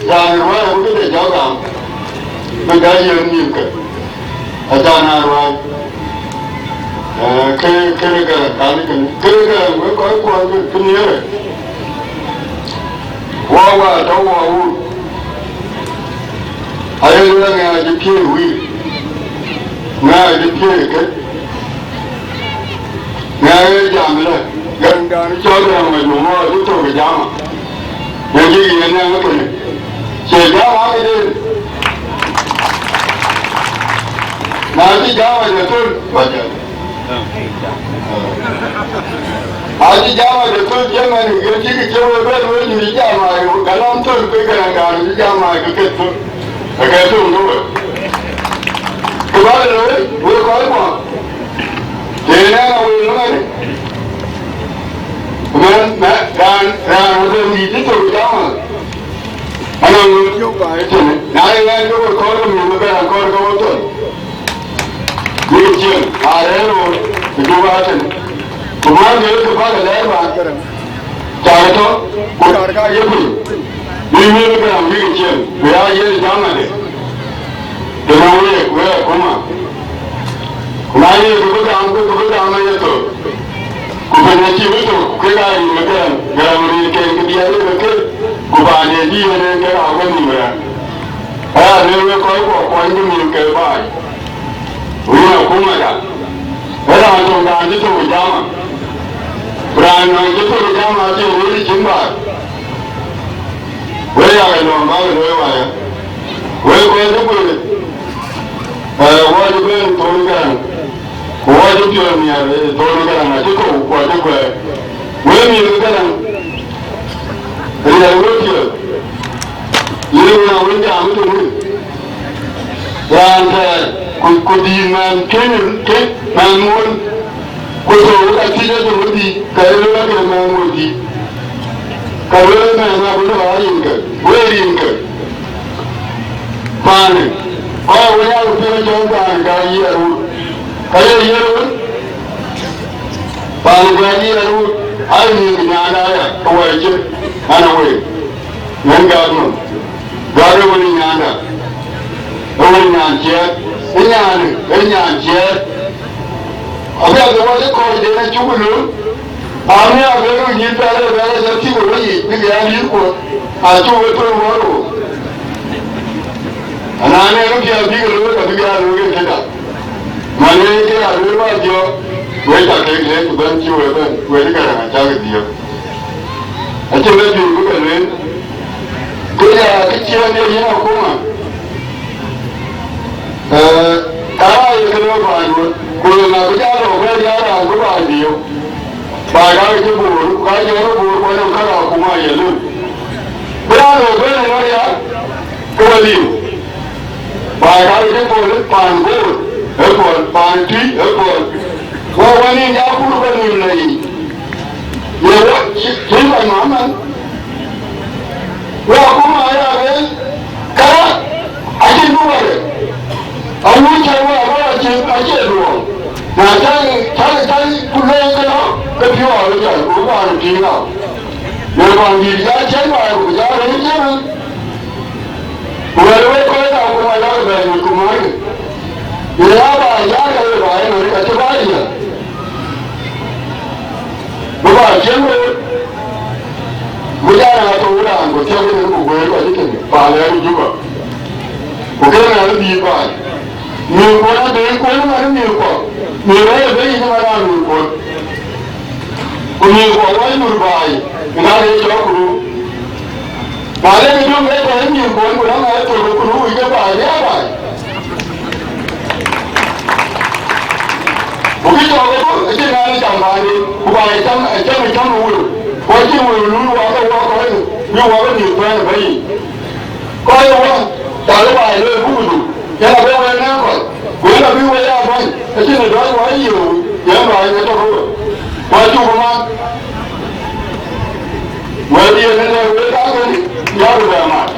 raan ë ruääi awut ke jɔ gam, bï gäi yen nïïm ke. Acan aa ruääi. Ee, ke, kënë Gäräŋ kan kënë. Kënë Gäräŋ wek kɔc kuɔn ke, ke nhiëërë. Wɔ wa tɔ wɔ wut. Aye lueel ŋɛk acï piëëc wïïr. Ŋɛk acï piëëc kë. Ŋɛk ë jam lë. Gäräŋ dan cɔl Gäräŋ Majuŋ ŋɔɔk acï thök ë jama. Yen cï yen nɛŋ ë kënë. Cie jama këden. Na cï jama jɔ thöl, ba jɔ. Acï jam ade thöl cï man ë kë cï kë cï wek bɛ̈n wek nyuc jam ai, ka nɔm thöl ke Gäräŋ dan cï jam ai ke ke thöl, ke ke thöl ke wek. Ku bä looi wek kɔc kuɔ, të ënɛn awël ëmënë, ku mɛn, mɛn, raan, raan abë wïc cï thöl jam ai. Anɔŋ ŋö yök baai tënë, na ye ɣɛn ke we kɔɔr ke mïth ëbɛ̈n akɔɔr ke we thöl. Bïk cieŋ, arɛ̈ɛ̈r ɣööt ë Juba tënë. Ku man ke ke bäk lɛɛr baan Gäräŋ. Cak tɔ, ku cak ka ye piny. Bï mïth Gäräŋ bïk cieŋ, ku ya yen jam ade. Të na week, week akuma. Ku na ye ke bï gam, ke ke bï gam aye thök. Ku piny acï bï thök, kek aa rin ë Gäräŋ, Gäräŋ rin ken kë diɛɛr ë ke, ku paan de diëër en ke aa wek nïm rɛ̈ɛ̈r. Aya lueel wek kɔc kuɔ kuɔny bï mïth ke baai. Wën akumada. Ë raan töŋ raan cï thök ë jama. Ku raan nɔn cï thök ë jama acïn wël cïn baai. Wek yak ë lɔ̈ɔ̈m bäk ë looi waya. Wek kɔc cï guëër, ee, wɔ cï ben thööny Gäräŋ. Ku wɔ cï piɔ̈ɔ̈th nhiaar, ee, thööny Gäräŋ acï thou, ku acï guɛɛr. Wek mïth Gäräŋ, riɛl wek piɔ̈ɔ̈th. Yïn wën a wën jam ë tënë. Raan thɛɛr, ku, ku dïït mɛnh kënë, kë, mɛnh muɔ̈l. Ku thou ka thiëc ë jɔ wedhie, ka ye lueel ake mɛnh wedhie. Ka lueel mɛnh abï lɔ aa rinke, wek rinke. Paani, kɔc wën aa piŋ cɔl paani ka yiɛɛr wut. Ka ye yiɛɛr wut. Paani ka yiɛɛr wut, aa rinke nyaanda aya, ka wɛɛr cït, an, a wek. Ŋɛn gak nɔm. Gak ë wën ë nyaanda. Ë wën ë nyan ciɛɛt. Ë nyan, ë nyan ciɛɛt. Abï abï wɔ cï kɔc den acuk lööm. Ami abï röt nyïïn pɛl ë bɛ̈ɛ̈r ë cï kɔc yic bïk ya lïïr kuɔth. Acuk ë thöl wär ɣöö. Anaan ë röt ya bïk looi ka bïk ya looi ke këda. Man ë ke ya looi wär jɔ. Wek ca kek lëk bɛ̈n cï wek bɛ̈n. Wek cï Gäräŋ acak dhiëëu. Acïn rɔt juëc bï ke lueel, ku ya kë ciɛɛŋ de yïn akuma, ee, ka ye kë lɔ baai duöt, ku ye ŋa bï jal lɔ bɛ̈n ya raan bï baai dhiëëu? Baai ka ke cï Bor, ku ka jɔl Bor, ku anɔŋ ka akuma ye lëu. Bï raan lɔ bɛ̈n ënɔɔnë ya, ke we liu. Baai ka ke cï Bor, paan Bor ë Bor, paan Tuïc ë Bor. Wɔ wën ë ya kur bä nïm lɔ yic. Ye wɔ cï, cï kɔc maman. Wɔ akuma ya ke, ka acïn bï wɔ rë. Awuc cä wɔ abä lɔ cï, acie duɔɔŋ. Na cä, cä, cä ku lɔ ke lɔ, ke piɔ̈u abï jɔl, ku bä rɔ tïŋ lɔ. Ye kɔn dït ya cïn baai, ku ja rëër cïn. Ku wɛ̈t wek kɔc ke akuma, yak bɛ̈ɛ̈i ku määrkï. Ye ya baai, yak ke ye baai, ëmën ka cï baai yäth. Bï baai cieŋ wek, bï jal na thou raan, ku thiɔ̈k ëmën ku guëër kɔc ëtënë, paan ɣɛɛr ë Juba. Ku ke raan ë bïï baai. Mïth kuɔn adɛ̈ŋ kuɔn ëmën ë mïth kuɔk. Mïth rɛ̈ɛ̈r ë bei ëmën raan mïth kuɔn. Ku mïth kuɔk wɔ nyuur baai, ëna rëër cɔk ku ruu. Na le bï döŋ ke tɔ̈ ë mïth kuɔn, ku rɛ̈ŋ ë thok ku ruu, ke baai, bï aa baai. Ku kë cɔk ëbɔ̈, acïn raan ë cam baai, ku baai ë cam, ë cam, ë cam ë wëu. Ku acïn wëu luui wɔ ke wɔ kɔc, bï wɔ ke mïth kuɛ̈n ë bei yic. Kɔc ë wɔ, cakï baai looi bukudu, yen abï wek nɛ̈ɛ̈ŋ kɔc, ku yen abï wek aa bäny, acïn ë dɔc wɔ ë yööu, yen baai ë tɔ̈ ke we. Ku acuk mat, wɛ̈t yen ë lɛ̈k wek kakën, yak bɛ mat,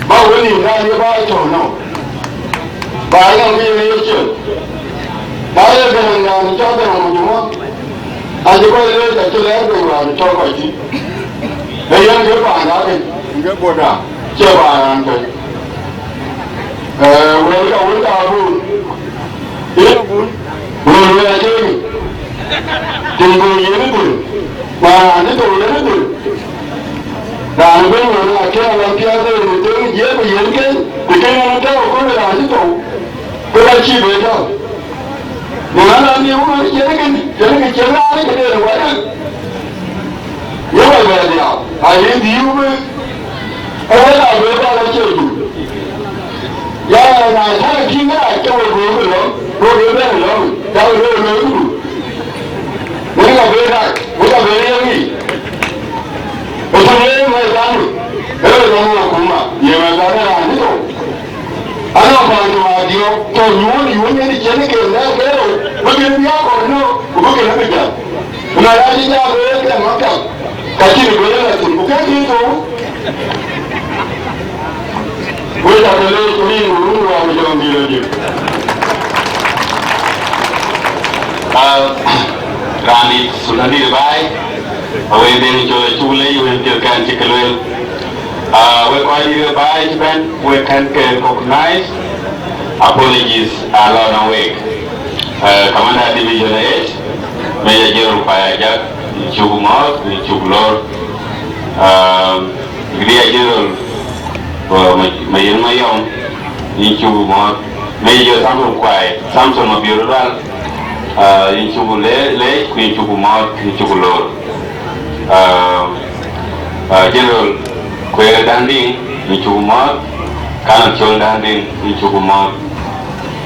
bä we nïïm raan ye baai tɔ̈u nɔm. Baai nɔm ke yen ye ciël. Na ye gɛ̈n raan cɔl gɛ̈n mujumɔ, acï kɔc leec, acï lɛɛr bei wään cɔl kɔc thïn. Ee yen ke paanda akëc, ke boda, cie paan raan tɔ̈c. Ee, wël ka, wël ka abun. Ee, abun. Wël, wël acï. Tïŋ, wël yen dhil. Na raan cï thou yen dhil. Raan ëbɛ̈n wën, akën alam piath ë yen ë thöŋ jiëëk ku yen keny, ku keny en tɔ̈u ëkööl ë raan cï thou, ke ka cïï bɛ tɔ̈u. Në ɣän raan ye wun cïn kën, cïn kë cïn raan ë këde në wɛ̈t. Ye wɛ̈t bɛ dhiau, aye dhiu bï, ee wɛ̈t aa bɛ bä lɔ cie dun. Ya, na cä ke tïŋ ë rac ke we duökï lɔ, duökï bɛ̈n lɔ, ya we duökï lɔ, Wek abï rac, wek abï riɛl yiic. Ëtök ye mɛ̈thani, ee rɔt akuma, ye mɛ̈thani raan cï thou. Anɔŋ paan tɔ̈ adiɔ̈ɔ̈k, tɔ̈ nyuɔ̈ɔ̈n, nyuɔ̈ɔ̈n yen cïn ke lɛ̈k ke rou, bï kën bï akɔ̈l nöök, ku bï kën bï jäl. Ku na ya cï jal wek ke maktab, ka cïn bï lɔ thïn, ku ke cï thou. Wek aca leec, ku rin ku run wäär jɔŋdït lɔ jik. Ah, raan dït, sultan dït ë baai, awek Deŋ Col acuk leec wën piɛth kɛn cï ke lueel. Ah, wek kɔc dït ë baai cï bɛ̈n, wek kɛn ke recognize, apologies aa lɔ nɔŋ wek. Eh, Commander Division eight, Major General Kuai Ajak, yïn cuk mɔ̈ɔ̈th, yïn cuk lor. Ah, Brigadier General, uh, Ma-, Mayɛn Mayɔm, yïn cuk mɔ̈ɔ̈th. Major Samson Kuai, Samson Mabior Lual, ah, yïn cuk le-, leec, ku yïn cuk mɔ̈ɔ̈th, yïn cuk lor. Ah, ah, General Kuer Dandiŋ, yïn cuk mɔ̈ɔ̈th, Colonel Col Dandiŋ, yïn cuk mɔ̈ɔ̈th.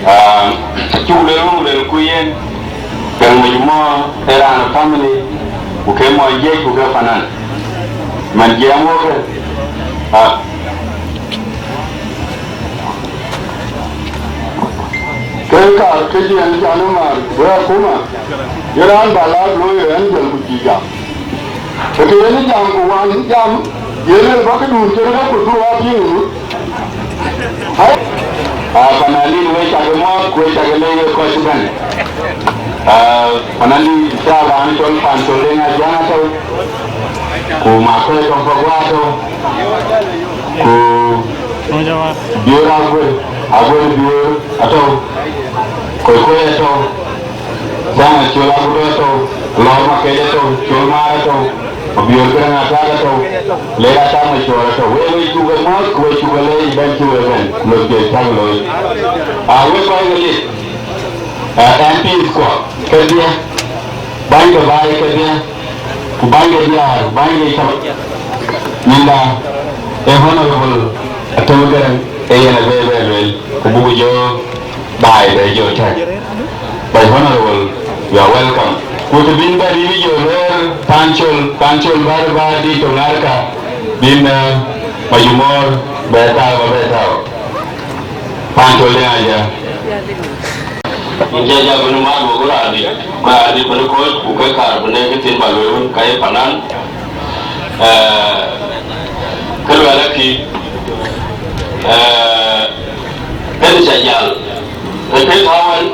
Ah, cuk lueel ŋö, lueel ku yen, ke mujmua ë raan family, ku ke mɔny jiëc, ku ke fanan. Man jiɛɛm wok, ah, Ke ka ke jiɛɛn jam ë maar, wek akuma, ye raan ba laak looi ë ɣɛn jɔl ku cïï jam. Ke ke yen jam ku wan jam, ye luel bä këdun cïn rɔt ku dhuk aa piŋ ë nu. Ai, aa, panalin, wek cak ë mɔ̈ɔ̈th, ku wek cak ë leec wek kɔc ëbɛ̈n. Aa, panalin, ca raan cɔl Pan Col Deŋ Ajaŋ atɔ̈u, ku Makuei Kɔmpɔk Wä atɔ̈u, ku Biöör Aguer, Aguer Biöör atɔ̈u, Koikoi atɔ̈u, Samuel Col Agudo atɔ̈u, Lɔɔr Makec atɔ̈u, Col Maar atɔ̈u, Abiöör Gäräŋ Atak atɔ̈u, Lek Atak Macuɔɔr atɔ̈u. Wek, wek cuk ë mɔ̈ɔ̈th, ku wek cuk ë leec ëbɛ̈n cï wek bɛ̈n, lok piɛth cäk looi. Aa, wek kɔc ke lik, aa, M Ps kuɔ kedhie, bäny ke baai kedhie, Ku bäny de diäär, bäny de cäm, nyinda ee Honorable Atɔ̈u Garaŋ, ee yen abï bɛ lueel, ku buk jɔ baai bɛ jɔ tɛ̈k. But Honorable, you are welcome. Ku të bïn bɛ bï jɔ lueel Pancol, Pancol bär bär dït tɔ̈ ŋäärka, bïn, eh, Majumɔɔr bɛ tääu, bɛ tääu. Pancol de aja. Yïn cä jam bï mat wek raan dït, bä raan dït bï kɔc, ku ke kaar bï nɛ̈k kë thïn bä lueel wën, ka ye panan. Eh, kë luɛɛl akï, eh, kënë cä jäl, ë ke tääu wën,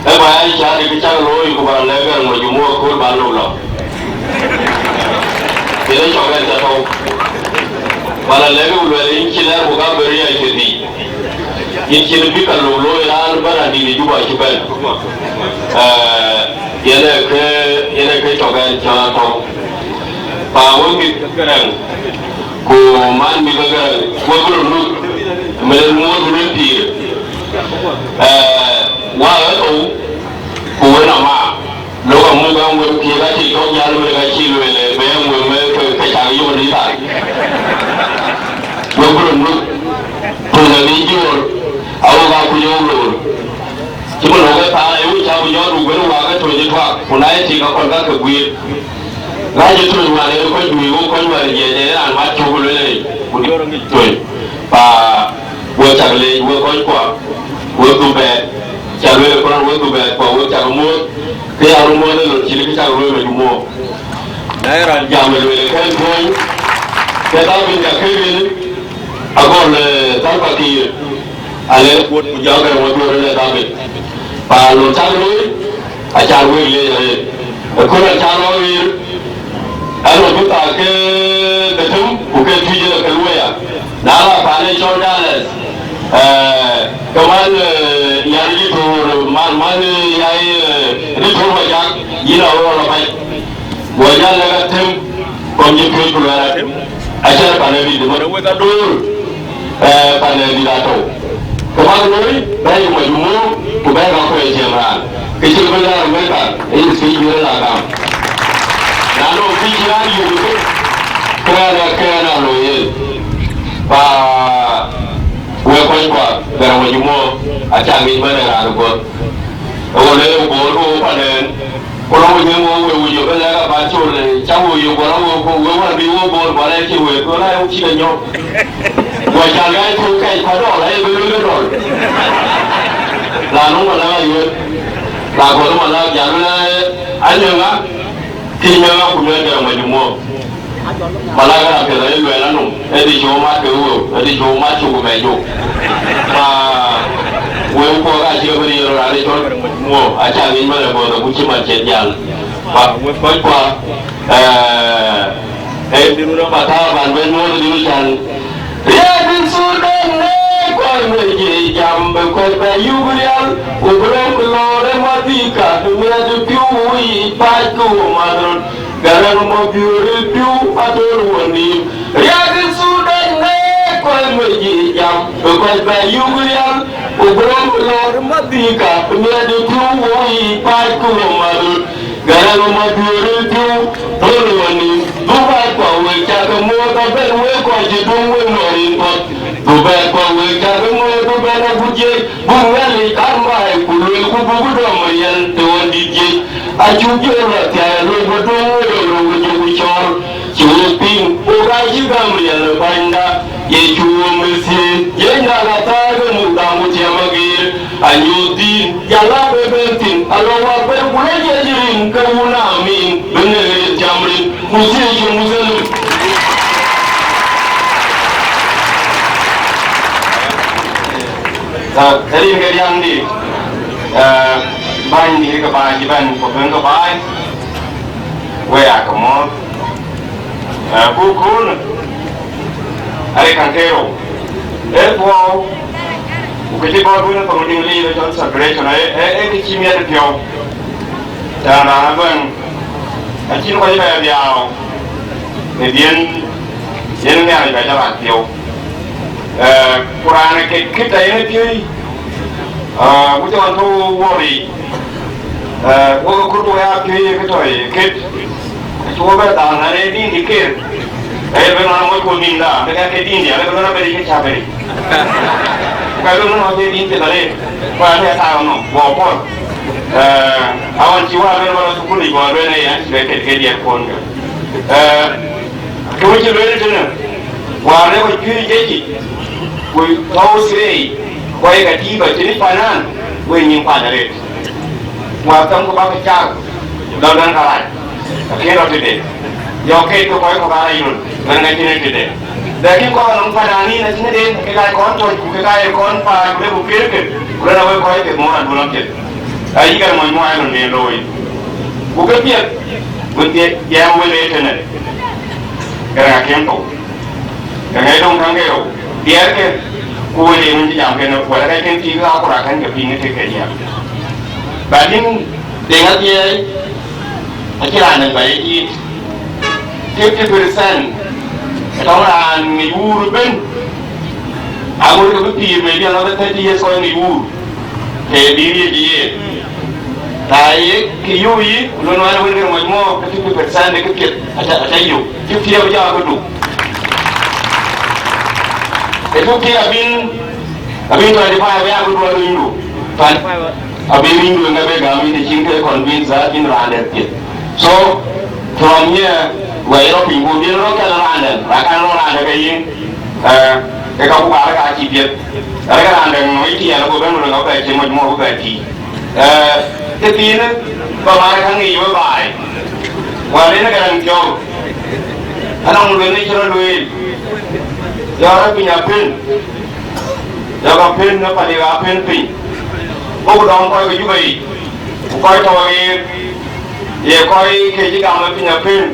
ë bä ya cä dï kë cäk looi, ku bä lɛ̈k Garaŋ Majumɔɔr kööl bä lok lɔ. Kënë cɔk ɛn cä tɔ̈u. Bä lɔ lɛ̈k, ku luɛɛl, yïn cï lɛɛr, ku ka bï riɛɛc ke dhïc. Yïn cïn bï ka lok looi raan bä raan dït ë Juba cï bɛ̈n. Eh, yen ee kë, yen ee kë cɔk ɛn cä tɔ̈u. Pa wek mïth ke Garaŋ, ku man mïth ke Garaŋ, wek bï röt lut, mɛn muɔ̈th wën pïïr. Eh, wa ë thou, ku wën ama, lok amuk ë ŋuëm thiëëk acï cɔk jäl wën ka cï lueel, bë ë ŋuëm ë ke, ke cak yök në thar. Wek bï röt lut, tuny abï jɔ̈ɔ̈r, awok aa kuc wok loor. Cï bï lok ë thaar ayï wïc cä bï jɔt ruk wën wak ë töc ë tuak, ku na ye tik akɔn ka ke guiir. Rac ë töc wään ë kɔc duëër wok kɔc wään jiɛc ë raan mat cök ë lueel ë, ku diöör aŋic töc. Pa wek cak leec wek kɔckua, wek dhubɛɛt, cä lueel ë kɔn wek dhubɛɛtkua wek cak muɔ̈th, ke ya röt muɔ̈th ë lon cïn kë cak lueel ë Majumɔɔr. Na ye raan jam ë lueel ë kɛ̈n tuɔ̈ny, ke dhal piny ka kek yen, agɔl, eh, Salva Kiir. Alë kuɔt ku jɔ Garaŋ Majumɔɔr ëlë dhal piny. Pa lon cak looi, acan wek leec arëët. Ëkööl acan rɔt ɣer, anɔŋ bï thaak ke dhetem ku ke twic ëlë ke luɔi ya. Na la paan ë cɔl Dallas, eh, ke man, eh, yan dït töör, man, man, eh, yai, eh, dït töör Majak, yïn a ɣɔɔl apac. Go jäl lɛ̈k atem, kɔm cï piööc ku luɛɛl atem, acïn pan ë dït, man ë wek adoor, eh, pan ë dït atɔ̈u. Ke bäk looi, bɛ̈ɛ̈i ku Majumɔɔr, ku bɛ̈ɛ̈i ka kuɛɛi ciɛɛm raan. Ke cï bï lɛɛr Amerika, ë yï thiëc bï rɔt la gam. Na nɔŋ kë cï raan yök ë thok, ke raan ë, ke raan ë looi yen. Pa wek kɔckua, Garaŋ Majumɔɔr, acä ŋic man ë raan ë gɔ̈th. Ë ɣöö le Bor ke wo pan ɛn, ku rɔt wo nyiëëŋ wo wëu yök ëlë ka Pancol, eh, cä wo yök, ku rɔt wo, ku wëu wään bï wo Bor, ku rɔt acïn wëu, ku rɔt acïn anyɔ̈ɔ̈k. Ku acan ɣɛn cuk kɛc pa dɔl, aye bï lueel ke dɔl. Raan wun Malak ayuëth, raan kɔ̈th Malak jal wën, eh, anyëŋa, kï nyëŋa ku nyuɛ̈n Garaŋ Majumɔɔr. Malak apiɛth ayï luɛɛl anɔm, ë dï cï wo mat ke wëu, ë dï cï wo mat cök ku mɛc cök. Ma wëu kuɔɔk acï ke bï riëër raan ë cɔl Garaŋ Majumɔɔr, acä ŋic man ë bɔ̈th, agut cï man ciɛt jäl. Pa wek kɔckua, eh, ee bï run ë Mathaar ban bɛ̈n nyuɔɔth ë dït can. Riɛɛk ë Thudan në kɔc wec ë jam, bï kɔc bɛ yuk rial, ku bï rem bï lɔɔr ë madhika, bï miɛt ë piu yiic pac ku wo math röt. Garaŋ Mabiöör ë piu athöör wä nïïm. Riɛɛk ë Thudan në kɔc wec ë jam, bï kɔc bɛ yuk rial, ku bï rem bï lɔɔr ë madhika, bï miɛt ë piu wo yiic pac ku wo math röt. Garaŋ Mabiöör ë piu, thöl ë wä nïïm, dhuk rac kua wek cä ke muɔ̈ɔ̈th abɛ̈n wek kɔc cï duŋ wek nɔ̈k rin path. Dhuk bɛ̈ɛ̈t kua wek cä ke muɔ̈ɔ̈th abɛ̈n agut jiëc, buk Nhialic kaŋ baai, ku luelku buk dɔm riɛl të ɣɔn dït jiëc. Acuk jɔl rɔt thiai, aloi bä duŋ wek röt ku jɔku cɔɔr. Cï wok piŋ, wok aa cï gäm riɛl ë Bänyda, Yecu wo Mesiah, Jiëcda ka thäär ke muk dham ku tiɛm ageer, anyuth dhïn, jal aa bɛ bɛ̈n thïn, alɔ wak bɛ̈n ku lɔ jiɛc rin, ke wun amin, bï ŋɛk rin tiam rin, Mesiah cï Mothe lëm. Rin ke riaŋdï, eh, bäny ke baai cï bɛ̈n, ku bɛ̈n ke baai, we aa ke mɔ̈ɔ̈th. Eh, ku kun, arëk käŋ ke rou. Ee thuɔɔu, ku kë cï kɔɔr wën ë thoŋ Diŋlith ë cɔl celebration, ee, ee, ee kë cï miɛt piɔ̈u. Cän raan abɛ̈n, acïn kɔc bɛ dhiau, ë dhiën, yen Nhialic bɛ jɔ rac piɔ̈u. Eh, ku raan ë ket, ket tɔ yen ë piööc, eh, ku jɔl tɔ̈u wok yiic, eh, wok ë kut wek aa piööc ë kë tɔ ye ket. Acï wo bɛ dhal na rëër din dï ker. Aye bɛ nɔn amoc ku nïm da, bɛ ka ke din dia, bɛ bɛ nɔn bɛ ke ca bɛ. Ka bɛ nɔn ke din ke dare. Ku an ya ta no, wo pon. Eh, awan ci wa bɛ wala sukuli wa bɛ ne ya, bɛ ke ke dia kon ga. Eh, ke wo ci bɛ ne tene. Wa ne ko jui jeji. Ku tau sirei. Ko ye ka tiba tini panan. We nyin pa dare. Wa tam ku ba ke ca. Dɔl dan ka rai. Akën rɔt tëde. Jɔ ke ke kɔc kɔ̈k aa yun, bɛ̈n ŋäc tënë tëde. Lakin kɔc nɔm Pananin acïn den, ke ka ye kɔn tɔc, ku ke ka ye kɔn paany, ku le ku piɛ̈rkë, ku rɛ̈n awek kɔc ke mɔ̈ɔ̈r adun apiɛth. Ayï kɛn mɔc muɔɔc nɔm den looi. Ku ke piɛth, ku dhiɛ-, dhiɛɛm wël ee tënë. Kɛn akën thou. Ke ŋɛc döŋ käŋ ke rou, diɛɛrkë, ku wël ee wën cï jam kënë, wala ka cïn tik aa ku rak kɛn ke piŋ ë tek ke diäk. Ba tïŋ, deŋ adhiɛɛi, acïn raan dɛ̈ŋ ba ye tiit. Fifty percent ë tɔŋ raan ŋic wuur ëbën, aŋot ke bï pïïr, maybe another thirty years kɔc ŋic wuur. Ke bï riëëc ë yen. Na ye kë yök yï, ku lon wɛn wën ke mɔc mɔ̈ɔ̈k, ke fifty percent de kë piɛth, aca, aca yök. Fifty abï jɔ akëdu. Ë fifty abïn, abïn twenty five abï akëdu alonydu. Twenty five abï rïnydu ëŋa bï gam yïn, të cïn ke convince that yïn raan dɛ̈t piɛth. So, from here, wɛ̈i rɔt piny, ku bï rɔt kɛn raan dɛ̈t, raan kɛn rɔt raan dɛ̈t ke yïn, eh, ke ka ku ka rɛ̈k acï piɛth. Rɛ̈k raan dɛ̈t nɔm ë tiɛɛl, ku bɛ̈n wël ŋa bɛ cï mɔc mɔ̈ɔ̈k bɛ tïï. Eh, tëthiinë, bä bä rɛ̈k aŋic bä baai. Wäär yen ë gɛ̈ɛ̈n cɔɔk, anɔŋ lueel ë cï rɔt lueel, yɔ̈ɔ̈k rɔt piny apën, yɔ̈ɔ̈k apën ë palik apën piny. Buk dɔm kɔc ke Juba yic, ku kɔc tɔ̈ ɣeer, ye kɔc ke cï gam ë piny apën,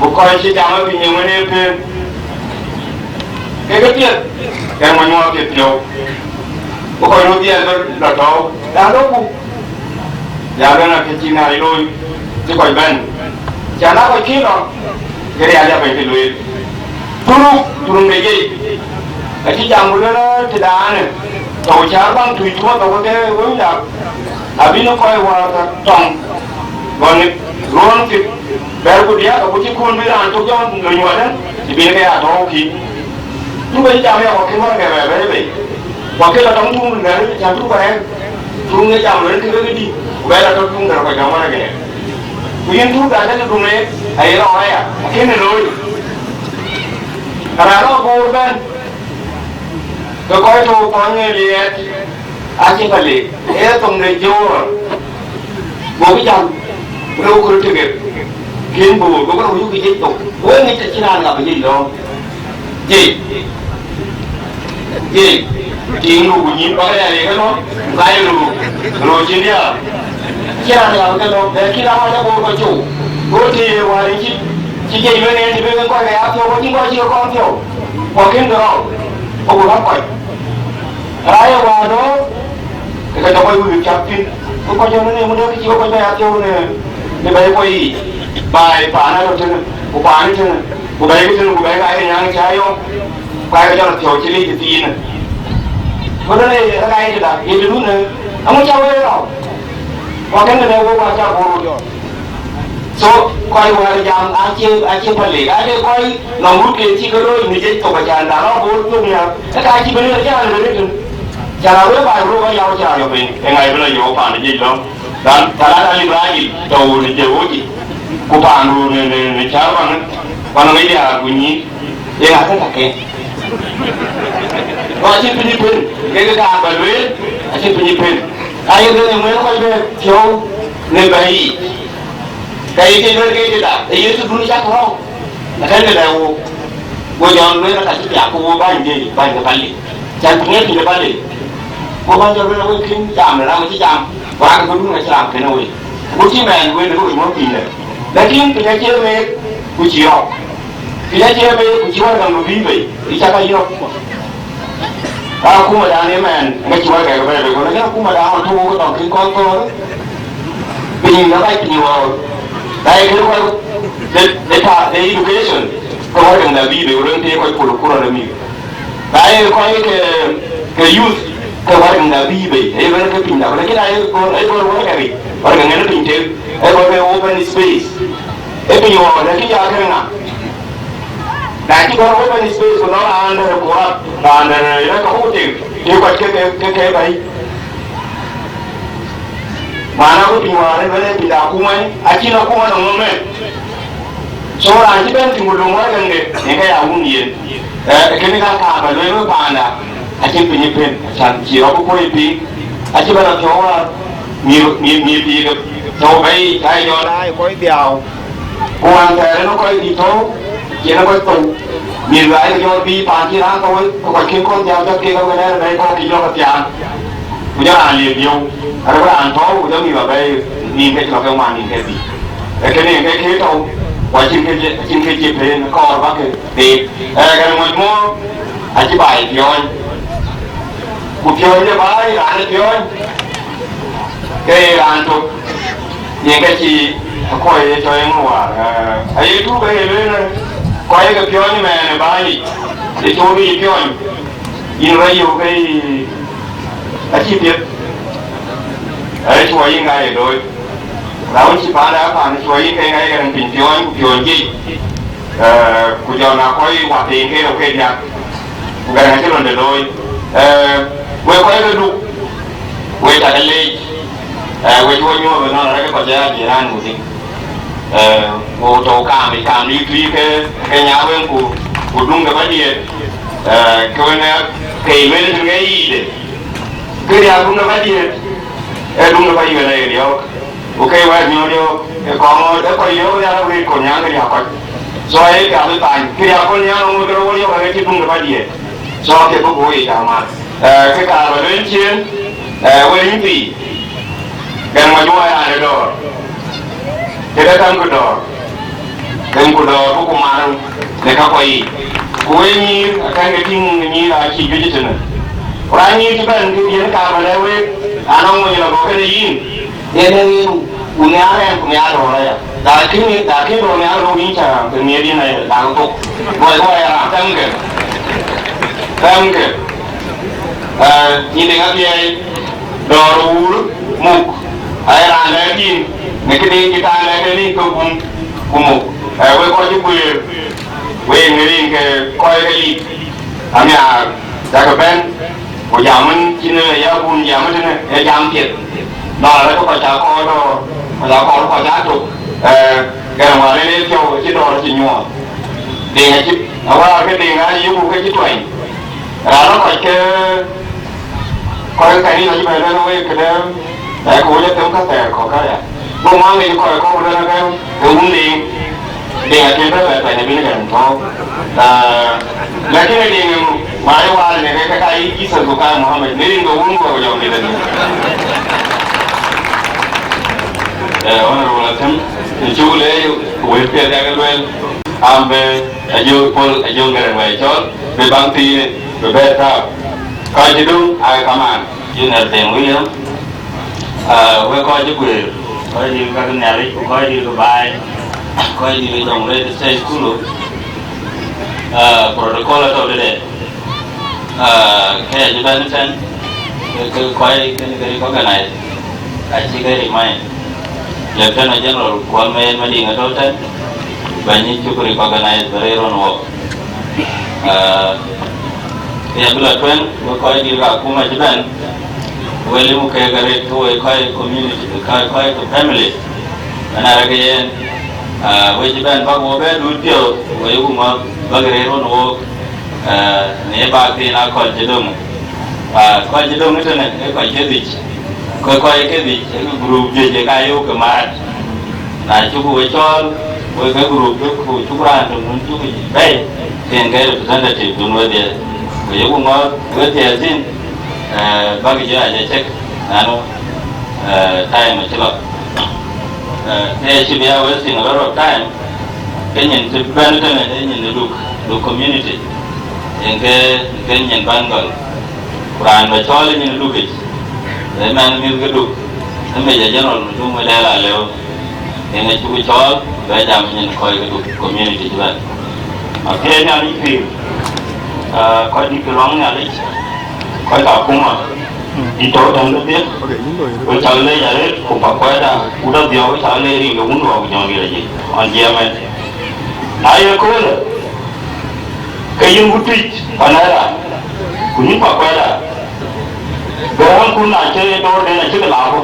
ku kɔc cï gam ë piny ë ŋuën ë pën. Kekë piɛth, kɛn mɔny muɔɔr piɛth piɔ̈u. Ku kɔc röt dhiɛl bï lɔ tɔ̈u, ya lɔ ku, ya lɔ na kë cï Nhialic looi, cï kɔc bɛ̈n. Cä na kɔc kï lɔ, ke rial ya bɛ̈ny kë lueel. Turuk, turuk de jei, acï jam ku lueel tëdaanë, tɔ̈u cär baŋ tui tuɔɔth, tɔ̈u ke wëu dak, abï në kɔc wäär tɔŋ, gɔn ruɔ̈ɔ̈n thïn. Bɛ̈ɛ̈r ku diäk, ago cï kun bï raan cök jɔ lony wadäŋ, cï bï ke ya tɔ̈u kï. Tuŋ ke cï jam ya, ku akën wärkë bɛ bɛ̈ɛ̈i bei. Ku akën lɔ tɔŋ tuŋ bï bɛ̈ɛ̈r, cän tuŋ bɛ rɛ̈ɛ̈r. Tuŋ ke jam lueel kë ke dï, ku bɛ lɔ tɔŋ tuŋ dɛ̈r kɔc gäm wärkë. Ku yïn tuŋ ka ke duŋ ë, aye rɔɔk aya, akën ë looi. Raan rɔɔk Bor bɛ̈n, ke kɔc tɔ̈u pɔ̈n ë liɛɛt, acï Palik, ee thoŋ de Joor. Gokï jam, ku le ku röt tëgër, kën Bor, gokï röt yökï jec thok. Wek ŋic të cïn raan ŋa bï jec lɔ̈ɔ̈m. Jec. Jec. Tiiŋ ruk ku nyïïn bäk rɛ̈ɛ̈r ye ke lɔ̈ɔ̈m, ku ka ye ruk, ruk cïn diäär. Cïn raan ŋa bï ke lɔ̈ɔ̈m, lakin raan wä cä Bor kɔc cou. Go të ye wäär cï, cï jec wën en të bï ke kɔc ke ya thiɔ̈u, ku acïn kɔc cï ke kɔn thiɔ̈u. Ku akën ke rɔ̈u, ku ku rɔ̈m kɔc. Raan ye wäär dɔ̈ɔ̈r, ke ke tɔ kɔc wïïk cak thïn, ku kɔc jɔ në ŋuɔ̈t kë cï kɔc bɛ ya thiɔ̈u në, në bɛ̈i kuɔ yiic, baai paan ë rɔt tënë, ku paan ë tënë, ku bɛ̈i kë tënë, ku bɛ̈i ka ye nyääŋ cä yɔ̈ɔ̈k, ku ayek jɔ rɔt thiɔ̈u cï liic ë thiinë. Ku tënë ye rɛ̈k ayek tëda, ye tëdun ë, aŋö cä wëë rɔt? Ku akën tënë wok acä Bor jɔ. So, kɔc wäär jam acie, acie Palik, ade kɔc nɔm wut ke cï ke looi në jec thok, acan da rɔt Bor thok nhial, ke ka cï bɛ̈n ë, cï raan bɛ̈n ë tën. Can a wek baai röök aya, cï raan yɔ̈k piny, eeŋa ye bï lɔ yɔ̈ɔ̈k paan ë jec lɔ̈ɔ̈m? Raan, thalat al Ibrahim tɔ̈u në jec ɣööc yic, ku paandu në, në, në cäär baŋ, ku anɔŋ ë diäär ku nyïïn, eeŋa ke ka ke? Ku acïn piny ë pën, kek kaar bä lueel, acïn piny ë pën. Aye lueel ë ŋuɛ̈ɛ̈n kɔc bɛ thiɔ̈u në bɛ̈i yiic. Ka ye cï lueel ke cï dak, ë Yecu dun cak rɔ̈u, akën ke lɛ̈k wook. Go jɔ lueel ka cï piaak ke wook bäny de, bäny de Palik. Can ku ŋiɛc piny de Palik. Go bäny jɔ lueel wek kën jam në ram cï jam, ku rak ke dun acï ram kën ë wei. Go cï mɛɛn wël ë ke wec mɔ̈k piny de. Lakin piny acie meek, ku cï rɔ̈u. Piny acie meek, ku cï wär gam bï bei, ë cak ayɔ̈k. Akumadan ëmɛn, ŋäc cï wär gɛk bɛ̈ɛ̈i bei, ku lakin akumadan ɣɔn tök wok tɔŋ kën kɔn thɔ̈ɔ̈r, piny ŋa bac piny ɣɔɔr. Na ye kën kɔc de, de ta, de education, ke wär gäŋda bï bei, ku lueŋ tëë kɔc pol kurɔ de mïth. Na ye kɔc ke, ke youth, ke wär gäŋda bï bei, aye lueŋ ke piny da, ku lakin aye gɔl, aye gɔl wär gäk yic, wär gäŋ ŋɛn piny tek, aye gɔl ke open space. Ë piny ɣɔɔc, lakï ya kërë ŋa? Na cï gɔ̈ɔ̈r open space, ku nɔŋ raan dɛ̈ ku rap, raan dɛ̈ rɛ̈k ke ku tek, tek kɔc ke, ke, ke bäi. Mana ku piny wäär ëbɛ̈n ë piny de akuma, acïn akuma nɔm ëmën. So raan cï bɛ̈n tïŋ ku löŋ wär käŋde, yen ke ya wun yen. Eh, kënë ka kaar ba lueel wek paanda, acïn piny ë pën, acan cï rɔt bï kuɔ̈c piny, acï bɛ̈n apiɔ̈u wäär, mïth, mïth, mïth yiic tɔ̈u bɛ̈i, ka ye jɔl daai kɔc dhiau. Ku wään thɛɛr ënë kɔc dït tɔ̈u, cïn ë kɔc thou. Mïth luaac ke jɔl bï paan cï raan thou, ku kɔc kën kɔn dhiau jɔt kek awën ënë bɛ̈i kɔ̈k kï lɔ ke thiaan. Ku jɔ raan liep yöu, arëk raan tɔ̈u, ku jɔ mïth abɛ̈i nïn ke cï lɔ ke ŋuan nïn ke dhïc. Ee kënë yen ke kë tɔ̈u, ku acïn kë cï, acïn kë cï pëën kɔɔr bäk ke deet. Ee, kɛn moc mɔ̈ɔ̈r, acï baai piɔ̈ɔ̈ny. Ku piɔ̈ɔ̈ny de baai, raan ë piɔ̈ɔ̈ny, ke ye raan tök. Yen ka cï akuɔc ye cɔɔc ŋö wäär, eh, aye tuuk aye lueel, kɔc ye ke piɔ̈ɔ̈ny mɛɛn ë bäny yic, ye cɔɔl bï yï piɔ̈ɔ̈ny, yïn rɔt yök ke yï acï piɛth, aye cuɔ yïn ka ye looi. Na wën cï paanda paan cuɔ yïn ke ŋa ye ke rɛ̈ŋ piny piɔ̈ɔ̈ny ku piɔ̈ɔ̈ny jiëc. Eh, ku jɔl na kɔc watheen ke rou ke diäk, ku Garaŋ acï londe looi. Eh, wek kɔc ke Duk, wek cä ke leec, eh, wek cï wek nyuɔɔth ënɔɔnë arëk kɔc ë ya jiran ku thïn. Eh, ku tɔ̈u kaam yic, kaam dït tui ke, ke nya wën ku, ku duŋ de bädiɛ̈t, eh, ke wën, eh, ke lueel tën ke yiic de. Kë riääk duŋ de bädiɛ̈t, ee duŋ de bädiɛ̈t aye riɔ̈ɔ̈k. Ku ke wɛ̈ɛ̈t nyuɔɔth yök, ë kɔŋ ŋoot, ë kɔc yök ya wëët kɔn nyaŋ kë riääk kɔc. So, aye piath bï thany, kë riääk kɔn nyaŋ ŋoot ke rɔt wär yök, aye cï duŋ de bädiɛ̈t. So, ke bï ku wëi jam mat. Eh, kë kaar ba lueel cien, eh, wël yïn thii, gɛn mac wɔ raan ë dɔ̈ɔ̈r. Këde käŋ ku dɔ̈ɔ̈r, käŋ ku dɔ̈ɔ̈r, ku ku mar në ka kɔc yiic. Ku wek nyïïr, akɛ̈n ke tïŋ nyïïr acï juëc tënë. Ku raan nyïïr cï bɛ̈n, kë yen kaar ba lɛ̈k wek, an, aŋony lɔ gɔ̈k kënë yïn. Yen ee yen, ku nhiaar ɛn, ku nhiaar dɔ̈ɔ̈r aya. Lakini, lakini dɔ̈ɔ̈r nhiaar rou yïn cä ke miëët yïn aya, dak thok. Luɔi, luɔi aya raan, thɛmkë. Thɛmkë. Eh, nyin de ŋa piɛɛi, dɔ̈ɔ̈r wuur, muk. Aya raan lɛ̈k yïn, në këde cï taŋ lɛ̈k tënë ke gum, ku muk. Eh, wek kɔc cï guëër, wek në rin ke kɔc ke yïk. Amiaar, cakë bɛ̈n, ku jam wën cïn ë ya kun jam tënë, ee jam piɛth. Nɔn arëk kɔc cä kɔɔr dɔ̈ɔ̈r, kɔc cä kɔɔr kɔc cä tök, eh, gɛn wäär en ee piɔ̈u acï dɔ̈ɔ̈r acï nyuɔɔth. Deŋ acï, awäär ke deŋ raan yöku ke cï tuany. Raan lɔ kɔc ke, kɔc ke kanitha cï bɛ̈n lɛ̈k wek këdë, eh, ku wec athëm ka thɛɛr kɔ̈k aya. Go ŋuan ŋic kɔc kɔ̈k lɛ̈k ke, ke wun deŋ. Deŋ acïn bɛ bɛ pɛ̈n ë bïn kɛn tɔ̈u. Ah, lakini deŋ ë ŋö? Maa ye waar në ke ka yï Jesus ku ka Muhammad, në rin ke wun guɔ jɔ mïth adï. Eh, Honorable Atem, në cuk leec, wël piɛth yak lueel, am bë Ajök Paul, Ajök Garaŋ wɛ̈i cɔl, bï baŋ thiinë, bï bɛ̈ɛ̈r tääu. Kɔc cï döŋ, aa kamaan. Junior Deng William, ah, wek kɔc cï guëër, kɔc dït ke Nhialic, ku kɔc dït ke baai, kɔc dït ke Jonglei State kulu, ah, protocol atɔ̈ tëde, ah, ke acï bɛ̈n tɛ̈n, ke, ke kɔc kën ke recognize, acï ke remind. Lieutenant General Kuɔl Meer Madiŋ atɔ̈ tɛ̈n, bɛ̈ny cuk recognize bï rëër ɣön wok. Ah, ya bï lɔ tueŋ, wek kɔc dït ke akuma cï bɛ̈n, wek limu kek arëët ke wek kɔc community, kɔc, kɔc ke family, man arëk yen, ah, wek cï bɛ̈n bäk wo bɛ duut piɔ̈u, wek yeku ŋɔ̈ɔ̈th bäk rëër ɣön wok, ah, në bak thiin akɔ̈l cï döŋ. Ah, kɔc cï döŋ ëtënë, ee kɔc ke dhïc, kɔc, kɔc ke dhïc, ee group juëc ee ka yöök ke maat. Na cuk we cɔɔl, wek ke group juëc, ku cuk raan töŋ wën cuk bɛ̈i, ke yen ke representative dun wedhie. Ku yeku ŋɔ̈ɔ̈th wedhie thïn, eh, bäk jɔ a jɔ cek, nanu, eh, time acï lɔ. Eh, ke cï bï a wasting a lot of time, ke nyin cï bɛ̈n tënë, ee nyin ë Duk, Duk community. Yen ke, ke nyin bän gɔl. Ku raan bä cɔɔl ë nyin ë Dukic, ee mɛnh mïth ke Duk, ee Major General Majuŋ Medel Aleu, yen acuk cɔɔl bɛ jam nyin kɔc ke Duk community cï bɛ̈n. Apiɛth Nhialic pïïr, ah, kɔc dït ke luaŋ Nhialic, kɔc ke akuma, Dït tɔ̈u tɛ̈n kedhie, wek cak leec arëët, ku Pakuɛɛrda, wut Adhiɔ̈k, wek cak leec rin ke wun wä ku jɔŋdït acï ɣɔn jiɛɛm ɛn. Na ye köölë, ke yïn wut Tuic pan ë raan, ku yïn Pakuɛɛrda, gäräŋkun acï doorden acï ke laak ku.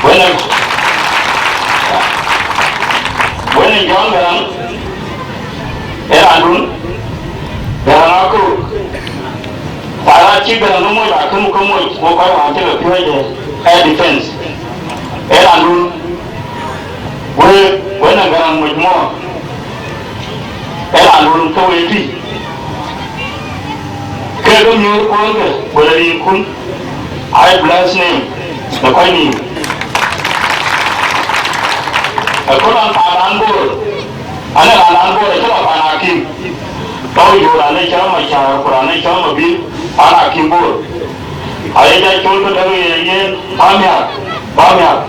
Wën ë, wën ë Jɔn Gäräŋ, ë raandun, Gäräŋ aköök. Thaar acï Gäräŋ ë moc akëmu ke moc, wo kɔc wään cï ke piɔ̈ɔ̈c ë air defense. Ë raandun, wek, wën ë Gäräŋ moc muɔɔr. Ë raandun ke wek tïc. Kek ë miöör kuɔ̈ɔ̈nkë, wël ë rinkun, I bless name, në kɔc nïïm. Ë kööl an, paan raan Bor, an, ë raan raan Bor, acï lɔ paan akïm. Tɔ̈u jur raan ë cɔl Macäär, ku raan ë cɔl Mabil, paan akïm Bor. Aye jɔ col ke däk ye yen, bä miäk, bä miäk.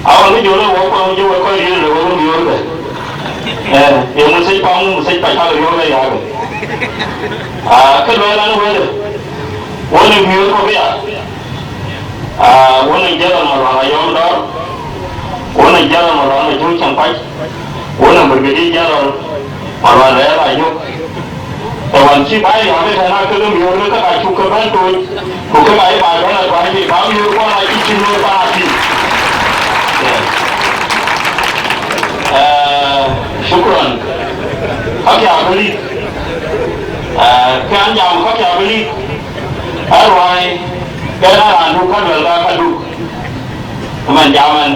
Awa ke jol wok kɔn jɔ wek kɔc riëël le wek miöörkë. Eh, ye message pa ŋu, message pa cak riɔ̈ɔ̈k ë yakë. Ah, ke luɛɛl an wëlë, won ë miöör kɔ̈k ya. Ah, won ë General Malual Ayɔm Dɔ̈ɔ̈r, won ë General Malual Majuŋ Cäŋ Pac, won ë Brigadier General Malual Rɛɛr Ayök. Ë wään cï baai riääk ëtɛ̈n aa kek ë miöörkë, ke ka cuk ke bɛ̈n tooc, ku ke ka ye baai bɛ̈n atuany piny, ba miöör kuɔn aa cï cïn miöör pan aa tïŋ. Yes. Eh, shukran. Ka kia bï lik. Eh, ke an jam ka kia bï lik. Ë ruai, ke na raan duk ka luel ka ka duk. Ëmɛn jam ɛn,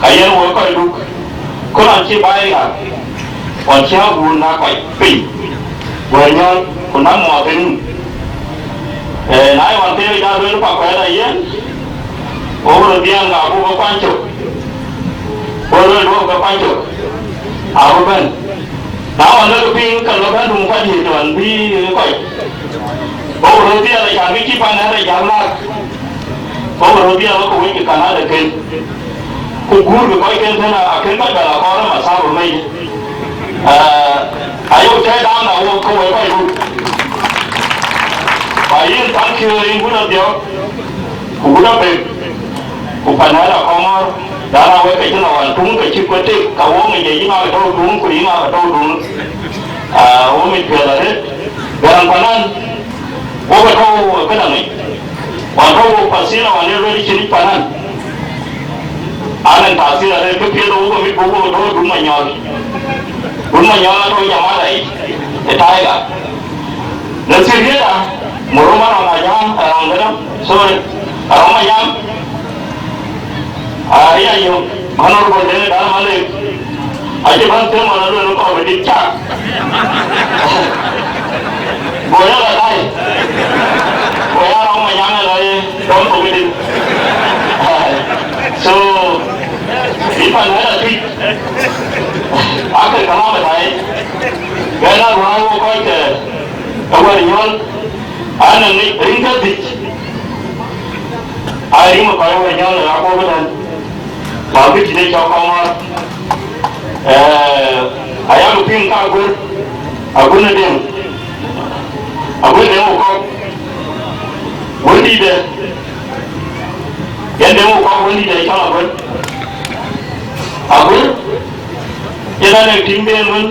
ka yen woi kɔc duk, ku nɔn cï baai riääk, ɣɔn cï aguur na kɔc piny, wëë nyɔl, ku na muɔɔth ë nïm. Ee, na ye ɣɔn thëëk jal lueel Pakuɛɛrda yen, wo röt dhiɛɛŋ ka buk ke kuany cök, wo lueel duɔ̈k ke kuany cök, abï bɛ̈n. Na ɣɔn lek piny, ke lɔ bɛ̈n dum kuany yic ɣɔn bï kɔc. Wo röt dhiɛl, acan bï cï pan ɣɛn rɛc jal laak. Wo röt dhiɛl, wo ke wec ke Kanada ken. Ku guur bï kɔc ken tënë akën kɔc bɛ la kɔɔr ë mathabu mec. Ee, ayok tɛ̈ɛ̈t daam na wok ke wek kɔc rut. Ba yïn thank you yïn wun Adhiɔ̈k, ku wun Abek, ku panɛ̈ɛ̈r Akɔŋɔ̈ɔ̈r, dan a wek ke cïn awan tuŋ ke cï kuet tik, ka wok ŋic ye yïn ŋa ke tɔ̈u tuŋ, ku yïn ŋa ke tɔ̈u tuŋ. Aa, wo mic piɛth arëët, gɛ̈ɛ̈n panan, wok ke tɔ̈u këdäŋ yic. Wan tɔ̈u wok pasila wan ye luel cïn yic panan. An en pasila arëët, kë piɛth wok amit buk wok tɔ̈u dun Manyɔl. Dun Manyɔl atɔ̈u jamada yic, ë Tiger. Në thiriëda, muruma rɔŋ ajam, rɔŋ këdäŋ, sorry, rɔŋ ajam. Aa, ya yök, Honorable Deng Dal Malek. Acï bän them ɣɔn aluel kɔɔr bï dik cak. Go ya la tai. Go ya rɔm ma nyaŋ la ye rɔm bï dik. So, ipan hada tik. Akë kalam tai. Gɛn a ruai wo kɔc ke, ke wär nyɔl. An ŋic rin ke dhic. Aa, riŋ ë kɔc wä nyɔl ë rap wok ëtɛ̈n, bä bï tït ë cɔk kɔŋ ŋɔ̈ɔ̈r. Ee, ayak piŋ ka Aguër, Aguër në Deŋ, Aguër Deŋ Ukɔ̈k, wëndïïtde, yen Deŋ Ukɔ̈k wëndïïtde cɔl Aguër. Aguër, yen anɔŋ tiŋden wën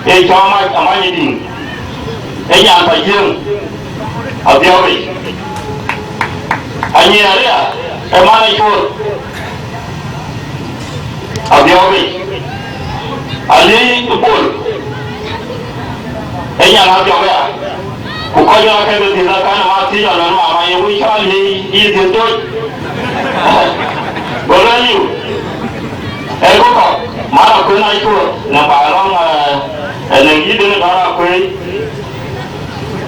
ee cɔl Amac, Amac ë Dïŋ, ee nyan Pajiëŋ, Adhiɔ̈k yic. Anyiɛɛr aya, ë man ë cuöör, Adhiɔ̈k yic. Alï Bol, ee nyan Adhiɔ̈k aya. Ku kɔc aa kek dhiëth akan ë ma thiëc alɔn mama ye wïc cɔl yï, yï dhiëth toc. Go lueel, liu. Ee, ku kɔ̈k, man Akuën aa cuöör, në baai rɔ̈ŋ, ee, në yï dënë dɔ̈ɔ̈r Akuëëc.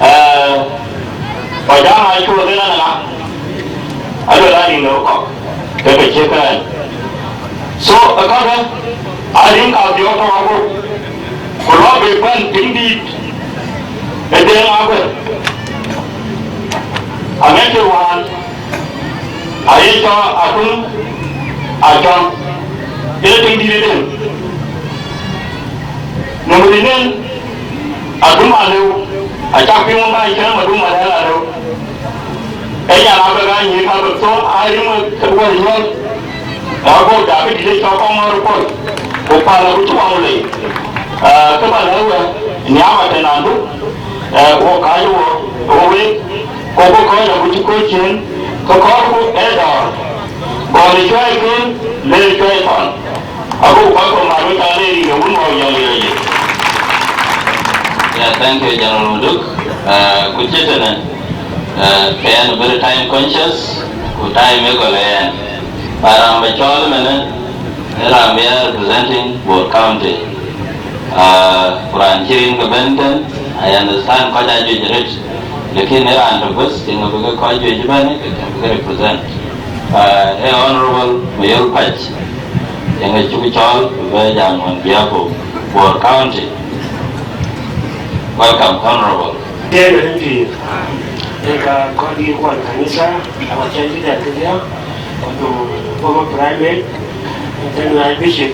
Ee, kɔc jam aa cuöör dhil anëna, aluel aa riŋ de kɔ̈k, ke ke ciëk kɛɛl. So, ë käkë, aa riŋ ka dhiɔ̈ɔ̈k tɔ̈u aguɔ̈p, ku lɔ bï bɛ̈n tiŋ dïït ë Deŋ Aguër. Aŋiɛckï wään, aye cɔl Atum Acɔŋ, yen tiŋ dïït ë Deŋ. Në mïth ënën, Adum Alëu, acak piŋ wën bä cïn Adum Alëu Alëu. Ë nyan abï ɣa nyïïr ka bï thou, aa riŋ ke wɛ̈l nyuɔl, aa, go dak dït ë cɔk kɔŋ ŋɔ̈ɔ̈r pɔ̈l, ku pal abï cï waŋ lei. Aa, kë bä lɛ̈k we, nhiam atënandu, aa, wo kääc wo, wo week, ku bï kɔc abï cï kuec ciëën, ke kɔɔrku ë dɔ̈ɔ̈r. Gɔl ë cuai kën, le ë cuai thɔn. Ago kɔc kɔ̈k mat wek aa leer yï wun wä yɔl yɔl yï. Yeah, thank you, General Maduk. Uh, ku cï tënë, uh, ke ɛn very time conscious, ku time ë gɔl ë ɛn. Ba raan bä cɔɔl ëmënë, ë raan bï ya representing Bor County. Uh, ku raan cï rin ke bɛ̈n tën, I understand kɔc aa juëc röt, lakin ë raan tök bas, tiŋ abï ke kɔc juëc ëbɛ̈n, ke ke bï ke represent. Uh, ë Honorable Mayol Pac, yen ë cuk cɔɔl bï bɛ jam on behalf of Bor County. Welcome, Honorable. Deŋ rin pïïr, yen ka kɔc yï kuany kanitha, awacä cï dɛ̈t kedhie, kɔc former primate, internal bishop,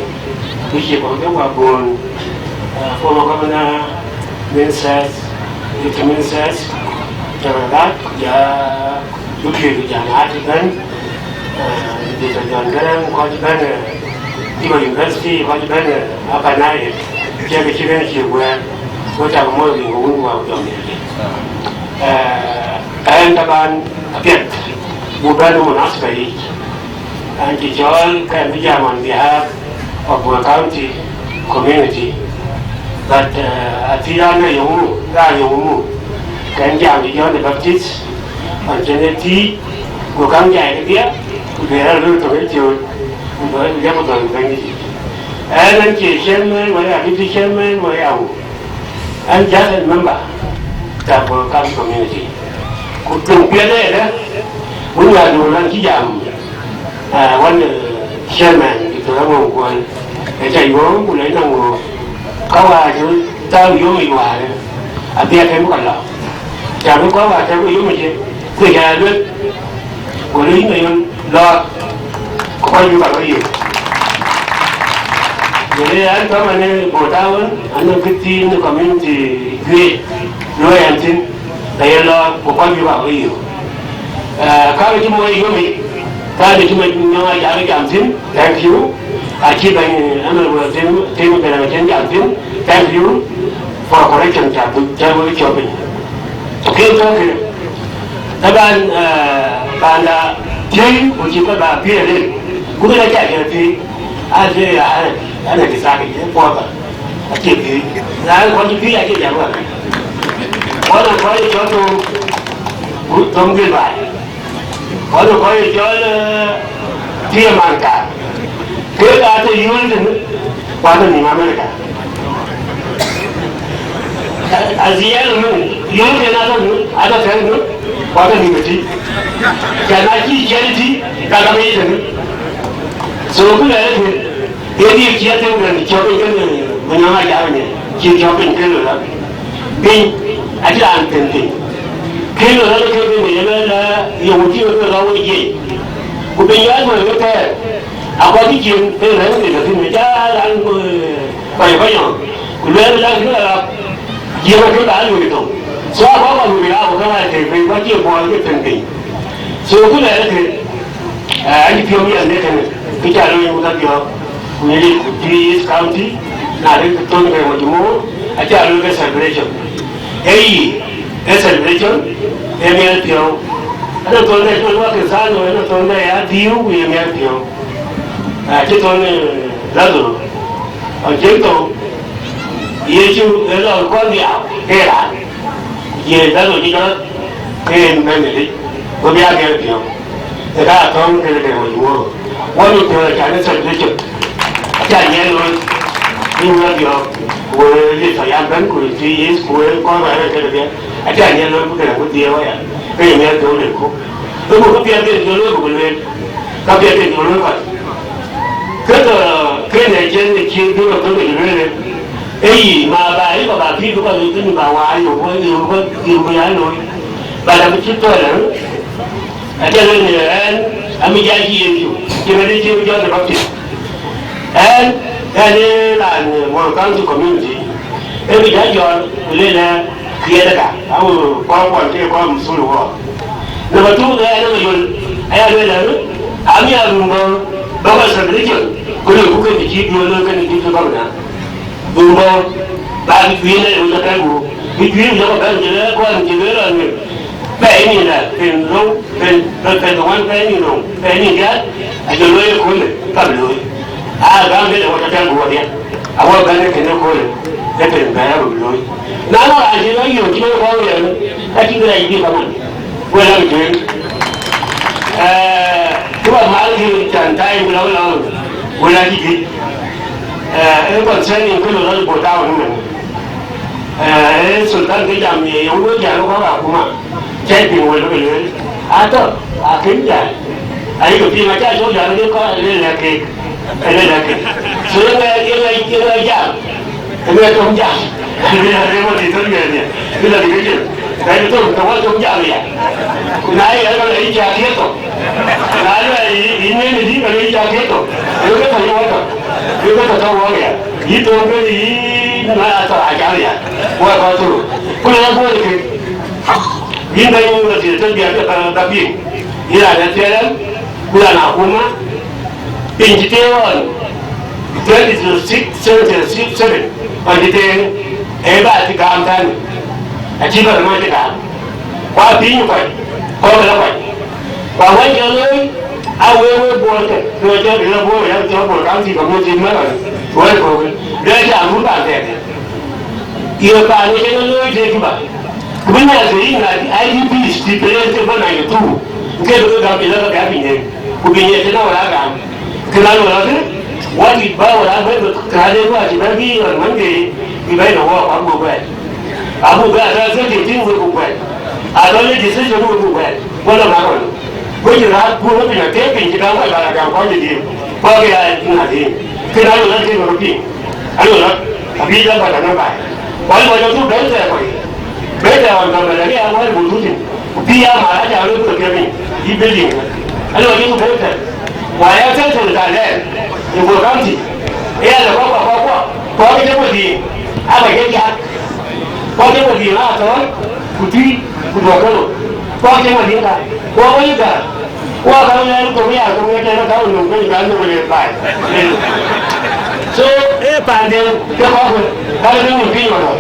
bishop of the Wagon, uh, former governor, ministers, deputy ministers, jɔŋraat, ja Bï piööcë jam aa cï bɛ̈n, eh, Doctor John Garang, kɔc bɛ̈n, eh, Juba University, kɔc bɛ̈n, eh, Upper Nile, ciɛk cï bɛ̈n cï guɛɛr, ku cak mɔ̈l rin ku wun wäu jɔŋ diɛ̈. Eh, ɛn taban apiɛth, buk bɛ̈n ë munasaba yic. An cï cɔɔl kɛn bï jam on behalf of Bor County community, but, uh, athic raan ë yöŋ mu, raan yöŋ mu, kɛn jam cï John the Baptist, ɣɔn cïn e thiic, ku käŋ jai kedhie, ku duëër rɔt röör tök ë thiööc, ku duëër ku jam ku dhɔ̈l Bɛ̈nydït. Ɛn, ɛn cie chairman, wala deputy chairman, wala awu. An just a member, ta Bor County community. Ku töŋ piɛth ëdë, wun wäär duön an cï jam, ah, wan, eh, chairman, Doctor Aŋɔŋ Kuɔl, ë ca yuɔ̈ɔ̈m ku lɛc nɔŋ ŋö, ka wäär cï thaau yom yic wäär, abï a tɛ̈m kɔc lɔ. Ca bï kɔc wäär tɛ̈m ke yom yic, ku ca lueth, ku lɔ yïn ayön lɔ, ku kɔc bï kɔc ke yök. Ku le an, tɔ̈ man ë Bor Town, an, nɔŋ kë thiin në community juëc, luɔi ɛn thïn, ka ye lɔ, ku kɔc bï kɔc ke yök. Eh, ka cï mɔc yom yic, ka cï mɔc nyɔŋ a jam jam thïn, thank you. Acï bɛ̈ny, eh, Honorable Tim, Tim Garang cïn jam thïn, thank you for correction, ca bï, ca bï cɔk piny. Kën tɔ̈ kë, taban, eh, panda thiëi, ku cï kɔc ba piëër rin, ku kën aca jɔl thiëi, a thiëi ya, an, an, a thiëi thak, eh, puɔth ba, acie thiëi. Na kɔc cï thiëi, acie jam wak. Kɔc kɔc cɔl thom, thom gël baai. Kɔc kɔc cɔl, eh, thiëi man kaar. Kek aa tɔ̈ yööl tënë, ku atɔ̈ nïïm America. Aziɛl ëmënë, yööl tënë atɔ̈ në, atɔ̈ tɛ̈n në, ku atɔ̈ nïïm ëtï. Cän acï ciɛl ëtï, ka gam yic tënë. So, kë lɛɛr ëtï, ye diëk cï atëŋ rɛ̈n cɔ̈k piny kënë, Manyɔŋ Ajak ënë, cï cɔ̈k piny kënë lɔ. Piny, acï raan them piny. Kënë lɔ ke piny, ye lɔ la, ye wut cï we ke lɔ we jiëc. Ku piny ya tuɔɔc ke thɛɛr. Akɔc cï cieŋ ë rɛ̈ŋ rin ke thïn, ë ca raan, eh, kɔc ë kɔc yɔŋ, ku luɛɛl ë dak cï rɔt rap, jiëëk akën ba luöi thou. So akɔc kɔc luöi rap, ku ke ɣac tëëk piny, ku acie buɔɔth ke thïn piny. So ku lɛɛr ke, eh, acï piɔ̈u yɛn de kënë, kë ca looi ku ka piɔ̈u, ku ye ku Twic East County, na de thon ke ŋö cï moor, aca looi ke celebration. Ee yï, ee celebration, ee miɛt piɔ̈u. Ënɔnthuɔn de cï wek Wakristayo, ënɔnthuɔn de ya dhiëëu, ku ye miɛt piɔ̈u. Acï thon, eh, Lazaro. Ɣɔn cï thou, Yecu ë lɔ kɔn dhiau, ke raan. Ye Lazaro cï jɔt, ke en bɛ̈n ë lic, ku bï a miɛt piɔ̈u. Ë ka thɔ̈ŋ kën ke wec wuɔ̈ɔ̈r. Wɔ nu piɔ̈u acan ë celebration. Acan nyiɛɛn looi, bï wek diɔ̈ɔ̈k, ku wek Lithɔyan bɛ̈n, ku Twic East, ku wek kɔn rɛ̈ɛ̈r ë këde bï. Acan nyiɛɛn looi, ku këde ku dhiëëu aya, ke ye miɛt piɔ̈u de ku. Ë ku kë piɛth ke jɔ looi, ku bï lueel, ka piɛth ke jɔ looi kɔc. Kë, kë, kënë cïn, cïn bï rɔt thök ke jɔ lueel, ee yï, ma ba yï kɔc ba pïïr, bï kɔc, bï kɔc ba waar, yök, yök, yök, yök, ya looi. Ba dap cï thɔ̈l, ë? Aca lueel në ɛn, amï jai cï Yecu, cï bɛ̈n cï John the Baptist. Ɛn, ɛn ë raan, eh, Bor County community, ë bï jai jɔl, ku lëlë, kiɛɛt ë ka, awu kɔn kuɔn ke kɔn mthul wɔ. Number two, aya number one, aya luel anu, ami a rumbo, baba celebration, kolo ku ke ji duo lo ke ni ji ke baba na. Rumbo, ba bi kuyin na yo ta ku, bi kuyin yo ba je ko an je lo ni. Ba ni na, pen ro, pen, pen, pen wan, pen ni ro, pen ni ya, a je lo ye ko le, ka lo. A ga me lo ta ku wa dia. Awɔ bɛ̈n ë kënë köölë, ë tën bɛ̈ɛ̈r röt looi. Na nɔŋ raan cï lɔ yöök cï lɔ kɔn riɛl, ka cïn kë rac bï kaman. Wël aa tueŋ. Ee, kë bä mal kï can time ku lɔ lɔ, wël aa cï juëc. Ee, ë concerning kë lɔ lɔ bot town ëmën. Ee, ë Sultan kë jam ye, ye wël jam kɔ̈k akuma. Cɛc piŋ wël bï lueel, atɔ̈, akën jäl. Ayï ke piŋ acä cɔl jäl ke kɔc le lɛ̈k keek, le lɛ̈k keek. So, ye ŋɛk, ye ŋɛk, ye ŋɛk jam, ye ŋɛk tom jam. Ye ŋɛk rem wɔ ti thon ŋɛk nhial, bï lɔ dï ke jël. Ka ye tom, ke wɔ tom jam ya. Ku na ye lɔ yï cä kiëk thok. Na lɔ yï, yï ŋɛk dï, ka lɔ yï cä kiëk thok. Ye ke thok ye wɔ tɔ̈. Ye ke thok tɔ̈ wɔ ya. Yï tom ke yï na ya thok a jam ya. Wɔ kɔc thok. Ku lɔ bɔ̈ kek. Yïn bɛ̈ny wun rɔt thiëëc tënë biäk ke bä, bä piŋ. Yïn raan ë T L M, ku raan akuma, piny cï tëë ɣɔn, twenty twenty-six, seven twenty-six, seven, ɣɔn cï tëë, ee bä cï gam tɛ̈n, acï bä röt cï gam. Ku aa piny kɔc, kɔc bä lɔ kɔc. Ku awɛ̈c cï looi, aa wek wek Bor ke, ke cɔl, ke cɔl Bor, ya cɔl Bor County Community Members, wek kɔ̈k, duɛ̈ɛ̈r cä ŋun bä thɛɛr. Ye paan ë cïn looi tëë Juba. Ku bï nyan ke yïn ŋa I D Ps cï pelen ke bɔ̈ ninety two, ke bï ke gam piny lɔ ke gam piny en. Ku bï nyan ke na wala gam. Ke na wala ke, wa dït ba wala bɛ ke ka de wa cï bɛ bï ɣɔn man ke bï bɛ na wɔ, abu bɛ. Abu bɛ ata ke ke tin we ku bɛ. Ata le decision we ku bɛ. Wala ma ɣɔn. Ku jï raat ku ŋö piny atek piny cï gam kɔc ba la gam kɔc de diëëm. Kɔc ke ya na diëëm. Ke na wala ke ŋö piny. Ayo, abï jam ba däŋ baai. Wal ba jɔ tu bɛ̈n thɛɛr kɔc. Bɛ̈n thɛɛr ɣɔn gam ba däŋ ya wal bu tu thin. Ku pïïr ya mar aca röt bï piɛth piny. Yï building. Ayo, jɔ tu bɛ̈n thɛɛr. Wa ya thɛɛr thɛɛr tha lɛɛr. Yï Bor County. Ë ya lɛ kɔc kɔ̈k kɔ̈k kɔ̈k. Kɔc ke jɔ bï dhiëëŋ. Aba jɔ jak. Kɔc ke bï dhiëëŋ aa thɔ̈ɔ̈r. Ku tui. Ku duɔ̈k ke röt. Kɔc ke bï dhiëëŋ ka. Kɔc ke yï gäär. Wa ka wël ë kɔ̈k ya kɔ̈k ya tɛ̈n ka wël nɔm kɔc ka nɔm le baai. So, ee paanden ke kɔ̈k, ka le nɔm piny wala,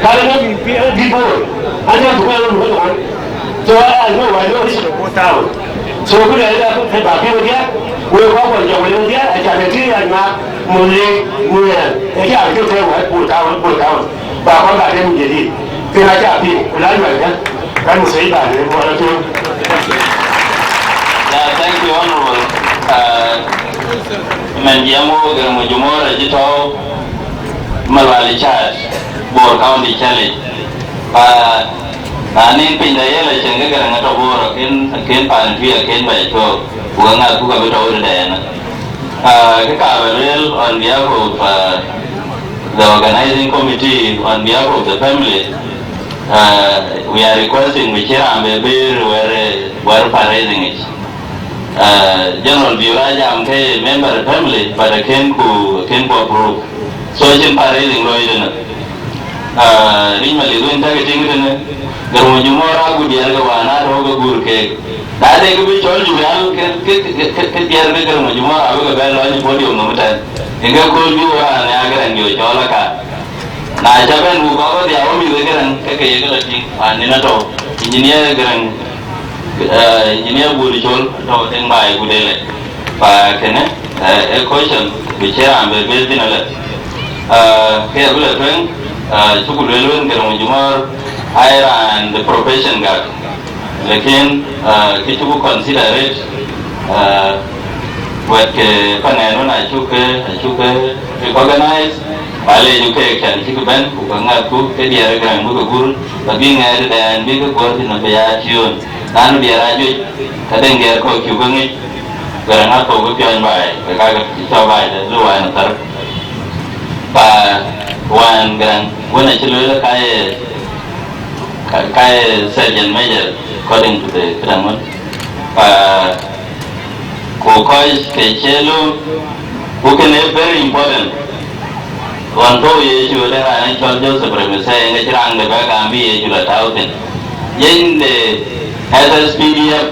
ka le nɔm pi-, eh, bï Bor. An ya duka lo lo wan. So, I, I know, I know this is a good town. So, good idea, ke ba pi wëdia, we kɔ̈k wël jɔ wël wëdia, aca le ti ya na, mo le, mo ya. E ya ke te wa, Bor town, Bor town. Ba kɔn ba tem jadid. Kën acä piŋ, ku la luɛlkë, ka Musaiba në bɔ̈ rɔt tueŋ. Yeah, thank you, Honorable. Uh, mɛn jiɛɛm wok Garaŋ Majumɔɔr acï tɔ̈u Malual Chad, Bor County Challenge. Pa na nin piny da yel acïn ke Garaŋ atɔ̈ Bor, akën, akën pan tui, akën ba cuɔɔk, ku ka ŋath ku ka bï tɔ̈u tëde yen. Uh, kë ka ba lueel on behalf of, uh, the organizing committee, on behalf of the family, uh, we are requesting we cï raan bɛ bɛ̈ɛ̈r wɛ̈ɛ̈r, wɛ̈ɛ̈r fundraising yic. Uh, General Biura jam ke member family, but akën ku, akën ku approve. So acïn fundraising looi tënë. Ah, ric Malith wën tɛ̈kë tïŋ tënë, Garaŋ Majumɔɔr agut diɛɛr ke wään aa tɔ̈u ke guur keek. Na de kë bï cɔl Jubial, ke, ke, ke, ke, ke diɛɛr ke Garaŋ Majumɔɔr abï ke bɛ̈n lɔ në podium nɔm ëtɛ̈n. Yen ke kööl bï wok raan ya Garaŋ jɔ cɔɔl aka. Na ca bɛ̈n ku kɔ̈k kedhie awär mïth ke Garaŋ, ke ke ye ke lɔ tïŋ, paan nïn atɔ̈u, engineer Garaŋ, eh, engineer Bul Col atɔ̈u tëŋ baai ku de lɛc. Pa kënë, eh, ë question bï cï raan bɛ bɛ̈ɛ̈r thïn alɛ. Eh, ke abï lɔ tueŋ, eh, cuk lueel wën Garaŋ Majumɔɔr aa ye raan de profession gak. Lakin, eh, kë cuk consider it, eh, wɛ̈t ke panɛn wën acuk ke, acuk ke recognize, ba lec ë keek can cïk bɛ̈n, ku ka ŋäthku ke diɛɛr Garaŋ bï ke gur, ka bï ŋɛɛt ëdɛn bï ke guɔ̈r thïn abï ya tune. Nanu diɛɛr aa juëc, ka deŋ diɛɛr kɔ̈k cuk ke ŋic, Garaŋ athou bï piɔ̈ny baai, ke ka ke cɔk baai de lu wään athär. Pa wään Garaŋ wën acï lueel ka ye, ka, ka ye sergeant major, according to the këdäŋ wën. Pa ku kɔc ke cï lööm, ku kënë very important. Ɣɔn thou Yecu de raan cɔl Joseph Remisei, ŋic raŋ de bɛ gam bï Yecu lɔ tääu thïn. Jeny de S S P D F,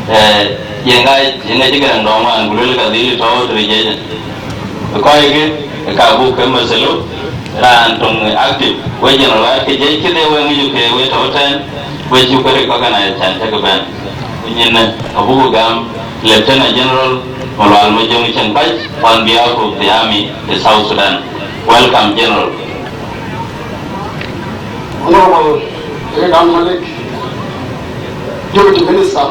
eh, yen ka, yen ka cï gɛ̈ŋ dɔm wään, ku luel ka dhil tɔ̈u të ric ëcë. Kɔckë, ka buk ke methelu, raan töŋ active, we general ke jiëc këde we ŋic ke we tɔ̈u tɛ̈n, we cuk ke recognize cän cä ke bɛ̈n. Ku nyin, abuk gam Lieutenant General Malual Majong Chenpac on behalf of the army, the South Sudan. Welcome, General. Honorable Ridan Malik, Deputy Minister,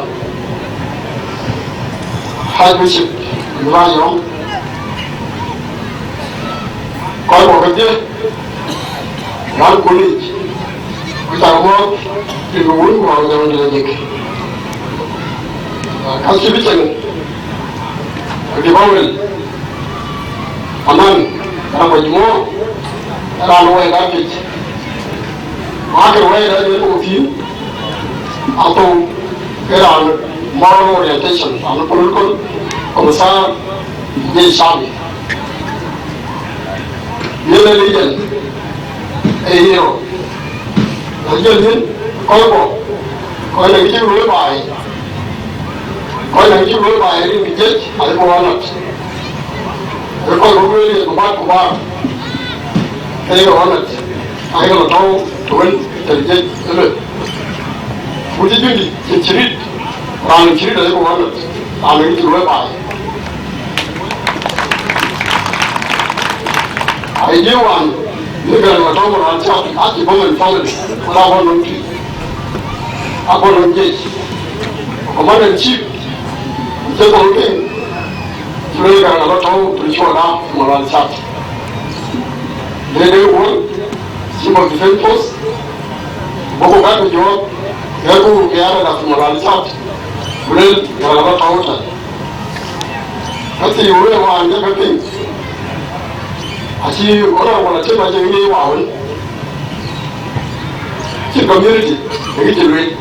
Archbishop Ibrahim, kɔc kɔ̈k kedhie, raan kulic, ku cak muɔɔth, rin wun ku raan jɔŋ de dik. Ka cï bï cieŋ, ku dï bä wel, aman, raan kuc muɔɔth, raan wɛɛt apic. Makër wɛɛt ë yen ku thïn, athou ke raan moral orientation, raan political commissar, je shabi. Yen ë leader, ë hero. Leader yen, kɔc kɔ̈k, kɔc na kë cï röör baai, kɔc na kë cï röör baai rin kë jiëc, ayï ku honored. Ë kɔc kɔ̈k lueel ye ku bat ku baar, ke ye honored. Ayek lɔ tɔ̈u të wën tëde jiëc ëlë. Ku cï juëcdï cïn cï rït, raan cï rït ayek wän nɔt, raan ë cï luɔi baai. Ayï diëëu wään, në gɛ̈ɛ̈n lɔ tɔ̈u raan cä, acï bɔ̈ mɛn family, ku la bɔ̈ nɔm tui, abɔ̈ nɔm jiëc. Ku commander in chief, cï bɔ̈ piŋ, cï lueel gɛ̈ɛ̈n lɔ tɔ̈u, të cuɔl aa, ku raan cä. Dede Wol, Chief of Defense Force, bɔ̈ ku gäk jɔɔk, gɛ̈ɛ̈r ku ke ya rɛ̈t Athum Malal Chat, ku lueel, yɛn aba tɔ̈u tɛ̈n. Ka thii wëë wään jɔ ke piŋ, acï honorable Atem acï ŋic wään wën, cïn community, ë kë cï lueel.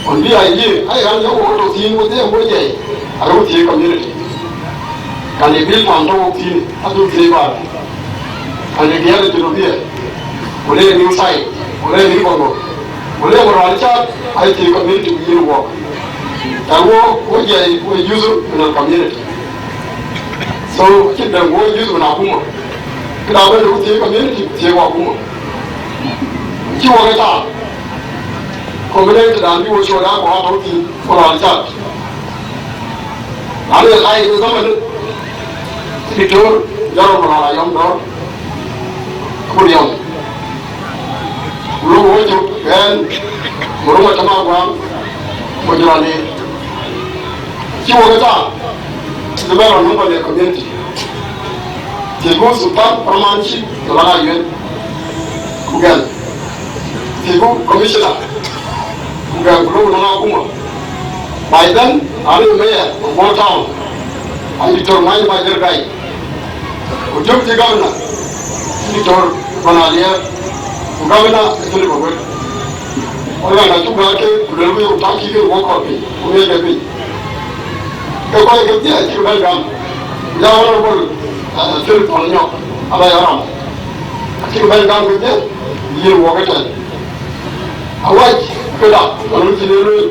On B I G, ai ɣän yɔ̈k wok tɔ̈ thïn wedhie wok jai, arëu thiëëk community. Kan ë bil pam tɔ̈ wok thïn, adhuk thiëëk baar. Kan ë diɛɛr ë Junubia, ku le New Side, ku le New Congo, ku le Murwal Chat, ai thiëëk community ku yïn wok. Kan wok, wok jai, wok yusu min al community. So, acïn dɛ̈ŋ wok yusu min akuma. Këda bɛ̈n ë wok thiëëk community, ku thiëëk wok akuma. Cï wok ë taar. Community dan bï wo cuɔt aa ku aa tɔ̈u thïn, ku raan cath. Raan ë ɣai ë zaman, Diktor Jɔrɔ Malal Ayɔm Dɔ̈ɔ̈r, ku riɔm. Ku lok wo cök, ɣɛn, Muruma Tama Guam, ku jɔl ë. Cï wok ë taar, cï bɛ rɔt nɔm bä le community. Thiëëku Sultan Parman cï Sultan Ayuen, ku gɛl. Thiëëku Commissioner, ku gɛl ku lok nɔŋ akuma. By then, anu mayor of Bor Town, a Diktor Many Majer Gai. Ku deputy governor, Diktor Pan Alier, ku governor Philip Aguer. Wala na cuk gäk ke, ku lëu ku tak cï ke wok kɔ̈k piny, ku ŋiɛc ke piny. Ke kɔc kedhie acïk bɛ̈n gam. Ya honorable, eh, Philip Tony Nyok, aba ya ram. Acïk bɛ̈n gam kedhie, yïn wok ëtɛ̈n. Awac këda, wala cïn e lueel.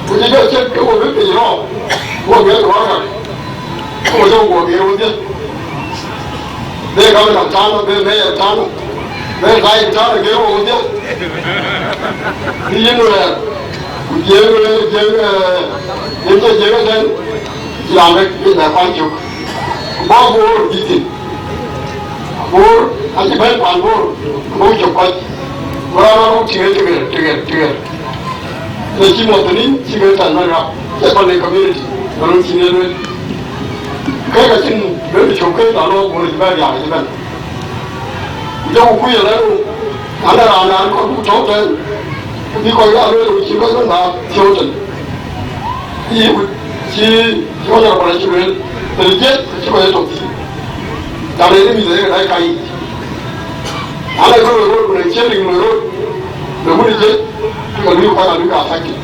Ku cï jɔ cït ke wo bï piny rɔɔk, wo miɛt wärkak. Ku wo jɔ wo ger wodhie. Be governor tano, be mayor tano, be vice tano, ger wo wodhie. Bï yïn wɛɛr, ku jiëëŋ, jiëëŋ, eh, jiëëŋ, jiëëŋ ëtɛ̈n, cï raan bɛ, bï bɛ kuany cök. Ku bɔ̈ Bor dït thïn. Bor, acï bɛ̈n pan Bor, buk cök kɔc. Ku raan rɔt buk tiëër, tiëër, tiëër, tiëër. Në cï mɔ̈thënin, cï ke tɛ̈n mɛn rap, cï pan le community, bä run cïn ye lueel. Ke ka cïn bɛ̈n cök ke, la lɔ Bor cï bɛ̈n riääk, cï bɛ̈n. Ku jɔku kuc ëlë, an, raan, raan kɔc buk tɔ̈u tɛ̈n, ku bï kɔc ya lueel, ku cïn kɔc bɛ̈n bä thiëëu tɛ̈n. Yï ku cï, cï honorable cï lueel, thil jiëc cï kɔc ye tök thïn. Jam ë mïth ë rɛ̈c ka yic. An, ë kë loi rot, ku në cïn riŋ loi rot, në wun ë jiëc, ke ka luui kɔc aa luui ka affected.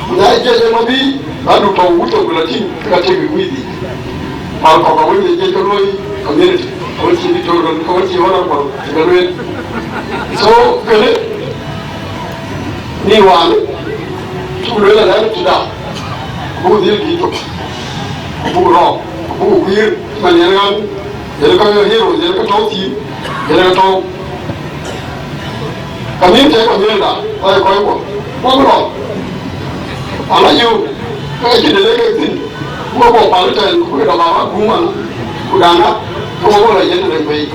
Ku na jiëc ë lɔ bï, ba du tɔ̈u wut tök ku la tïŋ, ke ka tiëk bï wïïth yic. Mal kɔ̈k awën ye jiëc ke luöi community, awën cï Victoria, awën cï honorable, cï ke lueel. So, kënë, Rin wään, cuk lueel alɛ̈k tëda, buk dhil dït tök, buk rɔɔk, buk guiir, man yen ɣän, yen ke hero, yen ke tɔ̈u thïn, yen ke tɔ̈u. Community, community da, kɔc, kɔc kuɔ, wok rɔɔk. Ala yöök, ke cïn de lek kek thïn, wok kuɔ pal tɛ̈n, ku ke dɔm aba guum an, ku daŋ na, ke wok lɔ yen de lek bei.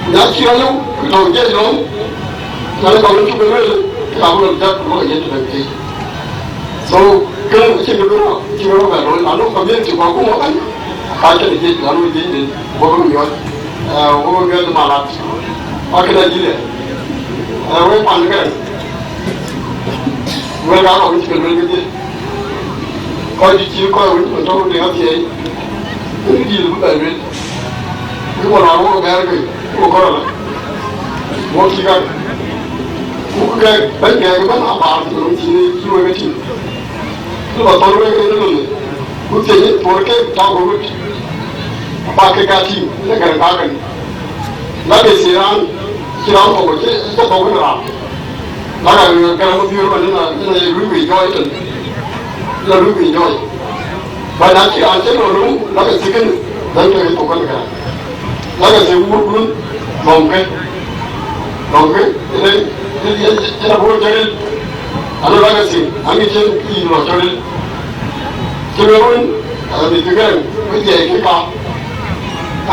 Ku na cï rɔt lëu, ke tɔ̈u jiɛc lɔ̈ɔ̈m, na le kɔn cuk ke lueel, ke abï rɔt jat, ku bï ke yen tëde keek. So, kën acïn kë bï rɔt, cïn kë rɔt bɛ looi, na nɔŋ community ku akuma ëbɛ̈n, ka cïn jiëc, na nɔŋ jiëc den, wok bï miɔɔc, eh, wok bï miɔɔc malat, wa këda jilɛ, eh, wek pan kërɛn, wek aa kɔn cï ke lueel kedhie. Kɔc juëc cï kɔc wën tɔ̈u de athiɛɛi, wën dïïr bï bɛ lueel. Bï kɔn raan wok bɛ̈ɛ̈r ke, wok kɔn rɔt, wok cï kak. Ku kek bɛ̈ny kek ëbɛ̈n abaar, cï, cï wek e tïŋ. Ku lɔ thɔ̈n wek en ënɔɔnë, ku thiëc ë thuɔɔr ke tɔ̈u ke wët. Abak kek aa tïŋ, le kɛn kakën. Lakë cï raan, cï raan thok, cï, cï thok wën raan. Lakë gɛ̈m ë biöör ëmën, ëna, ëna ye luui wei jɔɔc tën, ëna luui wei jɔɔc. Ba na cï raan cï lɔ luui, lakë cï kënë, bɛ̈n ke thok kënë kënë. Lakë cï wuurdun, lɔ̈ŋkë, lɔ̈ŋkë, ënë, ënë, ënë, ënë bɔ̈ cɔ̈ril. Anu lakë cï, aŋic cïn yï lɔ cɔ̈ril. Cï lueel wën, ë, mïth ke gɛ̈m, wek jiɛɛi kë ka.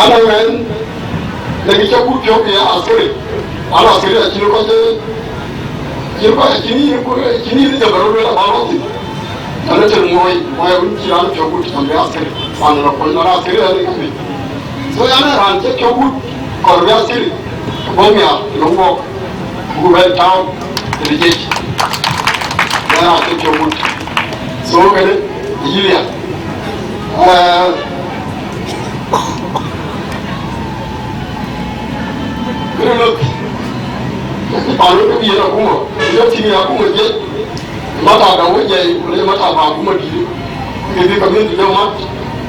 Anu wën, lek cä gut piɔ̈u ke ya askari. Ala askari acïn kɔc, acïn kɔc, acïn yïn ku, acïn yïn jam rɔt lueel aba rɔt thïn. Anu tën muɔɔi, muɔɔi wën cï raan piɔ̈u gut, cam bï askari. Pan lɔ kony lɔ askari anu ka bï. So yan ë raan cï piɔ̈u gut, kɔɔr bï askari. Bɔ̈ miaar, lɔ wɔɔk. Ku bɛ̈n tääu tëde jiëc, bɛ̈n raan cï piɔ̈u gut. So kënë yï liak. Eh, kënë lok, paan wën ke yen akuma, yen tïŋ akuma jiëc, mata da wën jai, ku le mata ba akuma dïït. Ke bï community jɔ mat,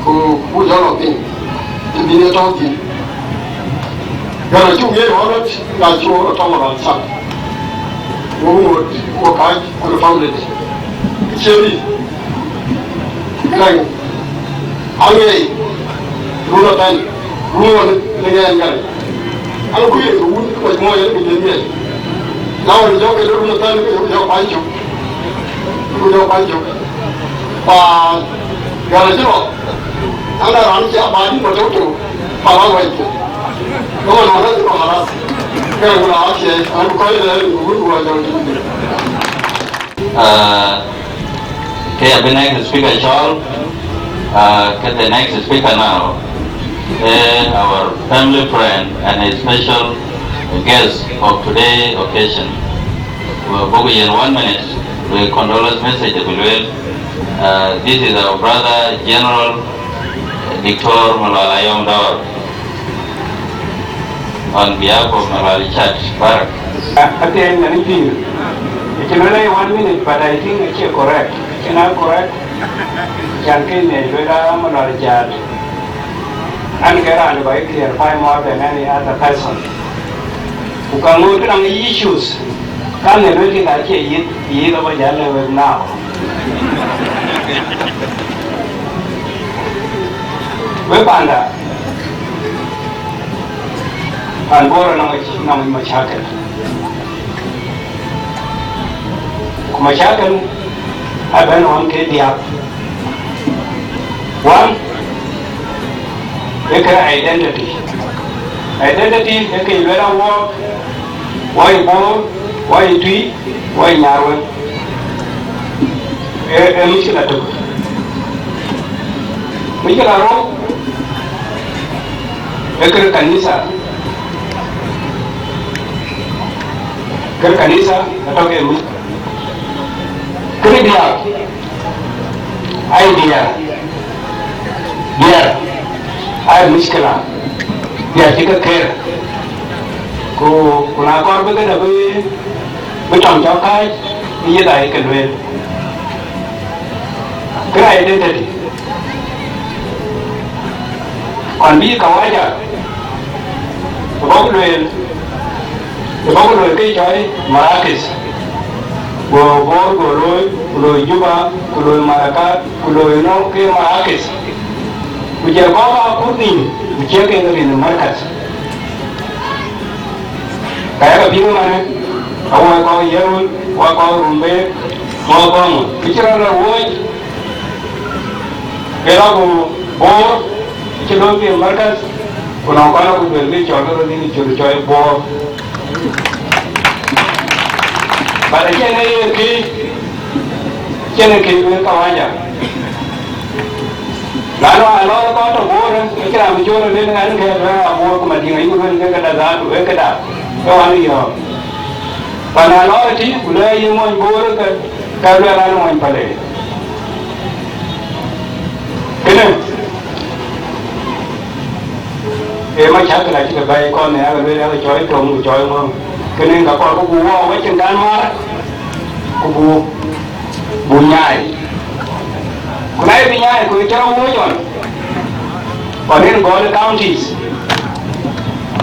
ku, ku jɔ lɔ piny. Të bï ne tɔ̈u thïn. Gɛ̈r acuk ŋiɛc ɣɔn rɔt, ka cï ɣɔn rɔt tɔŋ rɔt cak. Wok ŋot, wok kääc, wok family de. Cï riëëc. Gɛ̈r aŋiɛc, run ëbɛ̈n, run ɣɔn, në ŋɛɛn gɛ̈r. An, ku ye ke wun, ku mɔc mɔc, an, ku jël ŋiɛc. Na wën, jɔ ke run ëbɛ̈n, ku jɔ kuany cök. Ku jɔ kuany cök. Pa gɛ̈r acï rɔt. An, raan cï abac dït ma tɔ̈u tɔ̈u, pa la wɛc. Go man wala cï rɔt halas. Gɛ̈r wala acie, an, ku kɔc de, ku wun, ku wa jɔ. Uh, ke abï next speaker cɔl, uh, ke the next speaker now, eh, our family friend and a special guest of today occasion. Wek buk yen one minute, wek condolence message de Bilwel. Uh, this is our brother General Doctor Malual Ayom Dor. On behalf of Malual Church, Barak. Athiɛɛny nɛn pïïr. Acï lueel aye one minute, but I think acie correct. Acïn a correct. Can ke ŋiɛc lueel a Malual Jat. An ke raan ba ye clarify more than any other person. Ku ka ŋoot këdäŋ issues. Ka ŋiɛc lueel kek acie yith, yith aba jal le wek now. Wek panda. Pan Bor anɔŋ, anɔŋ mashakil. Ku mashakil abɛ̈n ɣɔn ke diäk. One, ee kë identity. Identity ee kë lueel a wɔɔk, wɔ ye Bor, wɔ ye Tui, wɔ ye Nyarweŋ. Ee, ee mushkila tök. Mushkila rou, ee kë kanisa. Kë kanisa atɔ̈ ke mushkila. Kë diäk, ai diäk. Diäk, ai mushkila. Diäk cï ke kër. Ku, ku na kɔɔr bï këdë bï Bï tɔŋ cɔk kääc, bï yeth ayï ke lueel. Kë identity. Kɔn bï kawaja, ë bɔ̈ ku lueel, ë bɔ̈ ku lueel ke cɔi marakis. Go Bor go looi, ku looi Juba, ku looi Marakat, ku looi nɔŋ ke Marakis. Ku jɛ kɔ̈k aa kut nïïm, ku ciɛk en rin ë Markaz. Ka yakë piŋ ëmënë, awɔi kɔ̈k Yirol, awɔi kɔ̈k Rumbek, awɔi kɔ̈k ŋö. Kë cï rɔt lɔ wööc, ke lɔ ku Bor, cï looi ke Markaz, ku nɔŋ kɔn ku duel ke cɔl ke röt dhil col cɔl Bor. But acïn ë ye kë, acïn ë kë luel kawaja. Na lɔ alɔ kɔn tɔ Bor, acïn raan bï col luel ŋɛn ke luel a Bor ku Madiŋ ayï luel ke këda dhatu, e këda, ke wan yɔ̈ɔ̈k. But na lɔ ëtï, ku luel yï mony Bor ke, ke luel an mony Palek. Kënë, ee macakël acï ke bɛ̈ɛ̈i kɔn ë yak lueel yak cɔɔi tɔŋ ku cɔɔi ŋɔ̈ŋ. Kënë ka kɔɔr ku buk wɔ wecin kan määr, ku buk, buk nyaai. Ku na ye bï nyaai, ku ye cä rɔt wuɔ̈c ɣɔn, ɣɔn en gɔl ë counties.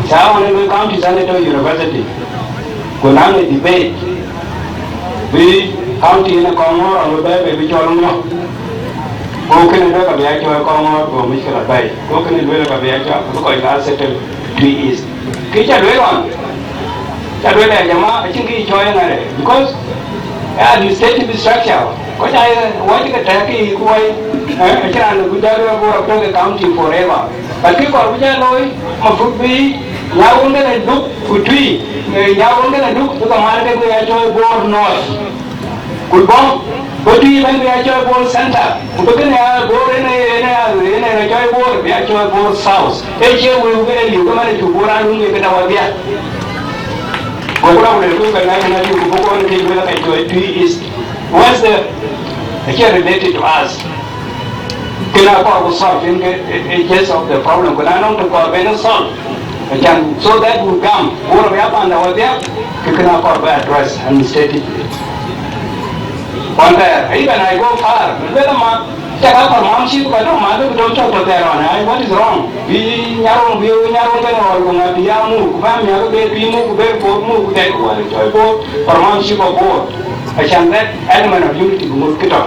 Cä ɣɔn en luel counties an, ë tɔ university. Ku naŋ ë debate, bï county en ë kɔŋ ŋɔ̈ɔ̈r ɣɔn bï bɛ̈ɛ̈i bï cɔl ŋɔ̈ɔ̈r. Go kënë lueel ka bï ya cɔɔl kɔŋ ŋɔ̈ɔ̈r, go mushkila bɛ̈ɛ̈i. Go kënë lueel ka bï ya cɔɔl, bï kɔc la settle Twic East. Kë cä lueel ɣɔn, cä lueel ë jama, acïn kë cɔɔl ë ŋarë, because ë administrative structure, kɔc aa ye wɔ cï ke tɛ̈k ke yic ku wai, eh, acïn raan bï jal lueel Bor abï tɔ̈ ke county forever. But kë kɔɔr bï jal looi, mafrut bï Nyarweŋ kënë Duk ku Twic, eh, Nyarweŋ kënë Duk, bï ke mat ke bï ya cɔɔl Bor North. Ku bɔ̈, bï Twic bɛ̈n bï ya cɔɔl Bor Center, ku bï kënë ya Bor en, en, en, en ya cɔɔl Bor, bï ya cɔɔl Bor South. Ee cie wëu ke liu ke man cuk Bor aa luŋ ke këda wadhia. Go ku rɔt ku le luŋ ke national youth, ku bï kɔn ke luel ka cɔɔl Twic East. What's the, acie related to us. Kënë akɔɔr ku solve, yen ke, e, e, case of the problem. Ku na nɔŋ të kɔɔr ben solve, acan, so that we gam, Bor ya panda wadhia, ke kënë akɔɔr bï address administratively. One there, even I go far, luel ma, cak a paramountship, ka dɔŋ ma, lëk dɔm cɔk tɔ there on, ai, what is wrong? Bï Nyarweŋ, bï Nyarweŋ ben ɣɔl, ku ŋa bï ya muk, ku bä miäk bɛ Twic muk, ku bɛ Bor muk, ku dɛk, ku wä cɔɔl Bor, paramountship of Bor. Acan that element of unity bï ŋot kë tɔ.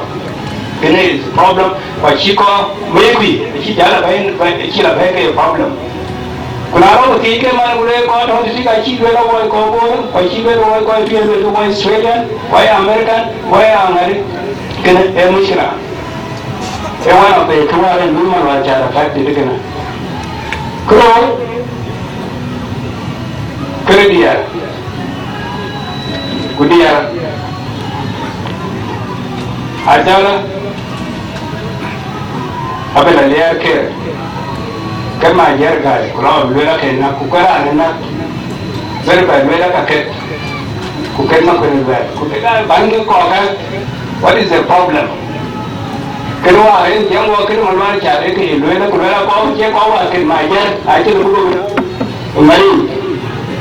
Kënë is problem, ku acï kɔɔr, mëë kuc, acï jal abɛ̈i, acï la bɛ̈i ke problem. Ku na rɔt thiëc ke man ku le kɔc tɔ̈ tëtïk acï lueel awɔi kɔc Bor, ku acï lueel awɔi kɔc piɛth lueel ke wɔ Australian, wɔ American, wɔ aŋäri, kënë ee mushkila. Ee one of the kë wäär en lui man wäär cat affected kënë. Kërou, kërë diɛɛr. Ku diɛɛr, ajälë abï la liɛɛr ker, ke ma jiɛɛr gäi, ku lɔ lueel ake näk, ku ke raan ë näk, bërë bɛ lueel aka ket, ku ket ma kuën luɛɛl, ku ke bän ke kɔɔkä, what is the problem? Kën wäär en jiɛɛm wɔ kën ma luaar cat, ee ke ye lueel, ku lueel akɔɔk cie kɔɔk wäär ket ma jiɛɛr, acïn ku bï Mari,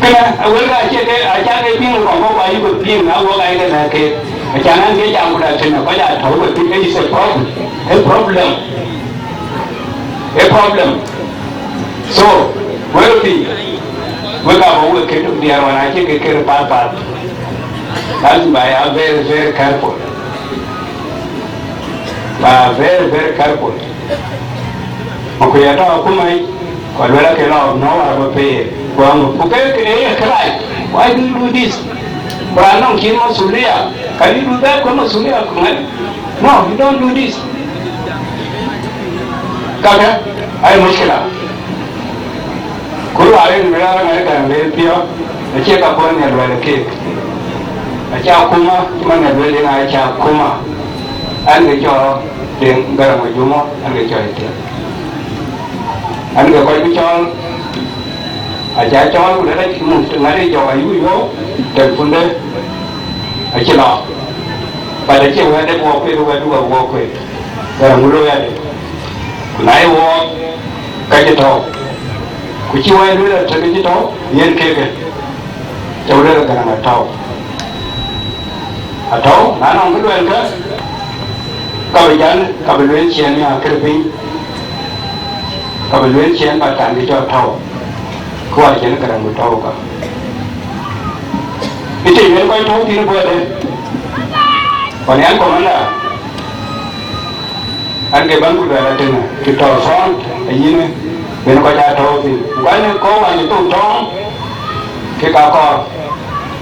kënë awël ka acie ke, aca ke piŋ kɔn kɔ̈k, ayï ke piŋ, na wok ayï ke lɛ̈k ke, acan an ke jam ku da tënë, kɔc aa tɔ̈u ke piŋ, it's a problem, a problem, a problem. So, wek piŋ, wek aa bɔ̈ wek ke diɛɛr wan acie ke kër path path. Lazim ba ya very, very careful. Ba very, very careful. Makuya tɔ̈ akuma yic, ku aluel ake lɔ nɔ̈k war bä peer, ku aŋö, ku ke, ke ye kërac, why do you do this? Ku raan nɔŋ cïn masulia, can you do that? Ku masulia ku ŋäc? No, you don't do this. Kakë, aye mushkila. Ku luaar en lueel Amerika le piɔ̈ɔ̈th, acie ka kɔn nya luɛl keek. Aca akuma, cï man nya lueel yen aca akuma. An ke cɔɔr Deŋ Garaŋ Majumo, an ke cɔɔr ëthiek. An ke kɔc bï cɔɔl, aca cɔɔl ku lɛ̈k acï muk të ŋäri jɔk ayuk yɔ̈ɔ̈u, telepunde acï lɔ. But acie wɛ̈tde guɔ kuet, wɛ̈tdu ka guɔ kuet. Garaŋ wun looi adï? Ku na ye wɔɔk, ka cï tɔ̈u. Ku cï wɛ̈t lueel atë ke cï tɔ̈u, yen keke. Cä wek lueel Garaŋ atɔ̈u. Atɔ̈u, na nɔŋ kë luɛɛlkë, ka bï jäl, ka bï lueel ciɛɛn nhiaar kërë piny, ka bï lueel ciɛɛn, but kan kë cɔl tɔ̈u. Ku acïn Garaŋ bï tɔ̈u ka. Ë tëë lueel kɔc tɔ̈u thïn ë guɔ̈ɔ̈rde, Ɣɔn yɛn commander, an ke bän ku luɛɛl atënë, të tɔ̈ front, ayïn, ben kɔc aa tɔ̈u thïn. Ku kɔc në kɔ̈u wany ë thok tɔ̈ɔ̈ŋ, kek aa kɔɔr,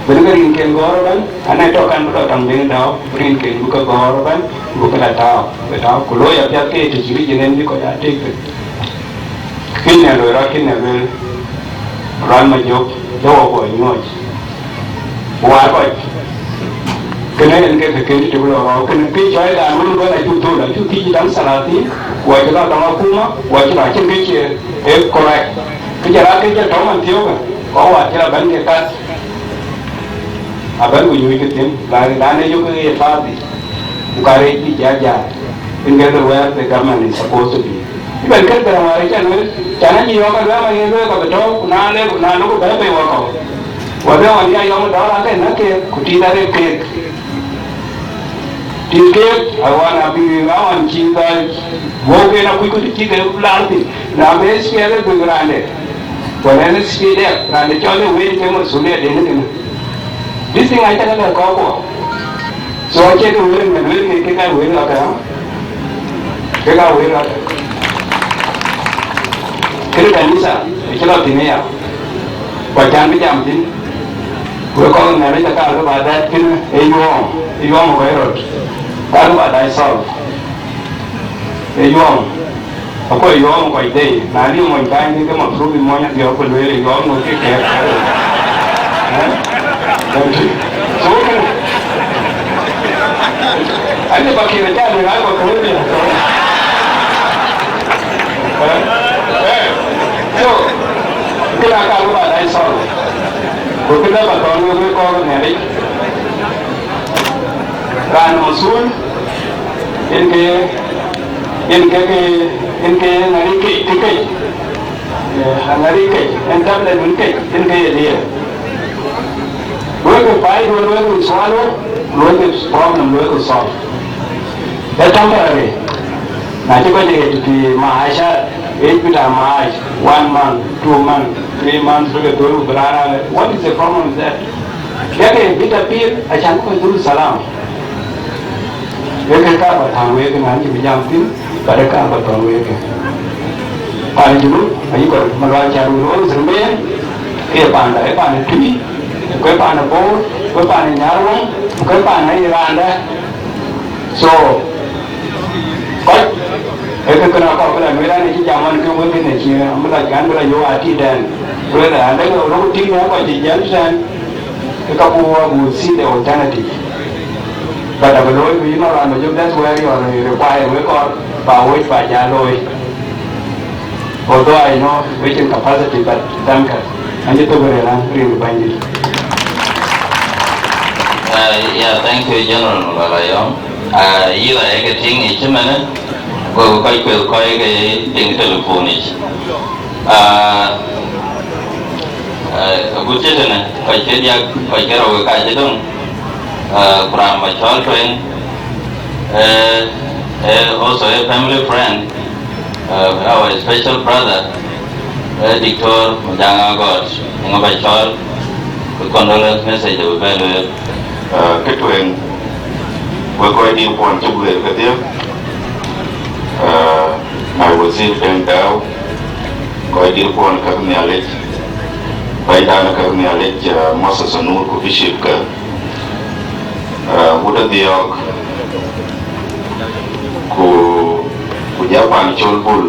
ben ke rinken gɔ̈ɔ̈r ëbɛ̈n, an ë tɔ̈ kan bï lɔ tɔŋ ben dääu, bï rinken bï ke gɔ̈ɔ̈r ëbɛ̈n, bï ke la tääu, bï tääu, ku looi apiɛth ke të cï ric en bï kɔc aa tek thïn. Kïn ë loi rɔt, kïn ë lueel, rɔt Majök, de wɔ guɔ nyuɔɔc. Waar kɔc. Kënë en ke kë kën të bï lɔ rɔt, kënë kë cɔɔl dan wën bɛ̈n acuk thöl, acuk thiëc daŋ thalathïn, ku acï lɔ dɔm akuma, ku acï lɔ acïn kë cie, ee correct. Kë jɔl aa kë jɔl tɔ̈u man thiɔ̈kë, kɔc waar cï lɔ bɛ̈n ke kat. Abɛ̈n ku nyuc ke thïn, raan, raan ë yök ke ye path, ku ka rëëc bï jat jat, in get the where the government is supposed to be. Even kën Garaŋ wäär ë cä lueel, can acï yɔ̈ɔ̈k aluɛɛm aye lueel ka bï tɔ̈u, ku na le, ku na lok bɛ̈ɛ̈i bei wakɔ̈u. Wä bï ɣɔn ya yɔm dɔ̈ɔ̈r ake näk keek, ku tiit arëk keek. Tiit keek, aɣɔn abï, aɣɔn cï dhɔl, wok en akuc ku të cï ke laar thïn. Na be spiɛth ë bïk raande, wala en spiɛth dɛk, raande cɔl ë wël ke masulia den kënë. This thing acä ke lɛ̈k kɔckuɔ. So acie ke wël mɛn, wël ke, ke ka wël ɣɔ̈k, ha? Ke ka wël ɣɔ̈k. Kënë kanitha, acï lɔ thïn aya. Ku acän bï jam thïn. Wek kɔc ë Nhialic, ka kaarkë ba dɛɛt kënë ë yuɔɔm, ë yuɔɔm ë kɔc röt. Kaarkë ba dac solve. Ë yuɔɔm. Akuɔ yuɔɔm ë kɔc dei. Na liu mony kany, ke ke mafruud bï mony apiɔ̈u ku lueel ë yuɔɔm ŋö ke kɛ̈ɛ̈k. Ë? Thank you. So, kënë, ade ba kïn acä lueel, aa ba kööl bï. Ë? Ë? So, kënë akaarkë ba dac solve. Ku kënë ba thɔ̈n wek, wek kɔc ë Nhialic. Raan ë masuul, yen ke, yen ke, ke, yen ke ŋäri kec, të kec. Eh, aŋäri kec, yen tablet wën kec, yen ke ye diëër. Luɔikï paai duön, luɔikï swallow, luɔikï problem, luɔikï solve. Ee temporary. Na cï kɔc ɣet pï maasha, ɣet pï ta maash, one month, two months, three months, bï ke dhöl ku bï raan raan, what is the problem with that? Yak ë bï ta pïïr, acan bï kɔc dhöl salam. Wek ke kaar ba thäŋ wek, na cï bï jam thïn, ba de kaar ba thäŋ wek. Pan Junub, ayï kɔc Malual Cat Wun Ɣɔn Thurmeen, ke ye panda, ee pan ë Tui, ku ke pan ë Bor, ku ke pan ë Nyarweŋ, ku ke pan ë Iranda. So, kɔc, ee kë kënë akɔɔr bï la lueel, an, acï jam, an, ke wek kënë cï, an, bï la, an, bï la yök atit tɛ̈n. Lueel, an, dɛ̈ röt tïŋ ë kɔc cï jiël tɛ̈n, ke kaku abuk see the alternative. But abï looi ku yïn Malual Majök, that's where you are required, wek kɔɔr ba wec ba jal looi. Although I know reaching capacity, but thank you. Anyi to bere na rin bandi. Uh, yeah, thank you, General Malual Ayom. Uh, yï la yeke tiŋ ë cï mɛnë, go kɔc kueth kɔc ke tiŋ telephone yic. Uh, uh, agut cï tënë, kɔc ke diäk, kɔc ke rou ke ka cï döŋ. Uh, ku raan ba cɔl tueŋ, uh, uh, also a family friend. Uh, our special brother, uh, Doctor Majanga God, ŋa ba cɔl, ku condolence message bï bɛ̈n lueel. Uh, kë tueŋ, wek kɔc dït kuɔn cï guëër kedhie, uh, my wazir Deng Dau, kɔc dït kuɔn käk Nhialic, bɛ̈nydan käk Nhialic, uh, Moses Anur ku bishop ke, uh, wut Adhiɔ̈ɔ̈k, ku, ku jɔ pan Col Bul,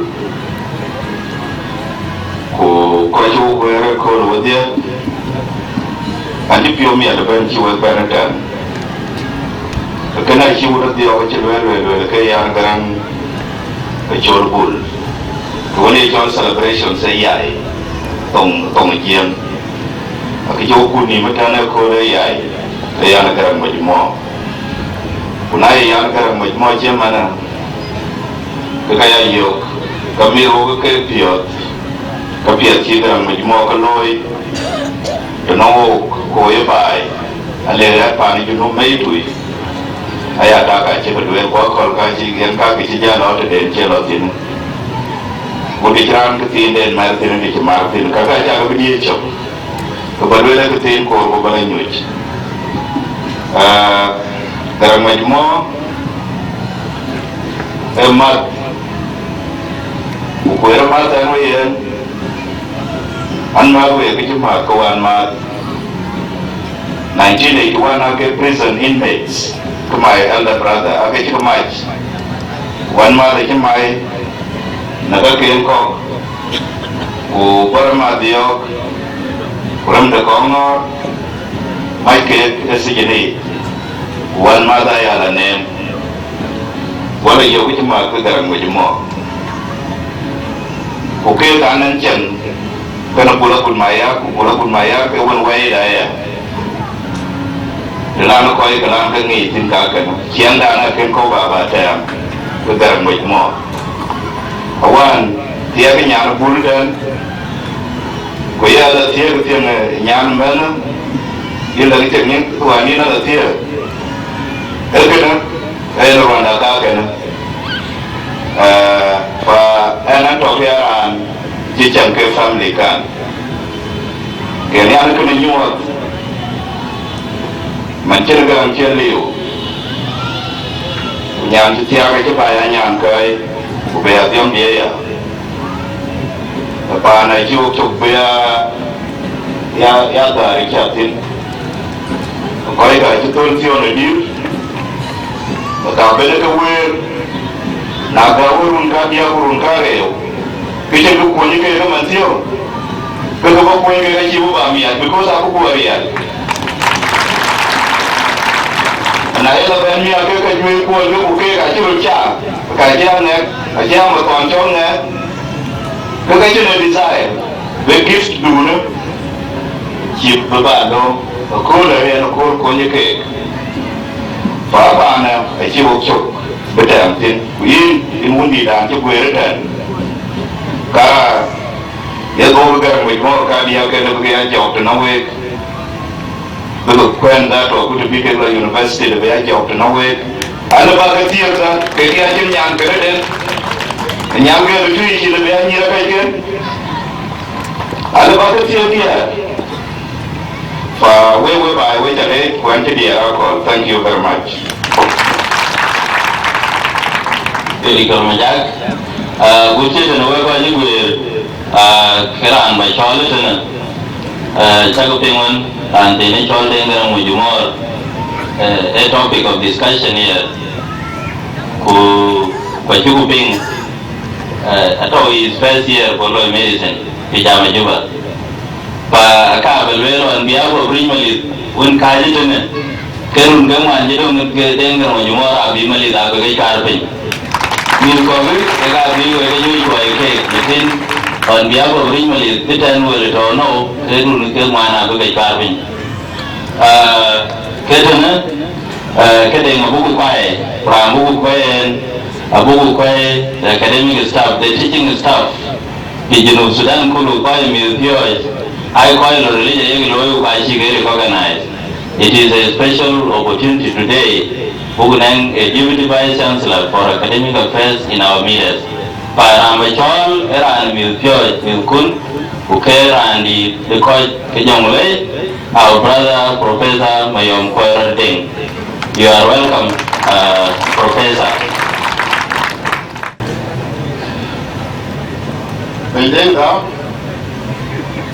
ku kɔc wok wëër ëkööl wedhie, an, cï piɔ̈u miɛt ëbɛ̈n cï wek bɛ̈n ëtɛ̈ɛ̈n. Kënë acï wut Adhiɔ̈ɔ̈k acï lueel, lueel, lueel ke yan Garaŋ ë Col Bul. Ku wën ye cɔl celebrations ë yai, thoŋ, thoŋ ë Jiëŋ. Akë cï wok kut nïïm ëtɛ̈ɛ̈n ëkööl ë yai, ë yan Garaŋ Majmɔ̈ɔ̈k. Ku na ye yan Garaŋ Majmɔ̈ɔ̈k cï ëmënë, ke ka ya yök, ka mïth wok ke piɔ̈ɔ̈th, ka piɛth cï Garaŋ Majmɔ̈ɔ̈k ke looi, të nɔŋ wok, ku ye baai, ale rɛ̈ɛ̈r paan ë Junub mei tui, aya tak acï ke duëër ku akɔ̈l ka cï yen ka ke cï jal lɔ tëden cï lɔ thïn. Ku të cï raan këthiinden mɛ̈r thïn, të cï mar thïn, ka ka cak bï diëëc cök. Ku ba lueel ë këthiin koor ku ba la nyuc. Ah, Garaŋ Mac Mɔ̈ɔ̈r ë mäth, ku kueer ë mäth ɛn we yen, an, mäth wek kë cï mäth ke wään mäth. Nineteen eighty-one aake prison inmates, ke my elder brother, aake cï ke mac. Wään mäth acï mai në käken kɔ̈k, ku bɔ̈ rɔt mäth yɔ̈ɔ̈k, ku rem de kɔ̈k ŋɔ̈ɔ̈r, mac keek ë sijin yic, ku wään mäth aya la neem. Wala yök cï mäth ke Garaŋ Mac Mɔ̈ɔ̈r. Ku keek anɛn cɛn, kënë Bul Akut Mayak, ku Bul Akut Mayak ë wën wɛ̈ɛ̈t aya. Të raan kɔc ke raan ke ŋic thïn ka kënë, ciɛɛŋdan akën kɔ̈u baba tɛ̈ɛ̈m, ke Garaŋ Mac Mɔ̈ɔ̈r. Awään, thiɛɛk nyan Bul tɛ̈n, ku ye ala thiëëk thiëŋ, eh, nyan mɛ̈në, yïn la thiëŋ nyin, ku wään yïn ala thiëëk. Ee kënë, ee në ruanda ka kënë. Eh, fa ɛn an tɔ̈ ke raan cï cam ke family kan. Ke nyan kënë nyuɔɔth, man cïn Garaŋ cïn liu. Ku nyan cï thiaak acï ba ya nyan kɔ̈i, ku bï ya dhiɔm bï ya. Paan acï wok cök bï ya, ya, ya dhäär ë cä thïn. Kɔc ka cï thöl thiɔ̈n ë dïïr, ka bɛ̈n ke wëër, na gäu run kadiäk ku run karou, ke cïn kë kuɔny ke ke man thiɔ̈u, ke ke bä kuɔny ke ke cï bï ba miac, because abï kuɔɔr riɛl. Na ye la bɛ̈n miac ke ke juëc kuɔny ke ku keek acï röt cak, ka cï aŋɛk, acï amathɔn cɔl ŋɛk, ke ke cïn ë desire, bï gift dunë, cï bï ba döŋ, akööl ë yen akööl kuɔny keek. Fa paanë acï wok cök bï tɛɛm thïn, ku yïn, yïn wundït dan cï guëër ëtɛ̈ɛ̈n. Ka ye dhok Garaŋ Mac Mɔ̈ɔ̈r kadiäk kënë bï ke ya jɔɔk tënɔŋ week, bï ke kuɛ̈n that, ku të bï kek lɔ university, të bï ya jɔɔk tënɔŋ week. Alë bä ke thiëëk that, ke kë acïn nyan kënë den, nyan ke lë tui cï lë bï ya nyïïr akɛcken. Alë bä ke thiëëk diɛɛr. Fa wek, wek baai, wek ca leec, ku ɛn cï diɛɛr akɔ̈l. Thank you very much. Doctor Majak, ah, gut cï tënë wek kɔc cï guëër, ah, ke raan bä cɔl ë tënë, ah, cäkï piŋ wën, raan tënë cɔl Deŋ Garaŋ Mac Mɔ̈ɔ̈r, eh, a topic of discussion here. Ku, ku acïku piŋ, eh, atɔ̈u his first year ku loi medicine, ku jam ë Juba. Pa aka bɛ lueel on behalf of Rich Malith, wën kääc ë tënë, ke run ke ŋuan cï döŋ ke Deŋ Garaŋ Mac Mɔ̈ɔ̈r abï Malith abï ke cuaar piny. Mïth kɔ̈k ë ka bï wek ke nyuc kuɔi keek, lakin on behalf of Rich Malith, bï tɛ̈n wël tɔ̈ nou, ke run ke ŋuan abï ke cuaar piny. Ah, ke tënë, ah, ke Deŋ abuku kuai, ku raan buku kuai en, abuku kuai the academic staff, the teaching staff. Pi Junub Sudan kulu kɔc mïth piɔ̈ɔ̈c, ai kɔc lɔ rilic ayek looi ku ka cï ke recognize. It is a special opportunity today, buk nɛŋ a Deputy Vice Chancellor for Academic Affairs in our midst. Pa raan bä cɔɔl ë raan mïth piɔ̈ɔ̈c, mïth kun, ku ke raan dïït ë kɔc ke Jonglei, our brother Professor Mayom Kuɔi Rɔt Deŋ. You are welcome, uh, Professor. Bɛ̈ny Deŋ Gɔ̈k,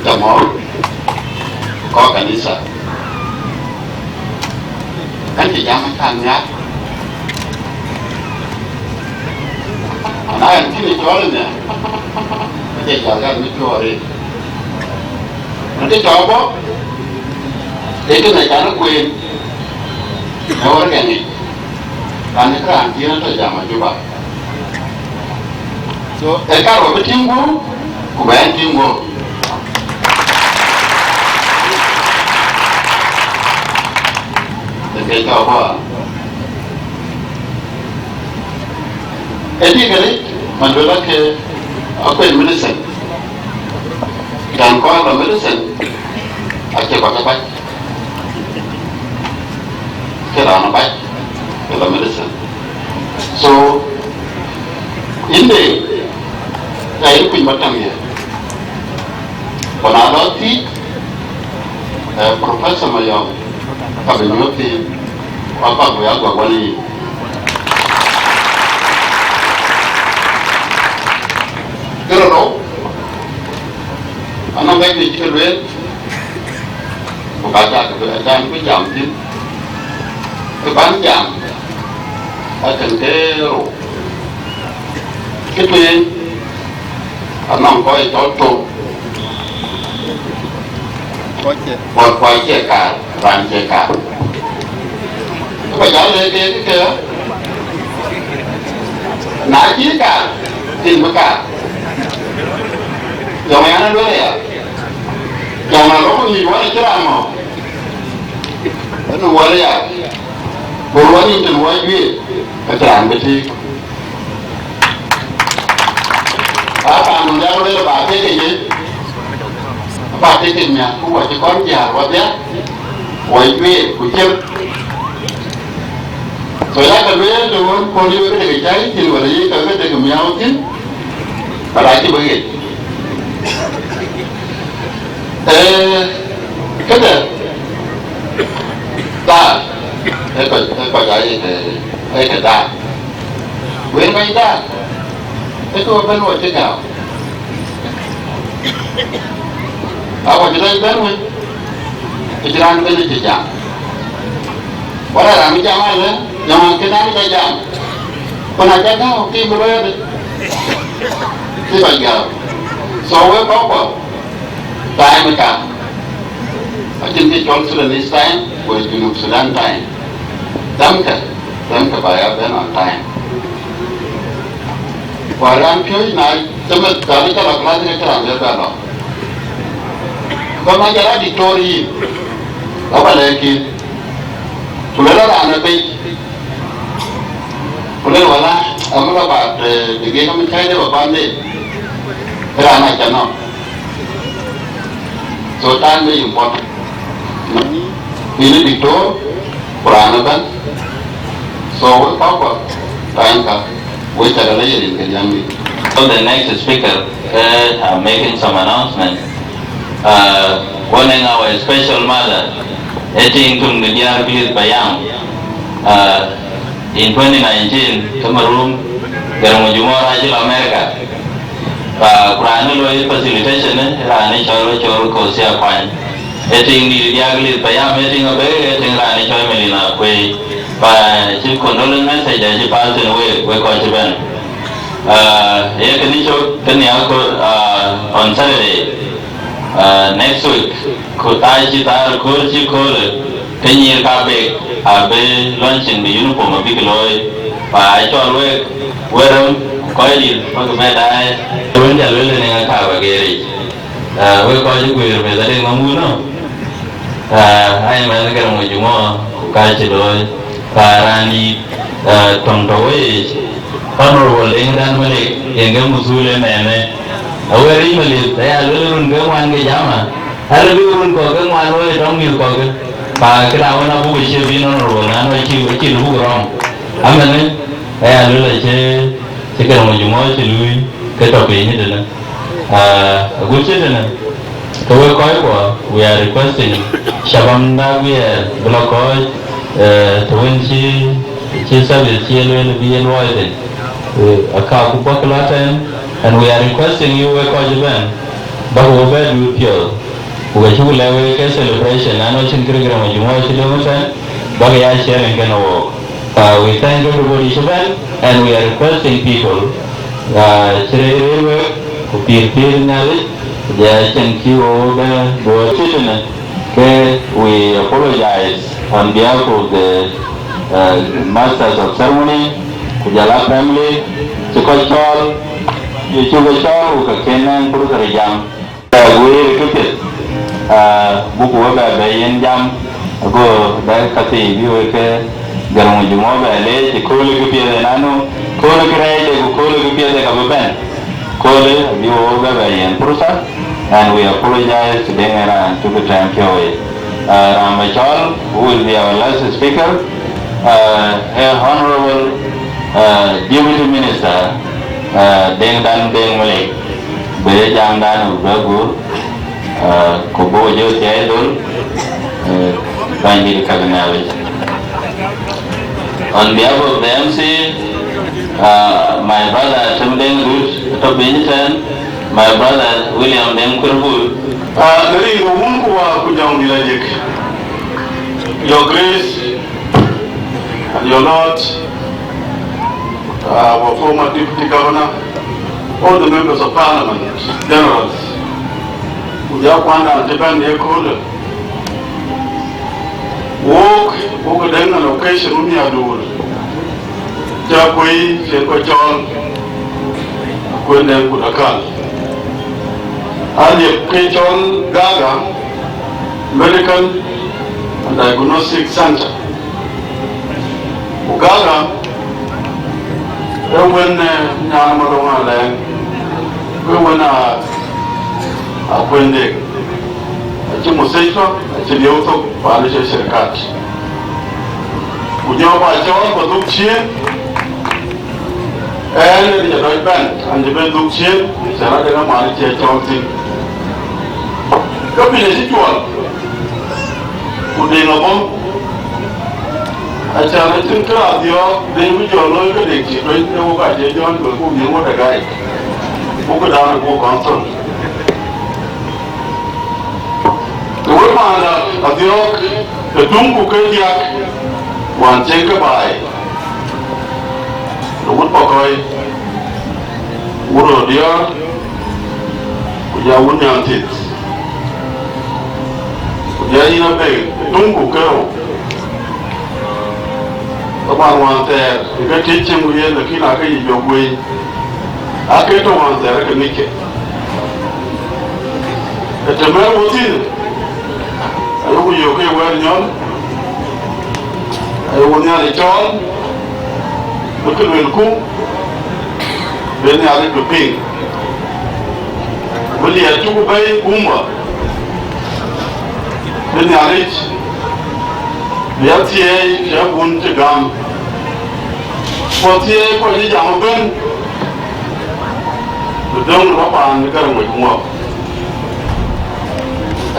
jɔmɔ̈ɔ̈r, kɔc kanitha, kën cï jam ë kaŋ nhiaar, na ɣɛn cïn ë cɔɔl ë nhial, acie cɔl ɣɛn mï cuɔɔr ë, ɣɛn cï cɔɔl bɔ̈, ee kënë can ë kueen, ë wär ɣɛn yic, raan ë kë raan cïn atɔ̈ jam ë Juba. So, ë karou bï tïŋ guɔ̈u, ku bɛ̈n tïŋ guɔ̈u. Ë ke cɔk bɔ̈. Ë dï kënë, man duël ake akuec medicine. Raan kɔn lɔ medicine, acie kɔc abac. Ke raan abac, ke lɔ medicine. So, yïn de, ka yïn kuc matang ye. Ku na lɔ thiic, eh, Professor Mayom, ka bï nyuɔ̈th thiin. Papa, we are going to. Kërë rou, anɔŋ bɛ̈ny juëc cï ke lueel, ku ka cak bï, acan bï jam thïn, kë bän jam, akën ke rou. Kë tueŋ, anɔŋ kɔc cɔl thok, kɔc cie kaar, raan cie kaar. Ku jɔl le ke ke, na cï kaar, tin bï kaar. Yɔŋ yan aluel ya. Yɔŋ na lok ni wala cï raan mɔ. Ënɔŋ wala ya. Ku wala ni tin wa juëc, ka cï raan bï tik. Aa, paan nu jam rëër ba tek ke ye, ba tek ke miäk, ku wa cï kɔn jiaar wa dhia, wa juëc ku cïr. So ya ka lueel të wën, kɔn ye wek ke dek cai thïn, wala ye ka wek dek miäu thïn, ba la cï bï ɣet. Ee, këdë? Daal, ee kɔc, ee kɔc ayï ke, ee ke daal. Wën mɛny daal, ee ke wä bɛ̈n wä cï gääu. Awä cï lɔc bɛ̈n wën, ke cï raan bɛ̈n cï jam. Wala raan bï jam alë, jam an, kën an, ca jam. Ku na ca gääu, ke bï rɔ̈ɔ̈th, ke kɔc gääu. So, wek kɔ̈k kuɔ, time ka. Acïn kë cɔl Sudanese time, ku Junub Sudan time. Dhamkë, dhamkë ba ya bɛ̈n on time. Ku raan piööc na cï meth, raan cï lɔ class ke cï raan bɛ bɛ lɔ. Ku ba ma jɔl a diktor yïn, ba ba lɛ̈k yïn. Ku lëlë raan ë pec, ku lëlë wala, amï lɔ ba, eh, degrees amï cäi de ba kuan de, raan acä nɔ̈k. So time very important. Yïn ë diktor, ku raan ëbɛ̈n. So wek kɔ̈k kuɔ, time ka, wek cä ke lɔ ye rin ke diäŋ dï. So the next speaker, uh, I'm making some announcement. Uh, warning our special mother, Eting Tum Gediar Gilith Payam. Uh, in twenty nineteen, Cameroon, Garaŋ Jumor acï lɔ America. Pa ku raan ë loi facilitation, eh, raan ë cɔl, cɔl Kosia Kuany. Eting dït diäk Gilith Payam, eting abë, eting raan ë cɔl Melina Kuei. Pa cï condolence message acï pass tënë wek, wek kɔc cï bɛ̈n. Uh, ye kënë cök, kënë ya ko, uh, on Saturday. Uh, next week, ku thaa cï thaar kööl cï kööl, ke nyïïr ka bek abï launching the uniform abïk looi, pa acɔl wek, wek röm, ku kɔc dït bäk bɛ daai. Wën ca lueel ënë ka ba geer yic. Uh, wek kɔc cï guëër meth adek nɔm wun nɔ. Uh, ai mɛnh Garaŋ Jumor, ku ka cï looi, pa raan dït, uh, tɔŋ tɔ̈ wei yic. Honorable Deŋ Dan Malek, yen ke muthuul ëmɛnë. Awɛ̈r yic Malek, aya luel run ke ŋuan ke jama. Ala bï run kɔ̈k ke ŋuan looi tɔŋ mïth kɔ̈k. Pa këda wën abuk cie bï honorable na nɔ cï, cï lubuk rɔm. Amɛnë, aya luel acie, cï Garaŋ Jumor cï luui, ke tɔ̈ piny tënë. Ah, agut cï tënë, ke wek kɔc kuɔ, we are requesting, shabab da guiɛɛr, bï lɔ kɔc, eh, të wën cï, cï service cï lueel bï ye luɔi thïn. Eh, aka ku bɔ̈ ke lɔ tɛ̈n, and we are requesting you wek kɔc ëbɛ̈n, bäk wo bɛ duut piɔ̈ɔ̈th. Ku ke cuk lɛ̈k wek ke celebration, na nɔ cïn kërë Garaŋ Jumor cï döŋ ëtɛ̈n, bäk ya sharing kenë wok. Uh, we thank everybody cï bɛ̈n, and we are requesting people, uh, cï rëër rëër wek, ku pïïr pïïr Nhialic, ku jɔ cïn cï wo bɛ duɔ̈ɔ̈r cï tënë, ke we apologize on behalf of the, uh, masters of ceremony, ku jɔl a family, cï kɔc cɔɔl, ye cuk ke cɔɔl, ku ke kën nɛn pursa rë jam. Wëër këpiɛth, ah, buk wek bɛ bɛ yen jam, ago bɛ ka thii bï wek ke Garaŋ Jumor bɛ leec ëköölë këpiɛth, ënanu köölë kërɛɛcde ku köölë këpiɛth ë ka bï bɛ̈n. Köölë abï wek bɛ bɛ yen pursa, and we apologize to Deŋ ë raan cuk time piɔ̈u. Uh, raan bä cɔl, who will be our last speaker, uh, a Honorable, uh, Deputy Minister, uh, Deŋ Dan Deŋ Malek, bï jamdan bï bɛ guur, uh, ku bï jɔ thiɛɛi dhöl, uh, Bɛ̈nydït ka bï Nhialic. On behalf of the M C, uh, my brother Tim Deng Dut, to Binton, my brother William Deng Kurbul. Uh, the ring of Wunkuwa Kujong Bilajik. Your Grace and your Lord, uh, our former Deputy Governor, all the members of Parliament, Generals, we are one and the band. Wok, wok deng na location umi adur. Ja koi, chen ko chol, koi deng kudakal. Aliep ke chol Gaga, Medical and Diagnostic Center. Ku Gaga, e wen, eh, nyan malong aleng, e wen a, a kwende. Aci mustashfa, aci lieu thok, pali che shirkat. Ku jɔ ba chol ba dhuk chien, en e ja dɔc bɛn, an ji ben dhuk chien, sana dena mali che chol thin. Ka piny aci cuɔl, ku ding abɔm, acan acin kra dhiɔɔk, ding bi jɔ looi ka ding ci tueny, e wok acie jɔn, ku ku miŋ wot agai. Ku ku dan ku kɔn thon. Të wek maanda adhiɔ̈ɔ̈k, të tuŋ ku ke diäk, wään cieŋ ke baai, të wut Pakɔ̈i, wut Röördïɔ̈ɔ̈r, ku ja wut Nhial thith, ku ja yïn abek, të tuŋ ku ke rou. Taban wään thɛɛr, ke tïc cieŋ ku yen, lakin aake yic jɔ guëëny. Aake tɔ̈ wään thɛɛr ke ŋickë. Ë të mɛ̈r wo thïn, ayeku yök ke wɛ̈ɛ̈r nyɔl, ayeku Nhialic cɔɔl, bï kë luelku, bï Nhialic bï piŋ. Bï liɛɛt cuk bɛ̈i kumba, bï Nhialic bï ya thieei cï abun cï gam. Ku thieei kɔc ë jam ëbën, bï döŋ rɔt paan ë Garaŋ Mac Muɔɔk.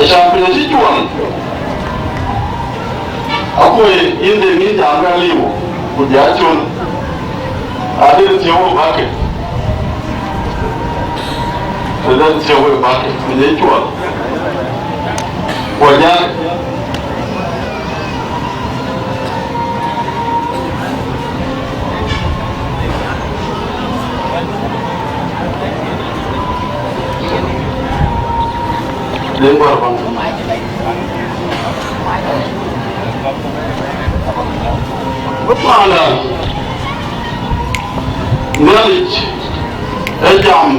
Acan piny acï cuɔl, akuöc yïn de ŋïn jam ke aliu, ku bï a col, adï thiëëu ë bäkë, të dɛ̈t thiëëu ë bäkë, piny ë cuɔl. Ku anyar. Lim bɔ̈ bäŋ. Wek maanda, Nhialic ë jam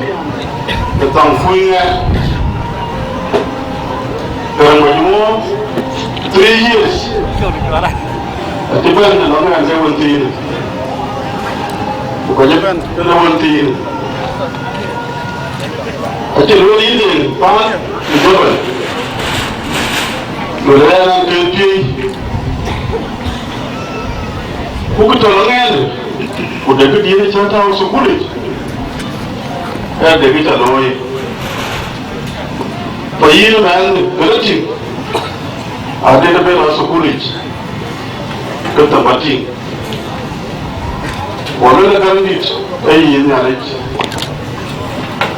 ë thaŋ kuc ŋɛk, Garaŋ Mac Muɔɔk, three years. Acï bɛ̈n të lɔ ŋɛn ke wën thiinë, ku ka cï bɛ̈n të lɔ wën thiinë. Acï lueel yïn den paan ë Jebel, lueel ɣɛn an, ke piëëc, ku kë tɔ̈ lɔ ŋɛɛn, ku de këdiën cä tääu thukulic, ee de kë cä looi. Ku yïn ëmɛn, bï rɔt tïŋ, adït bï lɔ thukulic, kë thɛm bä tïŋ. Ku lueel ë Gäräŋdït, ee yïn Nhialic.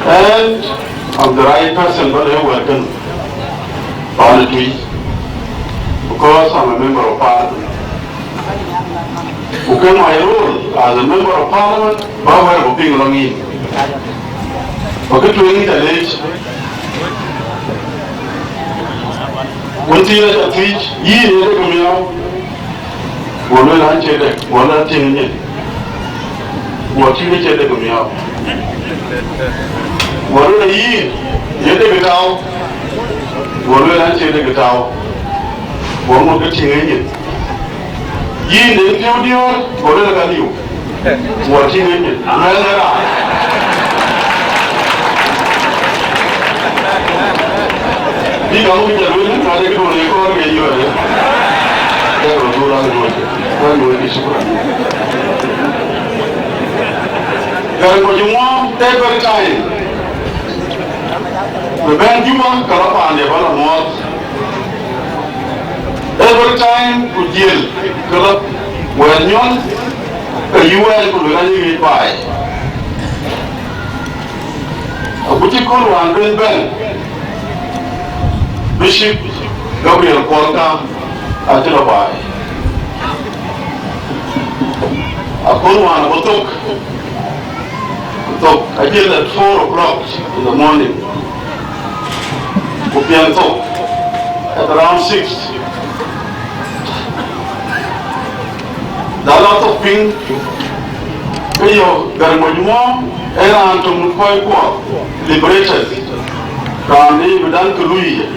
And I'm the right person bä lɛ̈k wɛ̈t kën, paan ë Tuic, because I'm a member of parliament. Ku ke my role as a member of parliament, bä wɛ̈t ku piŋ lɔ ŋic. Ku kë tueŋ ca leec, wën thiin aca thiic, yïn ee dek miɔɔu? Go lueel an, cie dek. Go lueel, tïŋ nyin. Go tïŋ cie dek miɔɔu. Go lueel, yïn, ye dek tau? Go lueel an, cie dek tau. Go ŋot ke tïŋ nyin. Yïn de piɔ̈u diɔ̈ɔ̈r? Go lueel, ka liu. Wɔ tïŋ ënyë, luɛɛl ë raan. Bï kaŋ bï jɔ lueel, na de këduɔ̈n ë kɔɔr ke yɔ̈ɔ̈r ë. Ke röt dhur raan luɔ̈ɔ̈c, raan luɔ̈ɔ̈c, shukran. Gäräŋ Mac Muɔɔk every time. Bï bɛ̈n Juba, ka lɔ paande bä lɔ muɔɔth. Every time ku jiël, ke lɔ Wɛ̈t nyɔl, ke yï wɛɛl ku luel anyï ɣet baai. Agut cï kööl wään ben bɛ̈n, Bishop Gabriel Kuɔl Gam acï lɔ baai. Akööl wään abï thök, thök ajël at four o'clock in the morning. Ku piɛŋ thok at around six. Da la thok piŋ, ke yɔ̈k Garaŋ Mac Muɔɔm ee raan töŋ kɔc kuɔ, liberators, raan de bï dan ke lui yic.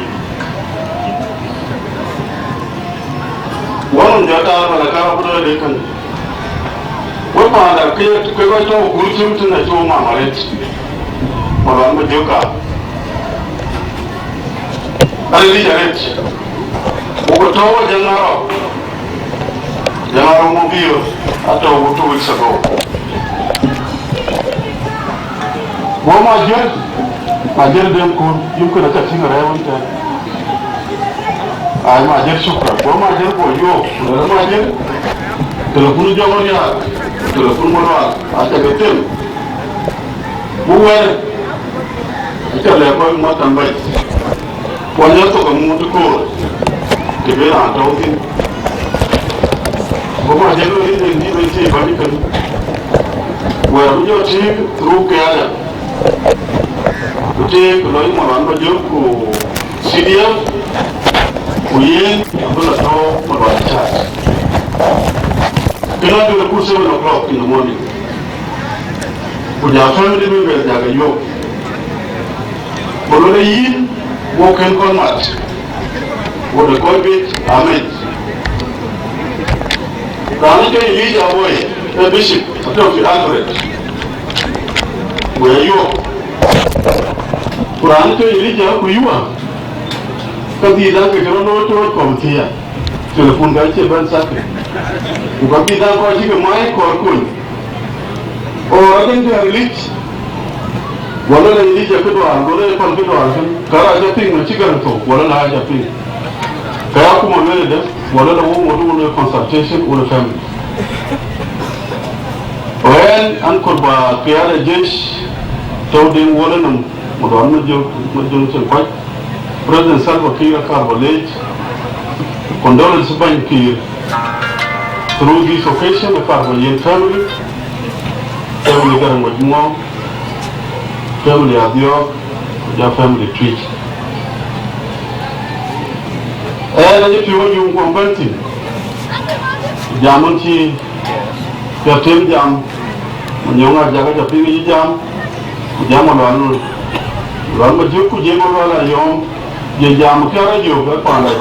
Wɔ nɔm jɔ taar bä la kar abï dɔɔc de kën. Wek paanda ke, ke kɔc tɔ̈u gur cïm tën acï wɔ mam arëët. Malɔn Majök ka. Arëët yic arëët. Wok tɔ̈u wɔ Jaŋ Arɔk. Jaŋ Arɔk Mobio atɔ̈u wɔ two weeks ago. Wɔ Majër, Majër Deŋ Kun, yïn kën acä tïŋ rɛ̈ɛ̈r wën tɛ̈n. Ai, Majër, shukran. Go Majër go yöök, ku lueel, Majër, telefon jɔŋ riääk, telefon Malual, aca ke tem. Ku wɛ̈ɛ̈r, aca lɛ̈k kɔc mat kan bac. Ku anyɔl thok amuut koor, të bï raan tɔ̈u thïn. Go Majër lueel, rin den dït wën thii bäny kën. Wɛ̈ɛ̈r bï jɔ tïŋ through ke aya. Ku tëëk lɔ yï Malual Majök ku C D F, ku yen abï lɔ tɔ̈ Malual Church. Kënë abï lɔ kut seven o'clock in the morning. Ku ja family members ja ke yök. Ku lɔ de yïn, wo kën kɔn mat. Wo de kɔc bï amec. Raan cɔl Elijah Boy, e bishop, atɔ̈ fi Eldoret. Wëë yök. Ku raan cɔl Elijah ku yuwa, ka dhil dan ke cï rɔt looi tooc kɔm thiëëc. Telefon ka cie bɛ̈n thakë. Ku ka dhil dan kɔc cï ke mai kɔɔr kony. O, adɛn të Elijah. Wala la Elijah këdual, wala la pal këdual kën. Ka rac apiŋ, ma cï Garaŋ thok, wala la rac apiŋ. Ka ya kuma lueel de, wala la wo ŋot wo consultation, wala family. Ɣɛn an, kɔɔr ba kiada jesh tɔ̈u den wala nɔm, Malual Majök, Majök cin kuac. President Salva Kiir akar ba leec, condolence bany Kiir. Through this occasion, akar ba yen family, family Garaŋ Mac Muɔɔm, family Adhiɔ̈k, ku ja family Tuic. Ɛn aye piɔ̈u nyuŋ kuɔm bɛ̈n thïn. Jam wën cï Piɛth tim jam, Manyɔŋ Ajak aca piŋ yï jam, ku jam Malual Luɔl. Luɔl Majök ku jam Malual Ayɔ̈ɔ̈m, je jam kë rɔt jök ë panda,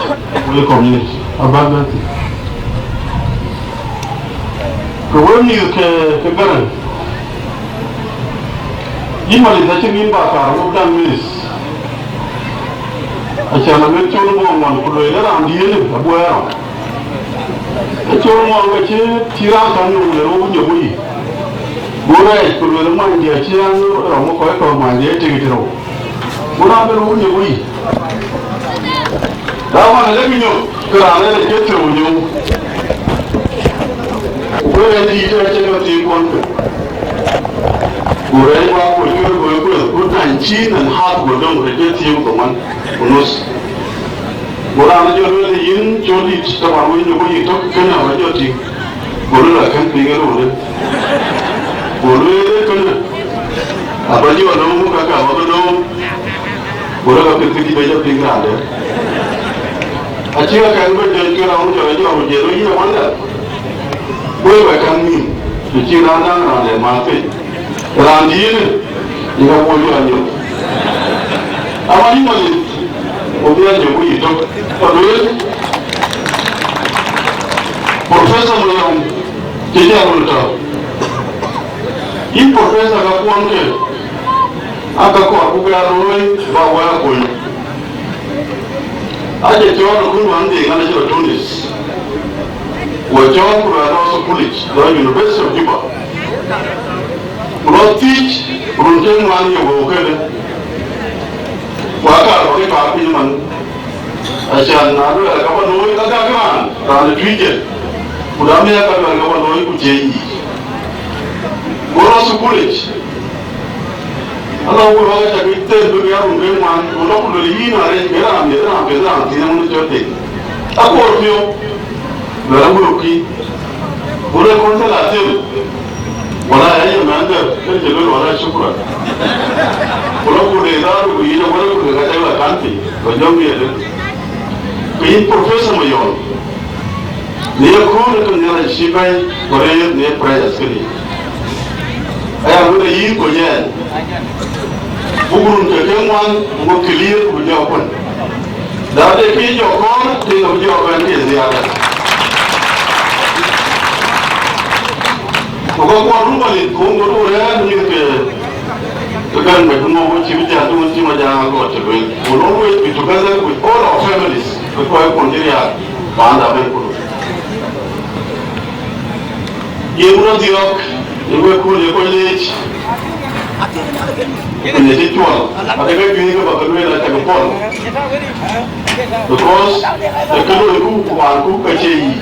wek community, abäk bɛ̈n thïn. Ke wek mïth ke, ke Garaŋ, yïn Malith acïn yïn ba kaar wok dan mïth. Acan amen col muɔŋ ŋuan ku lueel raan diëënë abuɛɛr. Ë col muɔŋ ke cï, cï raan käŋ yök le rou nyök wei. Go rɛɛc ku lueel, many diɛ cï an rɔm kɔc kɔ̈k many diɛ tek tërou. Go raan bɛ rou nyök wei. Na man lek nyök, ke raan ë rɛc ke tërou nyök. Ku ke rɛɛc dïït ë cï ke thii kuɔn ke. Ku rɛɛc wa kuɔc ke röt goi kueth, ku nineteen and half go döŋ rɛc ke thii ku dhoŋuan ku nus. Go raan jɔ lueel, yïn col dït, taban wëny de wëi tök kënë abä jɔ tïŋ. Go lueel, akën piŋ ë röördë. Go lueel, ee kënë abä jɔ lööm, ka ka abä ke lööm. Go lueel, ka piɛth kë cï bɛ jɔ piŋ raandë. Acï ka kɛn bä jɔc ke raan jɔ jɔ röt jël wëi yïn awanda. Wëi bä käŋ nïïm, të cï raan daŋ raandë määth piny. Raan diënë, yïn ka puɔl yï anyök. Ama yïn Malith, wo bï anyök ku yï tök. Ka lueel, Professor Mayom, cï jal wun tɔ̈u. Yïn Professor ka kuɔn ke, aa ka kɔɔr buk ya looi, ba wɛ̈ɛ̈r kony. Aje cɔɔl ë kun wään dhie ŋän acï lɔ Tunis. Wɔ cɔɔl ku lɔ lɔ thukulic, lɔ University of Juba. Ku lɔ thiic run ke ŋuan ye wëu kënë. Ku akaar bä ke kaar piny man. Acan na luɛɛl ka bä looi ka gäk raan, raan ë Tuic jël. Ku da miäk ka luɛl ke wa looi ku cie yic. Go rɔt thukulic. Ala wur wak aca ke thel bï ya run ke ŋuan, ku lɔ ku luel yïn arëc, ke raan miɛt, raan piɛth, raan thiin, aŋun cɔl thïn. Akoor piɔ̈u, luɛl aguruki. Ku le kɔn thel athel. Wala ya ye mɛn dɛ̈, ke cï luel wala shukran. Ku lɔ ku de dharu ku yïn awala ku de ka cak la kan piny, ba jɔŋ miɛt. Ke yïn Professor Mayɔn. Në ye kööl ë ke Nhialic cï bɛ̈i ku rëër në prayers kënë. Aya wën ë yïn kony ɛn. Buk run ke ke ŋuan, buk clear, buk jɔ kuën. Na de ke jɔ kɔɔr, ke ke jɔ bɛ̈n ke ziada. Ku ka kuɔn run balik, ku ŋot ku rɛ̈ɛ̈r mïth ke, ke bɛ̈n bɛ̈c ŋuɔk wën cï bï jal, wën cï ma jal ŋɔt cï lueel. We'll always be together with all our families, ke kɔc kuɔn cï riääk, paanda bɛ̈n kudu. Ye wun adhiɔ̈k, ye wek kun ye kɔc leec, ku ye cï cuɔl, ade ke juëc ke ba ke lueel aca ke pɔl. Because ë ke loiku, ku waanku ka cie yic.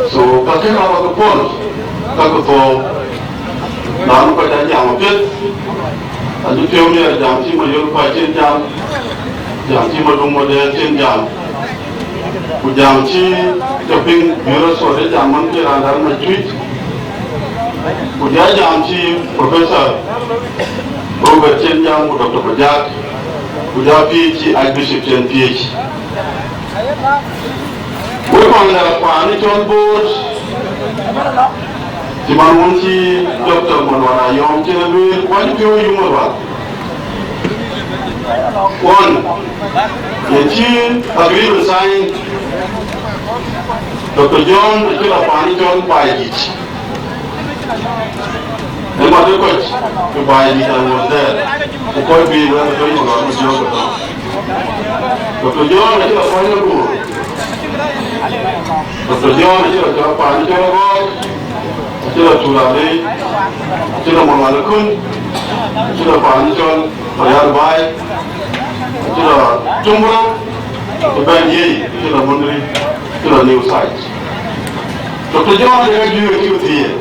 So ka ke ka ba ke pɔl, ka ke thou. Nanu ka ca jam apiɛth, anï piɔ̈u miɛt jam cï ma yol pa cïn jam, jam cï ma duŋ ma dɛɛr cïn jam. Ku jam cï jɔ piŋ bï rɔt sɔt ë jam man cï raan däŋ mac cuc. Ku ja jam cï Professor Robert cïn jam ku Doctor Pajak, ku ja piëc cï Archbishop cïn piëc. Wek kɔn lɛ̈k paan ë cɔl Bor, cï man wun cï Doctor Malual Ayɔm cïn lueel, kuany piɔ̈u yum Malual. One, ye cï agreement sign, Doctor John acï la paan cɔl Baidit. Ë mat ë kɔc ke Baidit, I was there. Ku kɔc bï wɛ̈ɛ̈r ke tɔ̈c Malual ku jɔɔk ke tɔ̈. Doctor John acï la paan ë Bor. Doctor John acï la cɔl paan cɔl Rɔɔk. Acï la Turalei, acï la Malual Akun, acï la paan cɔl Parial Baai, acï la Tumbura, acï bɛ̈n Yei, acï la Mundri, acï la New Site. Doctor John de ka juëc acï ke thiëëc.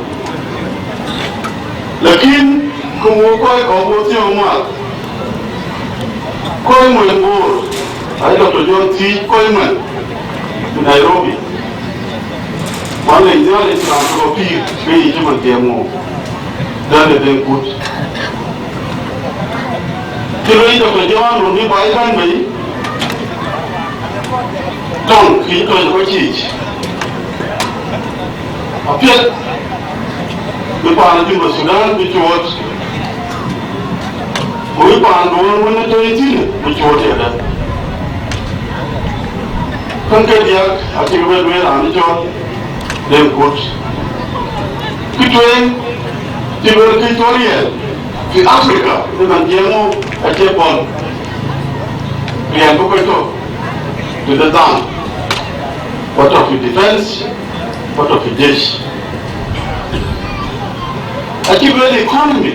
Lakin ku wo kɔc kɔ̈k wo thiɔ̈k ŋuak. Kɔc mony Bor, ai Doctor John thiëëc kɔc mony Nairobi. Wan le Nhialic raan tɔ̈ pïïr ke yic cï man tiɛɛm ŋö, dɛ̈n de Deŋ Kut. Cï lueel Doctor John run bï baai bɛ̈n bei, tɔŋ kï tɔc ë kɔc yiic. Apiɛth bï paan Junub Thudan bï cuɔɔt, ku bï paan duɔ̈ɔ̈r wën ë tɔ̈ thïn bï cuɔɔt yedë. Käŋ ke diäk acïk bï lueel raan ë cɔl Deŋ Kut. Kë tueŋ cï lueel kë cɔl riɛl fi Africa, ë man jiɛɛm ŋö acie bɔl. Riɛl bï kɔc tɔ̈ tëde dhaŋ, ku tɔ̈ fi defense, ku tɔ̈ fi jesh. Acï lueel economy,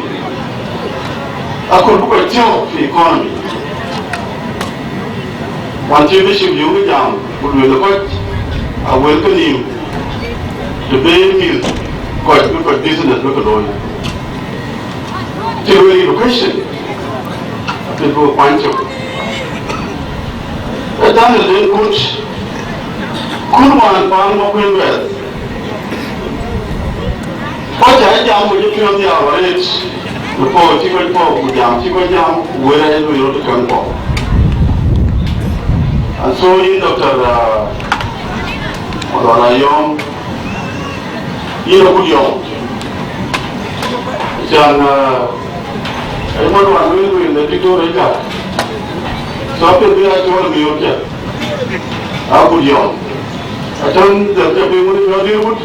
aköl bï kɔc thiɔ̈k fi economy. Wan cï Bishop yöŋ jam, ku lueel kɔc awël ke nïïm, të be mïth kɔc bï kɔc business bï ke looi. Cï lueel education, abï bï kuany cök. Ë Daniel Deŋ Kut, kun wään paan Makuei West. Kɔc aa jam ku jɔ piɔ̈ɔ̈th nhiaar arëët, before cï kɔc pɔ̈k ku jam cï kɔc jam, ku wël aa ye lueel röt ë käŋ pɔ̈k. And so yïn Doctor, uh, Malual Ayɔm, yïn akut yɔm. Can, uh, ë man wään wël lueel në Victoria. So apiɛth bï aa cɔl miööt cä. Akut yɔm. Acän dhɛl ca piŋ wën cɔl dïr wut.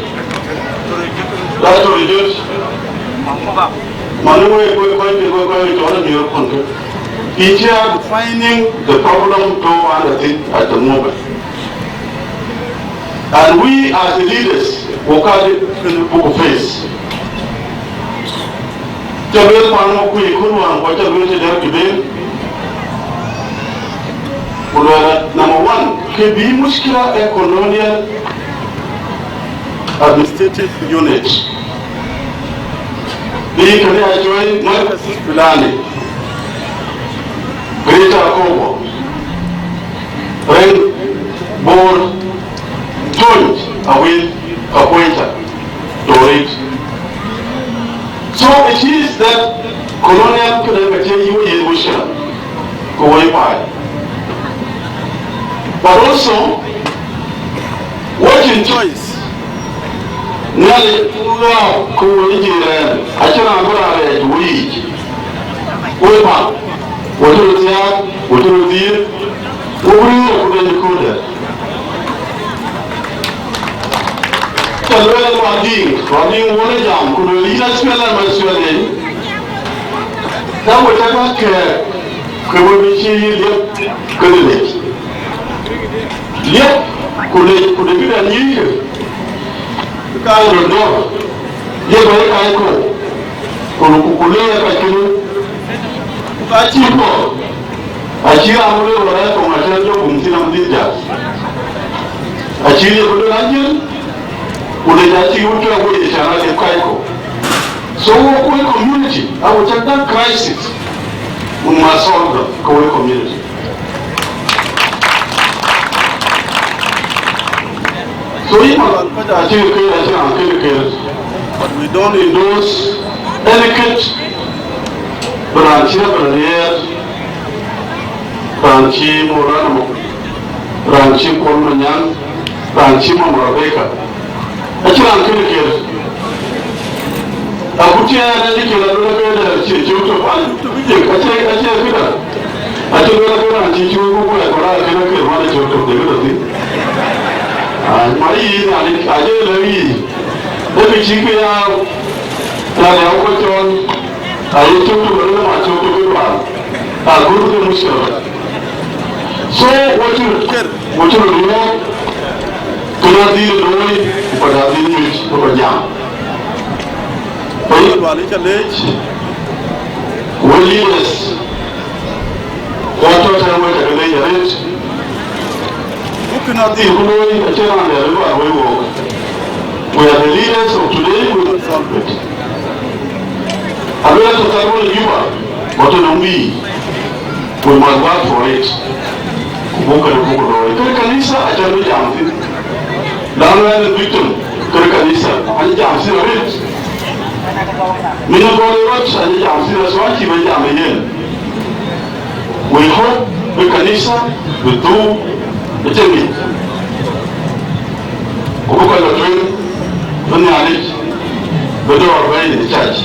Doctor Rijot. Mani wek, wek kɔc ke, wek kɔc ke cɔl amiɔr kɔn ke. He is defining the problem to understand at the moment. And we as the leaders, we can't put face. Ca lueel paan Makuei kun wään, ku ca lueel tëde Kibel. Ku lueel, number one, ke bï mushkila ë colonial Administrative Unit, bï kënë a cɔl Markaz Filani, Greater Akobo, Reng, Bor, Tony, Awil, Kapoeta, Torit. So it is that colonial kënë ka cï yï wɔ yen wɔ cï ku wɔ baai. But also, watching choice, Nhialic ɣɔ̈ɔ̈k ku wɔ jiëër ɛn, acïn raan bï raan rɛɛc wɔ yiic. Wɔ baai, wɔ cï röt thiaak, wɔ cï röt dhiëëth, wɔ bï röt ku bɛ̈ny ë kööldɛ̈. Të lueel Lual Diŋ, Lual Diŋ wën ë jam, ku lueel yïn S P L M, S P L A, ka we cä ka kɛ̈ɛ̈k, ke we bï cïï yï liep kënë lec. Liep, ku lec, ku dë këdɛn nyïïkë, ka ye röt dɔ̈ɔ̈r, ye bɛ̈i ka ye kɔ̈u, ku, ku, ku lec ë ka cïn, ku ka cïï kɔ̈u. Acï raan wën ë ɣöt rɛ̈ɛ̈r thoŋ acï raan jɔ gum thïn am dhil jal. Acï riëëk ë duel ajiël, ku lec acï wut tuɛɛk wei ë cän ade kac kɔ̈u. So wo kuöc community, a wo cak that crisis, we must solve them, ke we community. So yï malan kɔc acï ke kër, acï raan kënë kër. But we don't endorse any kid, bï raan cï rɛ̈ɛ̈r, bï raan cï rɛ̈ɛ̈r, raan cï Morana Mok, raan cï Kuɔl Manyaŋ, raan cï Mama Rebecca. Acï raan kënë kër. Agut cï ɛn ë cï kër aluel ke dɛ cï cök tök, an, tök cï cök, acie, acie këda. Acï luel ke raan cï cök ku kuɛɛr, ku raan kënë kër man ë cök tök, dë këdë thïn. Ai, ma yï Nhialic, acie lëu yï. Ë kë cï kë ya, na ya ku cɔl, aye cök tök, aluel ma cök tök ë bal. Agut ke mushkila. So, wɔ cï röt kër, wɔ cï röt riɔ̈ɔ̈k, kënë adhil looi, ku kɔc adhil nyuc, ku kɔc jam. Ku yïn Lual yï ca leec, wɔ leaders, wɔ tɔ̈ tɛ̈n wɔ ca ke leec arëët. Ku kënë adhil ku looi, acïn raan dɛ̈ bï Lual woi wook. We are the leaders of today, we will solve it. Aluel tɔ̈ thar wën ë Juba, wɔ tɔ̈ nɔm bï. We must work for it. Ku buk kënë buk looi. Kër kanitha acä bï jam thïn. Lanu ɛn ë victim, kër kanitha, an jam thïn arëët. Min ë gɔl ë rɔt, an jam thïn, so acï bï jam ë yen. We hope bï kanitha bï dhuk ë cïn yic. Ku bï kɔc lɔ tueŋ bï Nhialic bï dɔ̈ɔ̈r bɛ̈ɛ̈i në church.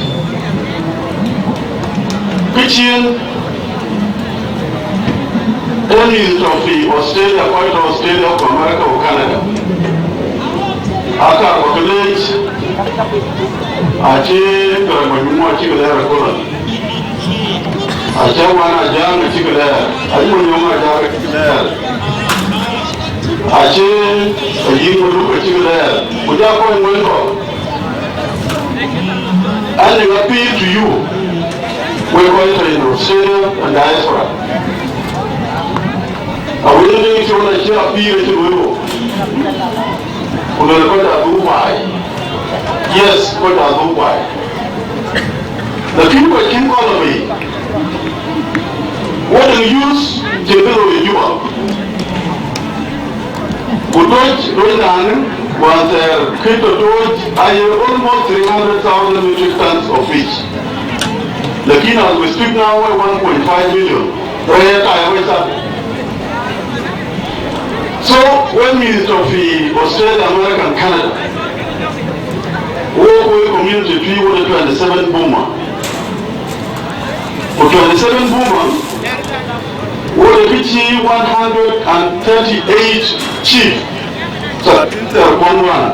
Kë ciëën, ee mïth tɔ̈ fi Australia, kɔc tɔ̈ Australia ku America ku Canada. Aka bä ke leec, acï Garaŋ Manyuŋ acï ke lɛɛr ë Kolan. Acï Wan Ajaŋ acï ke lɛɛr, acï Manyuŋ Ajaŋ acï ke lɛɛr. Acï Ayïn Maluk acï ke lɛɛr, ku ja kɔc ŋuɛ̈n kɔ̈k. An, ë appeal to you, wek kɔc tɔ̈ in Australia and diaspora. Awën ë Deŋ Col acï appeal acï lueel wok. Ku lueel kɔc adhuk baai. Yes, kɔc adhuk baai. Lakin kɔc kïn kɔn lɔ bei. Wɔ Deŋ youth cï bï looi ë Juba. Ku tooc, tooc naanë, wään thɛɛr kë tɔ̈ tooc aye almost three hundred thousand metric tons of fish. Lakin as we speak now, we one point five million. Rɛɛc aa ye wec thar. So, we mïth tɔ̈ fi Australia, America and Canada, wo ku community tui wo de twenty seven Boma. Ku twenty seven Boma, wo de kë cï one hundred and thirty eight chief, thelathini na wan.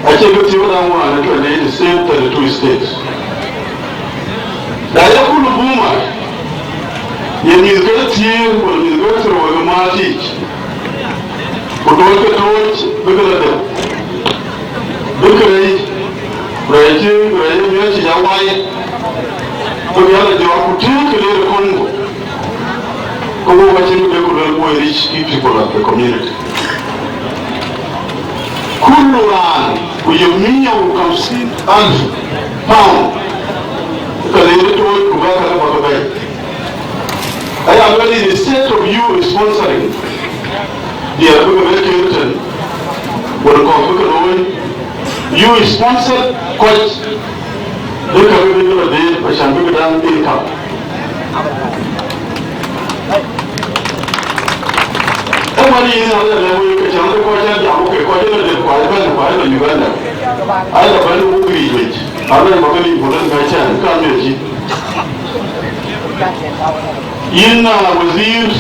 Acie ke thiëëu daŋ wään ë twenty eight state, thirty two states. Na ye kulu Boma, ye mïth ke thiëër wala mïth ke thiërou wek ë maat yiic, ku tooc ke tooc bï ke lɔ dep, bï ke rɛɛc, rɛɛc cï, rɛɛc ë miɔɔc cï ja wai, bï ke ya lɔ jɔɔk ku tëëk ke leer ë Congo. Ke wok acïn kë de ku luel woi rich key people of the community. Kulu raan Mia u hamsin alf pound, ka le rëër tooc ku bä ka bä ke bɛ̈i. Aya lueel, instead of you sponsoring, diɛɛr bï ke bɛ kër tën, wën kɔ̈k bï ke looi, you sponsored kɔc, bï ka bï bï lɔ deet, acan bï bï daŋ income. Ë wën yïn ŋa lë lë wek, ke cäŋ de kɔc aa jam, ke kɔc ë lɔ deet, kuany bɛ̈n, kuany lɔ Uganda. Ai lɔ bɛ̈n ë wok riic wec, alɔ bä ke liic ku lën bɛ cɛn, ka miɔc cï. Yïn, uh, wazir,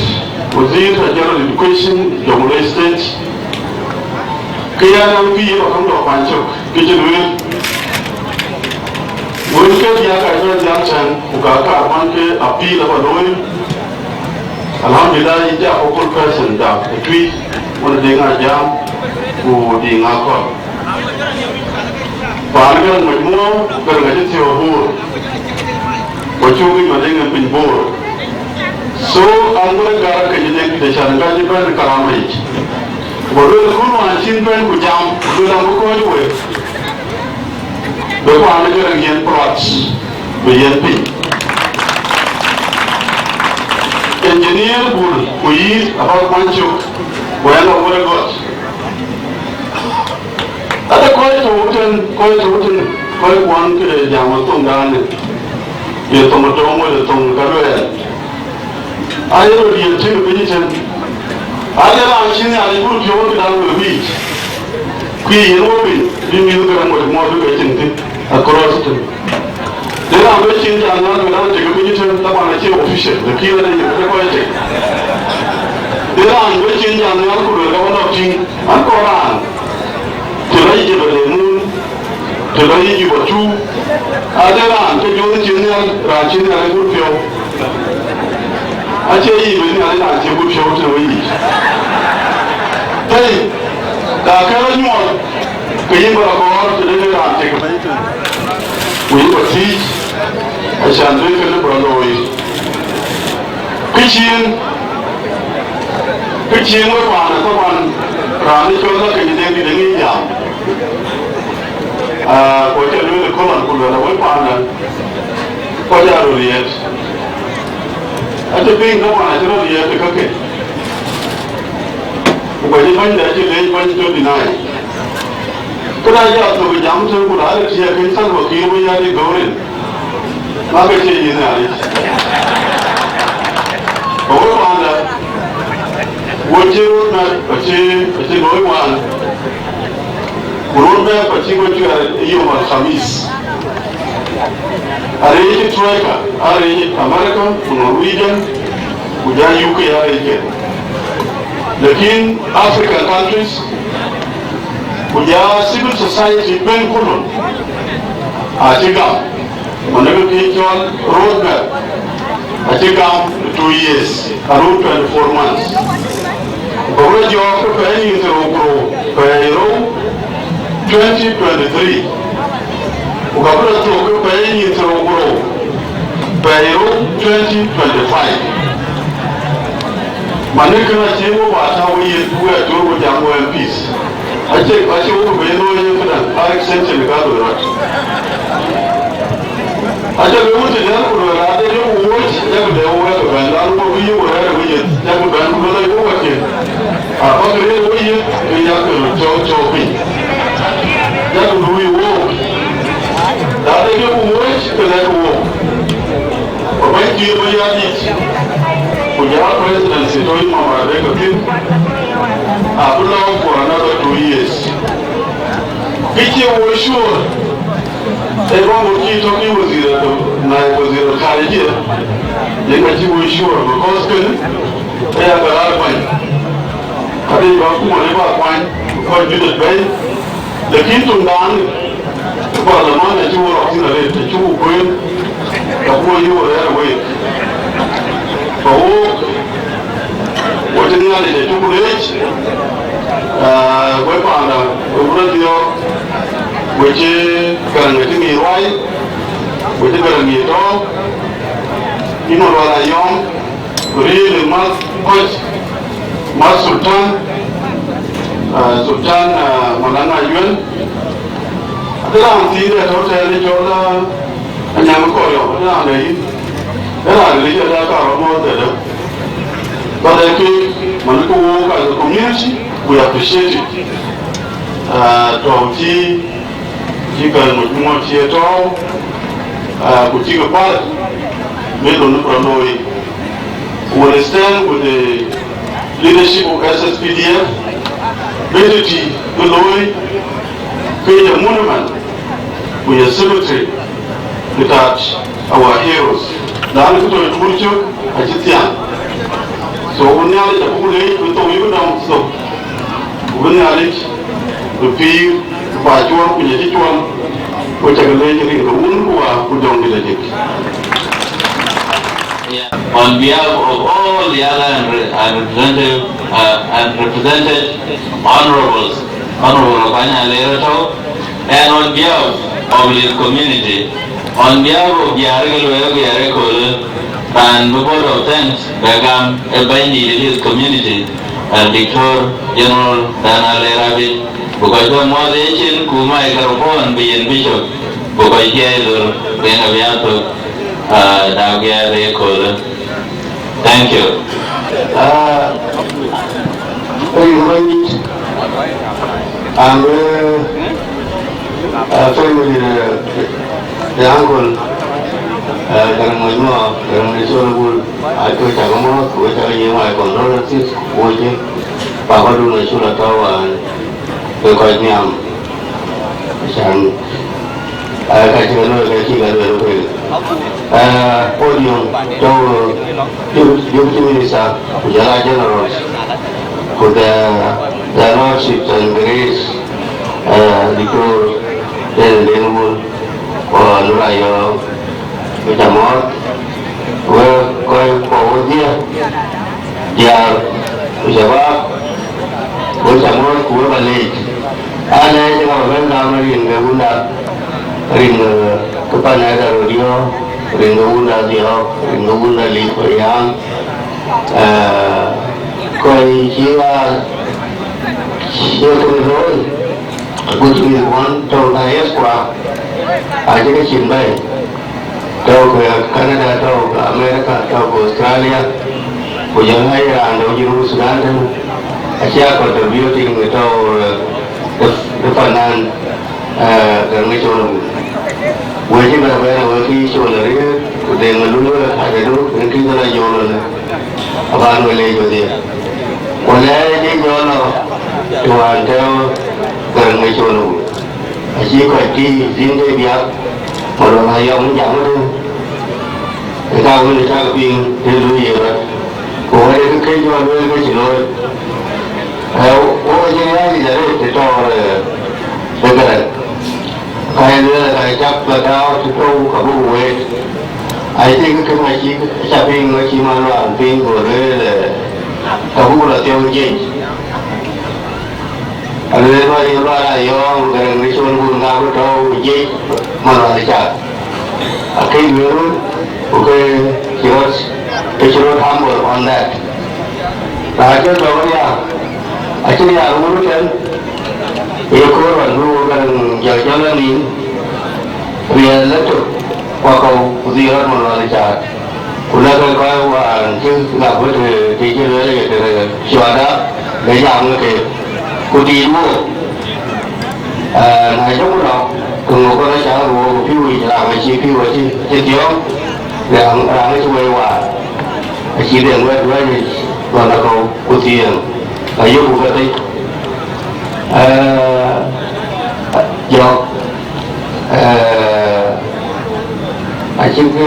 wazir of general education, Jonglei State, ke yɛn an, kë ye ba käŋ dɔk kuany cök, kë cï lueel. Wël ke diäk ka bɛ dhial tɛ̈n, ku ka kaar man ke appeal aba looi. Alhamdulillah, yïn ja focal person da ë Tuic, wën Diŋ Ajam, ku Diŋ Akɔl. Paan Gäräŋ Mac Muɔɔr, Gäräŋ acï thiɔ̈k Bor, ku acuk yic Madiŋ en piny Bor. So, an bï rɔt gäär ke cï Deŋ Tuic, acan ka cï bɛ̈n karama yic. Ku lueel, kun wään cïn bɛ̈n ku jam, ku lueel, an bï kɔc wek, bï paan Gäräŋ yen plot, bï yen piny. Engineer Bul ku yïth abä kuany cök, ku ɛn awär ë gɔt. Ade kɔc tɔ̈u tën, kɔc tɔ̈u tën, kɔc kuɔn këde jam ë thoŋdaanë, ye thoŋ ë tɔŋ wala thoŋ ka luɛɛl. Aye röt yiëk tïŋ piny tën. Ade raan cï Nhialic gur piɔ̈u këdan we wiic, ku ye yen wo piny, bï mïth ke rɛ̈m wec muɔɔr bï ke cïn thïn, across tën. Dë raan bï cin jam nhial, bï raan tek ë piny tën, taban acie official, lakin ade yï ke kɔc tek. Dë raan bï cin jam nhial, ku luel ka wä lɔ tïŋ, an kɔn raan, të lɔ yï Jebel Lemun, të lɔ yï Juba two, ade raan ke joth cin nhial, raan cin nhial ë gut piɔ̈u. Acie yï bï nhial, raan cie gut piɔ̈u tën wë yic. Tei, da kë rɔ nyuɔɔth, ke yïn bä rɔ kɔɔr, të dë raan tek ë piny tën. Ku yï bä thiic, acan bï kënë bä looi. Kë cïn, kë cïn wek paan ë thok wan, raan ë cɔl la keny Deŋ Tuic ë ŋic jam. Aa, ku acä lueel ë köl wan, ku lueel a wek paan ë, kɔc aa röt riɛɛt. Acï piŋ thok wan acï röt riɛɛt ë käkë. Ku ka cï bänyde acï leec bäny twenty nine. Këda jɔ thök ë jam tën, ku na ë tiɛɛk kën Salva Kiir Mayardit gɔ̈ɔ̈r en, ma ke cie yïn Nhialic. Ba wek panda, wo cï road map acï, acï looi wään. Ku road map acï we cuɛɛr ë yom Alhamis. Arëëc Troika, arëëc America, ku Norwegian, ku ja U K arëëc ke. Lakin African countries, ku ja civil society ben kulu, acï gam. Ku në kë cɔl road map, acï gam two years, around twenty-four months. Ku ka bï rɔt jɔɔk ke pɛɛi nïn thiërrou ku rou, pɛɛi rou twenty twenty-three. Ku ka bï rɔt thök ke pɛɛi nïn thiërrou ku rou, pɛɛi rou twenty twenty-five. Man ë kënë acï wo ba tääu we yiëth, we acuɔ̈r we jam we M Ps. Acie, acie wo bï looi ye këdäŋ, aa extension ka looi rɔt. Aca bï wut tëde ku lueel ade ke ku wööc, yak de wo wek bɛ̈n, lan wo bï yï wo rɛ̈ɛ̈r ë wëc, yak bɛ̈n ku lueel wo wek yen. Abäk rëër wo yï, ke yak cɔk cɔk piny. Yak luui wook. Ade ke ku wööc, ke lɛ̈k wook. Ku bɛ̈ny Kiir Mayardit, ku ja presidency tɔ̈ yï mama de ke thïn, abï lɔ for another two years. Kë cie wo sure, ee ba wo cï tɔ̈ kï wazir, naib wazir al kharija, yen ka cï wo sure, because kënë, ee ya karar bäny. Abï ba kuma ne ba kuany, kɔc juëc bɛ̈i, lakin tuŋdan, parliament acï wo rɔt thïn arëët, acï wo kueen, ka kuma yï wo rɛ̈ɛ̈r wek. Ka wo, wo cï Nhialic acuk leec, aa, we panda, we wun adhiɔ̈ɔ̈k, we cï Gäräŋ acï ŋic ruai, we cï Gäräŋ ŋic tɔ̈ɔ̈ŋ, yïn Malual Ayɔ̈ɔ̈m, ku really math kɔc, math Sultan, aa, Sultan, aa, Manaŋ Ayuel, Raan thiin ë tɔ̈ tɛ̈ɛ̈n ë cɔl, aa, Anyaŋ Kɔriɔ̈ɔ̈k, raan de yïn. Ë raan de yïn ë raan karou mɔ̈ɔ̈th tëde. But ë kek, man, ku wok as a community, we appreciate it. Aa, tɔ̈u cï, cï Garaŋ Majuŋ cï ë tɔ̈u, aa, ku cï ke päl, bï lon ë kɔc looi. We stand with the leadership of S S P D F, bï tëtï bï looi, ke ye monument, ku ye cemetery, bï tat our heroes. Laanu kë tɔ̈ ë tuur cök acï thiaŋ. So, wun Nhialic abuk leec, bï thou yïk dɔm thok. Ku bï Nhialic bï pïïr, bï ba cuɔl, ku nya cï cuɔl, ku cak leec rin ke wun, ku wa, ku jɔŋdït ajëk. Yeah. On behalf of all the other unre-, unrepresentative, uh, unrepresented honorables, Honorable Akwanya Lera Tau, and on behalf of his community, on behalf of Biarritz, Biarritz, and the vote of thanks, Begam, a binding his community, and Victor General Dana Lera Bit, because the more they chin, ku microphone, be in bishop, because here is the, uh, Dagia Rekola. Thank you. Ah, hey, Ranjit. And, uh, uh, family, uh, the uncle, uh, Garang Manywa, Garang Nation Bull, I told Chagamo, which I knew my condolences, which, Papa Duna Shula Tower, and the Konyam. Shan. Aa, ka cï ke looi, ka cï ke lueel wek. Aa, podium tɔ̈u Deputy, Deputy Minister, ku jɔl aa Generals, ku the, the Lordships and Grace, aa, Doctor Daniel Deng Wul, ku Lura Yɔ̈ɔ̈ŋ, ku ca mɔ̈ɔ̈th, wek kɔc kuɔ wodhie, diäär ku shabab, wek ca mɔ̈ɔ̈th ku wek ba leec. Alɛɛc ë ka bä bɛ̈n gam rin ke wunda, rin ke, ke pan ë Garodio, rin ke wunda Dhiɔ̈ɔ̈k, rin ke wunda Liith Pariaŋ, eh, kɔc cï ɣaac, cï kën looi, agut mïth wän tɔ̈u diaspora, acï ke cin bɛ̈ɛ̈i. Tɔ̈u ke Canada, tɔ̈u ke America, tɔ̈u ke Australia, ku jɔl aa ye raan dɔ̈u Junub Sudan tënë, acie a contributing tɔ̈u, eh, the, the finance, eh, ke ŋic cɔl abun. Wek cï bɛ bɛ̈n awek kï cɔl arëët, ku dheŋ alun wek adadu, en kï dhil a jɔl alë, abän we leec wedhie. Ku lɛɛc ë jɔl lɔ, të wään tɔ̈u ke ŋic cɔl abun. Acï kɔc tïï, tïŋ ke biäk, Malɔŋ Ayɔm jam ëtën, ë ka wën ë cak piŋ, të luui ye rɔt. Ku wɛ̈t ë kë kec jɔ lueel ke cï looi. Ë, wo cï riääc yic arëët të tɔɔr, ë, ë Garaŋ. Ka ye lueel ka ye cak bä tääu të tɔ̈u ka buk weet. Ai thïn kë kën acï, acä piŋ acï man luaŋ piŋ, go lueel, ë, ka buk lɔ thiɔ̈u jiëc. Alueel, Malɔŋ Ayɔm, Garaŋ Nation Bull, ŋa bï tɔ̈u jiëc, Malɔŋ Ayɔm. Akëc lueel röt, ku ke cï rɔt, ke cï rɔt humble on that. Na cï tɔ̈u aya, acïn ya röt tɛ̈n, ye köör ɣɔn bï wo Garaŋ jɔl jɔl anïïm, riɛl ë tök, ku akɔ̈u, ku dhil rɔt Malɔŋ Ayɔm. Ku lɛ̈kë kɔc wään cï ŋak wët, të cï lueel ye tëde cuada, bï jam ke keek, ku tiit wook. Aa, na jɔku lɔ, ke ŋö kɔn acä wook pïu yic, raan acï pïu acï, acï thiɔ̈ɔ̈ŋ, raan, raan acï wëi waar, acï deŋ wɛ̈t duäny yic, ɣɔn akɔ̈u, ku thiëëŋ, ayöku ke thëc. Aa, jɔk. Eh, acïn kë,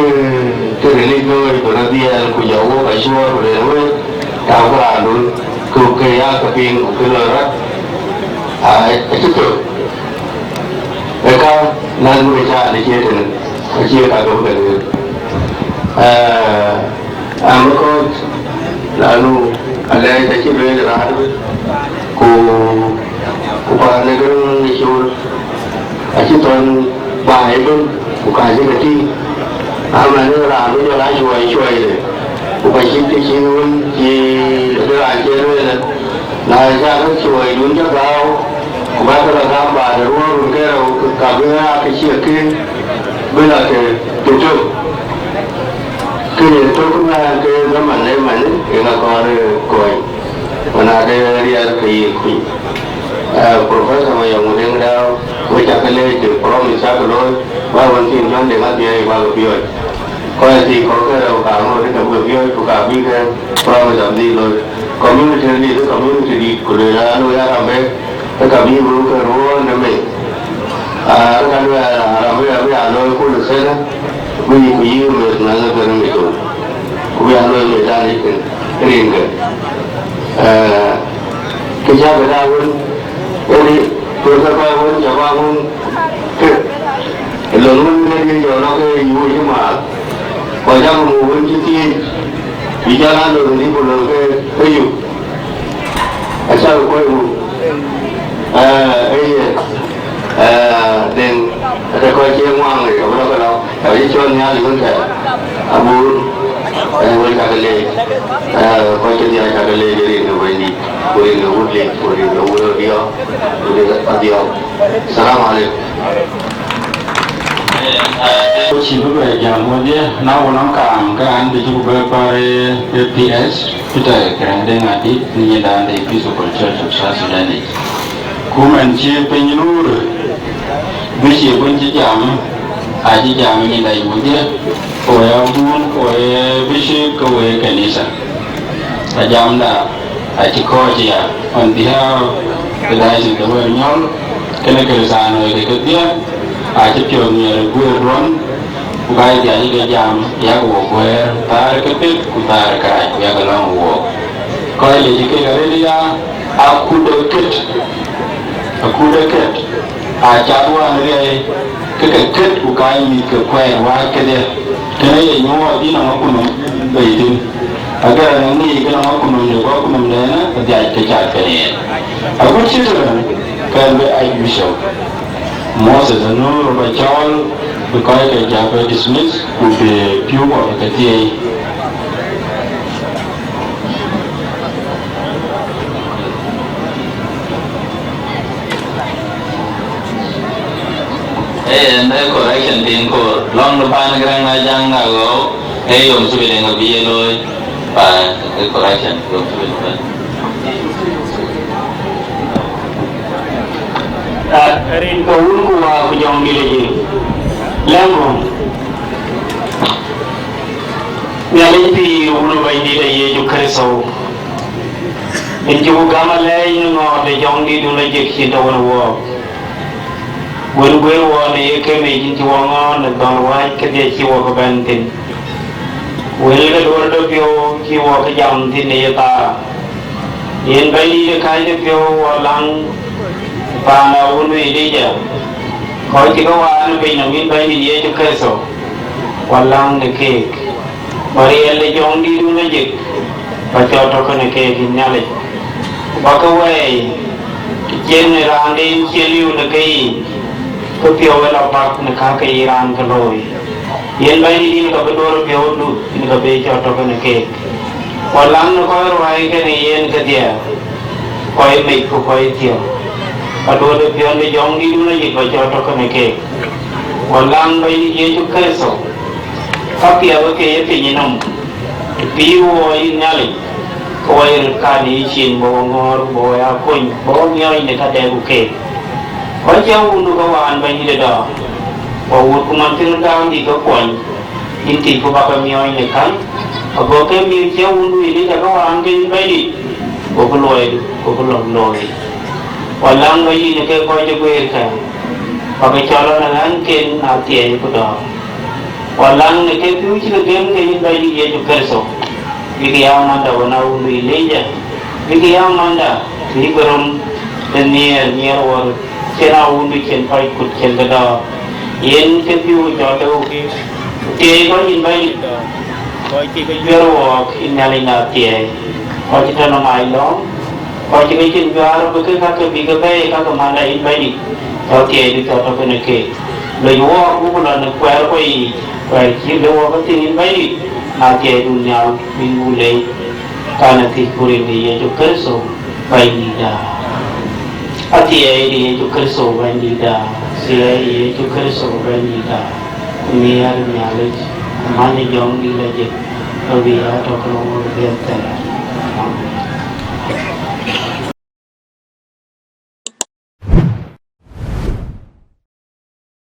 kë rili looi, ku rɔt dhiɛl, ku jɔ wok acuɔɔr, ku rëër wek, tau kë raandun, ku kë ya ke piŋ, ku kë loi rɔt, a, acï thök. Ë ka, lazim ke caan de cie tënë, acie ka ke bï ke lueel. Eh, Amë kɔ̈ɔ̈c, lanu alɛɛc acï lueel raan ëbën, ku, ku paan ë gërëm ë col, acï thɔn baai ëbën, ku ka cï ke tïŋ. Aman ë raan bï jɔl aa cuɔi cuɔi de, ku ka cït kë cïn wën cï ëdë raan cï lueel, na cak cuɔidun cä gääu, ku bä ke lɔ gam baai de ruɔ̈ɔ̈r run ke rou, ka bï Aa, kë cie kë bï la ke, ke tök. Kë ye tök na ke zaman ë man ë ŋa kɔɔr, eh, kony. Wën ade riɛl ke ye kuc. Eh, Professor Mayɔŋ Deŋ Dau, we cak ke leec, promise cak looi, ba wën cïn jɔn de ŋa thiëëi ba ke piɔ̈ɔ̈c. Kɔc thii kɔ̈k ke rɛu ka ŋoot ke we piɔ̈ɔ̈c, ku ka bï ke promise abï looi. Community dït, community dït, ku lueel an, we Arambe, ke ka bï ruu ke ruɔɔn de mei. Aa, ka lueel Arambe abï aa looi kul sënë, ku yï, ku yï meth na ŋa ke rem ëcol. Ku bï aa looi meth dan yic rin ke. Eh, ke cä ke da wën, ëri, ku ke kɔc wën cä ba wun, ke, lon wën ke ye jɔ lɔ ke yuuc ë maath. Kɔc akömö wën cï thiëëc, bï jɔl aa lon dhïc ku lon ke, ke yök. Acä ke kuɔ̈c wun. Eh, ë ye, eh, Deŋ, ate kɔc cie ŋuaŋ ë, abï lɔ ke lɔ. Ka yï cɔl Nhialic wën thɛɛr, abun, eh, wën cak ke leec, eh, kɔc cï dhiau cak ke leec rin ke Bɛ̈nydït, ku rin ke wut liec, ku rin ke wut röt diɔ̈ɔ̈k, ku rin ke Adhiɔ̈ɔ̈k. Salam aleikum. Cï bï bɛ jam wodhie, na wun nɔŋ kaam, ke an, bï cï ku bɛ pär, eh, P S, Peter Kɛrɛŋ Deŋ Adït, në nyin dan de Episcopal Church of South Sudan yic. Ku mɛn cï piny luur, bï cï bën cï jam, acï jam ë nyin dai wudhie, ku ë abun, ku ë bishop, ku ë kanitha. Ajamda acï kɔc ya, on behalf of the Diocese of Wɛ̈ɛ̈r Nyɔl, kënë Kërëthänooi ke kedhie, acï piɔ̈ɔ̈th miɛt ë guëër duɔ̈n, ku ka ye dhiac ke jam, yak wo guëër, thaar ke pith, ku thaar kaac, ku yak lɔ̈ŋ wook. Kɔc lec kek arëët ya, akut ë kët, akut ë kët, aa cath wään riɛi, ke ke kët, ku ka ye mïth ke kuɛɛr wääc kedhie. Tënë ye nyuɔɔth yïn nɔm akunɔm bei thïn. Agɛ̈r ë ŋic ke nɔm akunɔm de, ku akunɔm de ënë, adhiac ke cath kënë yen. Agut cï tënë, kɛn bï Archbishop Moses Anur ba cɔɔl, bï kɔc ke jam bï dismiss, ku bï pïu kɔ̈k ke thiëëi. Ee, ënë correction tin koor. Lɔŋ de paan Garaŋ na jaŋ na ɣɔɔk, ee yom cï bï deŋ abï ye looi. Pa, ee correction, yom cï bï deŋ. Ah, rin ke wun ku wa ku jɔŋ dït acï lɛ̈ŋku. Nhialic pïïr wun ë Bɛ̈nydït ë Yecu Kërtho, yen cï ku gäm alɛɛc në ŋɔɔt de jɔŋdïtdun lɔ jek cïn tɔ̈ wën ë wook. Wën guëër wɔ në ye kemec yïn cï wɔ ŋɔɔt në dhɔ̈l wääc kedhie cï wɔ ke bɛ̈n thïn. Wël ke duɔ̈ɔ̈r de piɔ̈u cï wɔ ke jam thïn në ye thaar. Yen Bɛ̈nydït ë kääc de piɔ̈u wɔ läŋ paan awundu Elija, kɔc cï ke waan ë piny nɔm yïn Bɛ̈nydït Yecu Kërtho, wɔ läŋ në keek. Bä riɛl de jɔŋdïtdun ë jik, bä cɔl tɔ̈ kënë keek yïn Nhialic. Ku bä ke wɛɛi, të cïn raanden cie liu në keyiic, ke piɔ̈u ë lɔ bäk në ka ke yï raan ke looi. Yen Bɛ̈nydït yïn ka bï duɔ̈ɔ̈r piɔ̈udu, yïn ka bï cɔl tɔ̈ kënë keek. Ku alaŋ në kɔc ruääi kenë yen kedhie, kɔc mec ku kɔc thiɔ̈k, ka duɔ̈ɔ̈r de piɔ̈n de jɔŋdïtdun ë jik bä cɔl tɔ̈ kënë keek. Ku alaŋ Bɛ̈nydït Yecu Kërtho, ka piɛth ke ye piny nɔm, të pïïr wɔ yïn Nhialic, ke wɔ ye röt kat në yïcin, bä wɔ ŋɔ̈ɔ̈r, bä wɔ ya kony, bä wɔ miɔɔc në ka dɛɛk ku keek. Kɔc cï awundu ke waan Bɛ̈nydït ë dɔ̈ɔ̈r, wɔ wut ku man cï röt gam bï ke kuɔny, yïn tic ku bä ke miɔɔc në käŋ, ago ke mïth cï awundu Elija ke waan ke yïn Bɛ̈nydït, gokï luɔidu, gokï lɔ̈k looi. Ku alaŋ Bɛ̈nydït në ke kɔc cï guëërkë, bä ke cɔl ɣɔn ë ɣänken athiɛɛi ku dɔ̈ɔ̈r. Ku alaŋ në ke pïu cï ke gëm ke yïn Bɛ̈nydït Yecu Kërtho, bïk ya manda wën awundu Elija, bïk ya manda, bïk röm de nhiëër nhiëër wär, cïn awundu cïn kɔc kut cïn ke dɔ̈ɔ̈r. Yen ke pïu cɔl ke wok, ku thiëëi kɔc yïn Bɛ̈nydït, kɔc cï ke juër wɔɔk yïn Nhialic na thiɛɛi, kɔc cï tɔ̈ në mac lɔ̈ɔ̈m, kɔc cï ke cin juaar bï ke kakë bï ke bɛ̈ɛ̈i kakë manda yïn Bɛ̈nydït, cɔl thiɛɛidu cɔl tɔ̈ kënë keek. Lec wɔɔk buk lɔ në kuɛɛr kuɔ yiic, kuɛɛr cï lëu wɔɔk ke thïn yïn Bɛ̈nydït, na thiɛɛidu nhial bï wun leec. Kan ë thiëc ku rin de Yecu Kërtho Bɛ̈nydïtda. Athiɛɛi de Yecu Kërtho Bɛ̈nydïtda. Thiëi Yecu Kërtho Bɛ̈nydïtda, ku nhiɛɛr Nhialic, ku many Jɔŋdït Lajik, ke bï ya tök lɔŋ ɣöt dhiëth thɛɛr. Amen.